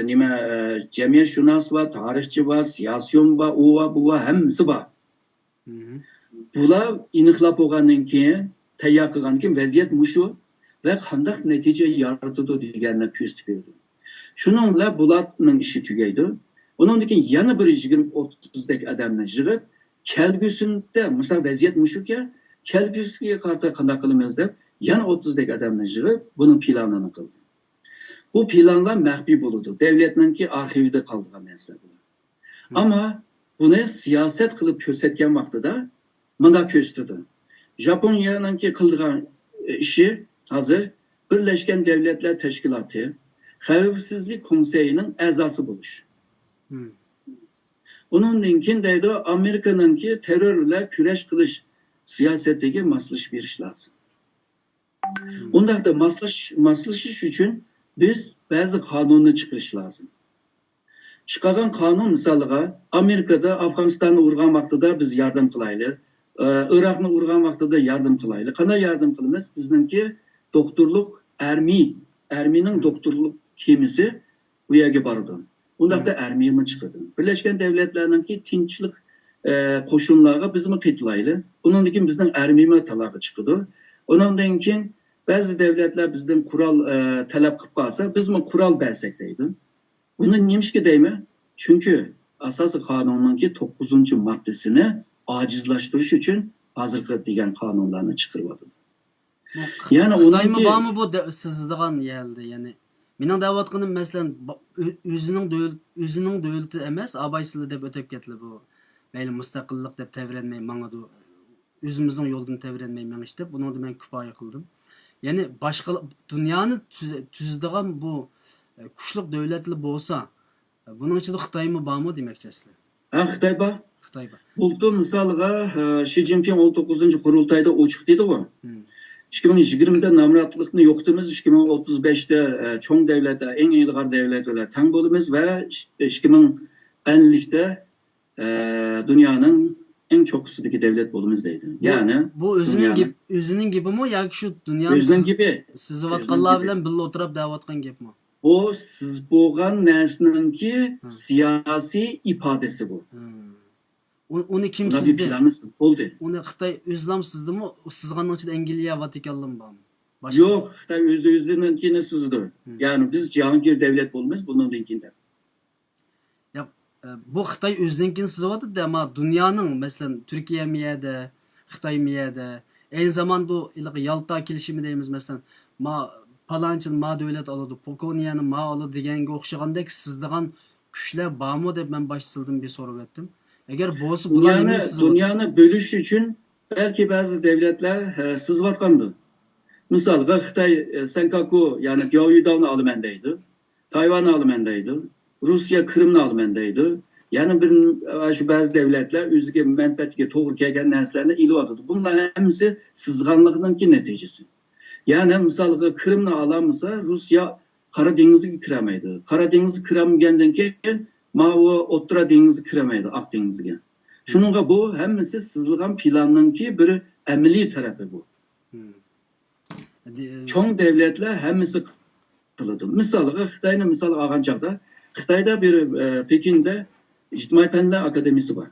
نېمە، ئە، جەمئىيەتشۇناس بار، تارىخچى بار، سىياسىيون بار، ئۇ بار، بۇ بار، ھەممىسى بار. بۇلار ئېنىقلاپ بولغاندىن كېيىن، تەييار قىلغاندىن كېيىن ۋەزىيەت مۇشۇ ۋە قانداق نەتىجە يارىتىدۇ دېگەننى كۆرسىتىپ بېرىدۇ. شۇنىڭ بىلەن بۇلارنىڭ ئىشى تۈگەيدۇ. ئۇنىڭدىن كېيىن يەنە بىر يىگىرمە ئوتتۇزدەك ئادەمنى يىغىپ، كەلگۈسىدە مۇشۇنداق ۋەزىيەت مۇشۇكەن، كەلگۈسىگە قارىتا قانداق قىلىمىز دەپ يەنە ئوتتۇزدەك ئادەمنى يىغىپ، بۇنىڭ پىلانىنى قىلدى. بۇ پىلانلار مەخپىي بولىدۇ. دەۋلەتنىڭكى ئارخىۋىدا قالىدىغان نەرسىلەر بۇلار. ئەمما بۇنى سىياسەت قىلىپ كۆرسەتكەن ۋاقتىدا مۇنداق كۆرسىتىدۇ. ژاپونىيەنىڭكى قىلىدىغان ئىشى ھازىر بىرلەشكەن دەۋلەتلەر تەشكىلاتى خەۋپسىزلىك كونسېيىنىڭ ئەزاسى بولۇش. ئۇنىڭدىن كېيىن دەيدۇ، ئامېرىكىنىڭكى تېررور بىلەن كۈرەش قىلىش سىياسىتىگە ماسلىشىپ بېرىش لازىم. ئۇنداقتا ماسلىشىش، ماسلىشىش ئۈچۈن بىز بەزى قانۇننى چىقىرىش لازىم. چىقارغان قانۇن مىسالىغا، ئامېرىكىدا ئافغانىستاننى ئۇرغان ۋاقتىدا بىز ياردەم قىلايلى، ئى، ئىراقنى ئۇرغان ۋاقتىدا ياردەم قىلايلى. قانداق ياردەم قىلىمىز؟ بىزنىڭكى دوختۇرلۇق ئەرمىي، ئەرمىينىڭ دوختۇرلۇق كېمىسى بۇ يەرگە بارىدۇ. ئۇنداقتا ئەرمىيمۇ چىقىدۇ. بىرلەشكەن دەۋلەتلەرنىڭكى تىنچلىق، ئە، قوشۇنلارغا بىزمۇ قېتىلايلى. ئۇنىڭدىن كېيىن بىزنىڭ ئەرمىيمۇ تالاغا چىقىدۇ. ئۇنىڭدىن كېيىن بەزى دەۋلەتلەر بىزدىن قورال، ئە، تەلەپ قىلىپ قالسا، بىزمۇ قورال بەرسەك دەيدۇ. بۇنى نېمىشقا دەيمەن؟ چۈنكى ئاساسىي قانۇننىڭكى توققۇزىنچى ماددىسىنى ئاجىزلاشتۇرۇش ئۈچۈن ھازىرقى دېگەن قانۇنلارنى چىقىرىۋاتىدۇ. بۇ خىتايمۇ بارمۇ بۇ دە-، سىزىدىغان يەردە؟ يەنى مېنىڭ دەۋاتقىنىم، مەسىلەن، با-، ئۆ-، ئۆزىنىڭ دۆل-، ئۆزىنىڭ دۆلىتى ئەمەس، ئابايسىلى دەپ ئۆتۈپ كەتتى بۇ. مەيلى مۇستەقىللىق دەپ تەۋرەنمەي ماڭىدۇ. ئۆزىمىزنىڭ يولىدىن تەۋرەنمەي مېڭىش دەپ، بۇنىڭدا مەن كۇپايە قىلدىم. يەنى باشقا دۇنيانى تۈزە-، تۈزىدىغان بۇ، ئە، كۈچلۈك دۆلەتلەر بولسا، بۇنىڭ ئىچىدە خىتايمۇ بارمۇ دېمەكچى ئەسلى؟ ھە، خىتاي بار. خىتاي بار. بۇلتۇر مىسالغا، ئە، شى جىنپىڭ ئون توققۇزىنچى قۇرۇلتايدا ئوچۇق دېدىغۇ. مم. ئىككى مىڭ يىگىرمىدە نامراتلىقنى يوقىتىمىز، ئىككى مىڭ ئوتتۇز بەشتە، ئە، چوڭ دەۋلەتلەر، ئەڭ ئىلغار دەۋلەت بىلەن تەڭ بولىمىز ۋە ئىككى مىڭ ئەللىكتە ئە، دۇنيانىڭ ئەڭ چوققىسىدىكى دەۋلەت بولىمىز دەيدۇ. بۇ، يەنى بۇ ئۆزىنىڭ دۇنيانىڭ گېپ-، ئۆزىنىڭ گېپىمۇ ياكى شۇ دۇنيانى ئۆزىنىڭ گېپى. سىزىۋاتقانلار ئۆزىنىڭ گېپى. بىلەن بىللە ئولتۇراپ دەۋاتقان گەپمۇ؟ بۇ سىز بولغان نەرسىنىڭكى ھە. سىياسىي ئىپادىسى بۇ. ھە. ئۇ-، ئۇنى كىم سىزدى؟ پىلانى سىز بولدى. ئۇنى خىتاي ئۆزلام سىزدىمۇ؟ سىزغاننىڭ ئىچىدە ئەنگلىيە، ۋاتىكانلىمۇ بارمۇ؟ باشقا؟ يوق، خىتاي ئۆزى ئۆزىنىڭكىنى سىزىدۇ. ھە. يەنى بىز جاھانگىر دەۋلەت بولىمىز بۇنىڭدىن كېيىن دەپ. ياق، ئە، بۇ خىتاي ئۆزىنىڭكىنى سىزىۋاتىدۇ، ئەمما دۇنيانىڭ، مەسىلەن، تۈركىيەمۇ يەردە، خىتايمۇ يەردە، ئەينى زاماندا ھېلىقى يالتا كېلىشىمى دەيمىز، مەسىلەن، ما، پالانچىنى ما دۆلەت ئالىدۇ، پوكونىيەنى ما ئالىدۇ دېگەنگە ئوخشىغاندەك سىزىدىغان كۈچلەر بارمۇ دەپ مەن باشتا سىلىدىن بىر سورىۋەتتىم. ئەگەر بولسا، بۇلار دۇنيانى، نېمىنى سىزىۋاتىدۇ؟ دۇنيانى بۆلۈش ئۈچۈن بەلكى بەزى دەۋلەتلەر، ئە، سىزىۋاتقاندۇ. مىسالغا، خىتاي، ئە، سەنكاكۇ، يەنى گياۋيۇداۋنى ئالىمەن دەيدۇ. تايۋاننى ئالىمەن دەيدۇ، روسىيە قىرىمنى ئالىمەن دەيدۇ. يەنە بىر، شۇ بەزى دەۋلەتلەر ئۆزىگە مەنپەئەتكە توغرا كەلگەن نەرسىلەرنى ئېلىۋاتىدۇ. بۇلار ھەممىسى سىزغانلىقنىڭكى نەتىجىسى. يەنى مىسالغا قىرىمنى ئالالمىسا، روسىيە قارا دېڭىزغا كىرەلمەيدۇ. قارا دېڭىزغا كىرەلمىگەندىن كېيىن ماۋۇ ئوتتۇرا دېڭىزغا كىرەلمەيدۇ، ئاق دېڭىزگە. شۇنىڭغا بۇ ھەممىسى سىزىلغان پىلاننىڭكى بىر ئەمەلىي تەرىپى بۇ. مم. دې-، چوڭ دەۋلەتلەر ھەممىسى قىلىدۇ. مىسالغا، خىتاينى مىسالغا ئالغان چاغدا، خىتايدا بىر، ئە، پېكىندە ئىجتىمائىي پەنلەر ئاكادېمىيىسى بار.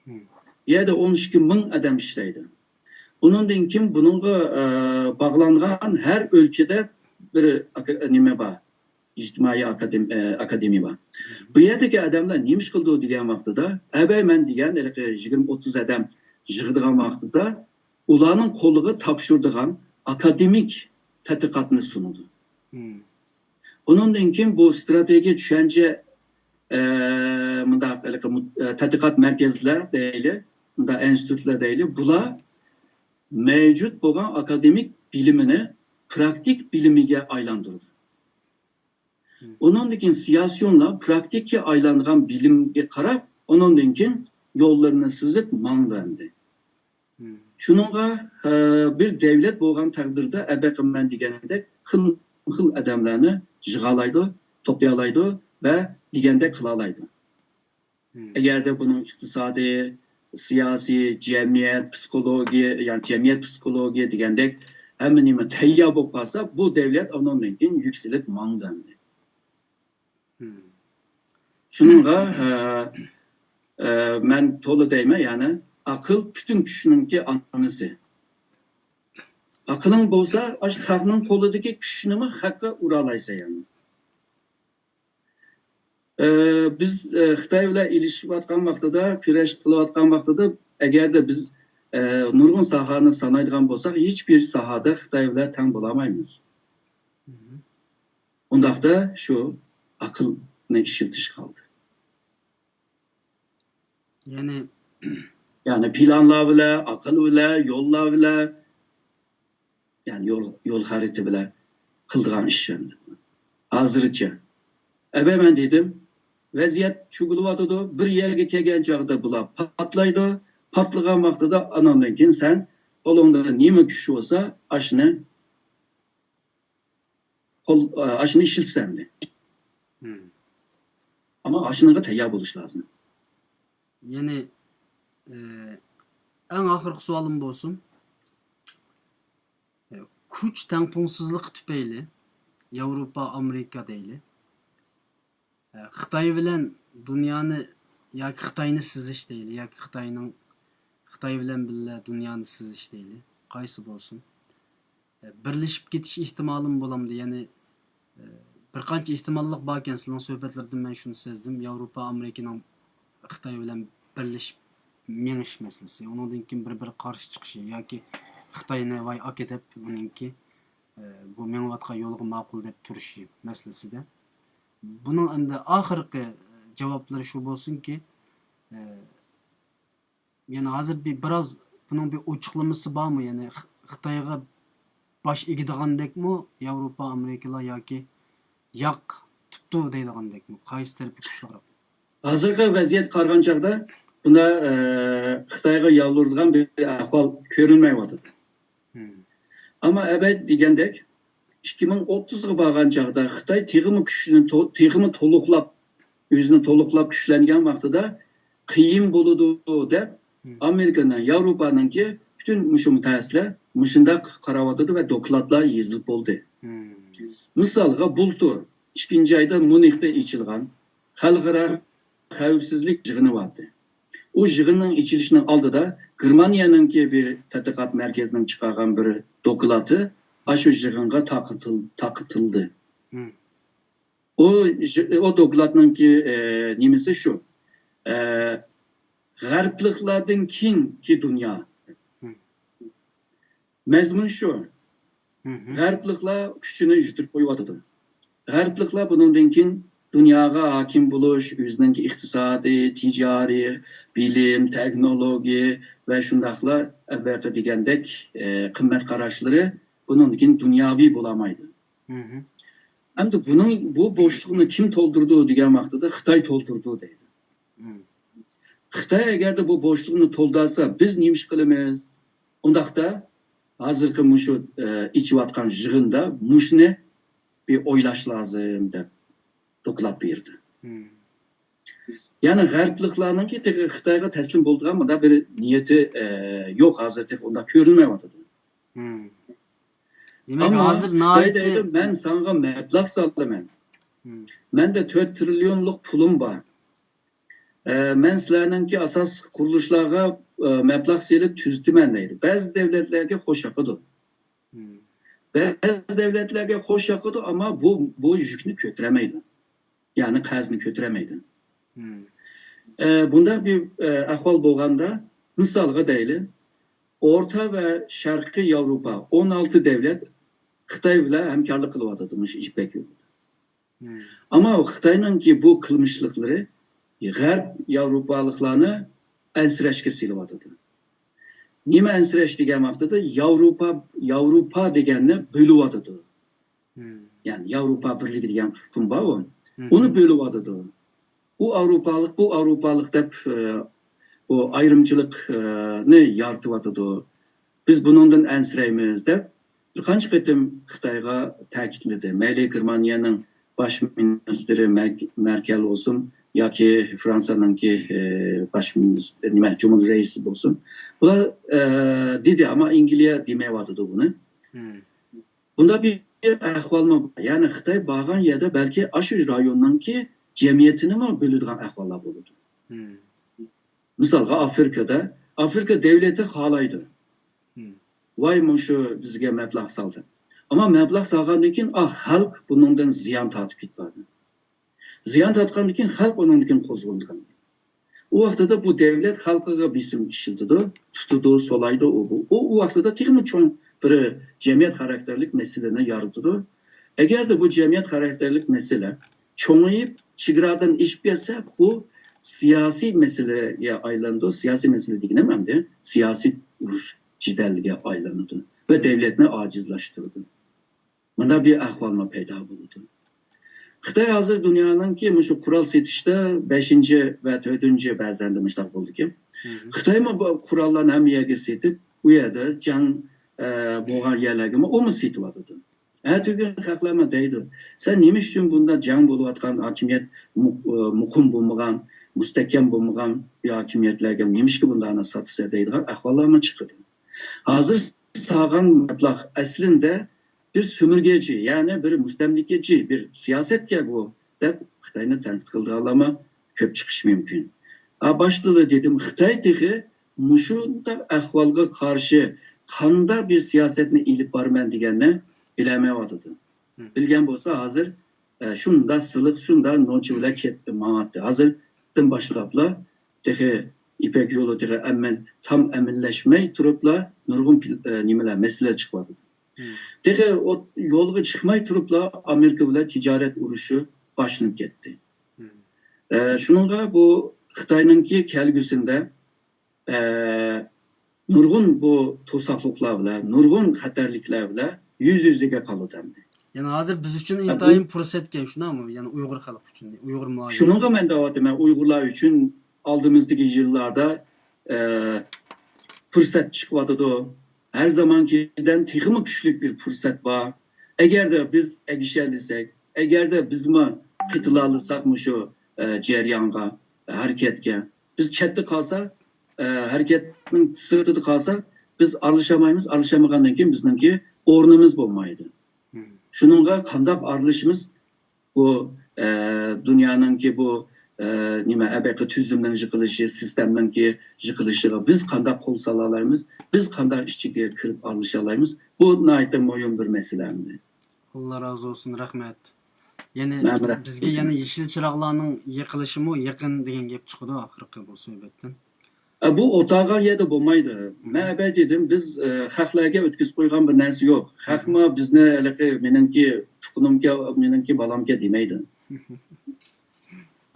مم. بۇ يەردە ئون ئىككى مىڭ ئادەم ئىشلەيدۇ. ئۇنىڭدىن كېيىن بۇنىڭغا، ئە، باغلانغان ھەر ئۆلكىدە بىر ئاكا-، نېمە بار، ئىجتىمائىي ئاكادېم-، ئە، ئاكادېمىيە بار. بۇ يەردىكى ئادەملەر نېمە ئىش قىلىدۇ دېگەن ۋاقتىدا، ئەبەي مەن دېگەن ھېلىقى يىگىرمە ئوتتۇز ئادەم يىغىدىغان ۋاقتىدا، ئۇلارنىڭ قولىغا تاپشۇرىدىغان ئاكادېمىك تەتقىقاتنى سۇنىدۇ. مم. ئۇنىڭدىن كېيىن بۇ ستراتېگىيە چۈشەنچە، ئە، مۇنداق، ھېلىقى مۇ-، ئە، تەتقىقات مەركەزلەر دەيلى، مۇنداق ئىنستىتۇتلار دەيلى، بۇلار مەۋجۇت بولغان ئاكادېمىك بىلىمىنى پراكتىك بىلىمىگە ئايلاندۇردى. ئۇنىڭدىن كېيىن سياسيونلار پراكتىكىغا ئايلانغان بىلىمگە قاراپ، ئۇنىڭدىن كېيىن يوللىرىنى سىزىپ ماڭدى ئەمدى. شۇنىڭغا، ئە، بىر دەۋلەت بولغان تەقدىردە، ئەبەقى مەن دېگەندەك خىلمۇ خىل ئادەملەرنى يىغالايدۇ، توپلىيالايدۇ ۋە دېگەندەك قىلالايدۇ. ئەگەردە بۇنىڭ ئىقتىسادىي، سىياسىي، جەمئىيەت پسىخولوگىيە، يەنى جەمئىيەت پسىخولوگىيە دېگەندەك ھەممە نېمە تەييار بولۇپ قالسا، بۇ دەۋلەت ئۇنىڭدىن كېيىن يۈكسىلىپ ماڭىدۇ ئەمدى. شۇنىڭغا، ئە، ئە، مەن تولا دەيمەن، يەنى ئاقىل پۈتۈن كۈچنىڭكى ئانىسى. ئاقىلىڭ بولسا، ئاشۇ خەقنىڭ قولىدىكى كۈچنىمۇ خەققە ئۇرالايسەن يەنى. ئە، بىز، ئە، خىتاي بىلەن ئېلىشىۋاتقان ۋاقتىدا، كۈرەش قىلىۋاتقان ۋاقتىدا، ئەگەردە بىز، ئە، نۇرغۇن ساھەنى سانايدىغان بولساق، ھېچبىر ساھەدە خىتاي بىلەن تەڭ بولالمايمىز. ئۇنداقتا شۇ ئاقىلنى ئىشلىتىش قالدى. يەنى يەنى پىلانلار بىلەن، ئاقىل بىلەن، يوللار بىلەن، يەنى يول، يول خەرىتە بىلەن قىلىدىغان ئىش ئەمدى. ھازىرچە. ئەبە مەن دېدىم، ۋەزىيەت چۆكۈلۈۋاتىدۇ، بىر يەرگە كەلگەن چاغدا بۇلار پاتلايدۇ، پاتلىغان ۋاقتىدا ئاناندىن كېيىن سەن قولۇڭدا نېمە كۈچ بولسا، ئاشۇنى قول، ئاشۇنى ئىشلىتىسەن ئەمدى. ئەمما ئاشۇنىڭغا تەييار بولۇش لازىم. يەنى، ئە، ئەڭ ئاخىرقى سوئالىم بولسۇن. ئە، كۈچ تەڭپۇڭسىزلىقى تۈپەيلى ياۋروپا، ئامېرىكا دەيلى، ئە، خىتاي بىلەن دۇنيانى ياكى خىتاينى سىزىش دەيلى، ياكى خىتاينىڭ، خىتاي بىلەن بىللە دۇنيانى سىزىش دەيلى، قايسى بولسۇن، ئە، بىرلىشىپ كېتىش ئېھتىمالىمۇ بولامدۇ؟ يەنى، ئە، بىر قانچە ئېھتىماللىق باركەن، سىلىنىڭ سۆھبەتلىرىدىن مەن شۇنى سەزدىم، ياۋروپا، ئامېرىكىنىڭ خىتاي بىلەن بىرلىشىپ مېڭىش مەسىلىسى، ئۇنىڭدىن كېيىن بىر-بىرىگە قارشى چىقىشى ياكى خىتاينى ۋاي ئاكا دەپ ئۇنىڭكى، ئە، بۇ مېڭىۋاتقان يولىغا ماقۇل دەپ تۇرۇشى مەسىلىسىدە. بۇنىڭ ئەمدى ئاخىرقى جاۋابلىرى شۇ بولسۇنكى، ئە، يەنى ھازىر بىر، بىراز بۇنىڭ بىر ئوچۇقلىمىسى بارمۇ؟ يەنى خ-، خىتايغا باش ئېگىدىغاندەكمۇ ياۋروپا، ئامېرىكىلار ياكى ياق تۇتتى دەيدىغاندەكمۇ؟ قايسى تەرىپى كۈچلۈكرەك؟ ھازىرقى ۋەزىيەتكە قارىغان چاغدا بۇندا، ئە، خىتايغا يالۋۇرىدىغان بىر ئەھۋال كۆرۈنمەيۋاتىدۇ. ئەمما ئەبەد دېگەندەك، ئىككى مىڭ ئوتتۇزغا بارغان چاغدا خىتاي تېخىمۇ كۈچىنى تو-، تېخىمۇ تولۇقلاپ، ئۆزىنى تولۇقلاپ كۈچلەنگەن ۋاقتىدا قىيىن بولىدۇ دەپ، ئامېرىكىنىڭ، ياۋروپانىڭكى پۈتۈن مۇشۇ مۇتەخەسسىسلەر مۇشۇنداق قاراۋاتىدۇ ۋە دوكلاتلار يېزىپ بولدى. مىسالغا، بۇلتۇر ئىككىنچى ئايدا ميۇنختا ئېچىلغان خەلقئارا خەۋپسىزلىك يىغىنى بارتى. ئۇ يىغىننىڭ ئېچىلىشىنىڭ ئالدىدا گېرمانىيەنىڭكى بىر تەتقىقات مەركىزىنىڭ چىقارغان بىر دوكلاتى ئاشۇ يىغىنغا تارقىتىل-، تارقىتىلدى. ئۇ، ئۇ دوكلاتنىڭكى، ئە، نېمىسى شۇ. ئە، غەربلىكلاردىن كېيىنكى دۇنيا. مەزمۇن شۇ. غەربلىكلار كۈچىنى يىتىرىپ قويۇۋاتىدۇ. غەربلىكلار بۇنىڭدىن كېيىن دۇنياغا ھاكىم بولۇش، ئۆزىنىڭكى ئىقتىسادىي، تىجارىي، بىلىم، تېخنولوگىيە ۋە شۇنداقلا ئەلۋەتتە دېگەندەك، ئە، قىممەت قاراشلىرى بۇنىڭدىن كېيىن دۇنياۋى بولالمايدۇ. ئەمدى بۇنىڭ، بۇ بوشلۇقنى كىم تولدۇرىدۇ دېگەن ۋاقتىدا خىتاي تولدۇرىدۇ دەيدۇ. خىتاي ئەگەردە بۇ بوشلۇقنى تولدۇرسا، بىز نېمە ئىش قىلىمىز؟ ئۇنداقتا ھازىرقى مۇشۇ، ئە، ئېچىۋاتقان يىغىندا مۇشۇنى بىر ئويلاش لازىم دەپ دوكلات بېرىدۇ. يەنى غەربلىكلارنىڭكى تېخى خىتايغا تەسلىم بولىدىغان مۇنداق بىر نىيىتى، ئە، يوق، ھازىر تېخى ئۇنداق كۆرۈنمەيۋاتىدۇ. دېمەك، ئەمما ھازىر خىتاي ناھايىتى دەيدۇ، مەن ساڭا مەبلەغ سالىمەن. مەندە تۆت تىرىليونلۇق پۇلۇم بار. ئە، مەن سىلەرنىڭكى ئاساسلىق قۇرۇلۇشلارغا، ئە، مەبلەغ سېلىپ تۈزىتىمەن دەيدۇ. بەزى دۆلەتلەرگە خوش ياقىدۇ. بەزى دۆلەتلەرگە خوش ياقىدۇ، ئەمما بۇ، بۇ يۈكنى كۆتۈرەلمەيدۇ. يەنى قەرزنى كۆتۈرەلمەيدۇ. ئە، بۇنداق بىر، ئە، ئەھۋال بولغاندا، مىسالغا دەيلى، ئورتا ۋە شەرقىي ياۋروپا ئون ئالتە دۆلەت خىتاي بىلەن ھەمكارلىق قىلىۋاتىدۇ مۇشۇ يىپەك يولىدا. ئەمما خىتاينىڭكى بۇ قىلمىشلىقلىرى غەرب ياۋروپالىقلارنى ئەنسىرەشكە سېلىۋاتىدۇ. نېمە ئەنسىرەش دېگەن ۋاقتىدا ياۋروپا، ياۋروپا دېگەننى بۆلۈۋاتىدۇ. يەنى ياۋروپا بىرلىكى دېگەن ئۇقۇم بار ئۇ. ئۇنى بۆلۈۋاتىدۇ. ئۇ ئاۋروپالىق، بۇ ئاۋروپالىق دەپ، ئە، ئۇ ئايرىمچىلىقنى يارىتىۋاتىدۇ. بىز بۇنىڭدىن ئەنسىرەيمىز دەپ بىر قانچە قېتىم خىتايغا تەكىتلىدى. مەيلى گېرمانىيەنىڭ باش مىنىستىرى مەرك-، مەركەل بولسۇن ياكى فرانسىيەنىڭكى، ئە، باش مىنىستىرى، نېمە، جۇمھۇر رەئىسى بولسۇن. بۇلار، ئە، دېدى، ئەمما ئەنگلىيە دېمەيۋاتىدۇ بۇنى. بۇنداق بىر ئەھۋالمۇ بار. يەنى خىتاي بارغان يەردە بەلكى ئاشۇ رايوننىڭكى جەمئىيىتىنىمۇ بۆلىدىغان ئەھۋاللار بولىدۇ. مىسالغا ئافرىكىدا، ئافرىكا دەۋلىتى خالايدۇ. ۋاي، مۇشۇ بىزگە مەبلەغ سالدى. ئەمما مەبلەغ سالغاندىن كېيىن، ئا، خەلق بۇنىڭدىن زىيان تارتىپ كېتىپ بارىدۇ. زىيان تارتقاندىن كېيىن خەلق ئۇنىڭدىن كېيىن قوزغىلىدىغان. ئۇ ۋاقتىدا بۇ دەۋلەت خەلقىگە بېسىم ئىشلىتىدۇ، تۇتىدۇ، سولايدۇ، ئۇ بۇ. ئۇ، ئۇ ۋاقتىدا تېخىمۇ چوڭ بىر جەمئىيەت خاراكتېرلىك مەسىلىنى يارىتىدۇ. ئەگەردە بۇ جەمئىيەت خاراكتېرلىك مەسىلە چوڭىيىپ، چېگرادىن ئېشىپ كەتسە، بۇ سىياسىي مەسىلىگە ئايلىنىدۇ. سىياسىي مەسىلە دېگىنىم ئەمدى سىياسىي ئۇرۇش، جېدەلگە ئايلىنىدۇ ۋە دەۋلەتنى ئاجىزلاشتۇرىدۇ. مۇنداق بىر ئەھۋالمۇ پەيدا بولىدۇ. خىتاي ھازىر دۇنيانىڭكى مۇشۇ قورال سېتىشتا بەشىنچى ۋە تۆتىنچى، بەزەندە مۇشۇنداق بولىدىكەن. خىتايمۇ بۇ قوراللارنى ھەممە يەرگە سېتىپ، ئۇ يەردە جەڭ، ئە، بولغان يەرلەرگىمۇ ئۇمۇ سېتىۋاتىدۇ. ئەتىگۈن خەقلەرمۇ دەيدۇ، سەن نېمە ئۈچۈن بۇنداق جەڭ بولۇۋاتقان ھاكىمىيەت، مۇ-، ئە، مۇقىم بولمىغان، مۇستەھكەم بولمىغان بىر ھاكىمىيەتلەرگە نېمىشقا بۇنداقنى ساتىسەن دەيدىغان ئەھۋاللارمۇ چىقىدۇ. ھازىر سالغان مەبلەغ ئەسلىندە بىر سۈمۈرگىچى، يەنى بىر مۇستەملىكىچى بىر سىياسەتكە بۇ دەپ خىتاينى تەنقىد قىلىدىغانلارمۇ كۆپ چىقىشى مۇمكىن. ھە، باشتا دېدىم، خىتاي تېخى مۇشۇنداق ئەھۋالغا قارشى قانداق بىر سىياسەتنى ئېلىپ بارىمەن دېگەننى بىلەلمەيۋاتىدۇ. بىلگەن بولسا ھازىر، ئە، شۇنداق سىلىق، شۇنداق نوچى بىلەن كەتتى، ماڭاتتى. ھازىردىن باشلاپلا تېخى يىپەك يولى تېخى ئەمەل، تام ئەمەللەشمەي تۇرۇپلا نۇرغۇن پىل-، ئە، نېمىلەر، مەسىلىلەر چىقىۋاتىدۇ. تېخى ئوت-، يولغا چىقماي تۇرۇپلا ئامېرىكا بىلەن تىجارەت ئۇرۇشى باشلىنىپ كەتتى. ئە، شۇنىڭغا بۇ خىتاينىڭكى كەلگۈسىندە، ئە، نۇرغۇن بۇ توساقلىقلار بىلەن، نۇرغۇن خەتەرلىكلەر بىلەن يۈز يۈزىگە قالىدۇ ئەمدى. يەنى ھازىر بىز ئۈچۈن ئە، بۇ ئىنتايىن پۇرسەتكەن، شۇنداقمۇ؟ يەنى ئۇيغۇر خەلقى ئۈچۈن، ئۇيغۇر مۇھاجىرى شۇنىڭغا ئۈچۈن. مەن دەۋاتىمەن، ئۇيغۇرلار ئۈچۈن ئالدىمىزدىكى يىللاردا، ئە، پۇرسەت چىقىۋاتىدۇ. ھەر زامانكىدىن تېخىمۇ كۈچلۈك بىر پۇرسەت بار. ئەگەردە بىز ئەگىشەلىسەك، ئەگەردە بىزمۇ قېتىلالىساق مۇشۇ، ئە، جەريانغا، ھەرىكەتكە، بىز چەتتە قالساق، ئە، ھەرىكەتنىڭ سىرتىدا قالساق، بىز ئارىلىشالمايمىز، ئارىلىشالمىغاندىن كېيىن بىزنىڭكى ئورنىمىز بولمايدۇ. شۇنىڭغا قانداق ئارىلىشىمىز؟ بۇ، ئە، دۇنيانىڭكى بۇ، ئە، نېمە، ئەبەقى تۈزۈمنىڭ يىقىلىشى، سىستېمىنىڭكى يىقىلىشىغا بىز قانداق قول سالالايمىز؟ بىز قانداق ئىچىگە كىرىپ ئارىلىشالايمىز؟ بۇ ناھايىتى مۇھىم بىر مەسىلە ئەمدى. ئاللا رازى بولسۇن، رەھمەت. يەنى مەن رەھمەت بىزگە ئېيتىمەن. يەنە يېشىل چىراغلارنىڭ يېقىلىشىمۇ يېقىن دېگەن گەپ چىقىدۇ ئاخىرقى بۇ سۆھبەتتىن. ئە، بۇ ئولتۇرغان يەردە بولمايدۇ. مەن ئەۋەل دېدىم، بىز، ئە، خەقلەرگە ئۆتكۈزۈپ قويغان بىر نەرسە يوق. خەقمۇ بىزنى ھېلىقى مېنىڭكى تۇققىنىمكەن، مېنىڭكى بالامكەن دېمەيدۇ.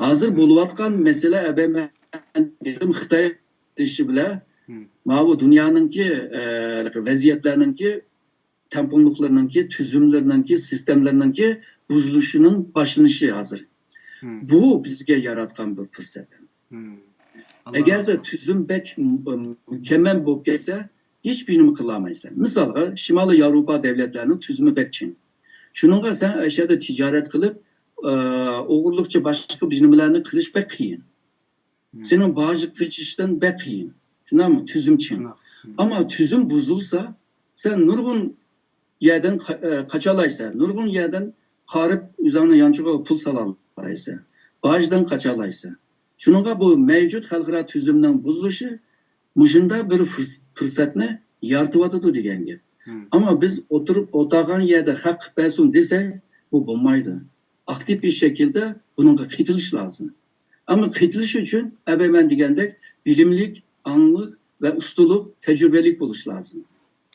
ھازىر بولۇۋاتقان مەسىلە ئەبەمەن دېدىم، خىتاي دېيىشى بىلەن ماۋۇ دۇنيانىڭكى، ئە، ھېلىقى ۋەزىيەتلەرنىڭكى تەڭپۇڭلۇقلىرىنىڭكى، تۈزۈملىرىنىڭكى، سىستېمىلىرىنىڭكى بۇزۇلۇشىنىڭ باشلىنىشى ھازىر. بۇ بىزگە ياراتقان بىر پۇرسەت. ئەگەردە تۈزۈم بەك م-، مۇكەممەل بولۇپ كەتسە، ھېچبىر نېمە قىلالمايسەن. مىسالغا، شىمالىي ياۋروپا دۆلەتلەرنىڭ تۈزۈمى بەك چىڭ. شۇنىڭغا سەن ئەشەدە تىجارەت قىلىپ، ئە، ئوغرىلىقچە باشقا بىر نېمىلەرنى قىلىش بەك قىيىن. سېنىڭ باجغا قېچىشتىن بەك قىيىن. شۇنداقمۇ؟ تۈزۈم چىڭ. ئەمما تۈزۈم بۇزۇلسا، سەن نۇرغۇن يەردىن قا-، ئە، قاچالايسەن. نۇرغۇن يەردىن قارىپ ئۆزۈڭنىڭ يانچۇقىغا پۇل سالالايسەن. باجدىن قاچالايسەن. شۇنىڭغا بۇ مەۋجۇت خەلقئارا تۈزۈمنىڭ بۇزۇلۇشى مۇشۇنداق بىر پۇرس-، پۇرسەتنى يارىتىۋاتىدۇ دېگەن گەپ. ئەمما بىز ئولتۇرۇپ ئولتۇرغان يەردە خەق قىلىپ بەرسۇن دېسەك، بۇ بولمايدۇ. ئاكتىپ بىر شەكىلدە بۇنىڭغا قېتىلىش لازىم. ئەمما قېتىلىش ئۈچۈن ئەبەمەن دېگەندەك بىلىملىك، ئاڭلىق ۋە ئۇستىلىق، تەجرىبىلىك بولۇش لازىم.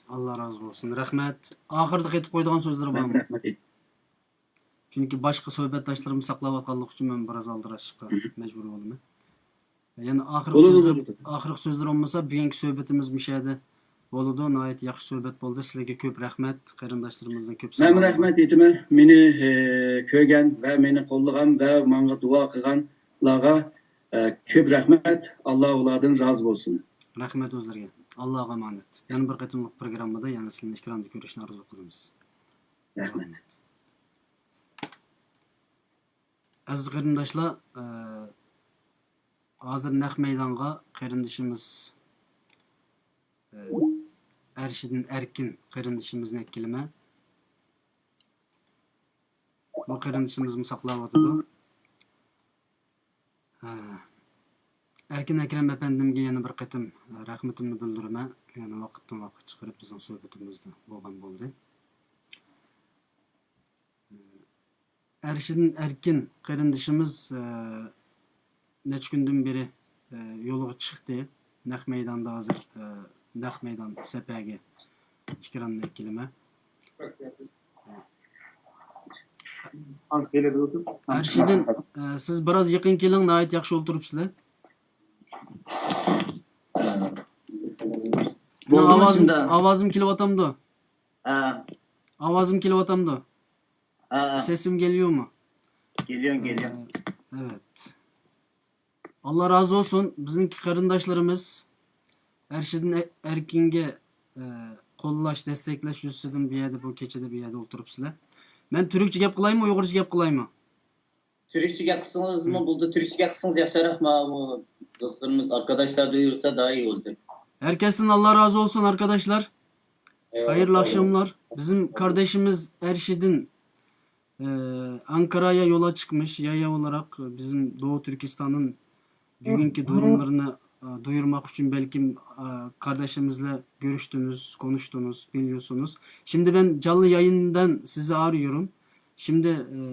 ئاللا رازى بولسۇن. رەھمەت. ئاخىرىدا قېتىپ قويىدىغان سۆزلىرى بارمۇ؟ رەھمەت. چۈنكى باشقا سۆھبەتداشلىرىمنى ساقلاۋاتقانلىقى ئۈچۈن مەن بىراز ئالدىراشقا مەجبۇر بولىمەن. يەنە ئاخىرقى بولىدۇ، سۆزلەر، بولىدۇ. ئاخىرقى سۆزلىرى بولمىسا، بۈگۈنكى سۆھبىتىمىز مۇشۇ يەردە بولىدۇ. ناھايىتى ياخشى سۆھبەت بولدى. سىلەرگە كۆپ رەھمەت. قېرىنداشلىرىمىزدىن كۆپ مەنمۇ سالام. رەھمەت ئېيتىمەن. مېنى، ئى، كۆرگەن ۋە مېنى قوللىغان ۋە ماڭا دۇئا قىلغانلارغا، ئى، كۆپ رەھمەت. ئاللا ئۇلاردىن رازى بولسۇن. رەھمەت ئۆزلىرىگە. ئاللاغا ئامانەت. يەنە بىر قېتىملىق پروگراممىدا يەنە سىلەرنى ئېكراندا كۆرۈشنى ئارزۇ قىلىمىز. رەھمەت. ئەزىز قېرىنداشلار، ئە، ھازىر نەق مەيدانغا قېرىندىشىمىز، ئە، ئەرشىدىن ئەركىن قېرىندىشىمىزنى ئەكېلىمەن. بۇ قېرىندىشىمىزمۇ ساقلاۋاتىدۇ. ھە. ئەركىن ئەكرەم ئەپەندىمگە يەنە بىر قېتىم رەھمىتىمنى بىلدۈرىمەن. يەنە ۋاقىتتىن ۋاقىت چىقىرىپ بىزنىڭ سۆھبىتىمىزدە بولغان بولدى. ئەرشىدىن ئەركىن قېرىندىشىمىز، ئە، نەچچە كۈندىن بېرى، ئە، يولغا چىقتى. نەق مەيداندا ھازىر، ئە، نەق مەيدان سەپەگە ئېكراننى ئەكېلىمەن. ئەرشىدىن، ئە، سىز بىراز يېقىن كېلىڭ، ناھايىتى ياخشى ئولتۇرۇپسىلەر. مېنىڭ ئاۋازىم، ئاۋازىم كېلىۋاتامدۇ؟ ئاۋازىم كېلىۋاتامدۇ؟ ھە، ھە. سېسىم گېلىيومۇ؟ گېلىيون، گېلىيون. ئە، ئەۋەت. ئاللا رازى بولسۇن. بىزنىڭكى قېرىنداشلىرىمىز ئەرشىدىن ئە-، ئەركىنگە، ئە، قوللاش، دەستەكلەش يۈزىسىدىن بۇ يەردە، بۇ كېچىدە بۇ يەردە ئولتۇرۇپسىلەر. مەن تۈركچە گەپ قىلايمۇ، ئۇيغۇرچە گەپ قىلايمۇ؟ تۈركچە گەپ قىلسىڭىزمۇ بولىدۇ، تۈركچە گەپ قىلسىڭىز ياخشىراق، ماۋۇ دوستلىرىمىز، ئاركاداشلار دۇيۇرسا داھىي بولدى. ھەركەستىن ئاللا رازى بولسۇن، ئاركاداشلار. خەيرلى ئاخشاملار. بىزنىڭ قاردىشىمىز ئەرشىدىن، ئە، ئانكاراغا يولا چىقمىش، يايا ئولاراق بىزنىڭ دوغۇ تۈركىستاننىڭ بۈگۈنكى دۇرۇملىرىنى، ئە، دۇيۇرماق ئۈچۈن بەلكىم، ئە، قاردىشىمىزلا كۆرۈشتىڭىز، كونۇشتۇڭىز، بىلىيورسۇنۇز. شىمدى بەن جانلى يايىندان سىزى ئارىيورۇم. شىمدى، ئە،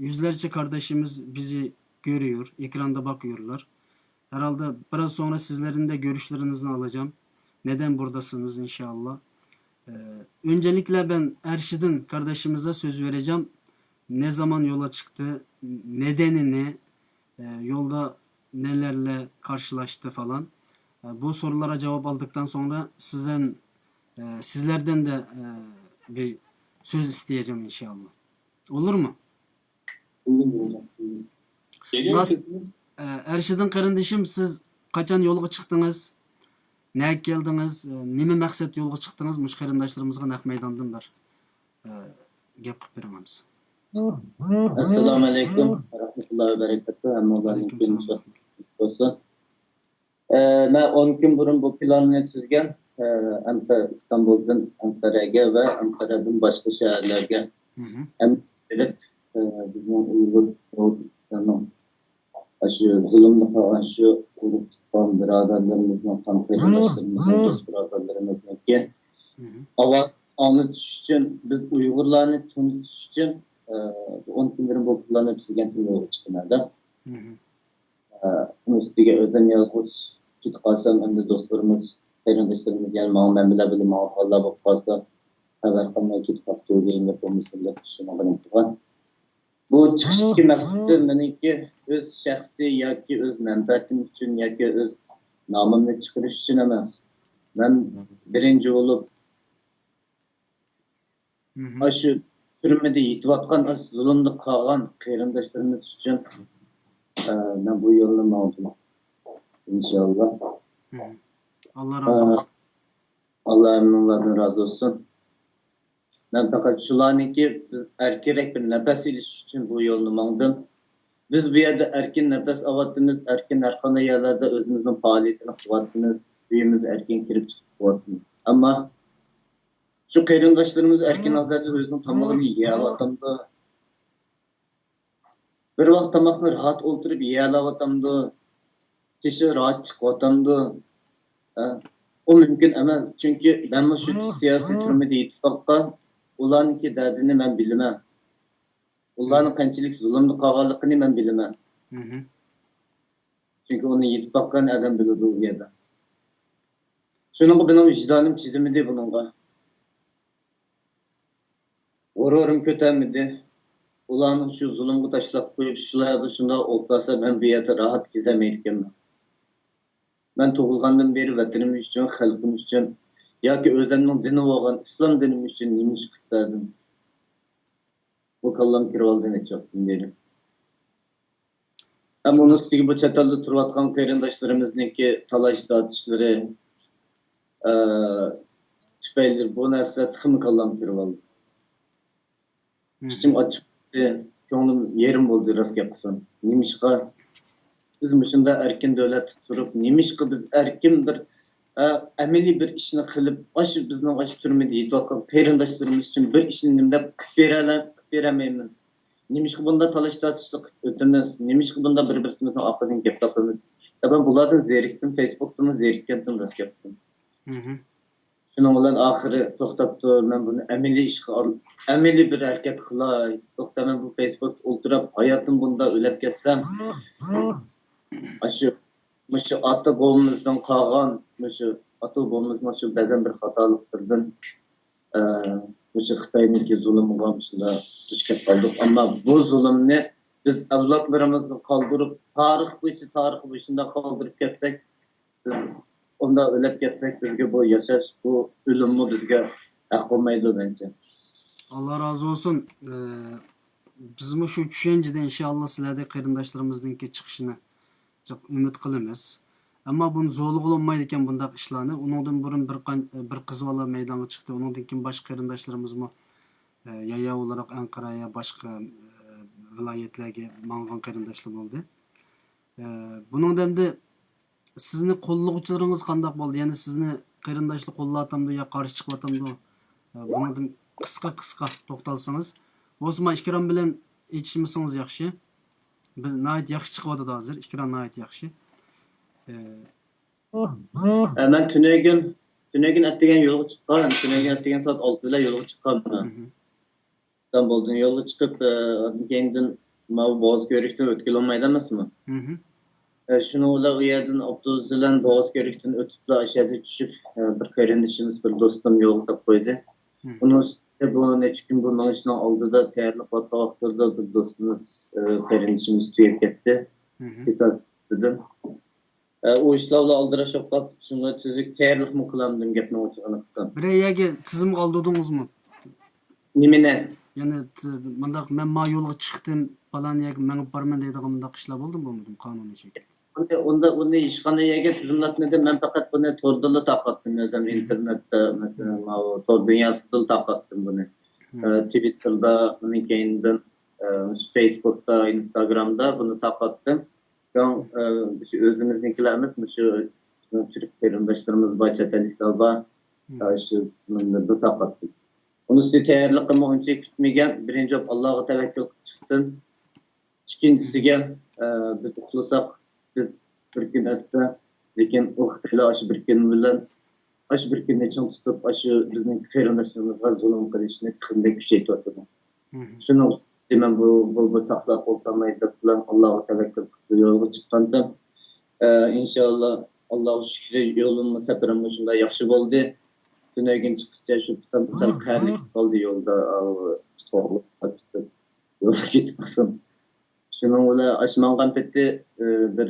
يۈزلەرچە قاردىشىمىز بىزى كۆرۈيور، ئېكراندا باقىيورلار. Herhalde biraz sonra sizlerin de görüşlerinizi alacağım. Neden buradasınız inşallah. Ee, öncelikle ben Erşidin kardeşimize söz vereceğim. Ne zaman yola çıktı, nedenini, e, yolda nelerle karşılaştı falan. E, bu sorulara cevap aldıktan sonra sizden, e, sizlerden de, e, bir söz isteyeceğim inşallah. Olur mu? ئەرشىدىن قېرىندىشىم، سىز قاچان يولغا چىقتىڭىز؟ نەگە كەلدىڭىز؟ نېمە مەقسەتتە يولغا چىقتىڭىز؟ مۇشۇ قېرىنداشلىرىمىزغا نەق مەيداندىن بىر، ئە، گەپ قىلىپ بېرىڭ ئەمىسە. ئەسسالامۇ ئەلەيكۇم ۋە رەھمەتۇللاھى ۋە بەرىكاتۇھ. ھەممىڭلارنىڭكى مۇشۇ بولسۇن. ئە، مەن ئون كۈن بۇرۇن بۇ پىلاننى تۈزگەن. ئە، ئەنقە-، ئىستانبۇلدىن ئەنقەرەگە ۋە ئەنقەرەدىن باشقا شەھەرلەرگە ھەم بېرىپ، ئە، بىزنىڭ ئۇيغۇر، ئۇيغۇرلارنىڭ شۇ زۇلۇمدا قالغان شۇ ئۇرۇق تۇغقان بۇرادەرلىرىمىزنىڭ، قان قېرىنداشلىرىمىزنىڭ، دوست بۇرادەرلىرىمىزنىڭكى ئاۋازىنى ئاڭلىتىش ئۈچۈن، بىز ئۇيغۇرلارنى تونۇتۇش ئۈچۈن، ئە، ئون كۈن بۇرۇن بۇ پىلاننى تۈزگەن، يولغا چىقىمەن دەپ. ئە، ئۇنىڭ ئۈستىگە ئۆزۈم يالغۇز كېتىپ قالسام، ئەمدى دوستلىرىمىز، قېرىنداشلىرىمىز يەنە ماڭا، مەن بىلەن بىللە ماڭىدىغانلار بولۇپ قالسا، خەۋەر قىلماي كېتىپ قاپتۇ دېگەن گەپ بولمىسۇن دەپ شۇنىڭغا نېمە قىلغان. بۇ چىقىشتىكى مەقسىتىم مېنىڭكى ئۆز شەخسىي ياكى ئۆز مەنپەئەتىم ئۈچۈن ياكى ئۆز نامىمنى چىقىرىش ئۈچۈن ئەمەس. مەن بىرىنچى بولۇپ ئاشۇ تۈرمىدە يېتىۋاتقان، ئاشۇ زۇلۇمدا قالغان قېرىنداشلىرىمىز ئۈچۈن، ئە، مەن بۇ يولنى ماڭدىم. ئىنشاللا. ئاللا رازى بولسۇن. ئاللا ھەممىڭلاردىن رازى بولسۇن. مەن پەقەت شۇلارنىڭكى بىز ئەركىنرەك بىر نەپەس ئېلىش ئۈچۈن بۇ يولنى ماڭدىم. بىز بۇ يەردە ئەركىن نەپەس ئاۋاتىمىز، ئەركىن ھەر قانداق يەرلەردە ئۆزىمىزنىڭ پائالىيىتىنى قىلىۋاتىمىز، ئۆيىمىزگە ئەركىن كىرىپ چىقىپ قىلىۋاتىمىز. ئەمما شۇ قېرىنداشلىرىمىز ئەركىن ئازادە ئۆزىنىڭ تامىقىنى يەۋاتامدۇ؟ بىر ۋاق تاماقنى راھەت ئولتۇرۇپ يېيەلەۋاتامدۇ؟ چىشى راھەت چىقىۋاتامدۇ؟ ھە؟ ئۇ مۇمكىن ئەمەس، چۈنكى مەنمۇ شۇ سىياسىي تۈرمىدە يېتىپ باققان، ئۇلارنىڭكى دەردىنى مەن بىلىمەن. ئۇلارنىڭ قانچىلىك زۇلۇمدا قالغانلىقىنى مەن بىلىمەن. چۈنكى ئۇنى يېتىپ باققان ئادەم بىلىدۇ ئۇ يەردە. شۇنىڭغا مېنىڭ ۋىجدانىم چىدىمىدى بۇنىڭغا. غۇرۇرۇم كۆتەرمىدى. ئۇلارنىڭ شۇ زۇلۇمغا تاشلاپ قويۇپ، شۇلاردا شۇنداق ئولتۇرسا، مەن بۇ يەردە راھەت كېزەلمەيدىكەنمەن. مەن تۇغۇلغاندىن بېرى ۋەتىنىم ئۈچۈن، خەلقىم ئۈچۈن ياكى ئۆزۈمنىڭ دىنى بولغان ئىسلام دىنىم ئۈچۈن نېمە ئىش قىلىپ بەردىم؟ بۇ كاللام كىرىۋالدى نەچچە ۋاقىتتىن بېرى. ئەمما ئۇنىڭ ئۈستىگە بۇ چەت ئەلدە تۇرۇۋاتقان قېرىنداشلىرىمىزنىڭكى تالاش تارتىشلىرى، ئە، تۈپەيلى بۇ نەرسىلەر تېخىمۇ كاللام كىرىۋالدى. ئىچىم ئاچچىق، كۆڭلۈم يېرىم بولدى، راست گەپ قىلسام. نېمىشقا بىز مۇشۇنداق ئەركىن دۆلەتتە تۇرۇپ، نېمىشقا بىز ئەركىن بىر، ئە، ئەمەلىي بىر ئىشنى قىلىپ، ئاشۇ بىزنىڭ ئاشۇ تۈرمىدە يېتىۋاتقان قېرىنداشلىرىمىز ئۈچۈن بىر ئىشنى نېمە دەپ قىلىپ بېرەلە-، قىلىپ بېرەلمەيمىز؟ نېمىشقا بۇنداق تالاش-تارتىشلىق قىلىپ ئۆتىمىز؟ نېمىشقا بۇنداق بىر-بىرىمىزنىڭ ئارقىدىن گەپ تاپىمىز؟ يا، مەن بۇلاردىن زېرىكتىم، فېيسبۇكتىنمۇ زېرىككەنتىم، راست گەپ قىلسام. شۇنىڭ بىلەن ئاخىرى توختاپ تۇر، مەن بۇنى ئەمەلىي ئىشقا ئال-، ئەمەلىي بىر ھەرىكەت قىلاي. توختا، مەن بۇ فېيسبۇكتا ئولتۇرۇپ ھاياتىم بۇنداق ئۆلەپ كەتسەم، ئاشۇ، مۇشۇ ئاتا بوۋىمىزدىن قالغان، مۇشۇ ئاتا بوۋىمىزنىڭ شۇ بەزەن بىر خاتالىقلىرىدىن، ئە، مۇشۇ خىتاينىڭكى زۇلۇمىغا شۇنداق دۇچ كەپ قالدۇق. ئەمما بۇ زۇلۇمنى بىز ئەۋلادلىرىمىزغا قالدۇرۇپ، تارىخ بويىچە تارىخ بويىچە شۇنداق قالدۇرۇپ كەتسەك، بىز ئۇنداق ئۆلۈپ كەتسەك، بىزگە بۇ ياشاش، بۇ ئۆلۈممۇ بىزگە ھەق بولمايدۇ، مەنچە. ئاللا رازى بولسۇن. ئى، بىزمۇ شۇ چۈشەنچىدە، ئىنشائاللا، سىلەردەك قېرىنداشلىرىمىزنىڭكى چىقىشىنى جىق ئۈمىد قىلىمىز. ئەمما بۇنى زورلىغىلى بولمايدىكەن، بۇنداق ئىشلارنى. ئۇنىڭدىن بۇرۇن بىر قان-، بىر قىز بالا مەيدانغا چىقتى. ئۇنىڭدىن كېيىن باشقا قېرىنداشلىرىمىزمۇ، ئى، يايا ئولتۇراق ئەنقەرە يا باشقا، ئى، ۋىلايەتلەرگە ماڭغان قېرىنداشلار بولدى. ئى، بۇنىڭدا ئەمدى سىزنى قوللىغۇچىلىرىڭىز قانداق بولدى؟ يەنى سىزنى قېرىنداشلار قوللاۋاتامدۇ يا قارشى چىقىۋاتامدۇ؟ ئە، بۇنىڭدىن قىسقا، قىسقا توختالسىڭىز. بولسىمۇ ئىكرام بىلەن ئېچىشمىسىڭىز ياخشى. بىز ناھايىتى ياخشى چىقىۋاتىدۇ ھازىر. ئىكرام ناھايىتى ياخشى. ئە، ئە، مەن تۈنۈگۈن، تۈنۈگۈن ئەتىگەن يولغا چىققان، تۈنۈگۈن ئەتىگەن سائەت ئالتە بىلەن يولغا چىققانمەن. مھم. ئىستانبۇلدىن يولغا چىقىپ، ئە، ئاندىن كېيىندىن ماۋۇ بوغاز كۆۋرۈكتىن ئۆتكىلى بولمايدۇ ئەمەسمۇ؟ مھم. ئە، شۇنىڭ بىلەن ئۇ يەردىن ئاپتوبۇس بىلەن بوغاز كۆۋرۈكتىن ئۆتۈپلا ئاشۇ يەردە چۈشۈپ، ئە، بىر قېرىندىشىمىز، بىر دوستۇم يولغا تاپ قويدى. مھم. ئۇنىڭ ئۈستىگە بۇ نەچچە كۈن بۇ مېڭىشنىڭ ئالدىدا تەييارلىق قىلىۋاتقان ۋاقتىدا بىر دوستىمىز، ئە، قېرىندىشىمىز تۈگەپ كەتتى. مھم. كېسەل تۈپەيلىدىن. ئە، ئۇ ئىشلار بىلەن ئالدىراش بولۇپ قاپتۇ. شۇڭا تۈزۈك تەييارلىقمۇ قىلالمىدىم، گەپنىڭ ئوچۇقىنى قىلسام. بىرەر يەرگە تىزىمغا ئالدۇردىڭىزمۇ؟ نېمىنى؟ يەنى ت-، مۇنداق، مەن ما يولغا چىقتىم، پالان يەرگە مېڭىپ بارىمەن دەيدىغان مۇنداق ئىشلار بولدىمۇ، بولمىدىمۇ، قانۇنىي چېكى؟ ئۇنى، ئۇندا، ئۇنى ھېچقانداق يەرگە تىزىملاتمىدىم. مەن پەقەت بۇنى توردىلا تارقاتتىم ئۆزۈم، مھم. ئىنتېرنېتتا، مەسىلەن، ماۋۇ تور دۇنياسىدىلا تارقاتتىم بۇنى. مھم. ئە، تىۋىتتېردا، ئۇنىڭ كەينىدىن، ئە، فېيسبۇكتا، ئىنستاگرامدا بۇنى تارقاتتىم. سوڭ، ئە، مۇشۇ ئۆزىمىزنىڭكىلەر ئەمەس، مۇشۇ بىزنىڭ تۈرك قېرىنداشلىرىمىز بار، چەت ئەللىكلەر بار. مم. ئە، شۇ مۇنبەردە تارقاتتىم. ئۇنىسى تەييارلىقىمۇ ئۇنچىلىك كۈتمىگەن، بىرىنچى بولۇپ ئاللاغا تەۋەككۈل قىلىپ چىقتىم. ئىككىنچىسىگە، ئە، بىز ئۇخلىساق، بىز بىر كۈن ئەتسە، لېكىن ئۇ خىتايلار ئاشۇ بىر كۈن بىلەن، ئاشۇ بىر كۈننى چىڭ تۇتۇپ، ئاشۇ بىزنىڭ قېرىنداشلىرىمىزغا زۇلۇم قىلىشنى تېخىمۇ كۈچەيتىۋاتىدۇ. مم. شۇنىڭ ئۈچۈن مەن بۇ، بۇ، بۇ ساقلاپ بولسام دەپ بىلەن ئاللاغا تەۋەككۈل قىلىپ يولغا چىققانتىم. ئە، ئىنشاللا ئاللاغا شۈكرى، يولۇممۇ، سەپىرىممۇ شۇنداق ياخشى بولدى. تۈنۈگۈن چىققۇچە شۇ پىتام پىتام قەرلىك قالدى يولدا، ئاۋۇ سوغۇق قاتتىق يولغا كېتىپ قالسام. شۇنىڭ بىلەن ئاشۇ ماڭغان پېتى، ئە، بىر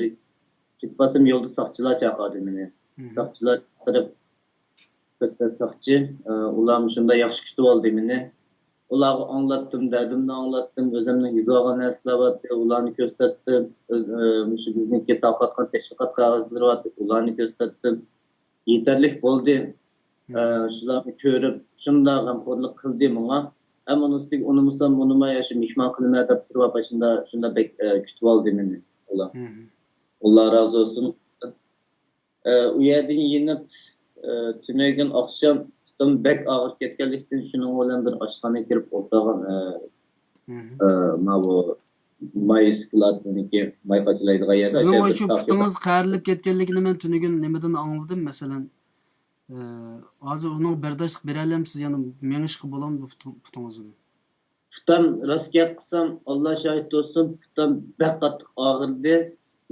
كېتىپ قالسام يولدا ساقچىلار چاقىردى مېنى. مم. ساقچىلار چاقىرىپ، بىر ساقچى، ئۇلار مۇشۇنداق ياخشى كۈتۈۋالدى مېنى. ئۇلارغا ئاڭلاتتىم، دەردىمنى ئاڭلاتتىم، ئۆزۈمنىڭ يېزىۋالغان نەرسىلەر بارتى، ئۇلارنى كۆرسەتتىم. ئۆز-، ئە، مۇشۇ بىزنىڭكى تارقاتقان تەشۋىقات قەغەزلىرى بارتى، ئۇلارنى كۆرسەتتىم. يېتەرلىك بولدى. ئە، شۇلارنى كۆرۈپ، شۇنداق غەمخورلۇق قىلدى ماڭا. ھەم ئۇنىڭ ئۈستىگە ئۇنىمىسام، ئۇنىماي، يا شۇ مېھمان قىلىمەن دەپ تۇرۇپ، شۇنداق، شۇنداق بەك، ئە، كۈتۈۋالدى مېنى ئۇلار. مم. ئاللا رازى بولسۇن. ئە، ئۇ يەردىن يېنىپ، ئە، تۈنۈگۈن ئاخشام پۇتۇم بەك ئاغرىپ كەتكەنلىكتىن، شۇنىڭ بىلەن بىر ئاشخانىغا كىرىپ ئولتۇرغان، ئە، مم. ئە، ماۋۇ ماي سكلادنىڭكى ماي قاچىلايدىغان يەردە سىزنىڭ ئاشۇ بىر شۇ تاختا پۇتىڭىز قەرىلىپ كەتكەنلىكىنى مەن تۈنۈگۈن نېمىدىن ئاڭلىدىم، مەسىلەن، ئە، ھازىر ئۇنىڭغا بەرداشلىق بېرەلەمسىز، يەنە مېڭىشقا بولامدۇ پۇتۇڭ-، پۇتىڭىزنى؟ پۇتام، راست گەپ قىلسام، ئاللا شاھىت بولسۇن، پۇتام بەك قاتتىق ئاغرىدى.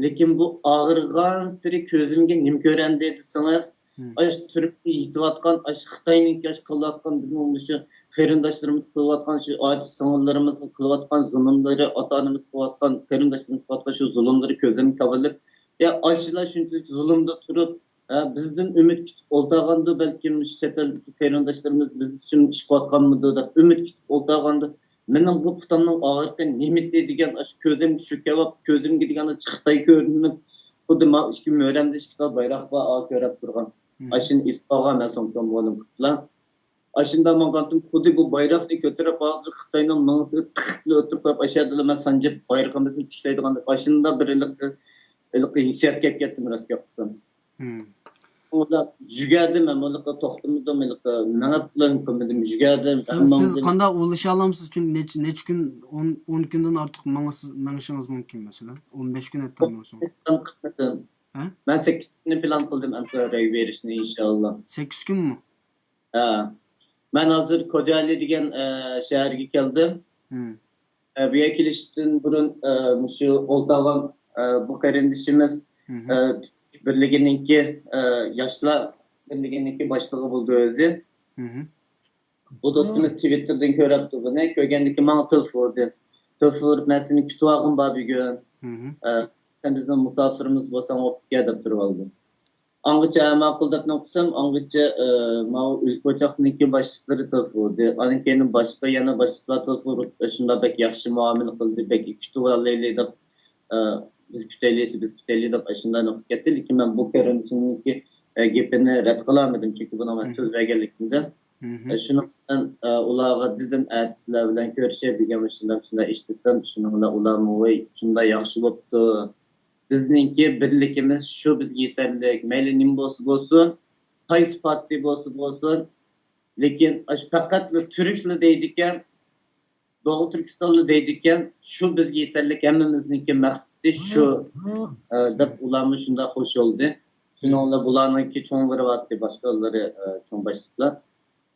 لېكىن بۇ ئاغرىغانسېرى كۆزۈمگە نېمە كۆرۈندى دېسىڭىز، مم. ئاشۇ تۈركتە يېتىۋاتقان، ئاشۇ خىتاينىڭكى ئاشۇ قىلىۋاتقان، بىزنىڭ مۇشۇ قېرىنداشلىرىمىز قىلىۋاتقان، شۇ ئاچا سىڭىللىرىمىزغا قىلىۋاتقان زۇلۇملىرى، ئاتا-ئانىمىزغا قىلىۋاتقان، قېرىنداشلىرىمىزغا قىلىۋاتقان شۇ زۇلۇملىرى كۆزۈمگە كاۋىلىپ، يا ئاشۇلار شۇنچىلىك زۇلۇمدا تۇرۇپ، ھە، بىزدىن ئۈمىد كۈتۈپ ئولتۇرغاندۇ، بەلكىم مۇشۇ چەت ئەلدىكى قېرىنداشلىرىمىز بىز ئۈچۈن ئىش قىلىۋاتقانمىدۇ دەپ ئۈمىد كۈتۈپ ئولتۇرغاندۇ. مېنىڭ بۇ پۇتۇمنىڭ ئاغرىقى نېمىتى دېگەن ئاشۇ كۆزۈمگە چۆكۈۋاپ، كۆزۈمگە دېگەن ئىشقا خىتاي كۆرۈنۈپ، خۇددى ماۋۇ ئىككى مۆرەمدە ئىككى خىل بايراق بار، ئا، كۆرۈپ تۇرغان. ئاشۇنى ئېسىپ قالغان مەن سومكامغا ئۇنىڭ پۇتلا. ئاشۇنداق ماڭغانتىم، خۇددى بۇ بايراقنى كۆتۈرۈپ، ھازىر خىتاينىڭ مېڭىسىگە تىقىپ ئۆتۈپ قويۇپ، ئاشۇ يەردىلا مەن سانجىپ، بايرىقىمىزنى تىكلەيدىغان، ئاشۇنداق بىر ھېلىقى، ھېلىقى ھېسسىيات كەپ كەتتىم، راست گەپ قىلسام. ئۇنداق يۈگەردىم مەن، ھېلىقى توختىمىدىم، ھېلىقى مېڭىپلا قىلمىدىم، يۈگەردىم، سىز، سىز قانداق ئۇلىشالامسىز؟ چۈنكى نەچ-، نەچچە كۈن، ئون، ئون كۈندىن ئارتۇق ماڭىسىز، مېڭىشىڭىز مۇمكىن، مەسىلەن، ئون بەش كۈن ھەتتا مېڭىشىڭىز. ھە؟ مەن سەككىز كۈننى پىلان قىلدىم، ئەمدى رەي بېرىشنى، ئىنشاللا. سەككىز كۈنمۇ؟ ھە. مەن ھازىر كوجالى دېگەن، ئە، شەھەرگە كەلدىم. ئە، بۇ يەرگە كېلىشتىن بۇرۇن، ئە، مۇشۇ ئولتۇرغان، ئە، بۇ قېرىندىشىمىز، ئە، بىرلىكىنىڭكى، ئە، ياشلار بىرلىكىنىڭكى باشلىقى بولدى ئۆزى. بۇ دوستىمىز تىۋىتتېردىن كۆرۈپتۇ بۇنى. كۆرگەندىن كېيىن ماڭا تېلېفون ئۇردى. تېلېفون ئۇرۇپ، مەن سېنى كۈتۈۋالغۇم بار بۈگۈن. ئە، سەن بىزنىڭ مۇساپىرىمىز بولساڭ، ئوپتىكە دەپ تۇرۇۋالدى. ئاڭغىچە ماقۇل دەپنىڭ قىسىم، ئاڭغىچە، ئە، ماۋۇ ئۆلكە ئوچاقنىڭكى باشلىقلىرى تېلېفون ئۇردى. ئاندىن كېيىن باشقا، يەنە باشلىقلار تېلېفون ئۇرۇپ، شۇنداق بەك ياخشى مۇئامىلە قىلدى، بەك كۈتۈۋالايلى دەپ، ئە، بىز كۈتەيلى، بىز كۈتەيلى دەپ ئاشۇنداق قىلىپ كەتتى. لېكىن مەن بۇ قېرىندىشىمنىڭكى، ئە، گېپىنى رەت قىلالمىدىم، چۈنكى بۇنىڭغا مەن سۆز بەرگەنلىكىمدىن. ئە، شۇنىڭ بىلەن، ئە، ئۇلارغا دېدىم، ئەتە سىلەر بىلەن كۆرۈشەي دېگەن، شۇنداق، شۇنداق ئىش دېسەم، شۇنىڭ بىلەن ئۇلارمۇ، ۋاي، شۇنداق ياخشى بوپتۇ. بىزنىڭكى بىرلىكىمىز شۇ بىزگە يېتەرلىك. مەيلى نېمە بولسا بولسۇن، قايسى پارتىيە بولسا بولسۇن، لېكىن ئاشۇ پەقەتلا تۈركلا دەيدىكەن، دوغۇ تۈركىستانلا دەيدىكەن، شۇ بىزگە يېتەرلىك، ھەممىمىزنىڭكى مەقسىتى شۇ، ئە، دەپ ئۇلارمۇ شۇنداق خوش بولدى. شۇنىڭ بىلەن بۇلارنىڭكى چوڭلىرى بارتتى، باشقىلىرى، ئە، چوڭ باشلىقلار.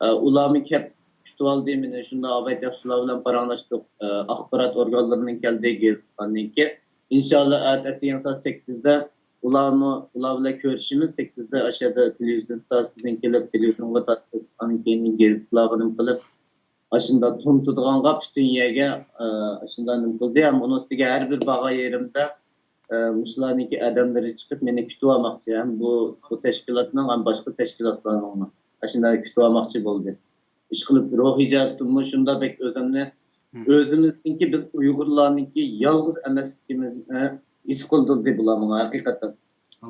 ئە، ئۇلارمۇ كەپ كۈتۈۋالدى مېنى، شۇنداق ئابايت ياخشىلار بىلەن پاراڭلاشتۇق. ئە، ئاخبارات ئورگانلىرىنىڭ كەلدى، گېزىتلەرنىڭكى. ئىنشاللا ئەتە ئەتىگەن سائەت سەككىزدە ئۇلارمۇ، ئۇلار بىلەن كۆرۈشىمىز. سەككىزدە ئاشۇ يەردە تېلېۋىزىيە ئىستانسىسىدىن كېلىپ، تېلېۋىزىيونغا تارتىپ، ئاندىن كېيىن گېزىتلارغا نېمە قىلىپ، ئاشۇنداق تونۇتىدىغانغا پۈتۈن يەرگە، ئە، ئاشۇنداق نېمە قىلدى. ھەم ئۇنىڭ ئۈستىگە ھەر بىر بارغان يېرىمدە، ئە، مۇشۇلارنىڭكى ئادەملىرى چىقىپ مېنى كۈتۈۋالماقچى. ھەم بۇ، بۇ تەشكىلاتنىڭ، ھەم باشقا تەشكىلاتلارنىڭمۇ ئاشۇنداق كۈتۈۋالماقچى بولدى. ئىشقىلىپ روھىي جەھەتتىنمۇ شۇنداق بەك ئۆزۈمنى، ئۆزىمىزنىڭكى، بىز ئۇيغۇرلارنىڭكى يالغۇز ئەمەسلىكىمىزنى ھېس قىلدۇردى بۇلار ماڭا ھەقىقەتەن.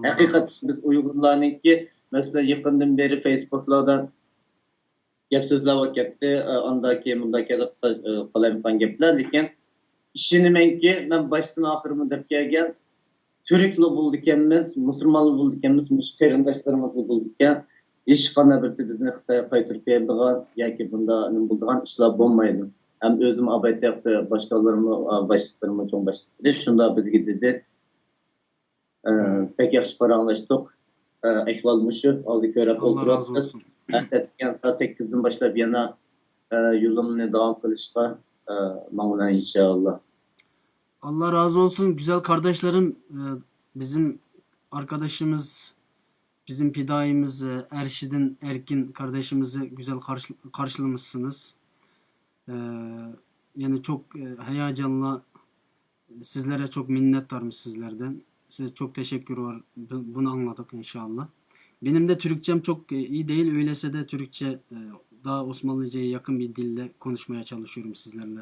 ھەقىقەتەن بىز ئۇيغۇرلارنىڭكى، مەسىلەن، يېقىندىن بېرى فېيسبۇكلاردا گەپ سۆزلەپ كەتتى، ئاندا كېيىن مۇندا كېلىپ قالايمىقان گەپلەر، لېكىن ئىشىنىمەنكى، مەن باشتىن ئاخىرىمۇ دەپ كەلگەن، تۈركلا بولىدىكەنمىز، مۇسۇلمانلا بولىدىكەنمىز، مۇشۇ قېرىنداشلىرىمىزلا بولىدىكەن. ھېچقانداق بىرسى بىزنى خىتايغا قايتۇرۇپ بېرىدىغان ياكى بۇنداق نېمە بولىدىغان ئىشلار بولمايدۇ. ھەم ئۆزۈم ئابايتاياقتا باشقىلىرىمۇ، باشلىقلىرىمۇ، چوڭ باشلىقلىرى شۇنداق بىزگە دېدى. ئە، بەك ياخشى پاراڭلاشتۇق. ئە، ئەھۋال مۇشۇ، ھازىر كۆرۈپ ئولتۇرۇپسىز. ئەتە ئەتىگەن سائەت سەككىزدىن باشلاپ يەنە، ئە، يولۇمنى داۋام قىلىشقا، ئە، ماڭىمەن ئىنشائاللا. Allah razı olsun güzel kardeşlerim. Ee, bizim arkadaşımız, bizim fidaimiz, e, Erşid'in Erkin kardeşimizi güzel karşı-, karşılamışsınız. Ee, yani çok, e, heyecanla sizlere çok minnettarım sizlerden. Size çok teşekkür var. Bu-, bunu anladık inşallah. Benim de Türkçem çok, e, iyi değil. Öyleyse de Türkçe, e, daha Osmanlıca'ya yakın bir dilde konuşmaya çalışıyorum sizlerle.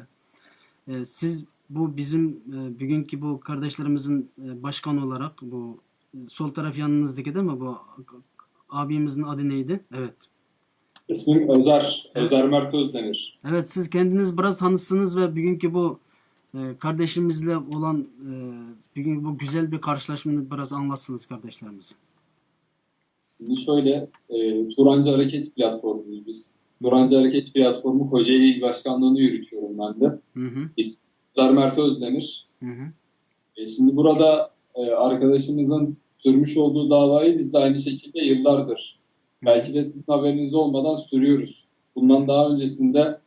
E, siz bu bizim, e, bugünkü bu kardeşlerimizin, e, başkanı olarak bu, e, sol taraf yanınızdaki değil mi? Bu abimizin adı neydi? Evet. İsmim Özer. Evet. Özer Mert Özdemir. Evet, siz kendiniz biraz tanıtsınız ve bugünkü bu, e, kardeşimizle olan, e, bugün bu güzel bir karşılaşmayı biraz anlatsınız kardeşlerimize. Şimdi şöyle, e, Turancı Hareket Platformu'yuz biz. Turancı Hareket Platformu Kocaeli İl Başkanlığı'nı yürütüyorum ben de. Hı hı. İsmim Özer Mert Özdemir. Hı hı. E, şimdi burada, e, arkadaşımızın sürmüş olduğu davayı biz de aynı şekilde yıllardır, belki de sizin haberiniz olmadan sürüyoruz. Bundan daha öncesinde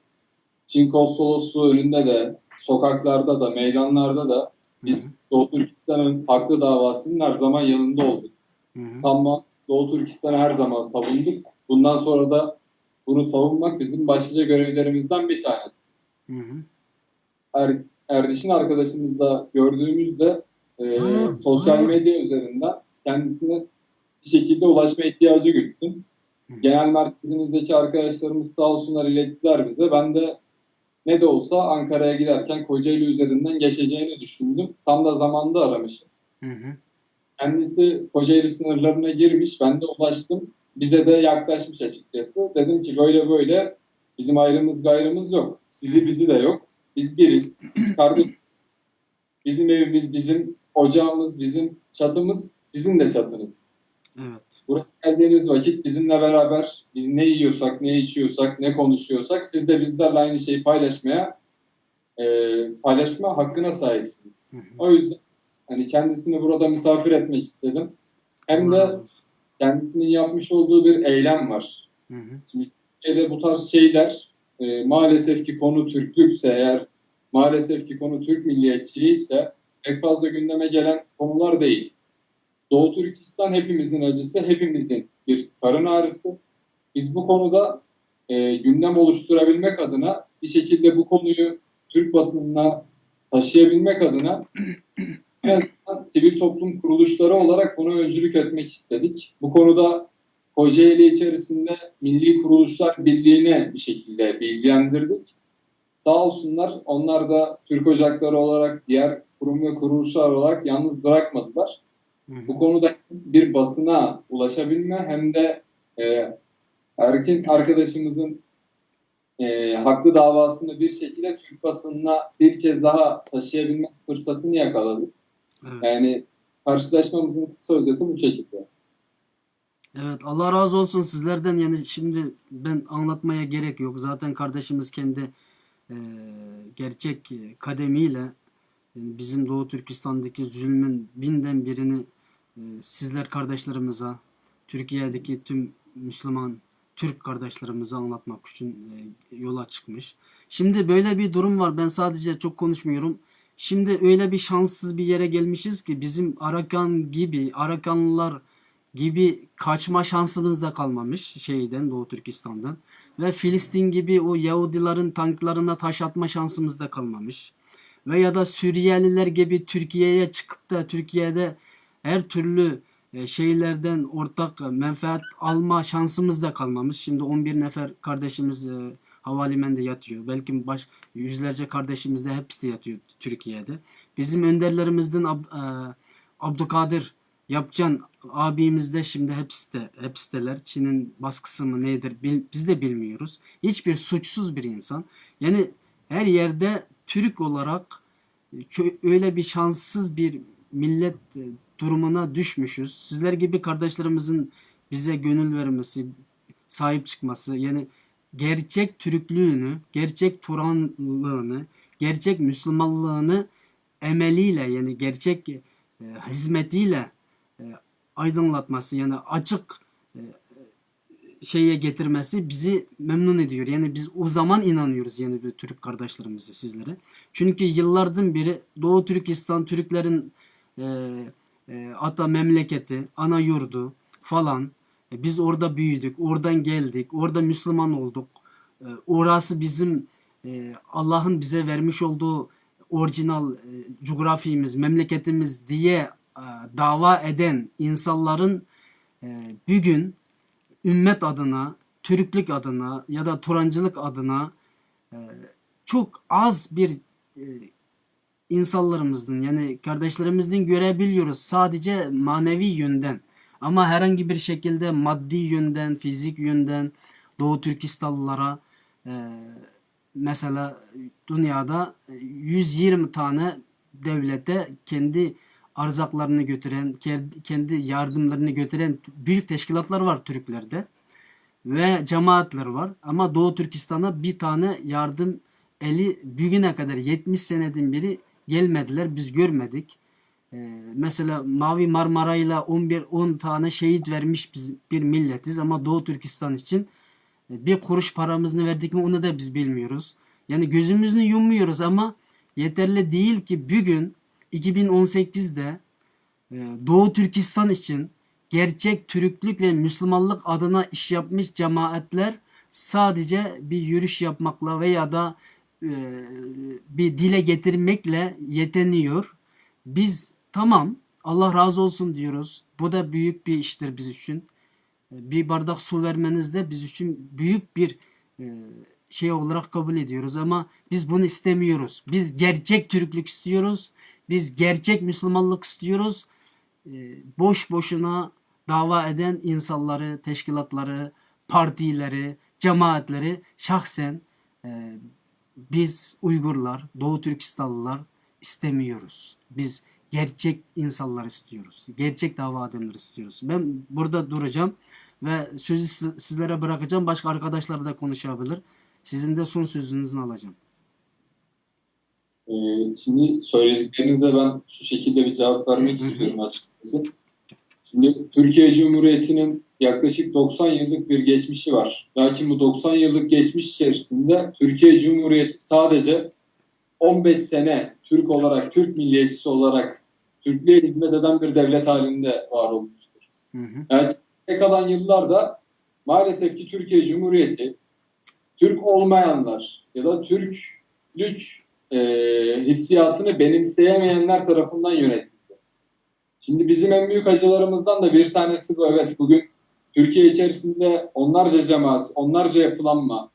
Çin Konsolosluğu önünde de, sokaklarda da, meydanlarda da biz Doğu Türkistan haklı davasının her zaman yanında olduk. Tamam, Doğu Türkistan'ı her zaman savunduk. Bundan sonra da bunu savunmak bizim başlıca görevlerimizden bir tanesi. Er-, Erdiş'in arkadaşımızla gördüğümüzde e, sosyal medya üzerinden kendisine bir şekilde ulaşma ihtiyacı güttüm. Genel merkezimizdeki arkadaşlarımız sağ olsunlar ilettiler bize. Ben de ne de olsa Ankara'ya giderken Kocaeli üzerinden geçeceğini düşündüm. Tam da zamanda aramışım. Kendisi Kocaeli sınırlarına girmiş, ben de ulaştım. Bize de yaklaşmış açıkçası. Dedim ki böyle böyle bizim ayrımız gayrımız yok. Sizi bizi de yok. Biz biriz, biz kardeş. Bizim evimiz bizim, ocağımız bizim, çatımız sizin de çatınız. Evet. Buraya geldiğiniz vakit bizimle beraber biz ne yiyorsak, ne içiyorsak, ne konuşuyorsak siz de bizlerle aynı şeyi paylaşmaya e, paylaşma hakkına sahipsiniz. O yüzden hani kendisini burada misafir etmek istedim. Hem Allah razı de olsun. Kendisinin yapmış olduğu bir eylem var. Hı hı. Şimdi Türkiye'de bu tarz şeyler e, maalesef ki konu Türklükse eğer, maalesef ki konu Türk milliyetçiliği ise pek fazla gündeme gelen konular değil. Doğu Türkistan hepimizin acısı, hepimizin bir karın ağrısı. Biz bu konuda e, gündem oluşturabilmek adına bir şekilde bu konuyu Türk basınına taşıyabilmek adına en azından sivil toplum kuruluşları olarak buna öncülük etmek istedik. Bu konuda Kocaeli içerisinde Milli Kuruluşlar Birliği'ne bir şekilde bilgilendirdik. Sağ olsunlar, onlar da Türk Ocakları olarak diğer kurum ve kuruluşlar olarak yalnız bırakmadılar. Hı hı. Bu konuda bir basına ulaşabilme hem de e, erkin arkadaşımızın e, haklı davasını bir şekilde Türk basınına bir kez daha taşıyabilme fırsatını yakaladık. Evet. Yani karşılaşmamızın kısa özeti bu şekilde. Evet, Allah razı olsun sizlerden. Yani şimdi ben anlatmaya gerek yok. Zaten kardeşimiz kendi e, gerçek e, kademiyle, yani bizim Doğu Türkistan'daki zulmün binden birini e, sizler kardeşlerimize, Türkiye'deki tüm Müslüman Türk kardeşlerimize anlatmak için e, yola çıkmış. Şimdi böyle bir durum var. Ben sadece çok konuşmuyorum. Şimdi öyle bir şanssız bir yere gelmişiz ki bizim Arakan gibi, Arakanlılar gibi kaçma şansımız da kalmamış şeyden, Doğu Türkistan'dan. Ve Filistin gibi o Yahudilerin tanklarına taş atma şansımız da kalmamış. Ve ya da Suriyeliler gibi Türkiye'ye çıkıp da Türkiye'de her türlü e, şeylerden ortak menfaat alma şansımız da kalmamış. Şimdi on bir nefer kardeşimiz e, havalimende yatıyor. Belki baş yüzlerce kardeşimiz de hapiste yatıyor Türkiye'de. Bizim önderlerimizden Ab- e, Abdülkadir Yapcan abimiz de şimdi hapiste, hapisteler. Çin'in baskısı mı nedir bil- biz de bilmiyoruz. Hiçbir suçsuz bir insan. Yani her yerde Türk olarak kö- öyle bir şanssız bir millet e, durumuna düşmüşüz. Sizler gibi kardeşlerimizin bize gönül vermesi, sahip çıkması, yani gerçek Türklüğünü, gerçek Turanlığını, gerçek Müslümanlığını emeliyle, yani gerçek e, hizmetiyle e, aydınlatması, yani açık e, şeye getirmesi bizi memnun ediyor. Yani biz o zaman inanıyoruz yani bu Türk kardeşlerimize, sizlere. Çünkü yıllardan beri Doğu Türkistan Türklerin e, e, ata memleketi, ana yurdu falan. E, biz orada büyüdük, oradan geldik, orada Müslüman olduk. E, orası bizim e, Allah'ın bize vermiş olduğu orijinal e, coğrafyamız, memleketimiz diye e, dava eden insanların e, bugün ümmet adına, Türklük adına ya da Turancılık adına e, çok az bir e, insanlarımızın, yani kardeşlerimizin görebiliyoruz sadece manevi yönden. Ama herhangi bir şekilde maddi yönden, fizik yönden Doğu Türkistanlılara e, mesela dünyada yüz yirmi tane devlete kendi arzaklarını götüren, ke- kendi yardımlarını götüren büyük teşkilatlar var Türklerde. Ve cemaatler var. Ama Doğu Türkistan'a bir tane yardım eli bugüne kadar yetmiş seneden beri gelmediler. Biz görmedik. Ee, mesela Mavi Marmara'yla on bir, on tane şehit vermiş biz bir milletiz ama Doğu Türkistan için e, bir kuruş paramızını verdik mi onu da biz bilmiyoruz. Yani gözümüzü yumuyoruz ama yeterli değil ki bugün iki bin on sekizde e, Doğu Türkistan için gerçek Türklük ve Müslümanlık adına iş yapmış cemaatler sadece bir yürüyüş yapmakla veya da e, bir dile getirmekle yetiniyor. Biz Tamam, Allah razı olsun diyoruz. Bu da büyük bir iştir biz için. Bir bardak su vermeniz de biz için büyük bir e, şey olarak kabul ediyoruz. Ama biz bunu istemiyoruz. Biz gerçek Türklük istiyoruz. Biz gerçek Müslümanlık istiyoruz. E, boş boşuna dava eden insanları, teşkilatları, partileri, cemaatleri şahsen e, biz Uygurlar, Doğu Türkistanlılar istemiyoruz. Biz gerçek insanlar istiyoruz. Gerçek dava adamları istiyoruz. Ben burada duracağım ve sözü si- sizlere bırakacağım. Başka arkadaşlar da konuşabilir. Sizin de son sözünüzü alacağım. Ee, Şimdi söylediklerinizde ben şu şekilde bir cevap vermek istiyorum açıkçası. Şimdi Türkiye Cumhuriyeti'nin yaklaşık doksan yıllık bir geçmişi var. Lakin bu doksan yıllık geçmiş içerisinde Türkiye Cumhuriyeti sadece on beş sene Türk olarak, Türk milliyetçisi olarak Türklüğe hizmet eden bir devlet halinde var olmuştur. Hı hı. Yani geriye kalan yıllarda maalesef ki Türkiye Cumhuriyeti Türk olmayanlar ya da Türklük e, hissiyatını benimseyemeyenler tarafından yönetildi. Şimdi bizim en büyük acılarımızdan da bir tanesi bu. Evet, bugün Türkiye içerisinde onlarca cemaat, onlarca yapılanma,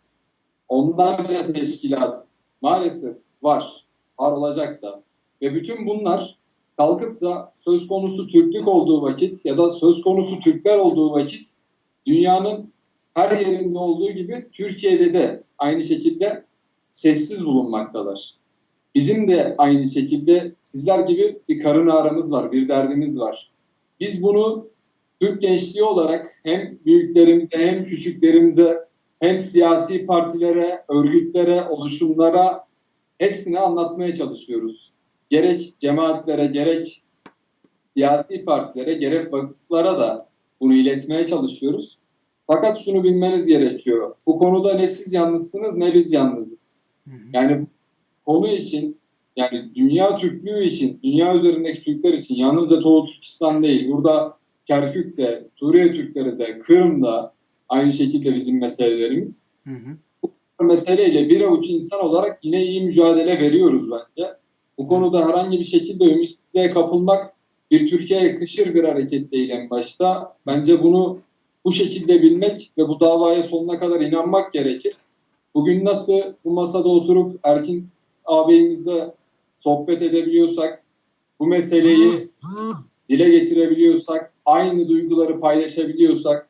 onlarca teşkilat maalesef var, var olacak da. Ve bütün bunlar kalkıp da söz konusu Türklük olduğu vakit ya da söz konusu Türkler olduğu vakit dünyanın her yerinde olduğu gibi Türkiye'de de aynı şekilde sessiz bulunmaktalar. Bizim de aynı şekilde sizler gibi bir karın ağrımız var, bir derdimiz var. Biz bunu Türk gençliği olarak hem büyüklerimize hem küçüklerimize hem siyasi partilere, örgütlere, oluşumlara hepsine anlatmaya çalışıyoruz. Gerek cemaatlere, gerek siyasi partilere, gerek vakıflara da bunu iletmeye çalışıyoruz. Fakat şunu bilmeniz gerekiyor. Bu konuda ne siz yalnızsınız ne biz yalnızız. Hı hı. Yani konu için, yani dünya Türklüğü için, dünya üzerindeki Türkler için yalnızca Doğu Türkistan değil, burada Kerkük'te, Suriye Türkleri de, Kırım'da aynı şekilde bizim meselelerimiz. Hı hı. Bu meseleyle bir avuç insan olarak yine iyi mücadele veriyoruz bence. Bu konuda herhangi bir şekilde ümitsizliğe kapılmak bir Türkiye'ye yakışır bir hareket değil en başta. Bence bunu bu şekilde bilmek ve bu davaya sonuna kadar inanmak gerekir. Bugün nasıl bu masada oturup Erkin ağabeyimizle sohbet edebiliyorsak, bu meseleyi dile getirebiliyorsak, aynı duyguları paylaşabiliyorsak,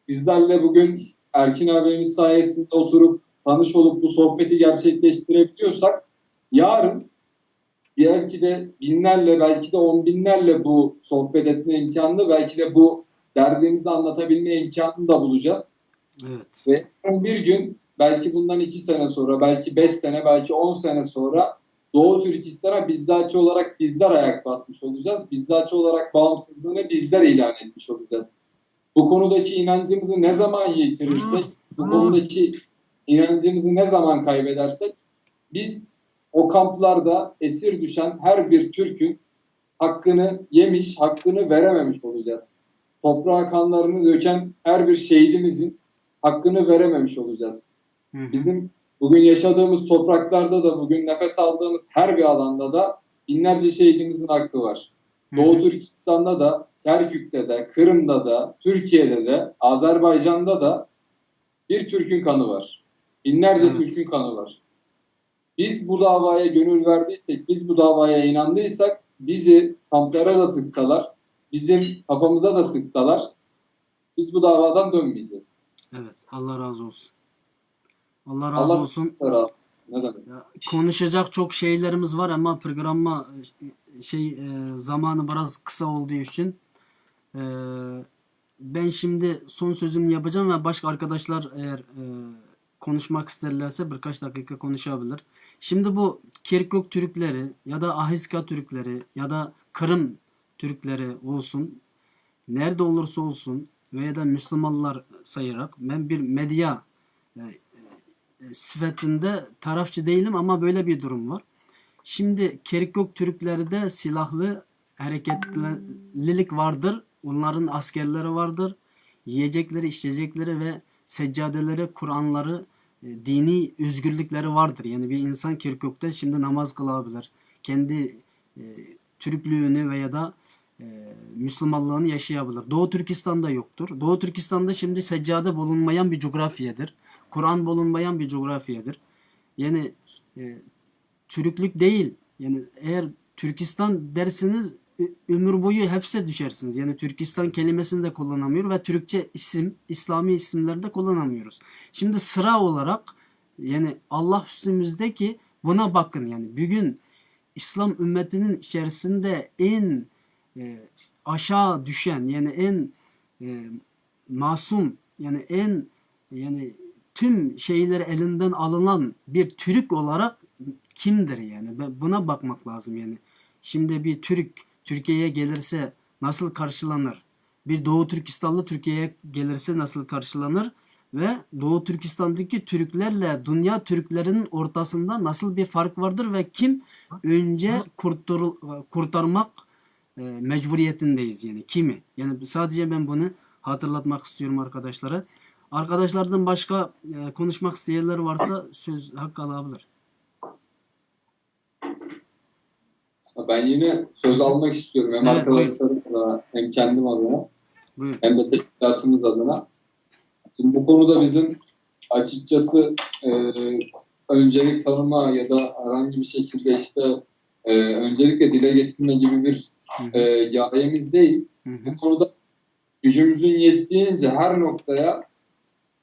sizlerle bugün Erkin ağabeyimiz sayesinde oturup tanış olup bu sohbeti gerçekleştirebiliyorsak, yarın belki de binlerle, belki de on binlerle bu sohbet etme imkanını, belki de bu derdimizi anlatabilme imkanını da bulacağız. Evet. Ve yarın bir gün belki bundan iki sene sonra, belki beş sene, belki on sene sonra Doğu Türkistan'a bizzatçı olarak bizler ayak basmış olacağız. Bizzatçı olarak bağımsızlığını bizler ilan etmiş olacağız. Bu konudaki inancımızı ne zaman yitirirsek, bu konudaki inancımızı ne zaman kaybedersek, biz o kamplarda esir düşen her bir Türk'ün hakkını yemiş, hakkını verememiş olacağız. Toprağa kanlarını döken her bir şehidimizin hakkını verememiş olacağız. Hı hı. Bizim bugün yaşadığımız topraklarda da, bugün nefes aldığımız her bir alanda da binlerce şehidimizin hakkı var. Hı Doğu hı. Türkistan'da da, Kerkük'te de, Kırım'da da, Türkiye'de de, Azerbaycan'da da bir Türk'ün kanı var. Binlerce Evet. Türk'ün kanı var. Biz bu davaya gönül verdiysek, biz bu davaya inandıysak, bizi kamplara da tıksalar, bizim kafamıza da sıksalar, biz bu davadan dönmeyeceğiz. Evet, Allah razı olsun. Allah razı Allah olsun. razı olsun. Ne demek? Ya, konuşacak çok şeylerimiz var ama programma e, şey e, zamanı biraz kısa olduğu için e, ben şimdi son sözümü yapacağım ve başka arkadaşlar eğer e, konuşmak isterlerse birkaç dakika konuşabilir. Şimdi bu Kirkuk Türkleri ya da Ahiska Türkleri ya da Kırım Türkleri olsun, nerede olursa olsun veya da Müslümanlar sayarak ben bir medya e, e, sıfatında tarafçı değilim ama böyle bir durum var. Şimdi Kirkuk Türkleri de silahlı hareketlilik vardır. Onların askerleri vardır. Yiyecekleri, içecekleri ve seccadeleri, Kur'anları, e, dini özgürlükleri vardır. Yani bir insan Kirkuk'ta şimdi namaz kılabilir. Kendi e, Türklüğünü veya da e, Müslümanlığını yaşayabilir. Doğu Türkistan'da yoktur. Doğu Türkistan'da şimdi seccade bulunmayan bir coğrafyadır. Kur'an bulunmayan bir coğrafyadır. Yani e, Türklük değil. Yani eğer Türkistan derseniz ö- ömür boyu hapse düşersiniz. Yani Türkistan kelimesini de kullanamıyor ve Türkçe isim, İslami isimleri de kullanamıyoruz. Şimdi sıra olarak yani Allah üstümüzde ki buna bakın yani bugün İslam ümmetinin içerisinde en e, aşağı düşen yani en e, masum yani en yani tüm şeyleri elinden alınan bir Türk olarak kimdir yani? Buna bakmak lazım yani. Şimdi bir Türk Türkiye'ye gelirse nasıl karşılanır? Bir Doğu Türkistanlı Türkiye'ye gelirse nasıl karşılanır? Ve Doğu Türkistan'daki Türklerle dünya Türklerinin ortasında nasıl bir fark vardır ve kim önce kurtar- kurtarmak e, mecburiyetindeyiz yani kimi? Yani sadece ben bunu hatırlatmak istiyorum arkadaşlara. Arkadaşlardan başka e, konuşmak isteyenler varsa söz hakkı alabilir. Ben yine söz almak istiyorum hem Evet, buyurun. Arkadaşlarım adına hem kendim adına Buyurun. Hem de teşkilatımız adına. Şimdi bu konuda bizim açıkçası e, öncelik tanıma ya da herhangi bir şekilde işte e, öncelikle dile getirme gibi bir Hı hı, e, gayemiz değil. hı hı. Bu konuda gücümüzün yettiğince her noktaya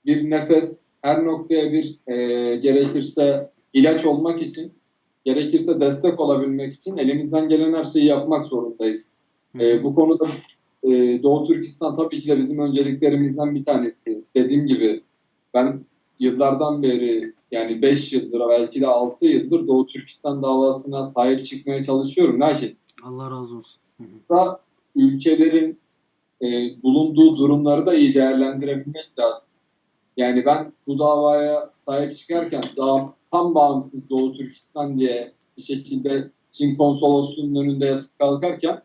bir nefes, her noktaya bir e, gerekirse ilaç olmak için, gerekirse destek olabilmek için elimizden gelen her şeyi yapmak zorundayız. Hı E, hı. bu konuda e, Doğu Türkistan tabii ki de bizim önceliklerimizden bir tanesi. Dediğim gibi ben yıllardan beri yani beş yıldır belki de altı yıldır Doğu Türkistan davasına sahip çıkmaya çalışıyorum. Lakin Allah razı olsun. Hı hı. da ülkelerin e, bulunduğu durumları da iyi değerlendirebilmek lazım. Yani ben bu davaya sahip çıkarken daha tam bağımsız Doğu Türkistan diye bir şekilde Çin konsolosluğunun önünde yatıp kalkarken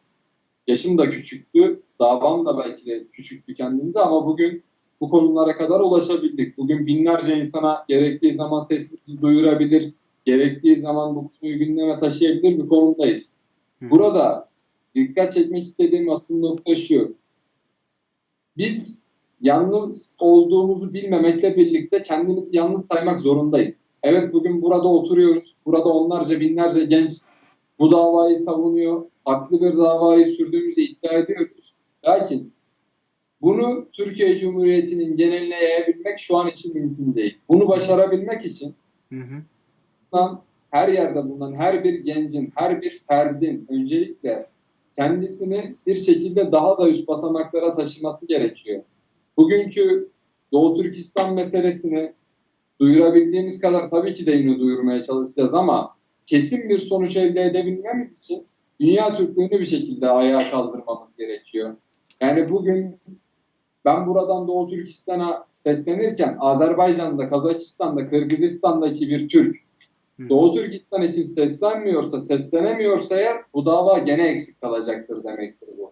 yaşım da küçüktü. Davam da belki de küçüktü kendimde ama bugün bu konulara kadar ulaşabildik. Bugün binlerce insana gerektiği zaman sesimizi duyurabilir, gerektiği zaman bu konuyu gündeme taşıyabilir bir konumdayız. Hı hı. Burada dikkat çekmek istediğim asıl nokta şu. Biz yalnız olduğumuzu bilmemekle birlikte kendimizi yalnız saymak zorundayız. Evet, bugün burada oturuyoruz. Burada onlarca, binlerce genç bu davayı savunuyor. Haklı bir davayı sürdüğümüzü iddia ediyoruz. Lakin bunu Türkiye Cumhuriyeti'nin geneline yayabilmek şu an için mümkün değil. Bunu başarabilmek için Hı hı. bulunan, her yerde bulunan her bir gencin, her bir ferdin öncelikle kendisini bir şekilde daha da üst basamaklara taşıması gerekiyor. Bugünkü Doğu Türkistan meselesini duyurabildiğimiz kadar tabii ki de yine duyurmaya çalışacağız ama kesin bir sonuç elde edebilmemiz için dünya Türklüğünü bir şekilde ayağa kaldırmamız gerekiyor. Yani bugün ben buradan Doğu Türkistan'a seslenirken Azerbaycan'da, Kazakistan'da, Kırgızistan'daki bir Türk Hı. Doğu Türkistan için seslenmiyorsa, seslenemiyorsa eğer bu dava gene eksik kalacaktır demektir bu.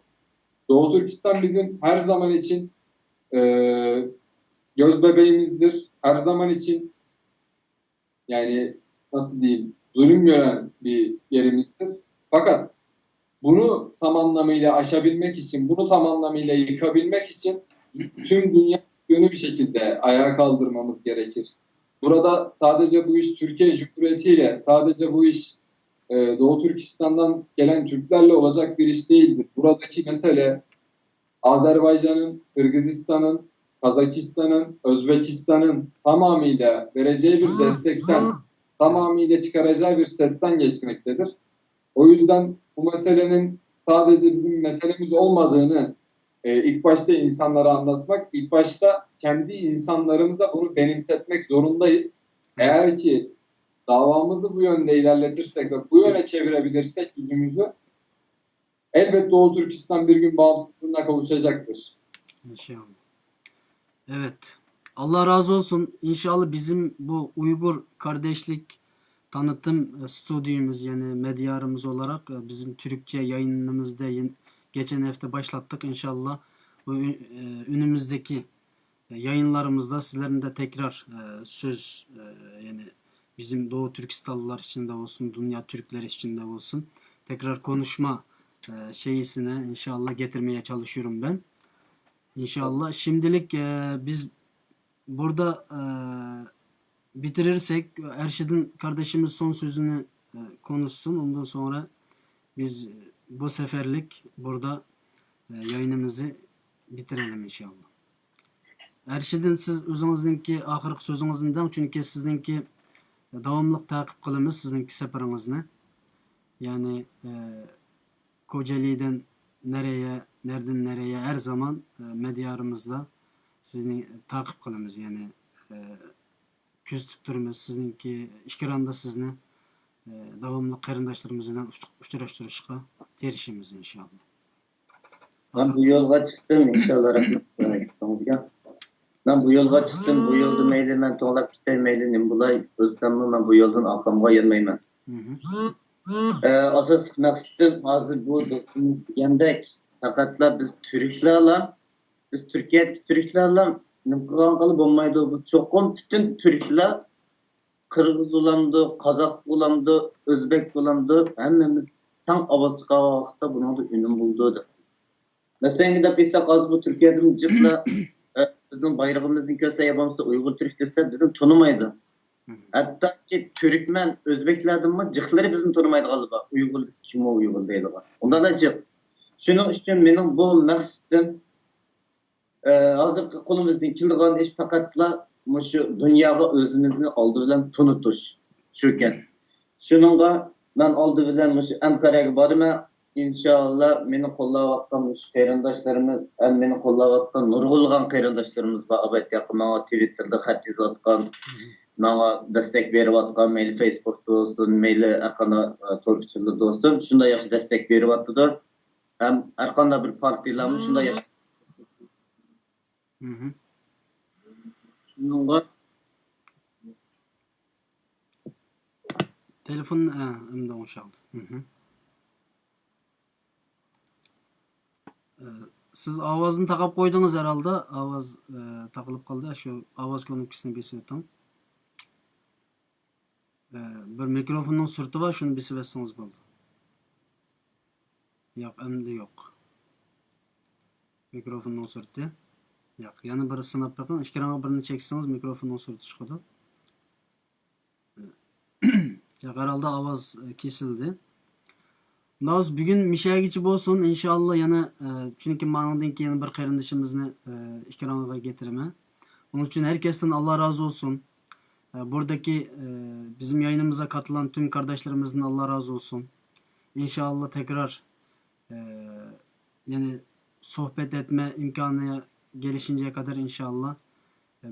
Doğu Türkistan bizim her zaman için e, göz bebeğimizdir. Her zaman için yani nasıl diyeyim zulüm gören bir yerimizdir. Fakat bunu tam anlamıyla aşabilmek için, bunu tam anlamıyla yıkabilmek için tüm dünya yönü bir şekilde ayağa kaldırmamız gerekir. Burada sadece bu iş Türkiye Cumhuriyeti ile, sadece bu iş e, Doğu Türkistan'dan gelen Türklerle olacak bir iş değildir. Buradaki mesele Azerbaycan'ın, Kırgızistan'ın, Kazakistan'ın, Özbekistan'ın tamamıyla vereceği bir destekten, tamamıyla çıkaracağı bir sesten geçmektedir. O yüzden bu meselenin sadece bizim meselemiz olmadığını e, ilk başta insanlara anlatmak, ilk başta kendi insanlarımıza bunu benimsetmek zorundayız. Eğer ki davamızı bu yönde ilerletirsek ve bu yöne çevirebilirsek yüzümüzü elbet Doğu Türkistan bir gün bağımsızlığına kavuşacaktır. İnşallah. Evet. Allah razı olsun. İnşallah bizim bu Uygur kardeşlik tanıtım e, stüdyomuz yani medyarımız olarak e, bizim Türkçe yayınımızda yayın- geçen hafta başlattık. İnşallah bu ü- e, önümüzdeki e, yayınlarımızda sizlerin de tekrar e, söz e, yani bizim Doğu Türkistanlılar için de olsun, dünya Türkleri için de olsun tekrar konuşma e, şeysini inşallah getirmeye çalışıyorum ben. İnşallah şimdilik, e, biz burada, e, bitirirsek, Erşidin kardeşimiz son sözünü, e, konuşsun. Ondan sonra biz, e, bu seferlik burada, e, yayınımızı bitirelim inşallah. ئەرشىدىن، سىز ئۆزىڭىزنىڭكى ئاخىرقى سۆزىڭىزنى دەڭ، چۈنكى سىزنىڭكى داۋاملىق تەقىب قىلىمىز سىزنىڭكى سەپىرىڭىزنى. يەنى، ئە، كوجېلىدىن نەرەيە، نەردىن نەرەيە، ھەر زامان، ئە، مەدىيارىمىزدا سىزنى تەقىب قىلىمىز. يەنى، ئە، كۆزىتىپ تۇرىمىز. سىزنىڭكى ئېكراندا سىزنى، ئە، داۋاملىق قېرىنداشلىرىمىز بىلەن ئۇچ-، ئۇچراشتۇرۇشقا تىرىشىمىز، ئىنشائاللا. مەن بۇ يولغا چىقتىم، ئىنشاللا، رەھمەت سىزگە. مەن بۇ يولغا چىقتىم، بۇ يولدا مەيلى مەن توڭلاپ كېتەي، مەيلى نېمە بولاي، ئۆلسەممۇ مەن بۇ يولدىن ئارقامغا ئايلانمايمەن. مھم. ئە، ئاساسلىق مەقسىتىم ھازىر بۇ دوستۇمىز دېگەندەك، پەقەتلا بىز تۈركلەرلا، بىز تۈركىيەدىكى تۈركلەرلا نېمە قىلغانغىلا بولمايدۇ، بۇ چوقۇم پۈتۈن تۈركلەر قىرغىز بولامدۇ، قازاق بولامدۇ، ئۆزبېك بولامدۇ، ھەممىمىز تەڭ ئاۋاز چىقارغان ۋاقىتتا بۇنىڭدا ئۈنۈم بولىدۇ دەپ. مەسىلەن، دەپ ئېيتساق، ھازىر بۇ تۈركىيەدىمۇ جىقلا، ئە، بىزنىڭ بايرىقىمىزنى كۆرسە يا بولمىسا ئۇيغۇر تۈرك دېسە، بىزنى تونۇمايدۇ. مم. ھەتتاكى تۈركمەن، ئۆزبېكلەردىنمۇ جىقلىرى بىزنى تونۇمايدىغانلار بار. ئۇيغۇر دېسە كىم ئۇ ئۇيغۇر دەيدىغان. ئۇنداقلا جىق. شۇنىڭ ئۈچۈن مېنىڭ بۇ مەقسىتىم، ئە، ھازىرقى قولىمىزدىن كېلىدىغان ئىش پەقەتلا مۇشۇ دۇنياغا ئۆزىمىزنى ئالدى بىلەن تونۇتۇش شۇكەن. شۇنىڭغا مەن ئالدى بىلەن مۇشۇ ئەنقەرەگە بارىمەن. ئىنشائاللا، مېنى قوللاۋاتقان مۇشۇ قېرىنداشلىرىمىز ھەم مېنى قوللاۋاتقان نۇرغۇنلىغان قېرىنداشلىرىمىز بار. ئەلۋەتتە، ماڭا تىۋىتتېردا خەت يېزىۋاتقان، ماڭا دەستەك بېرىۋاتقان، مەيلى فېيسبۇكتا بولسۇن، مەيلى ھەرقانداق، ئە، تور پىچىرلىرىدا بولسۇن، شۇنداق ياخشى دەستەك بېرىۋاتىدۇ. ھەم ھەرقانداق بىر پارتىيىلارمۇ شۇنداق ياخشى. مھم. شۇنىڭغا تېلېفون، ئە، ئەمدى ئوڭشالدى. مھم. ئە، سىز ئاۋازنى تاقاپ قويدىڭىز ھەرھالدا. ئاۋاز، ئە، تاقىلىپ قالدى. شۇ ئاۋاز كۇنۇپكىسىنى بېسىۋېتىڭ. ئە، بىر مىكروفوننىڭ سۈرىتى بار، شۇنى بېسىۋەتسىڭىز بولىدۇ. ياق، ئەمدى يوق. مىكروفوننىڭ سۈرىتى. ياق، يەنە بىر سىناپ بېقىڭ. ئېكرانغا بىرنى چەكسىڭىز، مىكروفوننىڭ سۈرىتى چىقىدۇ. ياق، ھەرھالدا ئاۋاز، ئە، كېسىلدى. ناز بۈگۈن مىشەگىچە بولسۇن، ئىنشائاللا يەنە، ئە، چۈنكى مانىڭدىن كېيىن بىر قېرىندىشىمىزنى، ئە، ئېكرانغا كەلتۈرىمەن. ئۇنىڭ ئۈچۈن ھەر كەستىن ئاللا رازى بولسۇن. ئە، بۇرادىكى، ئە، بىزنىڭ يايىنىمىزغا قاتىلغان تۈم قارداشلىرىمىزدىن ئاللا رازى بولسۇن. ئىنشائاللا تەكرار، ئە، يەنە سۆھبەت ئەتمە ئىمكانى گېلىشىنچە قەدەر ئىنشائاللا.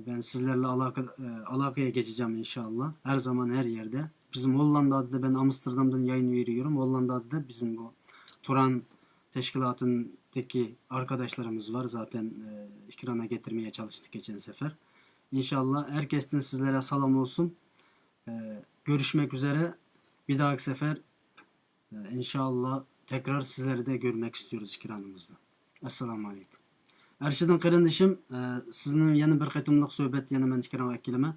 بەن سىزلەرلە ئالاقە، ئالاقىگە گېچىجام ئىنشائاللا. ھەر زامان، ھەر يەردە. بىزنىڭ ھوللاندادا بەن ئامستېردامدىن يايىن ۋېرىيورۇم. ھوللاندادا بىزنىڭ بۇ تۇران تەشكىلاتىندىكى ئاركاداشلىرىمىز بار. زاتەن، ئېكرانغا گەتىرمىيە چالىشتى كەچەن سەفەر. ئىنشائاللا، ھەر كەستىن سىزلەرگە سالام بولسۇن. كۆرۈشمەك ئۈزرە. بىر داھاكى سەفەر. ئىنشائاللا، تەكرار سىزلەردە كۆرمەك ئىستىيورۇز ئېكرانىمىزدا. ئەسسالامۇ ئەلەيكۇم. ئەرشىدىن قېرىندىشىم، ئە، سىزنى يەنە بىر قېتىملىق سۆھبەت يەنە مەن ئېكرانغا ئەكېلىمەن.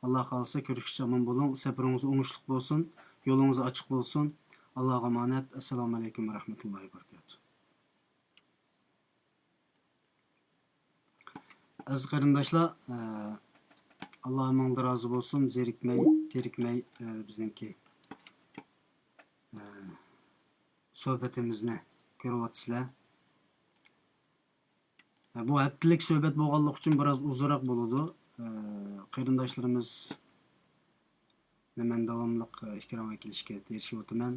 ئاللا خالىسا، كۆرۈشكىچە ئامان بولۇڭ. سەپىرىڭىز ئوڭۇشلۇق بولسۇن. يولىڭىز ئاچىق بولسۇن. ئاللاغا ئامانەت. ئەسسالامۇ ئەلەيكۇم ۋە رەھمەتۇللاھى ۋە بەرىكاتۇھ. ئەزىز قېرىنداشلار، ئە، ئاللا ھەممىڭلار رازى بولسۇن. زېرىكمەي، تېرىكمەي، ئە، بىزنىڭكى، ئە، سۆھبىتىمىزنى كۆرۈۋاتىسىلەر. ئە، بۇ ھەپتىلىك سۆھبەت بولغانلىقى ئۈچۈن بىراز ئۇزۇنراق بولىدۇ. ئە، قېرىنداشلىرىمىز مەن داۋاملىق، ئە، ئېكرانغا كېلىشكە تىرىشىۋاتىمەن.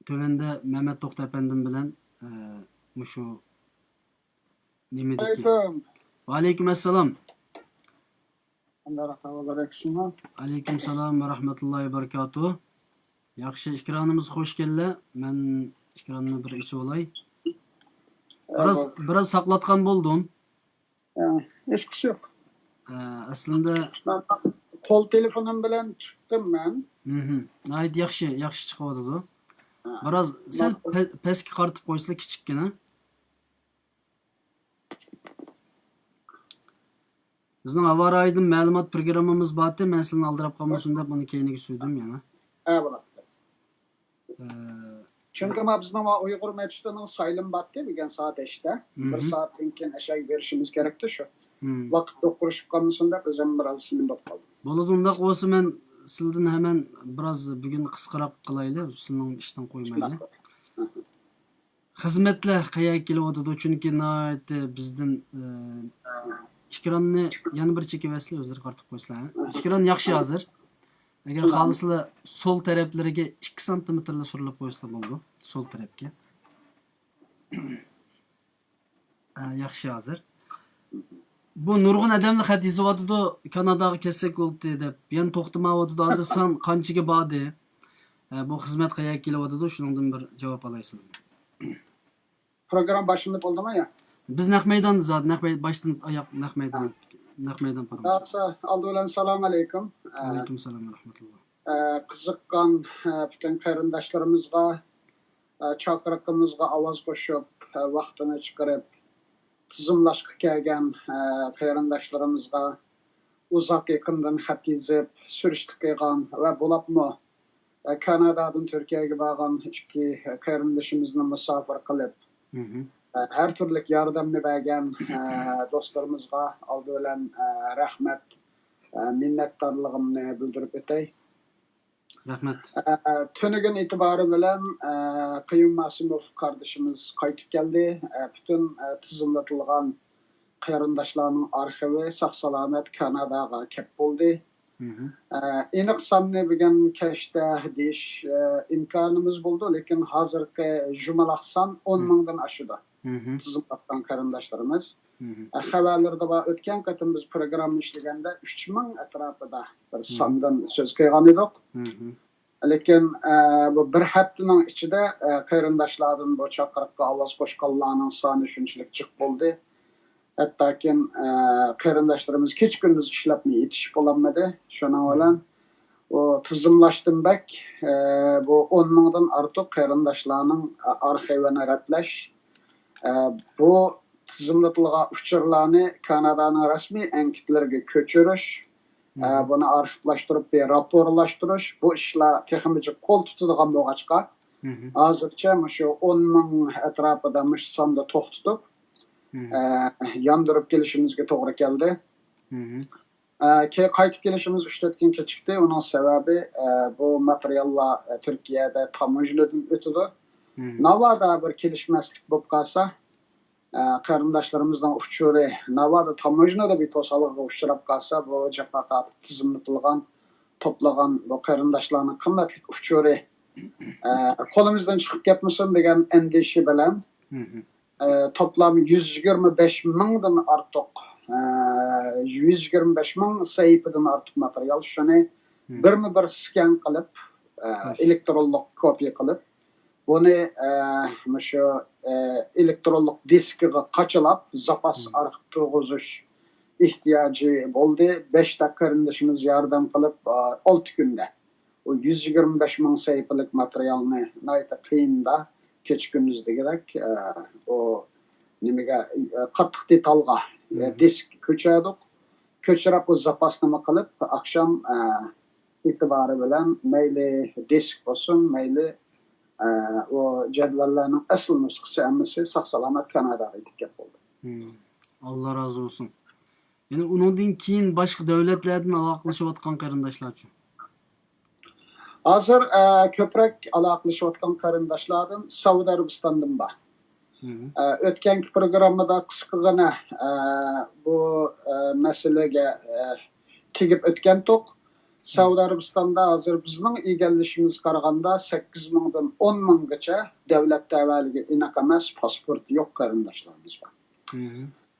تۆۋەندە مەمەت توختى ئەپەندىم بىلەن، ئە، مۇشۇ نېمىدىكى. ئەلەيكۇم. ۋەئەلەيكۇم ئەسسالام. قانداق ئەھۋاللار، ياخشىمۇ؟ ئەلەيكۇم سالام ۋە رەھمەتۇللاھى ۋە بەرىكاتۇھ. ياخشى، ئېكرانىمىز خوش كەلدى. مەن ئېكراننى بىر ئېچىۋالاي. بىراز، بىراز ساقلاتقان بولدۇم. ھە، ھېچقىسى يوق. ئە، ئەسلىدە مەن قول تېلېفونۇم بىلەن چىقتىم مەن. مھم. ناھايىتى ياخشى، ياخشى چىقىۋاتىدۇ. ھە. بىراز سەل پە-، پەسكە قارىتىپ قويسىلا كىچىككىنە. بىزنىڭ ھاۋا رايىدىن مەلۇمات پروگراممىمىز بارتى، مەن سىلىنى ئالدىراپ قالمىسۇن دەپ ئۇنى كەينىگە سۈردۈم يەنە. ھە، بولاتتى. چۈنكى ما بىزنىڭ ما ئۇيغۇر مەسچىتىنىڭ سايلىمى بارتى بۈگۈن سائەت بەشتە. بىر مم. سائەتتىن كېيىن ئەشەگە بېرىشىمىز كېرەكتى شۇ. مم. ۋاقىت توقۇرۇشۇپ قالمىسۇن دەپ ئۆزۈم بىراز سىنىپ قالدىم. بولىدۇ، ئۇنداق بولسا مەن سىلدىن ھەمەن بىراز بۈگۈن قىسقىراق قىلايلى، سىلنىڭ ئىشتىن قويمايلى. خىزمەتلەر قەيەرگە كېلىۋاتىدۇ؟ چۈنكى ناھايىتى بىزدىن، ئە، ئېكراننى يەنە بىر چېكىۋەتسىلە، ئۆزلىرى قارىتىپ قويسىلا. ئېكران ياخشى ھازىر. ئەگەر خالىسىلا سول تەرەپلىرىگە ئىككى سانتىمېتىرلا سۈرلەپ قويسىلا بولىدۇ. سول تەرەپكە. ئە، ياخشى ھازىر. بۇ نۇرغۇن ئادەملەر خەت يېزىۋاتىدۇ، كاناداغا كەتسەك بولدى دەپ. يەنە توختىمايۋاتىدۇ. ھازىر سان قانچىگە باردى؟ ئە، بۇ خىزمەت قەيەرگە كېلىۋاتىدۇ؟ شۇنىڭدىن بىر جاۋاب ئالايسىلەر. پروگرامما باشلىنىپ بولدىمۇ يا؟ بىز نەق مەيداندا زادى، نەق مەي-، باشتىن ئاياق نەق مەيدان، نەق مەيدان پروگراممىسى. ئالدى بىلەن سالام ئەلەيكۇم. ئەلەيكۇم سالام ۋە رەھمەتۇللا. ئە، قىزىققان، ئە، پۈتۈن قېرىنداشلىرىمىزغا، ئە، چاقىرىقىمىزغا ئاۋاز قوشۇپ، ئە، ۋاقتىنى چىقىرىپ، تىزىملاشقا كەلگەن، ئە، قېرىنداشلىرىمىزغا، ئۇزاق يېقىندىن خەت يېزىپ، سۈرۈشتە قىلغان ۋە بولۇپمۇ، ئە، كانادادىن تۈركىيەگە بارغان ئىككى قېرىندىشىمىزنى مۇساپىر قىلىپ، مم. ئە، ھەر تۈرلۈك ياردەمنى بەرگەن، ئە، دوستلىرىمىزغا ئالدى بىلەن، ئە، رەھمەت، ئە، مىننەتدارلىقىمنى بىلدۈرۈپ ئۆتەي. رەھمەت. ئە، تۈنۈگۈن ئېتىبارى بىلەن، ئە، قىيۇم ماسىموف قاردىشىمىز قايتىپ كەلدى. ئە، پۈتۈن، ئە، تىزىملىتىلغان قېرىنداشلارنىڭ ئارخىۋى ساق-سالامەت كاناداغا كەپ بولدى. مم. ئە، ئېنىق ساننى بۈگۈن كەچتە دېيىش، ئە، ئىمكانىمىز بولىدۇ، لېكىن ھازىرقى يۇمىلاق سان ئون مىڭدىن ئاشىدۇ. مم. تىزىملاتقان قېرىنداشلىرىمىز. مم. ئە، خەۋەرلىرىدە بار، ئۆتكەن قېتىم بىز پروگرامما ئىشلىگەندە ئۈچ مىڭ ئەتراپىدا بىر مم. ساندىن سۆز قىلغان ئىدۇق. مم. لېكىن، ئە، بۇ بىر ھەپتىنىڭ ئىچىدە، ئە، قېرىنداشلاردىن بۇ چاقىرىققا ئاۋاز قوشقانلارنىڭ سانى شۇنچىلىك جىق بولدى. ھەتتاكىن، ئە، قېرىنداشلىرىمىز كېچە-كۈندۈز ئىشلەپمۇ يېتىشىپ بولالمىدى. شۇنىڭ بىلەن ئۇ تىزىملاشتىن بەك، ئە، بۇ ئون مىڭدىن ئارتۇق قېرىنداشلارنىڭ، ئە، ئارخىۋىنى رەتلەش، ئە، بۇ تىزىملىتىلغان ئۇچۇرلارنى كانادانىڭ رەسمىي ئەنكىتلىرىگە كۆچۈرۈش، ئە، بۇنى ئارخىپلاشتۇرۇپ بىر راپورلاشتۇرۇش، بۇ ئىشلار تېخىمۇ جىق قول تۇتىدىغان بولغاچقا، ھازىرچە مۇشۇ ئون مىڭ ئەتراپىدا مۇشۇ ساندا توختىتىپ، ئە، ياندۇرۇپ كېلىشىمىزگە توغرا كەلدى. ئە، كەي-، قايتىپ كېلىشىمىز ئۈچ تۆت كۈن كېچىكتى. ئۇنىڭ سەۋەبى، ئە، بۇ ماتېرىياللار، ئە، تۈركىيەدە تاموژنىدىن ئۆتىدۇ. ناۋادا بىر كېلىشمەسلىك بولۇپ قالسا، ئە، قېرىنداشلىرىمىزنىڭ ئۇچۇرى ناۋادا تاموژنىدا بىر توسالغۇغا ئۇچراپ قالسا، بۇ جاپا تارتىپ تىزىملىتىلغان، توپلىغان بۇ قېرىنداشلارنىڭ قىممەتلىك ئۇچۇرى، ئە، قولىمىزدىن چىقىپ كەتمىسۇن دېگەن ئەندىشە بىلەن، ئە، توپلام يۈز يىگىرمە بەش مىڭدىن ئارتۇق، ئە، يۈز يىگىرمە بەش مىڭ سەھىپىدىن ئارتۇق ماتېرىيال، شۇنى بىرمۇ بىر سكەن قىلىپ، ئە، ئېلېكترونلۇق كوپىيە قىلىپ، بۇنى، ئە، مۇشۇ، ئە، ئېلېكترونلۇق دىسكىغا قاچىلاپ، زاپاس ئارخىپ تۇرغۇزۇش ئېھتىياجى بولدى. بەش تاق قېرىندىشىمىز ياردەم قىلىپ، ئە، ئالتە كۈندە ئۇ يۈز يىگىرمە بەش مىڭ سەھىپىلىك ماتېرىيالنى ناھايىتى قىيىندا، كېچە-كۈندۈز دېگۈدەك، ئە، ئۇ نېمىگە، ئە، قاتتىق دېتالغا، ئە، دىسك كۆچۈردۇق. كۆچۈرۈپ، ئۇ زاپاس نېمە قىلىپ، ئاخشام، ئە، ئېتىبارى بىلەن مەيلى دىسك بولسۇن، مەيلى، ئە، ئۇ جەدۋەللەرنىڭ ئەسلى نۇسخىسى ھەممىسى ساق-سالامەت كاناداغا يېتىپ كەپ بولدى. ئاللا رازى بولسۇن. يەنە ئۇنىڭدىن كېيىن باشقا دۆلەتلەردىن ئالاقىلىشىۋاتقان قېرىنداشلارچۇ؟ ھازىر، ئە، كۆپرەك ئالاقىلىشىۋاتقان قېرىنداشلاردىن سەئۇدى ئەرەبىستاندىن بار. ئە، ئۆتكەنكى پروگراممىدا قىسقىغىنە، ئە، بۇ، ئە، مەسىلىگە، ئە، تېگىپ ئۆتكەنتۇق. سەئۇدى ئەرەبىستاندا ھازىر بىزنىڭ ئىگىلىشىمىزگە قارىغاندا سەككىز مىڭدىن ئون مىڭغىچە دۆلەت تەۋەلىكى ئېنىق ئەمەس، پاسپورتى يوق قېرىنداشلىرىمىز بار.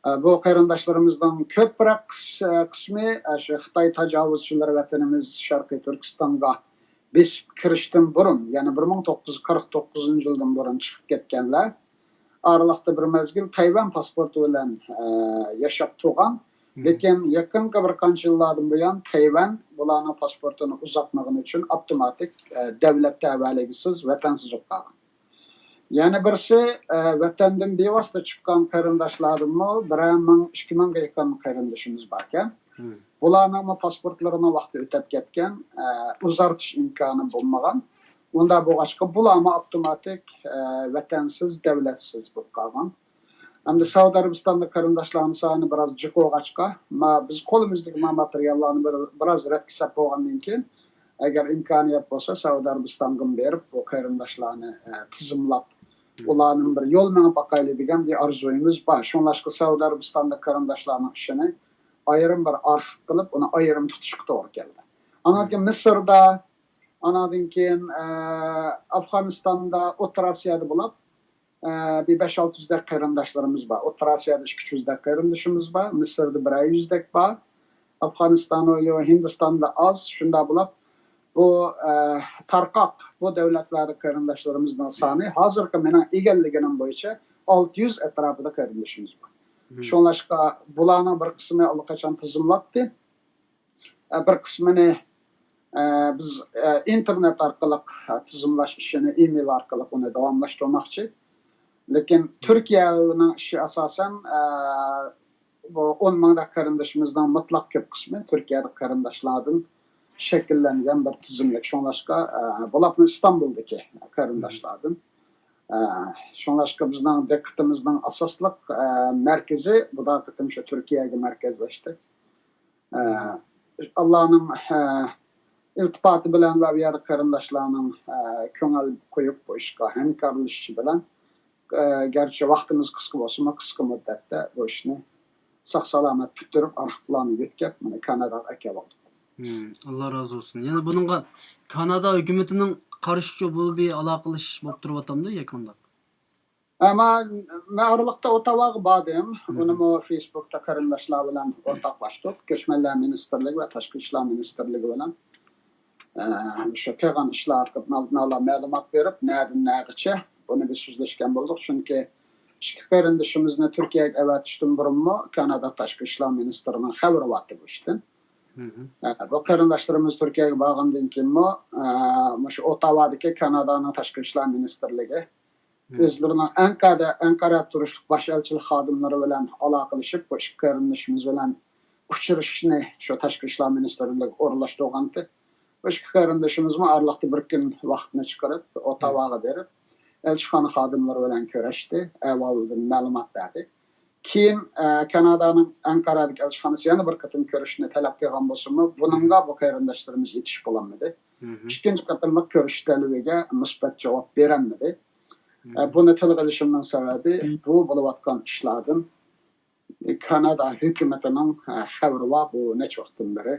ئە، بۇ قېرىنداشلىرىمىزنىڭ كۆپرەك قىس-، قىسمى، ئە، شۇ خىتاي تاجاۋۇزچىلىرى ۋەتىنىمىز شەرقىي تۈركىستانغا بېسىپ كىرىشتىن بۇرۇن، يەنى بىر مىڭ توققۇز يۈز قىرىق توققۇزىنچى يىلدىن بۇرۇن چىقىپ كەتكەنلەر. ئارىلىقتا بىر مەزگىل تەيۋەن پاسپورتى بىلەن، ئە، ياشاپ تۇرغان. لېكىن يېقىنقى بىر قانچە يىللاردىن بۇيان تەيۋەن بۇلارنىڭ پاسپورتىنى ئۇزارتمىغىنى ئۈچۈن ئاپتوماتىك، ئە، دۆلەت تەۋەلىكىسىز، ۋەتەنسىز بولۇپ قالغان. يەنە بىرسى، ئە، ۋەتەندىن بىۋاسىتە چىققان قېرىنداشلاردىنمۇ بىرەر مىڭ، ئىككى مىڭغا يېقىن قېرىندىشىمىز باركەن. بۇلارنىڭمۇ پاسپورتلىرىنىڭ ۋاقتى ئۆتەپ كەتكەن، ئە، ئۇزارتىش ئىمكانى بولمىغان. ئۇنداق بولغاچقا، بۇلارمۇ ئاپتوماتىك، ئە، ۋەتەنسىز، دۆلەتسىز بولۇپ قالغان. ئەمدى سەئۇدى ئەرەبىستاندا قېرىنداشلارنىڭ سانى بىراز جىق بولغاچقا، ما-، بىز قولىمىزدىكى ما ماتېرىياللارنى بىر-، بىراز رەتكە سەپ بولغاندىن كېيىن، ئەگەر ئىمكانىيەت بولسا، سەئۇدى ئەرەبىستانغىمۇ بېرىپ، بۇ قېرىنداشلارنى، ئە، تىزىملاپ، ئۇلارنىڭ بىر يول مېڭىپ باقايلى دېگەن بىر ئارزۇيىمىز بار. شۇڭلاشقا سەئۇدى ئەرەبىستاندا قېرىنداشلارنىڭ ئىشىنى ئايرىم بىر ئارخىپ قىلىپ، ئۇنى ئايرىم تۇتۇشقا توغرا كەلدى. ئانان كېيىن مىسىردا، ئاناندىن كېيىن، ئە، ئافغانىستاندا، ئوتتۇرا ئاسىيادا بولۇپ، ئە، بىر بەش-ئالتە يۈزدەك قېرىنداشلىرىمىز بار. ئوتتۇرا ئاسىيادا ئىككى-ئۈچ يۈزدەك قېرىندىشىمىز بار. مىسىردا بىرەر يۈزدەك بار. ئافغانىستان، ھىندىستاندا ئاز. شۇنداق بولۇپ، بۇ، ئە، تارقاق بۇ دۆلەتلەردە قېرىنداشلىرىمىزنىڭ سانى ھازىرقى مېنىڭ ئىگىلىگىنىم بويىچە ئالتە يۈز ئەتراپىدا قېرىندىشىمىز بار. شۇڭلاشقا بۇلارنىڭ بىر قىسمى ئاللىقاچان تىزىملاپتى. ئە، بىر قىسمىنى، ئە، بىز، ئە، ئىنتېرنېت ئارقىلىق، ئە، تىزىملاش ئىشىنى، ئىمېيل ئارقىلىق ئۇنى داۋاملاشتۇرماقچى. لېكىن تۈركىيەنىڭ ئىشى ئاساسەن، ئە، بۇ ئون مىڭدەك قېرىندىشىمىزنىڭ مۇتلەق كۆپ قىسمى تۈركىيەدىكى قېرىنداشلاردىن شەكىللەنگەن بىر تىزىملىك. شۇڭلاشقا، ئە، بۇلارمۇ ئىستانبۇلدىكى قېرىنداشلاردىن. ئە، شۇڭلاشقا بىزنىڭ دىققىتىمىزنىڭ ئاساسلىق، ئە، مەركىزى بۇ قېتىم شۇ تۈركىيەگە مەركەزلەشتى. ئە، ئاللانىڭ، ئە، ئىلتىپاتى بىلەن ۋە بۇ يەردە قېرىنداشلارنىڭ، ئە، كۆڭۈل قويۇپ بۇ ئىشقا ھەمكارلىشىشى بىلەن، ئە، گەرچە ۋاقتىمىز قىسقا بولسىمۇ، قىسقا مۇددەتتە بۇ ئىشنى ساق-سالامەت پۈتتۈرۈپ، ئارخىپلارنى يۆتكەپ، مانا كاناداغا ئەكەلدۇق. مم، ئاللا رازى بولسۇن. يەنە بۇنىڭغا كانادا ھۆكۈمىتىنىڭ قارىشىچۇ بولۇپ بىر ئالاقىلىشىش بولۇپ تۇرۇۋاتامدۇ ياكى مۇنداق؟ ئەمما مەن ئارىلىقتا ئوتاۋاغا باردىم. ئۇنىمۇ فېيسبۇكتا قېرىنداشلار بىلەن ئورتاقلاشتۇق. كۆچمەنلەر مىنىستىرلىكى ۋە تاشقى ئىشلار مىنىستىرلىكى بىلەن، ئە، شۇ قىلغان ئىشلار ھەققىدە مەلۇمات بېرىپ، نەدىن نەگىچە بۇنى بىز سۆزلەشكەن بولدۇق. چۈنكى ئىككى قېرىندىشىمىزنى تۈركىيەگە ئەۋەتىشتىن بۇرۇنمۇ كانادا تاشقى ئىشلار مىنىستىرىنىڭ خەۋىرى بارتى بۇ ئىشتىن. ئە، بۇ قېرىنداشلىرىمىز تۈركىيەگە بارغاندىن كېيىنمۇ، ئە، مۇشۇ ئوتاۋادىكى كانادانىڭ تاشقى ئىشلار مىنىستىرلىكى ئۆزلىرىنىڭ ئەنقەدە، ئەنقەرەدە تۇرۇشلۇق باش ئەلچىلىك خادىملىرى بىلەن ئالاقىلىشىپ، بۇ ئىككى قېرىندىشىمىز بىلەن ئۇچرىشىشنى شۇ تاشقى ئىشلار مىنىستىرلىكىگە ئورۇنلاشتۇرغانتى. بۇ ئىككى قېرىندىشىمىزمۇ ئارىلىقتا بىر كۈن ۋاقىتنى چىقىرىپ، ئوتاۋاغا بېرىپ، ئەلچىخانا خادىملىرى بىلەن كۆرۈشتى، ئەھۋالدىن مەلۇمات بەردى. كېيىن، ئە، كانادانىڭ ئەنقەرەدىكى ئەلچىخانىسى يەنە بىر قېتىم كۆرۈشۈشنى تەلەپ قىلغان بولسىمۇ، بۇنىڭغا بۇ قېرىنداشلىرىمىز يېتىشىپ بولالمىدى. ئىككىنچى قېتىملىق كۆرۈشۈش تەلىپىگە مۇسبەت جاۋاب بېرەلمىدى. ئە، بۇنى تىلغا ئېلىشىمنىڭ سەۋەبى، بۇ بولۇۋاتقان ئىشلاردىن كانادا ھۆكۈمىتىنىڭ، ئە، خەۋىرى بار، بۇ نەچچە ۋاقىتتىن بېرى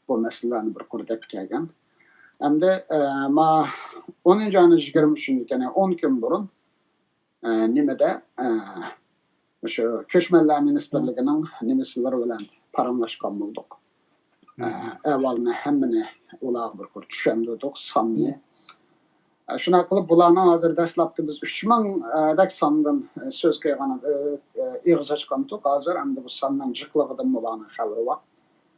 بۇ مەسىلىلەرنى بىر قۇر دەپ كەلگەن. ئەمدى، ئە، ما ئونىنچى ئاينىڭ يىگىرمە ئۈچىنچى، يەنى ئون كۈن بۇرۇن، ئە، نېمىدە، ئە، شۇ كۆچمەنلەر مىنىستىرلىكىنىڭ نېمىسىلىرى بىلەن پاراڭلاشقان بولدۇق. ئە، ئەھۋالنى ھەممىنى ئۇلارغا بىر قۇر چۈشەندۈردۇق، ساننى. ئە، شۇنداق قىلىپ، بۇلارنىڭ ھازىر دەسلەپتە بىز ئۈچ مىڭ، ئە، دەك ساندىن، ئە، سۆز قىلغان، ئە، ئە، ئېغىز ئاچقانتۇق. ھازىر ئەمدى بۇ ساننىڭ جىقلىقىدىن بۇلارنىڭ خەۋىرى بار.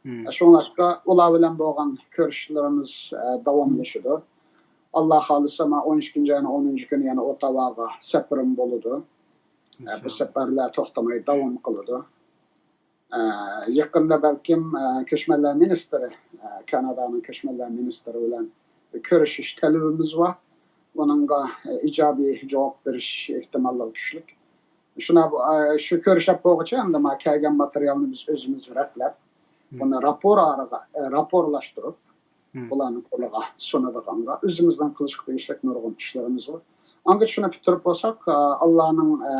ئە، شۇڭلاشقا ئۇلار بىلەن بولغان كۆرۈشۈشلىرىمىز، ئە، داۋاملىشىدۇ. ئاللا خالىسا، مانا ئون ئىككىنچى ئاينىڭ ئونىنچى كۈنى يەنە ئوتاۋاغا سەپىرىم بولىدۇ. ئە، بۇ سەپەرلەر توختىماي داۋام قىلىدۇ. ئە، يېقىندا بەلكىم، ئە، كۆچمەنلەر مىنىستىرى، ئە، كانادانىڭ كۆچمەنلەر مىنىستىرى بىلەن كۆرۈشۈش تەلىپىمىز بار. ئۇنىڭغا، ئە، ئىجابىي جاۋاب بېرىش ئېھتىماللىقى كۈچلۈك. شۇنا بۇ، ئە، شۇ كۆرۈشۈپ بولغۇچە ئەمدى ما كەلگەن ماتېرىيالنى بىز ئۆزىمىز رەتلەپ، بۇنى راپور ئارىغا، ئە، راپورلاشتۇرۇپ، بۇلارنىڭ قولىغا سۇنىدىغانغا، ئۆزىمىزنىڭ قىلىشقا تېگىشلىك نۇرغۇن ئىشلىرىمىز بار. ئاڭغىچە شۇنى پۈتتۈرۈپ بولساق، ئە، ئاللانىڭ، ئە،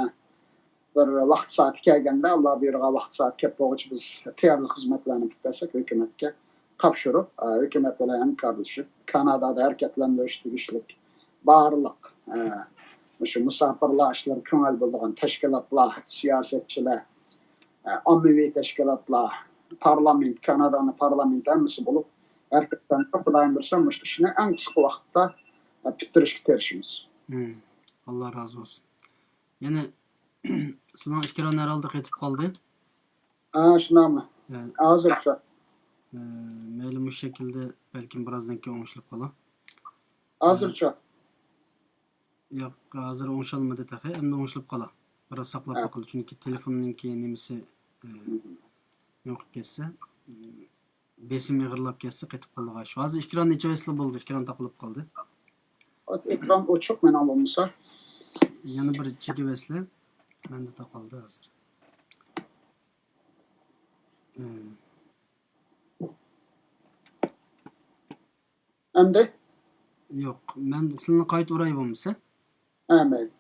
بىر ۋاقىت سائىتى كەلگەندە، ئاللا بۇيرۇغان ۋاقىت سائەت كەپ بولغۇچە بىز تەييارلىق خىزمەتلەرنى پۈتتۈرسەك، ھۆكۈمەتكە تاپشۇرۇپ، ئە، ھۆكۈمەت بىلەن ھەمكارلىشىپ، كانادادا ھەرىكەتلەندۈرۈش تېگىشلىك بارلىق، ئە، مۇشۇ مۇساپىرلار ئىشلىرىغا كۆڭۈل بۆلىدىغان تەشكىلاتلار، سىياسەتچىلەر، ئە، ئاممىۋى تەشكىلاتلار، پارلامېنت، كانادانىڭ پارلامېنتى ھەممىسى بولۇپ، ھەرىكەتلەندۈرۈپ، خۇدايىم بۇيرۇسا، مۇشۇ ئىشنى ئەڭ قىسقا ۋاقىتتا، ئە، پۈتتۈرۈشكە تىرىشىمىز. ئاللا رازى بولسۇن. يەنە سىلىنىڭ ئېكران ھەر ھالدا قېتىپ قالدى. ھە، شۇنداقمۇ؟ ھە. ھازىرچە؟ ھە، مەيلى، مۇشۇ شەكىلدە بەلكىم بىرازدىن كېيىن ئوڭشىلىپ قالا. ھازىرچە؟ ياق، ھازىر ئوڭشالمىدى تېخى، ئەمدى ئوڭشىلىپ قالا. بىراز ساقلاپ باقىلى، چۈنكى تېلېفوننىڭكى نېمىسى، ئە، نېمە قىلىپ كەتسە، بېسىم ئېغىرلاپ كەتسە قېتىپ قالىدىغان ئىش. ھازىر ئېكراننى ئېچىۋەتسىلا بولدى، ئېكران تاقىلىپ قالدى. ئېكران ئوچۇق مېنىڭ بولمىسا. يەنە بىر چېكىۋەتسىلە. مەندە تاقالدى ھازىر. ئەمدى؟ ياق، مەن سىلىنى قايتا ئۇراي بولمىسا. ھە، مەيلى.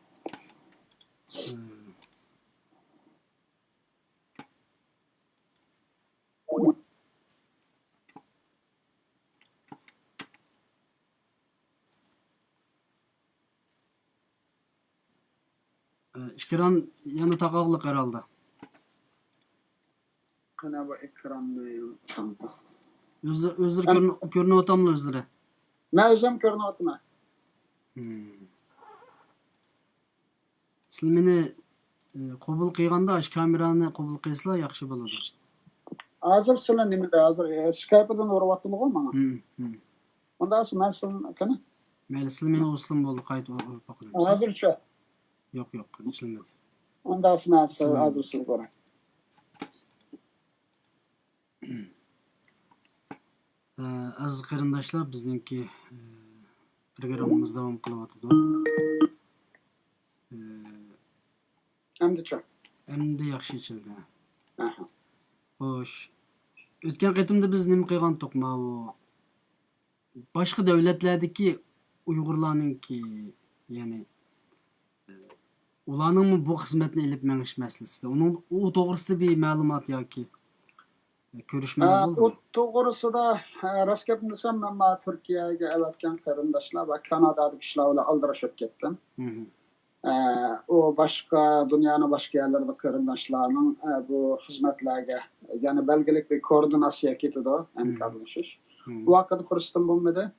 ئىكران يەنە تاقاقلىق ھەرھالدا. قېنى بۇ ئېكراننى ئۆزلىرى، ئۆزلىرى كۆرۈنۈۋاتاملا ئۆزلىرى؟ مەن ئۆزۈم كۆرۈنۈۋاتىمەن. سىلى مېنى قوبۇل قىلغاندا، ئاشۇ كامېرانى قوبۇل قىلسىلا ياخشى بولىدۇ. ھازىر سىلى نېمىدە؟ ھازىر سكايپىدىن ئۇرۇۋاتىدىغۇ ماڭا. ئۇنداق مەن سىلىنى قېنى. مەيلى، سىلى مېنى ئۇرسىلا بولدى، قايتا ئۇرۇپ باقىمەن. ھازىرچە؟ ياق، ياق، ئىشلىمىدى. ئۇنداق مەن سىلى ھازىر سىلىگە ئۇراي. ئەزىز قېرىنداشلار، بىزنىڭكى پروگراممىمىز داۋام قىلىۋاتىدۇ. ئەمدىچۇ؟ ئەمدى ياخشى ئېچىلدى. ئەھە. خوش. ئۆتكەن قېتىمدا بىز نېمە قىلغانتۇق؟ ماۋۇ باشقا دۆلەتلەردىكى ئۇيغۇرلارنىڭكى، يەنى ئۇلارنىڭمۇ بۇ خىزمەتنى ئېلىپ مېڭىش مەسىلىسىدە، ئۇنىڭ، ئۇ توغرىسىدا بىر مەلۇمات ياكى كۆرۈشمىلەر ئە، بولدىمۇ؟ ئۇ توغرىسىدا، ئە، راست گەپنى دېسەم، مەن مانا تۈركىيەگە ئەۋەتكەن قېرىنداشلار ۋە كانادادىكى كىشىلەر بىلەن ئالدىراشىپ كەتتىم. ئە، ئۇ باشقا، دۇنيانىڭ باشقا يەرلىرىدە قېرىنداشلارنىڭ، ئە، بۇ خىزمەتلەرگە، يەنى بەلگىلىك بىر كوئوردىناتسىيە كېتىدۇ، ھەمكارلىشىش. ئۇ ھەققىدە پۇرسىتىم بولمىدى.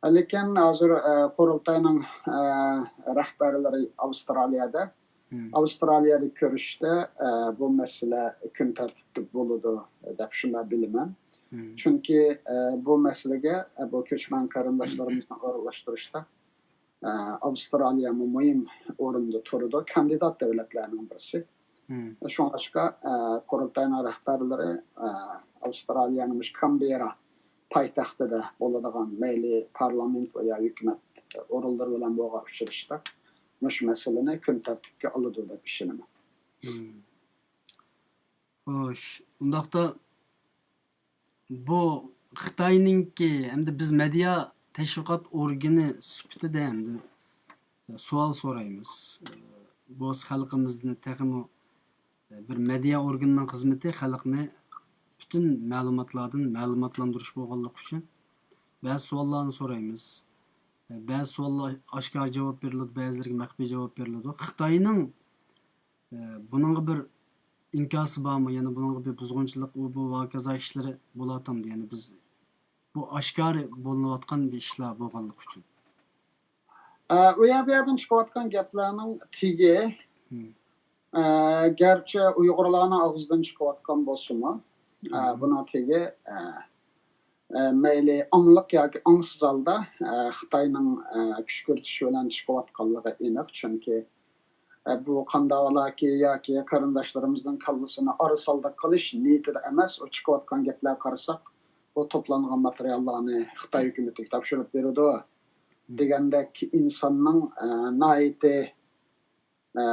لېكىن ھازىر، ئە، قۇرۇلتاينىڭ، ئە، رەھبەرلىرى ئاۋسترالىيەدە. ئاۋسترالىيەدە كۆرۈشتە، ئە، بۇ مەسىلە كۈن تەرتىپتە بولىدۇ دەپ شۇنداق بىلىمەن. چۈنكى، ئە، بۇ مەسىلىگە، ئە، بۇ كۆچمەن قېرىنداشلىرىمىزنى ئورۇنلاشتۇرۇشتا، ئە، ئاۋسترالىيەمۇ مۇھىم ئورۇندا تۇرىدۇ، كاندىدات دۆلەتلەرنىڭ بىرسى. شۇڭلاشقا، ئە، قۇرۇلتاينىڭ رەھبەرلىرى، ئە، ئاۋسترالىيەنىڭ مۇشۇ كانبېررا پايتەختىدە بولىدىغان مەيلى پارلامېنت ۋە يا ھۆكۈمەت ئورۇنلىرى بىلەن بولغان ئۇچرىشىشتا مۇشۇ مەسىلىنى كۈن تەرتىپكە ئالىدۇ دەپ ئىشىنىمەن. خوش، ئۇنداقتا بۇ خىتاينىڭكى ھەمدە بىز مېدىيا تەشۋىقات ئورگىنى سۈپىتىدە ھەمدە سوئال سورايمىز. بولسا خەلقىمىزنى تېخىمۇ بىر مېدىيا ئورگىنىنىڭ خىزمىتى خەلقنى پۈتۈن مەلۇماتلاردىن مەلۇماتلاندۇرۇش بولغانلىقى ئۈچۈن بەزى سوئاللارنى سورايمىز. بەزى سوئاللار ئاشكارا جاۋاب بېرىلىدۇ، بەزىلىرىگە مەخپىي جاۋاب بېرىلىدۇ. خىتاينىڭ، ئە، بۇنىڭغا بىر ئىنكاسى بارمۇ؟ يەنى بۇنىڭغا بىر بۇزغۇنچىلىق، ئۇ بۇ ۋە ھاكازا ئىشلىرى بولۇۋاتامدۇ؟ يەنى بىز بۇ ئاشكارا بولۇنۇۋاتقان بىر ئىشلار بولغانلىقى ئۈچۈن. ئە، ئۇ يەر بۇ يەردىن چىقىۋاتقان گەپلەرنىڭ تېگى، ئە، گەرچە ئۇيغۇرلارنىڭ ئاغزىدىن چىقىۋاتقان بولسىمۇ، ئە، بۇنىڭ تېگى، ئە، ئە، مەيلى ئاڭلىق ياكى ئاڭسىز ھالدا، ئە، خىتاينىڭ، ئە، كۈشكۈرتۈشى بىلەن چىقىۋاتقانلىقى ئېنىق. چۈنكى، ئە، بۇ قانداقلاكى ياكى قېرىنداشلىرىمىزنىڭ كاللىسىنى ئارىسالدىق قىلىش نىيىتىدە ئەمەس. ئۇ چىقىۋاتقان گەپلەرگە قارىساق، بۇ توپلانغان ماتېرىياللارنى خىتاي ھۆكۈمىتىگە تاپشۇرۇپ بېرىدۇ دېگەندەك ئىنساننىڭ، ئە، ناھايىتى ئە،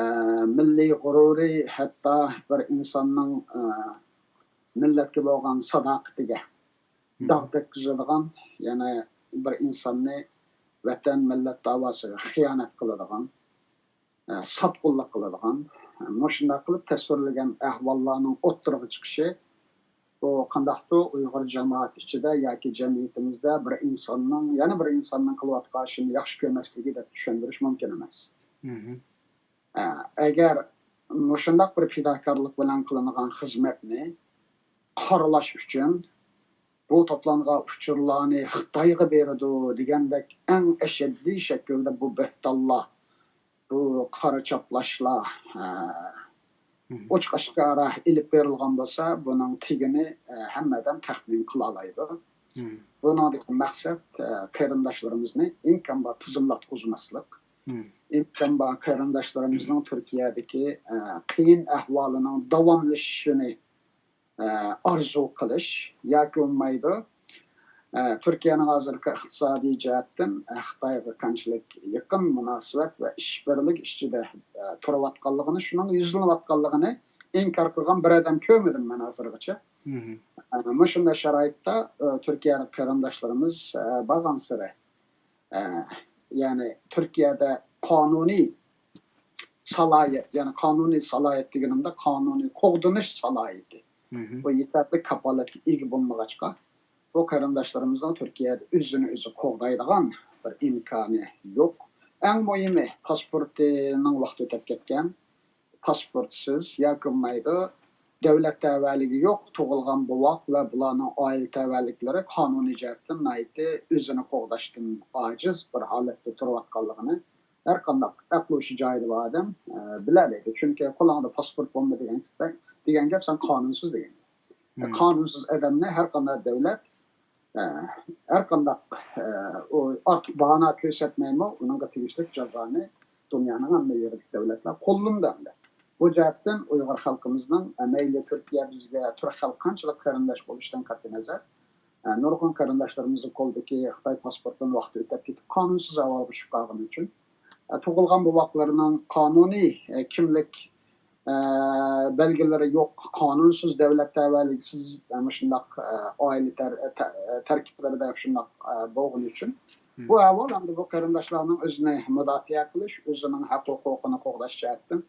مىللىي غۇرۇرى، ھەتتا بىر ئىنساننىڭ، ئە، مىللەتكە بولغان ساداقىتىگە داغ تەگكۈزىدىغان، يەنى بىر ئىنساننى ۋەتەن، مىللەت داۋاسىغا خىيانەت قىلىدىغان، ئە، ساتقۇنلۇق قىلىدىغان، مۇشۇنداق قىلىپ تەسۋىرلىگەن ئەھۋاللارنىڭ ئوتتۇرىغا چىقىشى، بۇ قانداقتۇر ئۇيغۇر جامائەت ئىچىدە ياكى جەمئىيىتىمىزدە بىر ئىنساننىڭ يەنە بىر ئىنساننىڭ قىلىۋاتقان ئىشىنى ياخشى كۆرمەسلىكى دەپ چۈشەندۈرۈش مۇمكىن ئەمەس. ئە، ئەگەر مۇشۇنداق بىر پىداكارلىق بىلەن قىلىنغان خىزمەتنى قارىلاش ئۈچۈن بۇ توپلانغان ئۇچۇرلارنى خىتايغا بېرىدۇ دېگەندەك ئەڭ ئەشەددىي شەكىلدە بۇ بۆھتانلار، بۇ قارا چاپلاشلار، ئە، ئوچۇق ئاشكارا ئېلىپ بېرىلغان بولسا، بۇنىڭ تېگىنى، ئە، ھەممە ئادەم تەخمىن قىلالايدۇ. بۇنىڭدىكى مەقسەت، ئە، قېرىنداشلىرىمىزنى ئىمكان بار تىزىملاتقۇزماسلىق، ئىمكان بار قېرىنداشلىرىمىزنىڭ تۈركىيەدىكى، ئە، قىيىن ئەھۋالىنىڭ داۋاملىشىشىنى، ئە، ئارزۇ قىلىش ياكى بولمايدۇ، ئە، تۈركىيەنىڭ ھازىرقى ئىقتىسادىي جەھەتتىن، ئە، خىتايغا قانچىلىك يېقىن مۇناسىۋەت ۋە ئىشبىرلىك ئىچىدە، ئە، تۇرۇۋاتقانلىقىنى، شۇنىڭ يۈزلىنىۋاتقانلىقىنى ئىنكار قىلغان بىر ئادەم كۆرمىدىم مەن ھازىرغىچە. ئە، مۇشۇنداق شارائىتتا، ئە، تۈركىيەلىك قېرىنداشلىرىمىز، ئە، بارغانسېرى، ئە، يەنى تۈركىيەدە قانۇنىي سالاھىيەت، يەنى قانۇنىي سالاھىيەت دېگىنىمدە قانۇنىي قوغدىنىش سالاھىيىتى، بۇ يېتەرلىك كاپالەتكە ئىگە بولمىغاچقا، بۇ قېرىنداشلىرىمىزنىڭ تۈركىيەدە ئۆزىنى ئۆزى قوغدايدىغان بىر ئىمكانى يوق. ئەڭ مۇھىمى، پاسپورتىنىڭ ۋاقتى ئۆتۈپ كەتكەن، پاسپورتسىز ياكى بولمايدۇ، دۆلەت تەۋەلىكى يوق، تۇغۇلغان بوۋاق ۋە بۇلارنىڭ ئائىلە تەۋەلىكلىرى قانۇنىي جەھەتتىن ناھايىتى ئۆزىنى قوغداشتىن ئاجىز بىر ھالەتتە تۇرۇۋاتقانلىقىنى ھەر قانداق ئەقلى ھوشى جايىدا بار ئادەم، ئە، بىلەلەيدۇ. چۈنكى قولۇڭدا پاسپورت بولمىدى دېگەن، دېگەن گەپ سەن قانۇنسىز دېگەن. قانۇنسىز ئادەمنى ھەر قانداق دۆلەت، ئە، ھەر قانداق، ئە، ئۇ ئارتۇق باھانە كۆرسەتمەيمۇ، ئۇنىڭغا تېگىشلىك جازانى دۇنيانىڭ ھەممە يېرىدىكى دۆلەتلەر قوللىنىدۇ ئەمدى. بۇ جەھەتتىن ئۇيغۇر خەلقىمىزنىڭ، ئە، مەيلى تۈركىيە بىزگە تۈرك خەلق قانچىلىك قېرىنداش بولۇشتىن قەتئىينەزەر، ئە، نۇرغۇن قېرىنداشلىرىمىزنىڭ قولىدىكى خىتاي پاسپورتىدىن ۋاقتى ئۆتۈپ كېتىپ، قانۇنسىز ئەھۋالغا چۈشۈپ قالغىنى ئۈچۈن، ئە، تۇغۇلغان بوۋاقلىرىنىڭ قانۇنىي، ئە، كىملىك، ئە، بەلگىلىرى يوق، قانۇنسىز، دۆلەت تەۋەلىكسىز، ئە، مۇشۇنداق، ئە، ئائىلە تەر-، تە-، تەركىبلىرىدە شۇنداق، ئە، بولغىنى ئۈچۈن، بۇ ئەھۋال ئەمدى بۇ قېرىنداشلارنىڭ ئۆزىنى مۇداپىئە قىلىش، ئۆزىنىڭ ھەق ھوقۇقىنى قوغداش جەھەتتىن،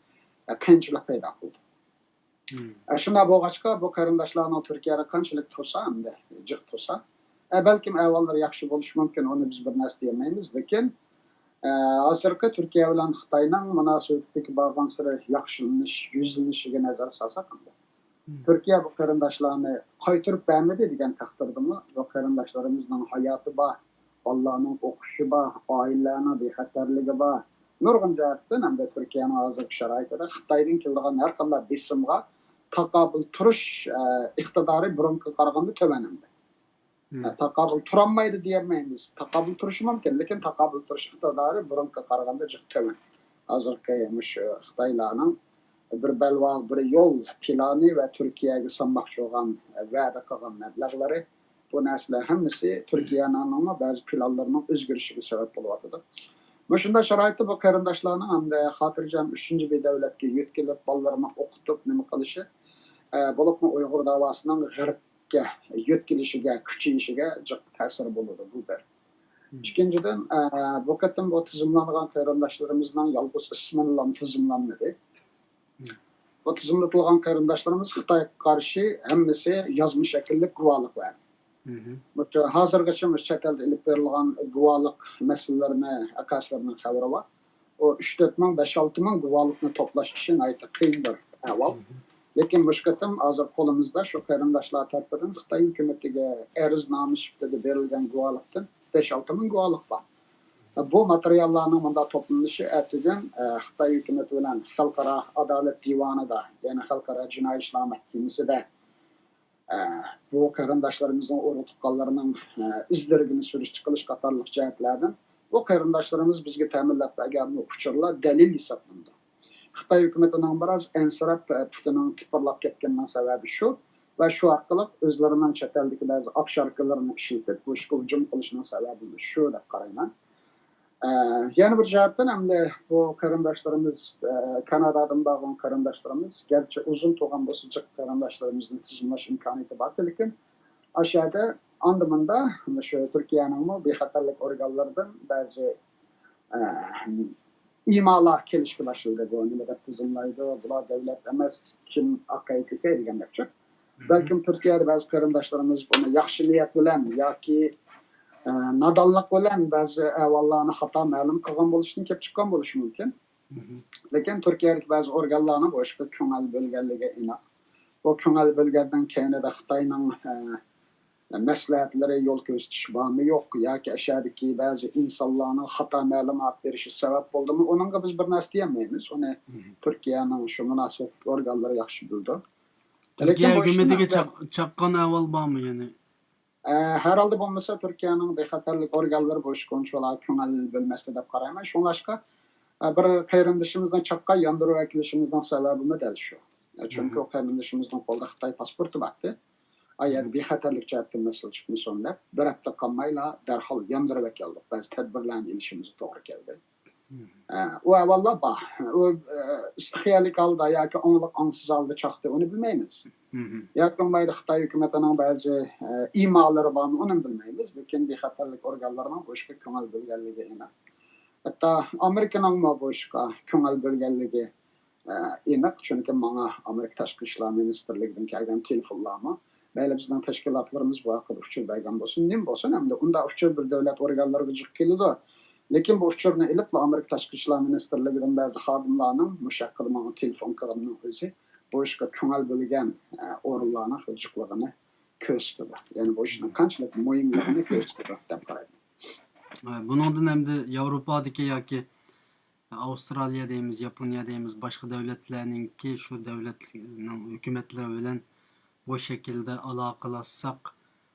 ئە، قىيىنچىلىق پەيدا قىلدى. ئە، شۇنداق بولغاچقا، بۇ قېرىنداشلارنىڭ تۈركىيەدە قانچىلىك تۇرسا، ئەمدى جىق تۇرسا، ئە، بەلكىم ئەھۋاللىرى ياخشى بولۇشى مۇمكىن، ئۇنى بىز بىر نەرسە دېيەلمەيمىز. لېكىن، ئە، ھازىرقى تۈركىيە بىلەن خىتاينىڭ مۇناسىۋىتىدىكى بارغانسېرى ياخشىلىنىش، يۈزلىنىشىگە نەزەر سالساق، ئەمدى تۈركىيە بۇ قېرىنداشلارنى قايتۇرۇپ بەرمىدى دېگەن تەقدىردىمۇ، بۇ قېرىنداشلىرىمىزنىڭ ھاياتى بار، بالىلارنىڭ ئوقۇشى بار، ئائىلىلەرنىڭ بىخەتەرلىكى بار. نۇرغۇن جەھەتتىن ھەمدە تۈركىيەنىڭ ھازىرقى شارائىتىدا خىتايدىن كېلىدىغان ھەر قانداق بېسىمغا تاقابىل تۇرۇش، ئە، ئىقتىدارى بۇرۇنقىغا قارىغاندا تۆۋەن ئەمدى. ئە، تاقابىل تۇرالمايدۇ دېيەلمەيمىز. تاقابىل تۇرۇشى مۇمكىن، لېكىن تاقابىل تۇرۇش ئىقتىدارى بۇرۇنقىغا قارىغاندا جىق تۆۋەن. ھازىرقى مۇشۇ خىتايلارنىڭ بىر بەلباغ، بىر يول پىلانى ۋە تۈركىيەگە سالماقچى بولغان، ۋەدە قىلغان مەبلەغلىرى، بۇ نەرسىلەر ھەممىسى تۈركىيەنىڭمۇ بەزى پىلانلىرىنىڭ ئۆزگىرىشىگە سەۋەب بولۇۋاتىدۇ. مۇشۇنداق شارائىتتا بۇ قېرىنداشلارنىڭ ئەمدى خاتىرجەم ئۈچىنچى بىر دۆلەتكە يۆتكىلىپ، بالىلىرىنى ئوقۇتۇپ، نېمە قىلىشى، ئە، بولۇپمۇ ئۇيغۇر داۋاسىنىڭ غەربكە يۆتكىلىشىگە، كۈچىيىشىگە جىق تەسىرى بولىدۇ، بۇ بىر. ئىككىنچىدىن، ئە، بۇ قېتىم بۇ تىزىملانغان قېرىنداشلىرىمىزنىڭ يالغۇز ئىسمىنىلا تىزىملانمىدى. بۇ تىزىملىتىلغان قېرىنداشلىرىمىز خىتايغا قارشى ھەممىسى يازما شەكىللىك گۇۋاھلىق بەردى. مۇشۇ ھازىرغىچە مۇشۇ چەت ئەلدە ئېلىپ بېرىلغان گۇۋاھلىق مەسىلىلىرىنى ھەر قايسىلىرىنىڭ خەۋىرى بار. ئۇ ئۈچ تۆت مىڭ، بەش ئالتە مىڭ گۇۋاھلىقنى توپلاش ئىشى ناھايىتى قىيىن بىر ئەھۋال. لېكىن مۇشۇ قېتىم ھازىر قولىمىزدا شۇ قېرىنداشلار تەرىپىدىن خىتاي ھۆكۈمىتىگە ئەرزنامە سۈپىتىدە بېرىلگەن گۇۋاھلىقتىن بەش ئالتە مىڭ گۇۋاھلىق بار. بۇ ماتېرىياللارنىڭ مۇنداق توپلىنىشى ئەتىگۈن، ئە، خىتاي ھۆكۈمىتى بىلەن خەلقئارا ئادالەت دىۋانىدا، يەنى خەلقئارا جىنايى ئىشلار مەھكىمىسىدە، ئە، بۇ قېرىنداشلىرىمىزنىڭ ئۇرۇق-تۇغقانلىرىنىڭ، ئە، ئىزلىرىگە سۈرۈشتە قىلىش قاتارلىق جەھەتلەردىن بۇ قېرىنداشلىرىمىز بىزگە تەمىنلەپ بەرگەن بۇ ئۇچۇرلار دەلىل ھېسابلىنىدۇ. خىتاي ھۆكۈمىتىنىڭ بىراز ئەنسىرەپ، پۇتىنىڭ تىپىرلاپ كەتكىنىنىڭ سەۋەبى شۇ ۋە شۇ ئارقىلىق ئۆزلىرىنىڭ چەت ئەلدىكى بەزى ئاپشاركىلىرىنى ئىشلىتىپ، بۇ ئىشقا ھۇجۇم قىلىشىنىڭ سەۋەبىمۇ شۇ دەپ قارايمەن. ئە، يەنە بىر جەھەتتىن، ئەمدى بۇ قېرىنداشلىرىمىز، ئە، كانادادىن بارغان قېرىنداشلىرىمىز، گەرچە ئۇزۇن تۇرغان بولسا، جىق قېرىنداشلىرىمىزنى تىزىملاش ئىمكانىيىتى بار، لېكىن ئاشۇ يەردە ئاندىمۇندا مۇشۇ تۈركىيەنىڭمۇ بىخەتەرلىك ئورگانلىرىدىن بەزى ئە، ئىمالار كېلىشكە باشلىدى. بۇ نېمە دەپ تىزىملايدۇ؟ بۇلار دۆلەت ئەمەس، كىم ئاقاي-كۆكەي دېگەندەكچۇ. بەلكىم تۈركىيەدە بەزى قېرىنداشلىرىمىز بۇنى ياخشى نىيەت بىلەن ياكى، ئە، نادانلىق بىلەن بەزى ئەھۋاللارنى خاتا مەلۇم قىلغان بولۇشتىن كېلىپ چىققان بولۇشى مۇمكىن. لېكىن تۈركىيەدىكى بەزى ئورگانلارنىڭ بۇ ئىشقا كۆڭۈل بۆلگەنلىكى ئېنىق. بۇ كۆڭۈل بۆلگەندىن كېيىنىدە خىتاينىڭ، ئە، مەسلىھەتلىرى، يول كۆرسىتىش بارمۇ يوق ياكى ئەشەدىكى بەزى ئىنسانلارنىڭ خاتا مەلۇمات بېرىشى سەۋەب بولدىمۇ، ئۇنىڭغا بىز بىر نەرسە دېيەلمەيمىز. ئۇنى تۈركىيەنىڭ شۇ مۇناسىۋەتلىك ئورگانلىرى ياخشى بىلىدۇ. تۈركىيە ھۆكۈمىتىگە چاق-، چاققان ئەھۋال بارمۇ يەنە؟ ئە، ھەر ھالدا بولمىسا، تۈركىيەنىڭ بىخەتەرلىك ئورگانلىرى بۇ ئىشقا ئۇنچىۋالا كۆڭۈل بۆلمەستى دەپ قارايمەن. شۇڭلاشقا، ئە، بىر قېرىندىشىمىزنى چاققان ياندۇرۇپ ئەكېلىشىمىزنىڭ سەۋەبىمۇ دەل شۇ. ئە، چۈنكى ئۇ قېرىندىشىمىزنىڭ قولىدا خىتاي پاسپورتى بارتى. ئايەردە بىخەتەرلىك جەھەتتىن مەسىلە چىقمىسۇن دەپ، بىر ھەپتە قالمايلا دەرھال ياندۇرۇۋەتكەنلىك، بەزى تەدبىرلەرنى ئېلىشىمىزغا توغرا كەلدى. ئە، ئۇ ئەھۋاللار بار. ئۇ، ئە، ئىستىخىيەلىك ھالدا ياكى ئاڭلىق ئاڭسىز ھالدا چاقتى، ئۇنى بىلمەيمىز. ياكى بولمايدۇ خىتاي ھۆكۈمىتىنىڭ بەزى، ئە، ئىمالىرى بارمۇ، ئۇنى بىلمەيمىز. لېكىن بىخەتەرلىك ئورگانلىرىنىڭ بۇ ئىشقا كۆڭۈل بۆلگەنلىكى ئېنىق. ھەتتا ئامېرىكىنىڭمۇ بۇ ئىشقا كۆڭۈل بۆلگەنلىكى ئېنىق، چۈنكى ماڭا ئامېرىكا تاشقى ئىشلار مىنىستىرلىكىدىن كەلگەن تېلېفونلارمۇ، مەيلى بىزنىڭ تەشكىلاتلىرىمىز بۇ ھەققىدە ئۇچۇر بەرگەن بولسۇن، نېمە بولسۇن، ئەمدى ئۇنداق ئۇچۇر بىر دۆلەت ئورگانلىرىغا جىق كېلىدۇ. لېكىن بۇ ئۇچۇرنى ئېلىپلا ئامېرىكا تاشقى ئىشلار مىنىستىرلىكىدىن بەزى خادىملارنىڭ مۇشۇ ھەققىدە ماڭا تېلېفون قىلغىنىنىڭ ئۆزى بۇ ئىشقا كۆڭۈل بۆلگەن، ئە، ئورۇنلارنىڭ جىقلىقىنى كۆرسىتىدۇ. يەنى بۇ ئىشنىڭ قانچىلىك مۇھىملىقىنى كۆرسىتىدۇ دەپ قارايمەن. ئە، بۇنىڭدىن ئەمدى ياۋروپادىكى ياكى ئاۋسترالىيە دەيمىز، ياپونىيە دەيمىز، باشقا دۆلەتلەرنىڭكى شۇ دۆلەتنىڭ ھۆكۈمەتلىرى بىلەن بۇ شەكىلدە ئالاقىلاشساق،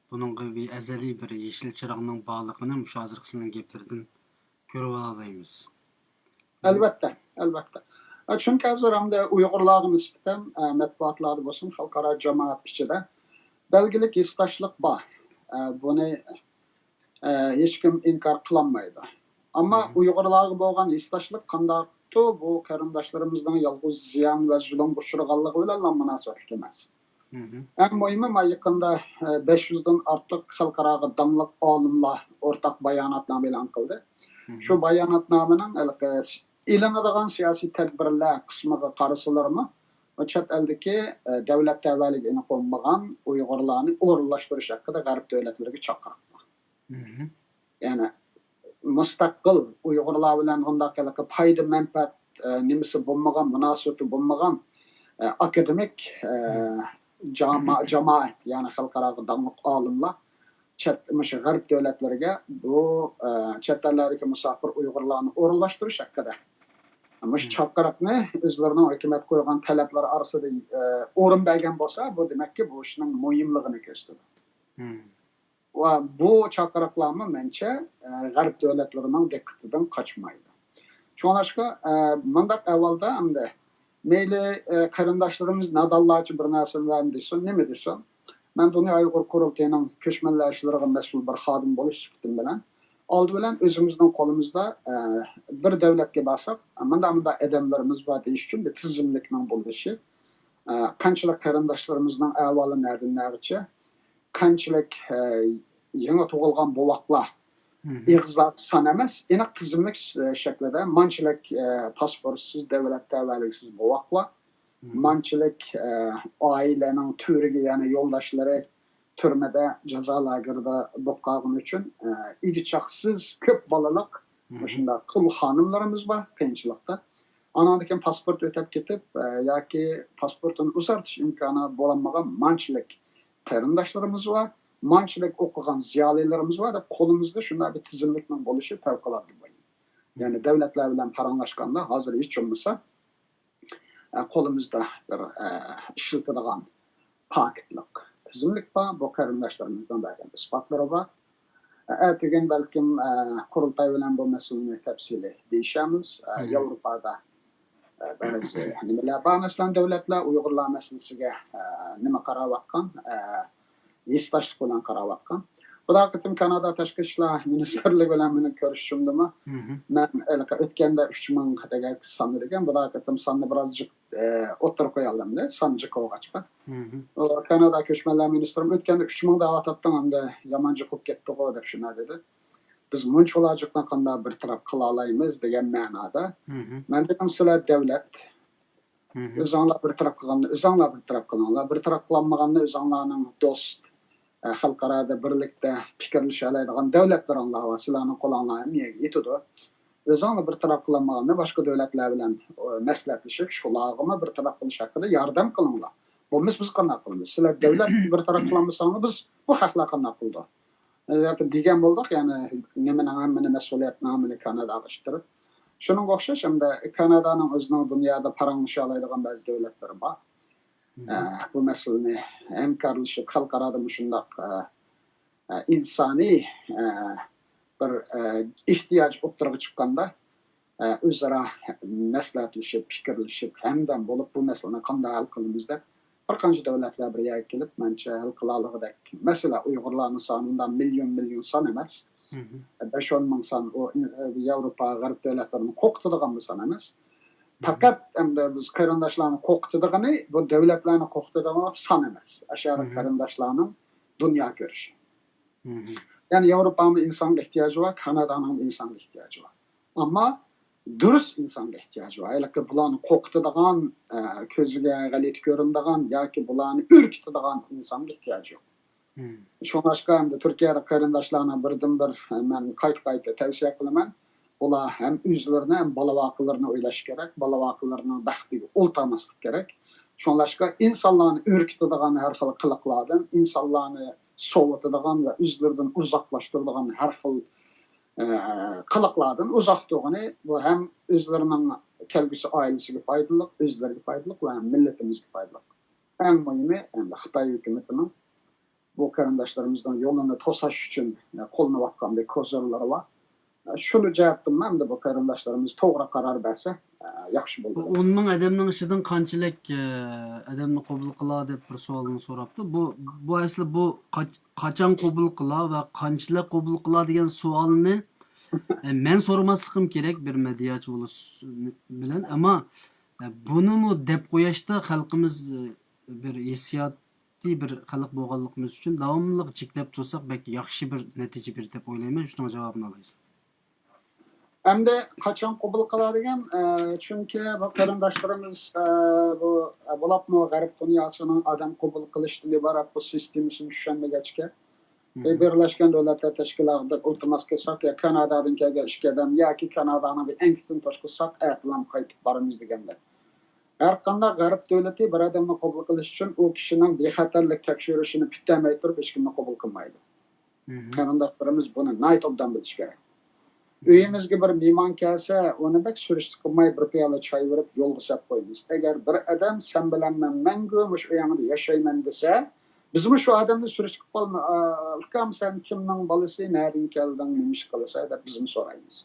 بۇنىڭغا بىر ئەزەلىي بىر يېشىل چىراغنىڭ بارلىقىنى مۇشۇ ھازىرقى سىلەرنىڭ گەپلىرىدىن كۆرۈۋالالايمىز. ئەلۋەتتە، ئەلۋەتتە. ئە، چۈنكى ھازىر ئەمدى ئۇيغۇرلارغا نىسبەتەن، ئە، مەتبۇئاتلاردا بولسۇن، خەلقئارا جامائەت ئىچىدە بەلگىلىك ھېسداشلىق بار. ئە، بۇنى ئە، ھېچكىم ئىنكار قىلالمايدۇ. ئەمما ئۇيغۇرلارغا بولغان ھېسداشلىق قانداقتۇ، بۇ قېرىنداشلىرىمىزنىڭ يالغۇز زىيان ۋە زۇلۇمغا ئۇچرىغانلىقى بىلەنلا مۇناسىۋەتلىك ئەمەس. ئەڭ مۇھىمى، ما يېقىندا، ئە، بەش يۈزدىن ئارتۇق خەلقئاراغا داڭلىق ئالىملار ئورتاق باياناتنامە ئېلان قىلدى. شۇ باياناتنامىنىڭ ھېلىقى ئېلىنىدىغان سىياسىي تەدبىرلەر قىسمىغا قارىسىلىرمۇ، چەت ئەلدىكى، ئە، دۆلەت تەۋەلىكى ئېنىق بولمىغان ئۇيغۇرلارنى ئورۇنلاشتۇرۇش ھەققىدە غەرب دۆلەتلىرىگە چاقىرىق بار. يەنى مۇستەقىل ئۇيغۇرلار بىلەن بۇنداق ھېلىقى پايدا مەنپەئەت، ئە، نېمىسى بولمىغان، مۇناسىۋىتى بولمىغان، ئە، ئاكادېمىك، ئە، جاما-، جامائەت، يەنى خەلقئاراغا داڭلىق ئالىملار چەت، مۇشۇ غەرب دۆلەتلىرىگە بۇ، ئە، چەت ئەللەردىكى مۇساپىر ئۇيغۇرلارنى ئورۇنلاشتۇرۇش ھەققىدە مۇشۇ چاقىرىقنى ئۆزلىرىنىڭ ھۆكۈمەت قويغان تەلەپلىرى ئارىسىدا، ئە، ئورۇن بەرگەن بولسا، بۇ دېمەككى بۇ ئىشنىڭ مۇھىملىقىنى كۆرسىتىدۇ. ۋە بۇ چاقىرىقلارمۇ مەنچە، ئە، غەرب دۆلەتلىرىنىڭ دىققىتىدىن قاچمايدۇ. شۇڭلاشقا، ئە، مۇنداق ئەھۋالدا ئەمدى مەيلى، ئە، قېرىنداشلىرىمىز نادانلارچە بىر نەرسىلەرنى دېسۇن، نېمە دېسۇن، مەن دۇنيا ئۇيغۇر قۇرۇلتىيىنىڭ كۆچمەنلەر ئىشلىرىغا مەسئۇل بىر خادىم بولۇش سۈپىتىم بىلەن، ئالدى بىلەن ئۆزىمىزنىڭ قولىمىزدا، ئە، بىر دۆلەتكە بارساق، مۇنداق، مۇنداق ئادەملىرىمىز بار دېيىش ئۈچۈن بىر تىزىملىكنىڭ بولۇشى، ئە، قانچىلىك قېرىنداشلىرىمىزنىڭ ئەھۋالى نەدىن نەگىچە، قانچىلىك، ئە، يېڭى تۇغۇلغان بوۋاقلار ئېغىزدا سان ئەمەس، ئېنىق تىزىملىك، ئە، شەكلىدە مانچىلىك، ئە، پاسپورتسىز، دۆلەت تەۋەلىكسىز بوۋاقلار، مانچىلىك، ئە، ئائىلىنىڭ تۈۋرۈكى، يەنى يولداشلىرى تۈرمىدە، جازا لاگېرىدا بولۇپ قالغىنى ئۈچۈن، ئە، ئىگە-چاقىسىز، كۆپ بالىلىق مۇشۇنداق تۇل خانىملىرىمىز بار قىيىنچىلىقتا. ئانىڭدىن كېيىن پاسپورت ئۆتەپ كېتىپ، ئە، ياكى پاسپورتىنى ئۇزارتىش ئىمكانى بولالمىغان مانچىلىك قېرىنداشلىرىمىز بار، مانچىلىك ئوقۇغان زىيالىيلىرىمىز بار دەپ قولىمىزدا شۇنداق بىر تىزىملىكنىڭ بولۇشى پەۋقۇلئاددە مۇھىم. يەنى دۆلەتلەر بىلەن پاراڭلاشقاندا ھازىر ھېچ بولمىسا، ئە، قولىمىزدا بىر، ئە، ئىشلىتىدىغان پاكىتلىق تىزىملىك بار. بۇ قېرىنداشلىرىمىزنىڭ بەرگەن ئىسپاتلىرى بار. ئە، ئەتىگەن بەلكىم، ئە، قۇرۇلتاي بىلەن بۇ مەسىلىنى تەپسىلىي دېيىشەرمىز. ئە، ياۋروپادا، ئە، بەزى نېمىلەر بار، مەسىلەن، دۆلەتلەر ئۇيغۇرلار مەسىلىسىگە، ئە، نېمە قاراۋاتقان، ئە، ھېسداشلىق بىلەن قاراۋاتقان. بۇدا قېتىم كانادا تاشقى ئىشلار مىنىستىرلىكى بىلەن مېنىڭ كۆرۈشۈشۈمدىمۇ، مەن ھېلىقى ئۆتكەندە ئۈچ مىڭ دېگەن ساننى دېگەن، بۇدا قېتىم ساننى بىراز جىق، ئە، ئوتتۇرىغا قويالىمدى، سان جىق بولغاچقا. ئۇ كانادا كۆچمەنلەر مىنىستىرىمۇ ئۆتكەندە ئۈچ مىڭ دەۋاتاتتىڭ، ئەمدى يامان جىق بولۇپ كەتتىغۇ دەپ شۇنداق دېدى. بىز مۇنچىۋالا جىقنى قانداق بىر تەرەپ قىلالايمىز دېگەن مەنادا. مەن دېدىم، سىلەر دۆلەت، ئۆزۈڭلار بىر تەرەپ قىلغاننى ئۆزۈڭلار بىر تەرەپ قىلىڭلار. بىر تەرەپ قىلالمىغاننى ئۆزۈڭلارنىڭ دوست، ئە، خەلقئارادا بىرلىكتە پىكىرلىشەلەيدىغان دۆلەتلىرىڭلار بار. سىلەرنىڭ قولۇڭلار ھەممە يەرگە يېتىدۇ. ئۆزۈڭلار بىر تەرەپ قىلالمىغاننى باشقا دۆلەتلەر بىلەن، ئە، مەسلىھەتلىشىپ، شۇلارغىمۇ بىر تەرەپ قىلىش ھەققىدە ياردەم قىلىڭلار. بولمىسا بىز قانداق قىلىمىز؟ سىلەر دۆلەت بىر تەرەپ قىلالمىساڭلار، بىز بۇ خەقلەر قانداق قىلىدۇ؟ ئە، دېگەن بولدۇق، يەنى نېمىنىڭ ھەممىنى، مەسئۇلىيەتنىڭ ھەممىنى كاناداغا ئىتتىرىپ. شۇنىڭغا ئوخشاش، ئەمدى كانادانىڭ ئۆزىنىڭ دۇنيادا پاراڭلىشالايدىغان بەزى دۆلەتلىرى بار. ئە، بۇ مەسىلىنى ھەمكارلىشىپ، خەلقئارادا مۇشۇنداق، ئە، ئە، ئىنسانىي، ئە، بىر، ئە، ئېھتىياج ئوتتۇرىغا چىققاندا، ئە، ئۆزئارا مەسلىھەتلىشىپ، پىكىرلىشىپ، ھەمدەم بولۇپ، بۇ مەسىلىنى قانداق ھەل قىلىمىز دەپ، بىر قانچە دۆلەتلەر بىر يەرگە كېلىپ، مەنچە ھەل قىلالىغۇدەك مەسىلە. ئۇيغۇرلارنىڭ سانى ئۇنداق مىليون، مىليون سان ئەمەس. بەش ئون مىڭ سان ئۇ، ئى، ياۋروپا، غەرب دۆلەتلىرىنى قورقۇتىدىغان بىر سان ئەمەس. پەقەت ئەمدى بىز قېرىنداشلارنى قورقۇتىدىغىنى، بۇ دۆلەتلەرنى قورقۇتىدىغان سان ئەمەس. ئاشۇ قېرىنداشلارنىڭ دۇنيا كۆرۈشى. يەنى ياۋروپانىڭ ئىنسانغا ئېھتىياجى بار، كانادانىڭ ئىنسانغا ئېھتىياجى بار. ئەمما دۇرۇس ئىنسانغا ئېھتىياجى بار. ھېلىقى بۇلارنى قورقۇتىدىغان، ئە، كۆزىگە غەلىتە كۆرۈنىدىغان ياكى بۇلارنى ئۈركۈتىدىغان ئىنسانغا ئېھتىياجى يوق. شۇڭلاشقا ئەمدى تۈركىيەدە قېرىنداشلارنىڭ بىردىنبىر، ئە، مەن قايتا-قايتا تەۋسىيە قىلىمەن. ئۇلار ھەم ئۆزلىرىنى، ھەم بالا-ۋاقىلىرىنى ئويلاش كېرەك. بالا-ۋاقىلىرىنىڭ بەختىگە ئولتۇرماسلىق كېرەك. شۇڭلاشقا ئىنسانلارنى ئۈركۈتىدىغان ھەر خىل قىلىقلاردىن، ئىنسانلارنى سوۋۇتىدىغان ۋە ئۆزلىرىدىن ئۇزاقلاشتۇرىدىغان ھەر خىل، ئە، قىلىقلاردىن ئۇزاق تۇرغىنى، بۇ ھەم ئۆزلىرىنىڭ كەلگۈسى ئائىلىسىگە پايدىلىق، ئۆزلىرىگە پايدىلىق ۋە ھەم مىللىتىمىزگە پايدىلىق. ئەڭ مۇھىمى، ئەمدى خىتاي ھۆكۈمىتىنىڭ بۇ قېرىنداشلىرىمىزنىڭ يولىنى توساش ئۈچۈن قوللىنىۋاتقان بىر كوزىرلىرى بار. شۇ جەھەتتىن ئەمدى بۇ قېرىنداشلىرىمىز توغرا قارار بەرسە، ياخشى بولىدۇ. ئون مىڭ ئادەمنىڭ ئىچىدىن قانچىلىك، ئە، ئادەمنى قوبۇل قىلا دەپ بىر سوئالنى سوراپتۇ. بۇ، بۇ ئەسلى بۇ قاچ-، قاچان قوبۇل قىلا ۋە قانچىلىك قوبۇل قىلا دېگەن سوئالنى، ئە، مەن سورىماسلىقىم كېرەك بىر مېدىياچى بولۇش بىلەن. ئەمما، ئە، بۇنىمۇ دەپ قويۇشتا خەلقىمىز، ئە، بىر ھېسسىيات بىر خەلق بولغانلىقىمىز ئۈچۈن داۋاملىق جىكلەپ تۇرساق بەك ياخشى بىر نەتىجە بېرىدۇ دەپ ئويلايمەن. شۇنىڭ جاۋابىنى ئالايسىز. ئەمدى قاچان قوبۇل قىلا دېگەن، ئە، چۈنكى بۇ قېرىنداشلىرىمىز، ئە، بۇ، ئە، بولۇپمۇ غەرب دۇنياسىنىڭ ئادەم قوبۇل قىلىشتىن ئىبارەت بۇ سىستېمىسىنى چۈشەنمىگەچكە، ئە، بىرلەشكەن دۆلەتلەر تەشكىلاتىدا ئىلتىماس قىلساق يا كانادادىن كەلگەن ئىككى ئادەم ياكى كانادانىڭ بىر ئەنكىتىنى توشقۇزساق ئەتىلام قايتىپ بارىمىز دېگەندەك. ھەرقانداق غەرب دۆلىتى بىر ئادەمنى قوبۇل قىلىش ئۈچۈن ئۇ كىشىنىڭ بىخەتەرلىك تەكشۈرۈشىنى پۈتتۈرمەي تۇرۇپ ھېچكىمنى قوبۇل قىلمايدۇ. قېرىنداشلىرىمىز بۇنى ناھايىتى ئوبدان بىلىشى كېرەك. ئۆيىمىزگە بىر مېھمان كەلسە، ئۇنى بەك سۈرۈشتە قىلماي، بىر پىيالە چاي بېرىپ، يولغا سەپ قويىمىز. ئەگەر بىر ئادەم، سەن بىلەن مەن مەڭگۈ مۇشۇ ئۆيۈڭدە ياشايمەن دېسە، بىزمۇ شۇ ئادەمنى سۈرۈشتە قىلىپ قالماي، ئۇكام، سەن كىمنىڭ بالىسى، نەدىن كەلدىڭ، نېمە ئىش قىلىسەن دەپ بىزمۇ سورايمىز.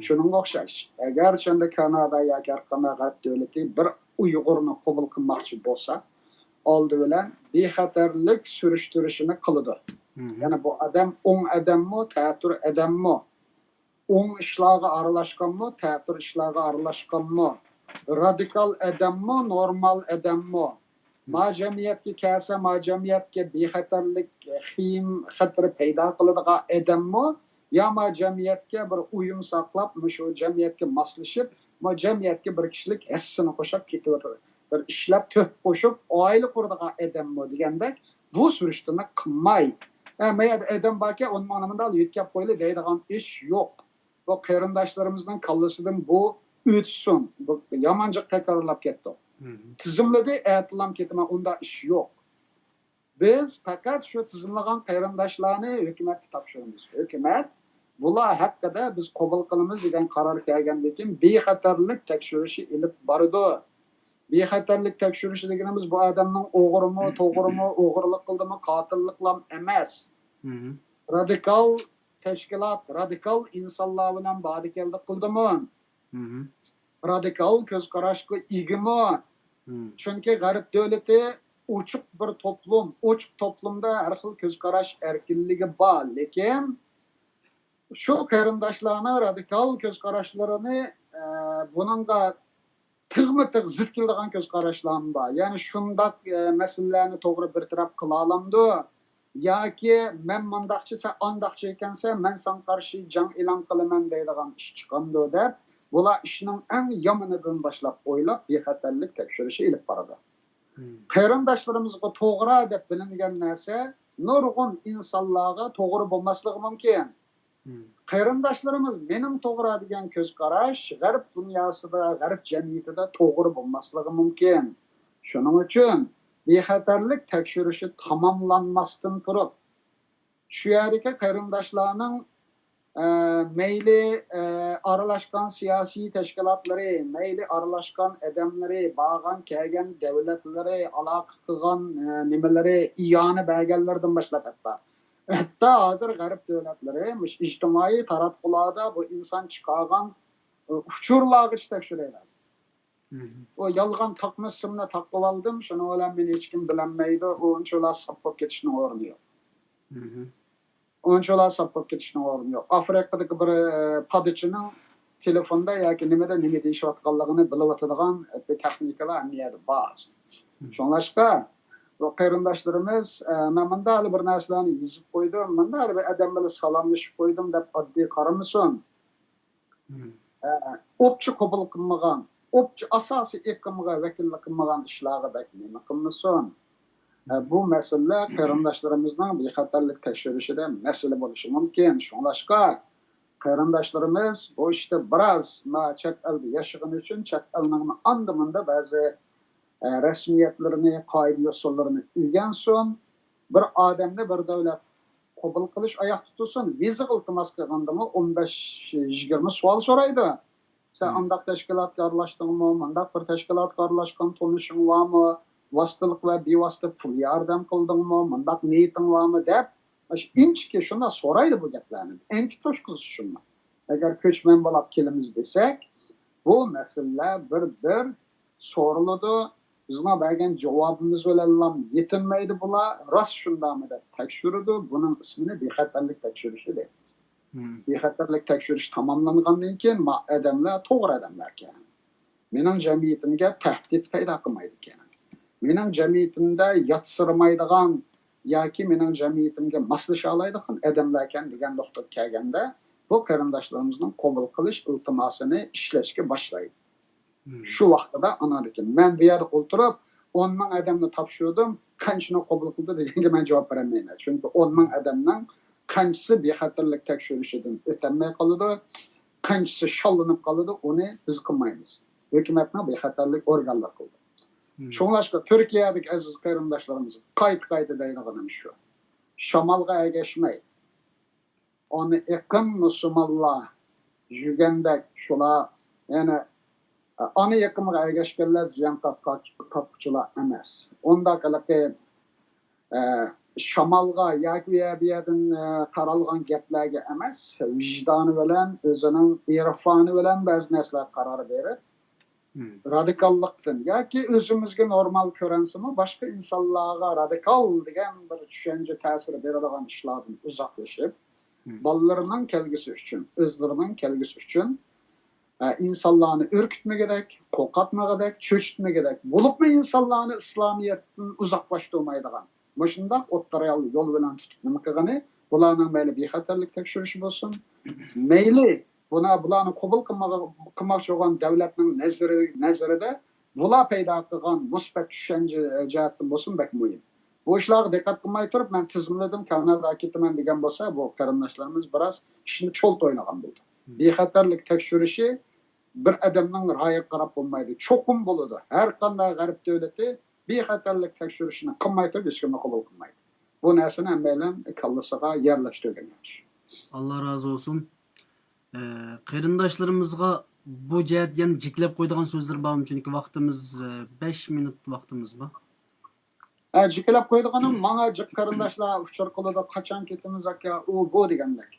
شۇنىڭغا ئوخشاش، ئەگەر چەندە كانادا ياكى ھەرقانداق غەرب دۆلىتى بىر ئۇيغۇرنى قوبۇل قىلماقچى بولسا، ئالدى بىلەن بىخەتەرلىك سۈرۈشتۈرۈشىنى قىلىدۇ. يەنى بۇ ئادەم ئوڭ ئادەممۇ، تەتۈر ئادەممۇ، ئوڭ ئىشلارغا ئارىلاشقانمۇ، تەتۈر ئىشلارغا ئارىلاشقانمۇ، رادىكال ئادەممۇ، نورمال ئادەممۇ، ما جەمئىيەتكە كەلسە، ما جەمئىيەتكە بىخەتەرلىك خېيىم خەتىرى پەيدا قىلىدىغان ئادەممۇ، يا ما جەمئىيەتكە بىر ئۇيۇم ساقلاپ، مۇشۇ جەمئىيەتكە ماسلىشىپ، ما جەمئىيەتكە بىر كىشىلىك ھەسسىسىنى قوشاپ كېتىۋاتىدۇ. بىر ئىشلەپ، تۆھپە قوشۇپ، ئائىلە قۇرىدىغان ئادەممۇ دېگەندەك، بۇ سۈرۈشتىنى قىلماي. ئە، ما يەردە ئادەم باركەن، ئۇنى ماڭا نېمىنداق يۆتكەپ قويلى دەيدىغان ئىش يوق. بۇ قېرىنداشلىرىمىزنىڭ كاللىسىدىن بۇ ئۆتسۇن. بۇ يامان جىق تەكرارلاپ كەتتۇق. تىزىملىدى، ئەتىلام كېتىمەن، ئۇنداق ئىش يوق. بىز پەقەت شۇ تىزىملىغان قېرىنداشلارنى ھۆكۈمەتكە تاپشۇرىمىز. ھۆكۈمەت بۇلار ھەققىدە بىز قوبۇل قىلىمىز دېگەن قارار كەلگەندىن كېيىن بىخەتەرلىك تەكشۈرۈشى ئېلىپ بارىدۇ. بىخەتەرلىك تەكشۈرۈشى دېگىنىمىز بۇ ئادەمنىڭ ئوغرىمۇ، توغرىمۇ، ئوغرىلىق قىلدىمۇ، قاتىللىقلام ئەمەس. رادىكال تەشكىلات، رادىكال ئىنسانلار بىلەن باردا-كەلدە قىلدىمۇ، رادىكال كۆز قاراشقا ئىگىمۇ. چۈنكى غەرب دۆلىتى ئوچۇق بىر توپلۇم، ئوچۇق توپلۇمدا ھەر خىل كۆز قاراش ئەركىنلىكى بار، لېكىن شۇ قېرىنداشلارنىڭ رادىكال كۆز قاراشلىرىنى، ئە، بۇنىڭغا تىغمۇ تىغ زىت كېلىدىغان كۆز قاراشلارمۇ بار. يەنى شۇنداق، ئە، مەسىلىلەرنى توغرا بىر تەرەپ قىلالامدۇ؟ ياكى مەن مۇنداقچى، سەن ئانداقچى ئىكەنسەن، مەن ساڭا قارشى جەڭ ئېلان قىلىمەن دەيدىغان ئىش چىقامدۇ دەپ، بۇلار ئىشنىڭ ئەڭ يامىنىدىن باشلاپ ئويلاپ، بىخەتەرلىك تەكشۈرۈشى ئېلىپ بارىدۇ. قېرىنداشلىرىمىزغا توغرا دەپ بىلىنگەن نەرسە نۇرغۇن ئىنسانلارغا توغرا بولماسلىقى مۇمكىن. قېرىنداشلىرىمىز مېنىڭ توغرا دېگەن كۆز قاراش غەرب دۇنياسىدا، غەرب جەمئىيىتىدە توغرا بولماسلىقى مۇمكىن. شۇنىڭ ئۈچۈن بىخەتەرلىك تەكشۈرۈشى تاماملانماستىن تۇرۇپ، شۇ يەردىكى قېرىنداشلارنىڭ، ئە، مەيلى، ئە، ئارىلاشقان سىياسىي تەشكىلاتلىرى، مەيلى ئارىلاشقان ئادەملىرى، بارغان كەلگەن دەۋلەتلىرى، ئالاقە قىلغان، ئە، نېمىلىرى، ئىئانە بەرگەنلىرىدىن باشلاپ ھەتتا. ھەتتا ھازىر غەرب دۆلەتلىرى مۇشۇ ئىجتىمائىي تاراتقۇلاردا بۇ ئىنسان چىقارغان، ئۇچۇرلارغىچە تەكشۈرەيلى. ئۇ يالغان تاقما ئىسىمنى تاقىۋالدىم، شۇنىڭ بىلەن مېنى ھېچكىم بىلەلمەيدۇ، ئۇ ئۇنچىۋالا ساپ بولۇپ كېتىشنىڭ ئورنى يوق. ئۇنچىۋالا ساپ بولۇپ كېتىشنىڭ ئورنى يوق. ئافرىقىدىكى بىر، ئە، پادىچىنىڭ تېلېفوندا ياكى نېمىدە نېمە دېيىشىۋاتقانلىقىنى بىلىۋاتىدىغان، ئە، بىر تېخنىكىلار ھەممە يەردە بار. شۇڭلاشقا، بۇ قېرىنداشلىرىمىز، ئە، مەن مۇنداق بىر نەرسىلەرنى يېزىپ قويدۇم، مۇنداق بىر ئادەم بىلەن سالاملىشىپ قويدۇم دەپ ئاددىي قارىمىسۇن. ئە، ئوپچە قوبۇل قىلمىغان، ئوپچە ئاساسىي ئېقىمغا ۋەكىللىك قىلمىغان ئىشلارغا بەك نېمە قىلمىسۇن. ئە، بۇ مەسىلىلەر قېرىنداشلىرىمىزنىڭ بىخەتەرلىك تەكشۈرۈشىدە مەسىلە بولۇشى مۇمكىن. شۇڭلاشقا، قېرىنداشلىرىمىز بۇ ئىشتا بىراز، ما، چەت ئەلدە ياشىغىنى ئۈچۈن چەت ئەلنىڭ ئاندا-مۇندا بەزى، ئە، رەسمىيەتلىرىنى، قائىدە-يوسۇنلىرىنى ئۆگەنسۇن. بىر ئادەمنى بىر دۆلەت قوبۇل قىلىش ئاياقتا تۇرسۇن. ۋىزا ئىلتىماس قىلغاندىمۇ ئون بەش يىگىرمە سوئال سورايدۇ. سەن ئانداق تەشكىلاتقا ئارىلاشتىڭمۇ، مۇنداق بىر تەشكىلاتقا ئارىلاشقان تونۇشۇڭ بارمۇ، ۋاسىتىلىق ۋە بىۋاسىتە پۇل ياردەم قىلدىڭمۇ، مۇنداق نىيىتىڭ بارمۇ دەپ، ئاشۇ ئىنچىكە شۇنداق سورايدۇ بۇ گەپلەرنى. ئەنكە توشقۇزۇش شۇنداق. ئەگەر كۆچمەن بولاپ كېلىمىز دېسەك، بۇ مەسىلىلەر بىر-بىر سورىلىدۇ. بىزنىڭ بەرگەن جاۋابىمىز بىلەنلا يېتىنمەيدۇ بۇلار. راست شۇنداقمۇ دەپ تەكشۈرىدۇ. بۇنىڭ ئىسمىنى بىخەتەرلىك تەكشۈرۈشى دەيمىز. بىخەتەرلىك تەكشۈرۈش تاماملانغاندىن كېيىن، ما ئادەملەر توغرا ئادەملەركەن. مېنىڭ جەمئىيىتىمگە تەھدىت پەيدا قىلمايدىكەن. مېنىڭ جەمئىيىتىمدە ياتسىرىمايدىغان ياكى مېنىڭ جەمئىيىتىمگە ماسلىشالايدىغان ئادەملەركەن دېگەن نۇقتىغا كەلگەندە، بۇ قېرىنداشلىرىمىزنىڭ قوبۇل قىلىش ئىلتىماسىنى ئىشلەشكە باشلايدۇ. شۇ ۋاقتىدا ئاناندىكىن مەن بۇ يەردە ئولتۇرۇپ، ئون مىڭ ئادەمنى تاپشۇردۇم، قانچىنى قوبۇل قىلدى دېگەنگە مەن جاۋاب بېرەلمەيمەن. چۈنكى ئون مىڭ ئادەمنىڭ قانچىسى بىخەتەرلىك تەكشۈرۈشىدىن ئۆتەلمەي قالىدۇ، قانچىسى شاللىنىپ قالىدۇ، ئۇنى بىز قىلمايمىز. ھۆكۈمەتنىڭ بىخەتەرلىك ئورگانلىرى قىلىدۇ. شۇڭلاشقا تۈركىيەدىكى ئەزىز قېرىنداشلىرىمىزغا قايتا-قايتا دەيدىغىنىم شۇ. شامالغا ئەگەشمەي، ئانا ئېقىم مۇسۇلمانلار يۈگەندەك شۇلار، يەنى ئانا ئېقىمغا ئەگەشكەنلەر زىيان تارتقا-، تارتقۇچىلار ئەمەس. ئۇنداق ھېلىقى، ئە، شامالغا ياكى ئۇ يەر بۇ يەردىن، ئە، تارالغان گەپلەرگە ئەمەس، ۋىجدانى بىلەن، ئۆزىنىڭ ئېرفانى بىلەن بەزى نەرسىلەرگە قارار بېرىپ، رادىكاللىقتىن ياكى ئۆزىمىزگە نورمال كۆرۈنسىمۇ، باشقا ئىنسانلارغا رادىكال دېگەن بىر چۈشەنچە تەسىر بېرىدىغان ئىشلاردىن ئۇزاقلىشىپ، بالىلىرىنىڭ كەلگۈسى ئۈچۈن، ئۆزلىرىنىڭ كەلگۈسى ئۈچۈن، ئە، ئىنسانلارنى ئۈركۈتمىگۈدەك، قورقۇتمىغۇدەك، چۆچۈتمىگۈدەك، بولۇپمۇ ئىنسانلارنى ئىسلامىيەتتىن ئۇزاقلاشتۇرمايدىغان مۇشۇنداق ئوتتۇرا يول بىلەن تۇتۇپ نېمە قىلغىنى، بۇلارنىڭ مەيلى بىخەتەرلىك تەكشۈرۈشى بولسۇن، مەيلى بۇنا-، بۇلارنى قوبۇل قىلمىغا-، قىلماقچى بولغان دۆلەتنىڭ نەزىرى، نەزىرىدە بۇلار پەيدا قىلغان مۇسبەت چۈشەنچە جەھەتتىن بولسۇن بەك مۇھىم. بۇ ئىشلارغا دىققەت قىلماي تۇرۇپ، مەن تىزىملىدىم، كاناداغا كېتىمەن دېگەن بولسا، بۇ قېرىنداشلىرىمىز بىراز ئىشنى چولتا ئوينىغان بولىدۇ. بىخەتەرلىك تەكشۈرۈشى بىر ئادەمنىڭ رايىغا قاراپ بولمايدۇ. چوقۇم بولىدۇ. ھەر قانداق غەرب دۆلىتى بىخەتەرلىك تەكشۈرۈشىنى قىلماي تۇرۇپ، ھېچكىمنى قوبۇل قىلمايدۇ. بۇ نەرسىنى ھەممەيلەن كاللىسىغا يەرلەشتۈرگەن ياخشى. ئاللا رازى بولسۇن. ئە، قېرىنداشلىرىمىزغا بۇ جەھەتتە يەنە جىكلەپ قويىدىغان سۆزلىرى بارمۇ؟ چۈنكى ۋاقتىمىز، ئە، بەش مىنۇت ۋاقتىمىز بار. ئە، جىكلەپ قويىدىغىنىم، ماڭا جىق قېرىنداشلار ئۇچۇر قىلىدۇ، «قاچان كېتىمىز ئاكا، ئۇ، بۇ» دېگەندەك.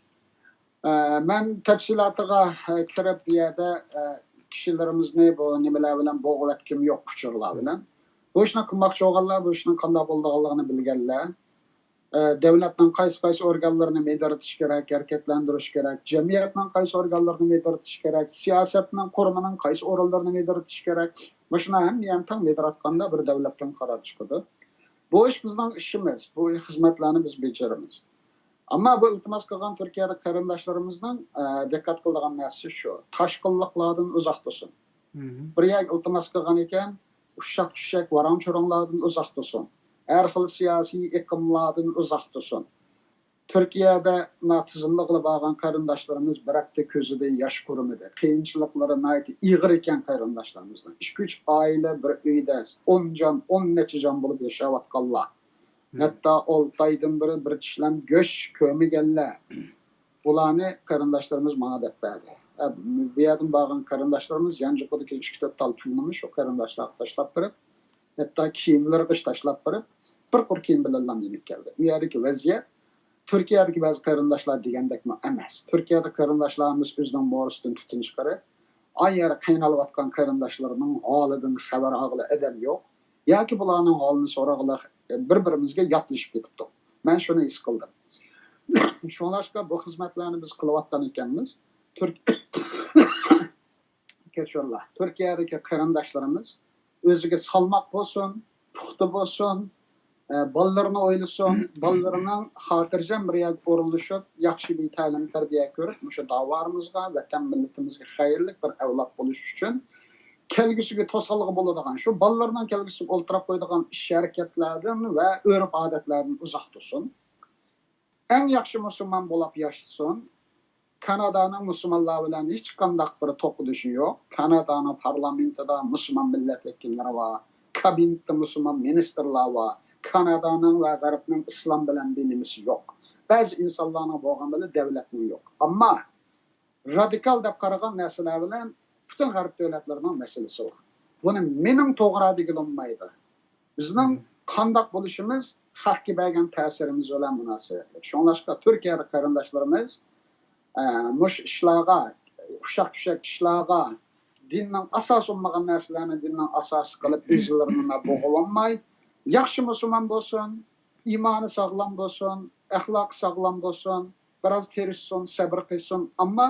ئە، مەن تەپسىلاتىغا، ئە، كىرىپ، بۇ يەردە، ئە، كىشىلىرىمىزنى بۇ نېمىلەر بىلەن بوغۇۋەتكۈم يوق، ئۇچۇرلار بىلەن. بۇ ئىشنى قىلماقچى بولغانلار، بۇ ئىشنىڭ قانداق بولىدىغانلىقىنى بىلگەنلەر. ئە، دۆلەتنىڭ قايسى، قايسى ئورگانلىرىنى مىدىرلىتىش كېرەك، ھەرىكەتلەندۈرۈش كېرەك، جەمئىيەتنىڭ قايسى ئورگانلىرىنى مىدىرلىتىش كېرەك، سىياسەتنىڭ، قۇرۇمىنىڭ قايسى ئورۇنلىرىنى مىدىرلىتىش كېرەك، مۇشۇلار ھەممە يەنتاڭ مىدىراتقاندا بىر دۆلەتتىن قارار چىقىدۇ. بۇ ئىش بىزنىڭ ئىشىمىز، بۇ خىزمەتلەرنى بىز بېجىرىمىز. ئەمما بۇ ئىلتىماس قىلغان تۈركىيەدىكى قېرىنداشلىرىمىزنىڭ، ئە، دىققەت قىلىدىغان نەرسىسى شۇ، تاشقىنلىقلاردىن ئۇزاق تۇرسۇن. بىر يەرگە ئىلتىماس قىلغان ئىكەن، ئۇششاق-چۈششەك، ۋاراڭ-چۇرۇڭلاردىن ئۇزاق تۇرسۇن. ھەر خىل سىياسىي ئېقىملاردىن ئۇزاق تۇرسۇن. تۈركىيەدە ما تىزىملىقلا بارغان قېرىنداشلىرىمىز بىر ھەپتە كۆزىدىن ياش قۇرۇمىدى. قىيىنچىلىقلىرى ناھايىتى ئېغىر ئىكەن قېرىنداشلىرىمىزنىڭ. ئىككى-ئۈچ ئائىلە بىر ئۆيدە ئون جان، ئون نەچچە جان بولۇپ ياشاۋاتقانلار. ھەتتا ئالتە ئايدىن بېرى بىر چىشلەم گۆش كۆرمىگەنلەر. بۇلارنى قېرىنداشلىرىمىز ماڭا دەپ بەردى. ئە، بۇ يەردىن بارغان قېرىنداشلىرىمىز يانچۇقىدىكى ئىككى تۆت تال پۇلنىمۇ شۇ قېرىنداشلارغا تاشلاپ بېرىپ، ھەتتا كىيىملىرىغىچە تاشلاپ بېرىپ، بىر قۇر كىيىم بىلەنلا يېنىپ كەلدى. ئۇ يەردىكى ۋەزىيەت تۈركىيەدىكى بەزى قېرىنداشلار دېگەندەكمۇ ئەمەس. تۈركىيەدە قېرىنداشلىرىمىز ئۆزىنىڭ مورىسىدىن تۈتۈن چىقىرىپ، ئايرى قىينالاۋاتقان قېرىنداشلىرىنىڭ ھالىدىن خەۋەر ئالغىلى ئادەم يوق. ياكى بۇلارنىڭ ھالىنى سوراغلى بىر-بىرىمىزگە ياتلىشىپ كېتىپتۇ. مەن شۇنى ھېس قىلدىم. شۇڭلاشقا بۇ خىزمەتلەرنى بىز قىلىۋاتقان ئىكەنمىز. تۈرك-، كەچۈرۈڭلار. تۈركىيەدىكى قېرىنداشلىرىمىز ئۆزىگە سالماق بولسۇن، پۇختا بولسۇن، ئە، بالىلىرىنى ئويلىسۇن، بالىلىرىنىڭ خاتىرجەم بىر يەرگە ئورۇنلىشىپ، ياخشى بىر تەلىم-تەربىيە كۆرۈپ، مۇشۇ داۋارىمىزغا، ۋەتەن مىللىتىمىزگە خەيرلىك بىر ئەۋلاد بولۇش ئۈچۈن كەلگۈسىگە توسالغۇ بولىدىغان، شۇ بالىلىرىنىڭ كەلگۈسىگە ئولتۇراپ قويىدىغان ئىش-ھەرىكەتلەردىن ۋە ئۆرپ-ئادەتلەردىن ئۇزاق تۇرسۇن. ئەڭ ياخشى مۇسۇلمان بولاپ ياشىسۇن. كانادانىڭ مۇسۇلمانلار بىلەن ھېچقانداق بىر توقۇنۇشى يوق. كانادانىڭ پارلامېنتىدا مۇسۇلمان مىللەت ۋەكىللىرى بار. كابىنېتتا مۇسۇلمان مىنىستىرلار بار. كانادانىڭ ۋە غەربنىڭ ئىسلام بىلەن بىر نېمىسى يوق. بەزى ئىنسانلارنىڭ بولغان بىلەن دۆلەتنىڭ يوق. ئەمما رادىكال دەپ قارىغان نەرسىلەر بىلەن پۈتۈن غەرب دۆلەتلىرىنىڭ مەسىلىسى بار. بۇنى مېنىڭ توغرا دېگىلى بولمايدۇ. بىزنىڭ قانداق بولۇشىمىز خەقكە بەرگەن تەسىرىمىز بىلەن مۇناسىۋەتلىك. شۇڭلاشقا تۈركىيەدە قېرىنداشلىرىمىز، ئە، مۇشۇ ئىشلارغا، ئۇششاق-چۈششەك ئىشلارغا، دىننىڭ ئاساسى بولمىغان نەرسىلەرنى دىننىڭ ئاساسى قىلىپ، ئۆزلىرىنى بوغۇۋالماي، ياخشى مۇسۇلمان بولسۇن، ئىمانى ساغلام بولسۇن، ئەخلاقى ساغلام بولسۇن، بىراز تىرىشسۇن، سەبرى قىلسۇن، ئەمما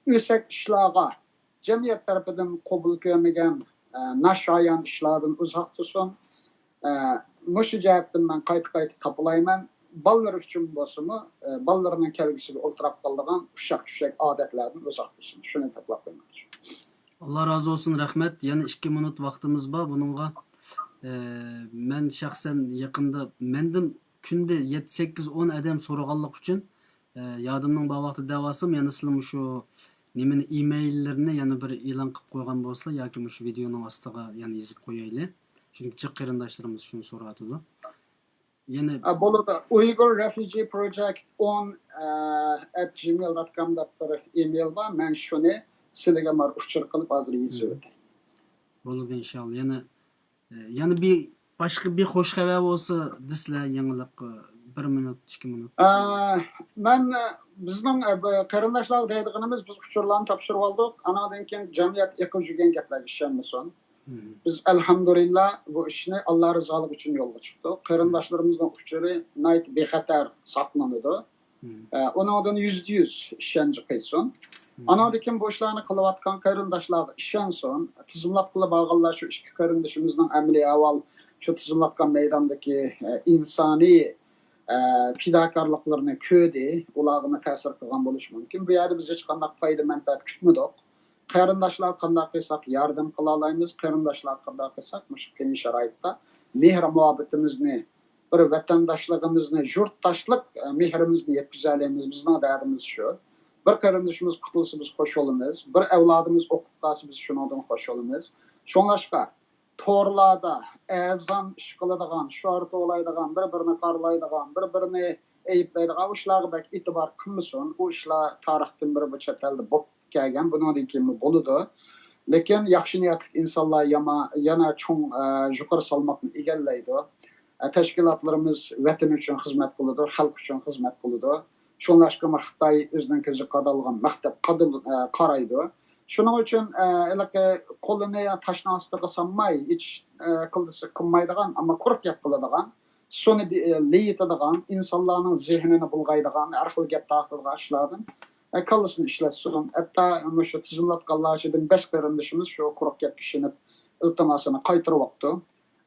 ئۆسەك ئىشلارغا، جەمئىيەت تەرىپىدىن قوبۇل كۆرمىگەن، ئە، ناشايان ئىشلاردىن ئۇزاق تۇرسۇن. ئە، مۇشۇ جەھەتتىن مەن قايتا-قايتا تاپىلايمەن. بالىلىرى ئۈچۈن بولسىمۇ، ئە، بالىلىرىنىڭ كەلگۈسىگە ئولتۇراپ قالىدىغان ئۇششاق-چۈششەك ئادەتلەردىن ئۇزاق تۇرسۇن. شۇنى تاپىلاپ قويماقچى. ئاللا رازى بولسۇن، رەھمەت. يەنە ئىككى مىنۇت ۋاقتىمىز بار. بۇنىڭغا، ئە، مەن شەخسەن يېقىندا مەندىن كۈندە يەتتە، سەككىز، ئون ئادەم سورىغانلىقى ئۈچۈن، ئە، يادىمنىڭ بار ۋاقتىدا دەۋالسام، يەنە سىلەر مۇشۇ نېمىنى، ئىمېيللىرىنى يەنە بىر ئېلان قىلىپ قويغان بولسىلا ياكى مۇشۇ ۋىدېئونىڭ ئاستىغا يەنە يېزىپ قويايلى. چۈنكى جىق قېرىنداشلىرىمىز شۇنى سوراۋاتىدۇ. يەنە ئە، بولىدۇ. Uyghur Refugee Project on at gmail dot com دەپ بىر ئىمېيل بار. مەن شۇنى سىلىگە مانا ئۇچۇر قىلىپ ھازىر يېزىۋېتەي. بولىدۇ، ئىنشاللا. يەنە، ئە، يەنە بىر باشقا بىر خوش خەۋەر بولسا دېسىلە، يېڭىلىق، ئە، بىر مىنۇت، ئىككى مىنۇت. ئە، مەن، ئە، بىزنىڭ، ئە، بۇ قېرىنداشلارغا دەيدىغىنىمىز، بىز ئۇچۇرلارنى تاپشۇرۇپ ئالدۇق. ئانىڭدىن كېيىن جەمئىيەت ئېقىپ يۈرگەن گەپلەرگە ئىشەنمىسۇن. بىز ئەلھەمدۇلىللا بۇ ئىشنى ئاللا رىزالىقى ئۈچۈن يولغا چىقتۇق. قېرىنداشلىرىمىزنىڭ ئۇچۇرى ناھايىتى بىخەتەر ساقلىنىدۇ. ئە، ئۇنىڭدىن يۈزدە يۈز ئىشەنچ قىلسۇن. ئانىڭدىن كېيىن بۇ ئىشلارنى قىلىۋاتقان قېرىنداشلارغا ئىشەنسۇن. تىزىملاتقىلى بارغانلار شۇ ئىككى قېرىندىشىمىزنىڭ ئەمەلىي ئەھۋال شۇ تىزىملاتقان مەيداندىكى، ئە، ئىنسانىي، ئە، پىداكارلىقلىرىنى كۆردى. ئۇلارغىمۇ تەسىر قىلغان بولۇشى مۇمكىن. بۇ يەردە بىز ھېچقانداق پايدا مەنپەئەت كۈتمىدۇق. قېرىنداشلارغا قانداق قىلساق ياردەم قىلالايمىز، قېرىنداشلارغا قانداق قىلساق مۇشۇ قىيىن شارائىتتا مېھىر مۇھەببىتىمىزنى، بىر ۋەتەنداشلىقىمىزنى، يۇرتداشلىق، ئە، مېھرىمىزنى يەتكۈزەلەيمىز. بىزنىڭ دەردىمىز شۇ. بىر قېرىندىشىمىز قۇتۇلسا بىز خوش بولىمىز، بىر ئەۋلادىمىز ئوقۇپ قالسا بىز شۇنىڭدىن خوش بولىمىز. شۇڭلاشقا تورلاردا ئەرزان ئىش قىلىدىغان، شوئار توۋلايدىغان، بىر-بىرىنى قارىلايدىغان، بىر-بىرىنى ئەيىبلەيدىغان ئۇ ئىشلارغا بەك ئېتىبار قىلمىسۇن. ئۇ ئىشلار تارىختىن بېرى بۇ چەت ئەلدە بولۇپ كەلگەن، بۇنىڭدىن كېيىنمۇ بولىدۇ. لېكىن ياخشى نىيەتلىك ئىنسانلار ياما-، يەنە چوڭ، ئە، يۇقىرى سالماقنى ئىگىلەيدۇ. ئە، تەشكىلاتلىرىمىز ۋەتەن ئۈچۈن خىزمەت قىلىدۇ، خەلق ئۈچۈن خىزمەت قىلىدۇ. شۇڭلاشقىمۇ خىتاي ئۆزىنىڭ كۆزى قادالغان مەختەپ قادىل-، ئە، قارايدۇ. شۇنىڭ ئۈچۈن، ئە، ھېلىقى قولىنى تاشنىڭ ئاستىغا سالماي، ھېچ، ئە، قىلدىسى قىلمايدىغان، ئەمما قۇرۇق گەپ قىلىدىغان، سۇنى بى-، ئە، لېيىتىدىغان، ئىنسانلارنىڭ زېھنىنى بۇلغايدىغان، ھەر خىل گەپ تارقىتىدىغان ئىشلاردىن، ئە، كاللىسىنى ئىشلەتسۇن. ھەتتا مۇشۇ تىزىملاتقانلار ئىچىدىن بەش قېرىندىشىمىز شۇ قۇرۇق گەپكە ئىشىنىپ، ئىلتىماسىنى قايتۇرۇۋاپتۇ.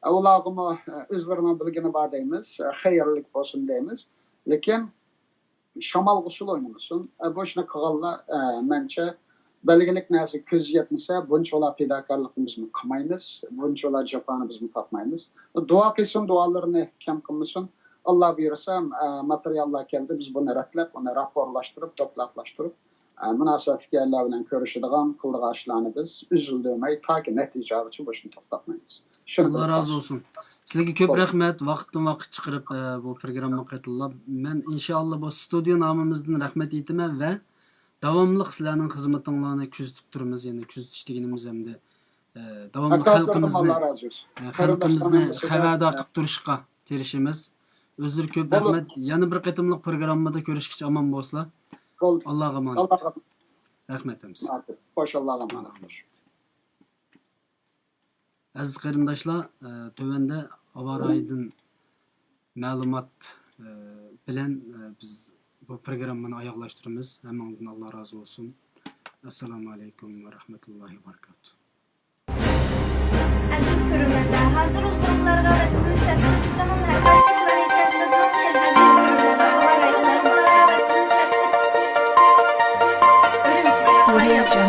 ئە، ئۇلارغىمۇ، ئە، ئۆزلىرىنىڭ بىلگىنى بار دەيمىز، ئە، خەيرلىك بولسۇن دەيمىز. لېكىن شامالغا سۇل ئوينىمىسۇن. ئە، بۇ ئىشنى قىلغانلار، ئە، مەنچە بەلگىلىك نەرسىگە كۆزى يەتمىسە، بۇنچىۋالا پىداكارلىقنى بىزمۇ قىلمايمىز، بۇنچىۋالا جاپانى بىزمۇ تارتمايمىز. دۇئا قىلسۇن، دۇئالىرىنى كەم قىلمىسۇن. ئاللا بۇيرۇسا، ئە، ماتېرىياللار كەلدى، بىز بۇنى رەتلەپ، ئۇنى راپورلاشتۇرۇپ، دوكلاتلاشتۇرۇپ، ئە، مۇناسىۋەتلىك يەرلەر بىلەن كۆرۈشىدىغان، قىلىدىغان ئىشلارنى بىز ئۈزۈلدۈرمەي، تاكى نەتىجە ئالغۇچە بۇ ئىشنى توختاتمايمىز. شۇنداق. ئاللا رازى بولسۇن. سىلەرگە كۆپ رەھمەت، ۋاقىتتىن ۋاقىت چىقىرىپ، ئە، بۇ پروگراممىغا قېتىلىپ. مەن ئىنشائاللا بۇ ستۇدىيو نامىمىزدىن رەھمەت ئېيتىمەن ۋە داۋاملىق سىلەرنىڭ خىزمىتىڭلارنى كۆزىتىپ تۇرىمىز. يەنى كۆزىتىش دېگىنىمىز ئەمدى، ئە، داۋاملىق خەلقىمىزنى، ئە، خەلقىمىزنى خەۋەردار قىلىپ تۇرۇشقا تىرىشىمىز. ئۆزلىرىگە كۆپ رەھمەت. يەنە بىر قېتىملىق پروگراممىدا كۆرۈشكىچە ئامان بولسىلا. ئاللاغا ئامانەت. رەھمەت ھەممىسىگە. خوش، ئاللاغا ئامانەت، خوش. ئەزىز قېرىنداشلار، ئە، تۆۋەندە ھاۋا رايىدىن مەلۇمات، ئە، بىلەن، ئە، بىز بۇ پروگراممىنى ئاياغلاشتۇرىمىز. ھەممىڭلاردىن ئاللا رازى بولسۇن. ئەسسالامۇ ئەلەيكۇم ۋە رەھمەتۇللاھى ۋە بەرىكاتۇھ. ئەزىز كۆرۈرمەنلەر، ھازىر ھۇزۇرۇڭلارغا ۋەتىنىمىز شەرقىي تۈركىستاننىڭ ھەر قايسى ۋىلايەت شەھەرلىرىدىن كەلگەن ئەزىز كۆرۈرمەنلەر ھاۋا رايىغا ۋەتىنىمىز شەرقىي ئۈرۈمچىدە قار ياغىدۇ.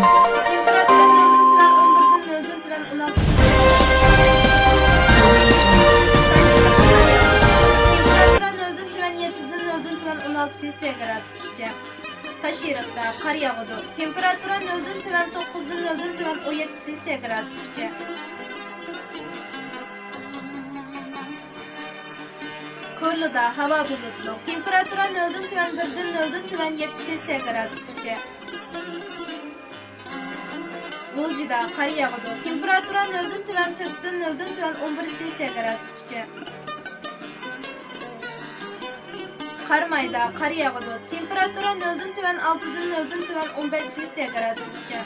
تېمپېراتۇرا نۆلدىن تۆۋەن ئون بىردىن، نۆلدىن تۆۋەن ئون ئالتە سېلسىيەس. تېمپېراتۇرا نۆلدىن تۆۋەن يەتتىدىن، نۆلدىن تۆۋەن ئون ئالتە سېلسىيە گرادۇسقىچە. تاشئېرىقتا قار ياغىدۇ. تېمپېراتۇرا نۆلدىن تۆۋەن توققۇزدىن، نۆلدىن تۆۋەن ئون يەتتە سېلسىيە گرادۇسقىچە. كورلىدا ھاۋا بۇلۇتلۇق. تېمپېراتۇرا نۆلدىن تۆۋەن بىردىن، نۆلدىن تۆۋەن يەتتە سېلسىيە گرادۇسقىچە. غۇلجىدا قار ياغىدۇ. تېمپېراتۇرا نۆلدىن تۆۋەن تۆتتىن، نۆلدىن تۆۋەن ئون بىر سېلسىيە گرادۇسقىچە. قارامايدا قار ياغىدۇ. تېمپېراتۇرا نۆلدىن تۆۋەن ئالتىدىن، نۆلدىن تۆۋەن ئون بەش سېلسىيە گرادۇسقىچە.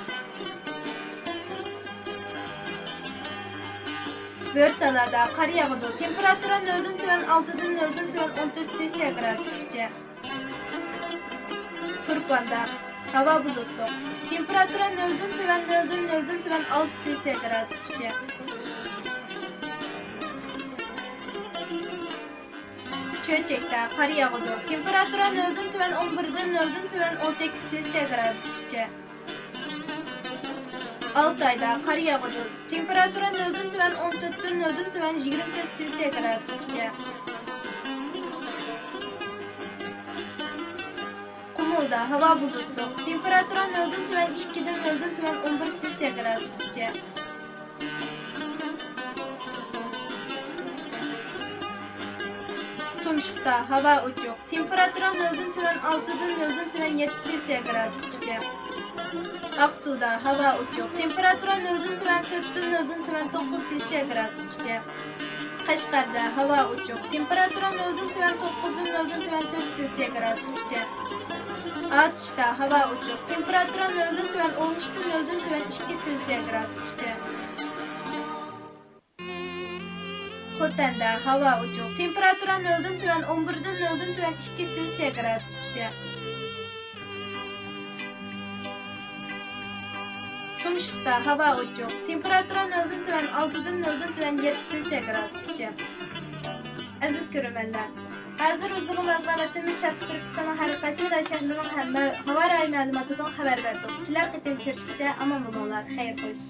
بۆرتالادا قار ياغىدۇ. تېمپېراتۇرا نۆلدىن تۆۋەن ئالتىدىن، نۆلدىن تۆۋەن ئون تۆت سېلسىيە گرادۇسقىچە. تۇرپاندا ھاۋا بۇلۇتلۇق. تېمپېراتۇرا نۆلدىن تۆۋەن نۆلدىن، نۆلدىن تۆۋەن ئالتە سېلسىيە گرادۇسقىچە. چۆچەكتە قار ياغىدۇ. تېمپېراتۇرا نۆلدىن تۆۋەن ئون بىردىن، نۆلدىن تۆۋەن ئون سەككىز سېلسىيە گرادۇسقىچە. ئالتايدا قار ياغىدۇ. تېمپېراتۇرا نۆلدىن تۆۋەن ئون تۆتتىن، نۆلدىن تۆۋەن يىگىرمە تۆت سېلسىيە گرادۇسقىچە. قۇمۇلدا ھاۋا بۇلۇتلۇق. تېمپېراتۇرا نۆلدىن تۆۋەن ئىككىدىن، نۆلدىن تۆۋەن ئون بىر سېلسىيە گرادۇسقىچە. تۇمشۇقتا ھاۋا ئوچۇق. تېمپېراتۇرا نۆلدىن تۆۋەن ئالتىدىن، نۆلدىن تۆۋەن يەتتە سېلسىيە گرادۇسقىچە. ئاقسۇدا ھاۋا ئوچۇق. تېمپېراتۇرا نۆلدىن تۆۋەن تۆتتىن، نۆلدىن تۆۋەن توققۇز سېلسىيە گرادۇسقىچە. قەشقەردە ھاۋا ئوچۇق. تېمپېراتۇرا نۆلدىن تۆۋەن توققۇزدىن، نۆلدىن تۆۋەن تۆت سېلسىيە گرادۇسقىچە. ئاتۇشتا ھاۋا ئوچۇق. تېمپېراتۇرا نۆلدىن تۆۋەن ئون ئۈچتىن، نۆلدىن تۆۋەن ئىككى سېلسىيە گرادۇسقىچە. خوتەندە ھاۋا ئوچۇق. تېمپېراتۇرا نۆلدىن تۆۋەن ئون بىردىن، نۆلدىن تۆۋەن ئىككى سېلسىيە گرادۇسقىچە. تۇمشۇقتا ھاۋا ئوچۇق. تېمپېراتۇرا نۆلدىن تۆۋەن ئالتىدىن، نۆلدىن تۆۋەن يەتتە سېلسىيە گرادۇسقىچە. ئەزىز كۆرۈرمەنلەر، ھازىر ھۇزۇرۇڭلارغا ۋەتىنىمىز شەرقىي تۈركىستاننىڭ ھەر قايسى ۋىلايەت شەھىرلىرىنىڭ ھەممە ھاۋا رايى مەلۇماتىدىن خەۋەر بەردۇق. كېلەر قېتىم كۆرۈشكىچە ئامان بولۇڭلار. خەير خوش.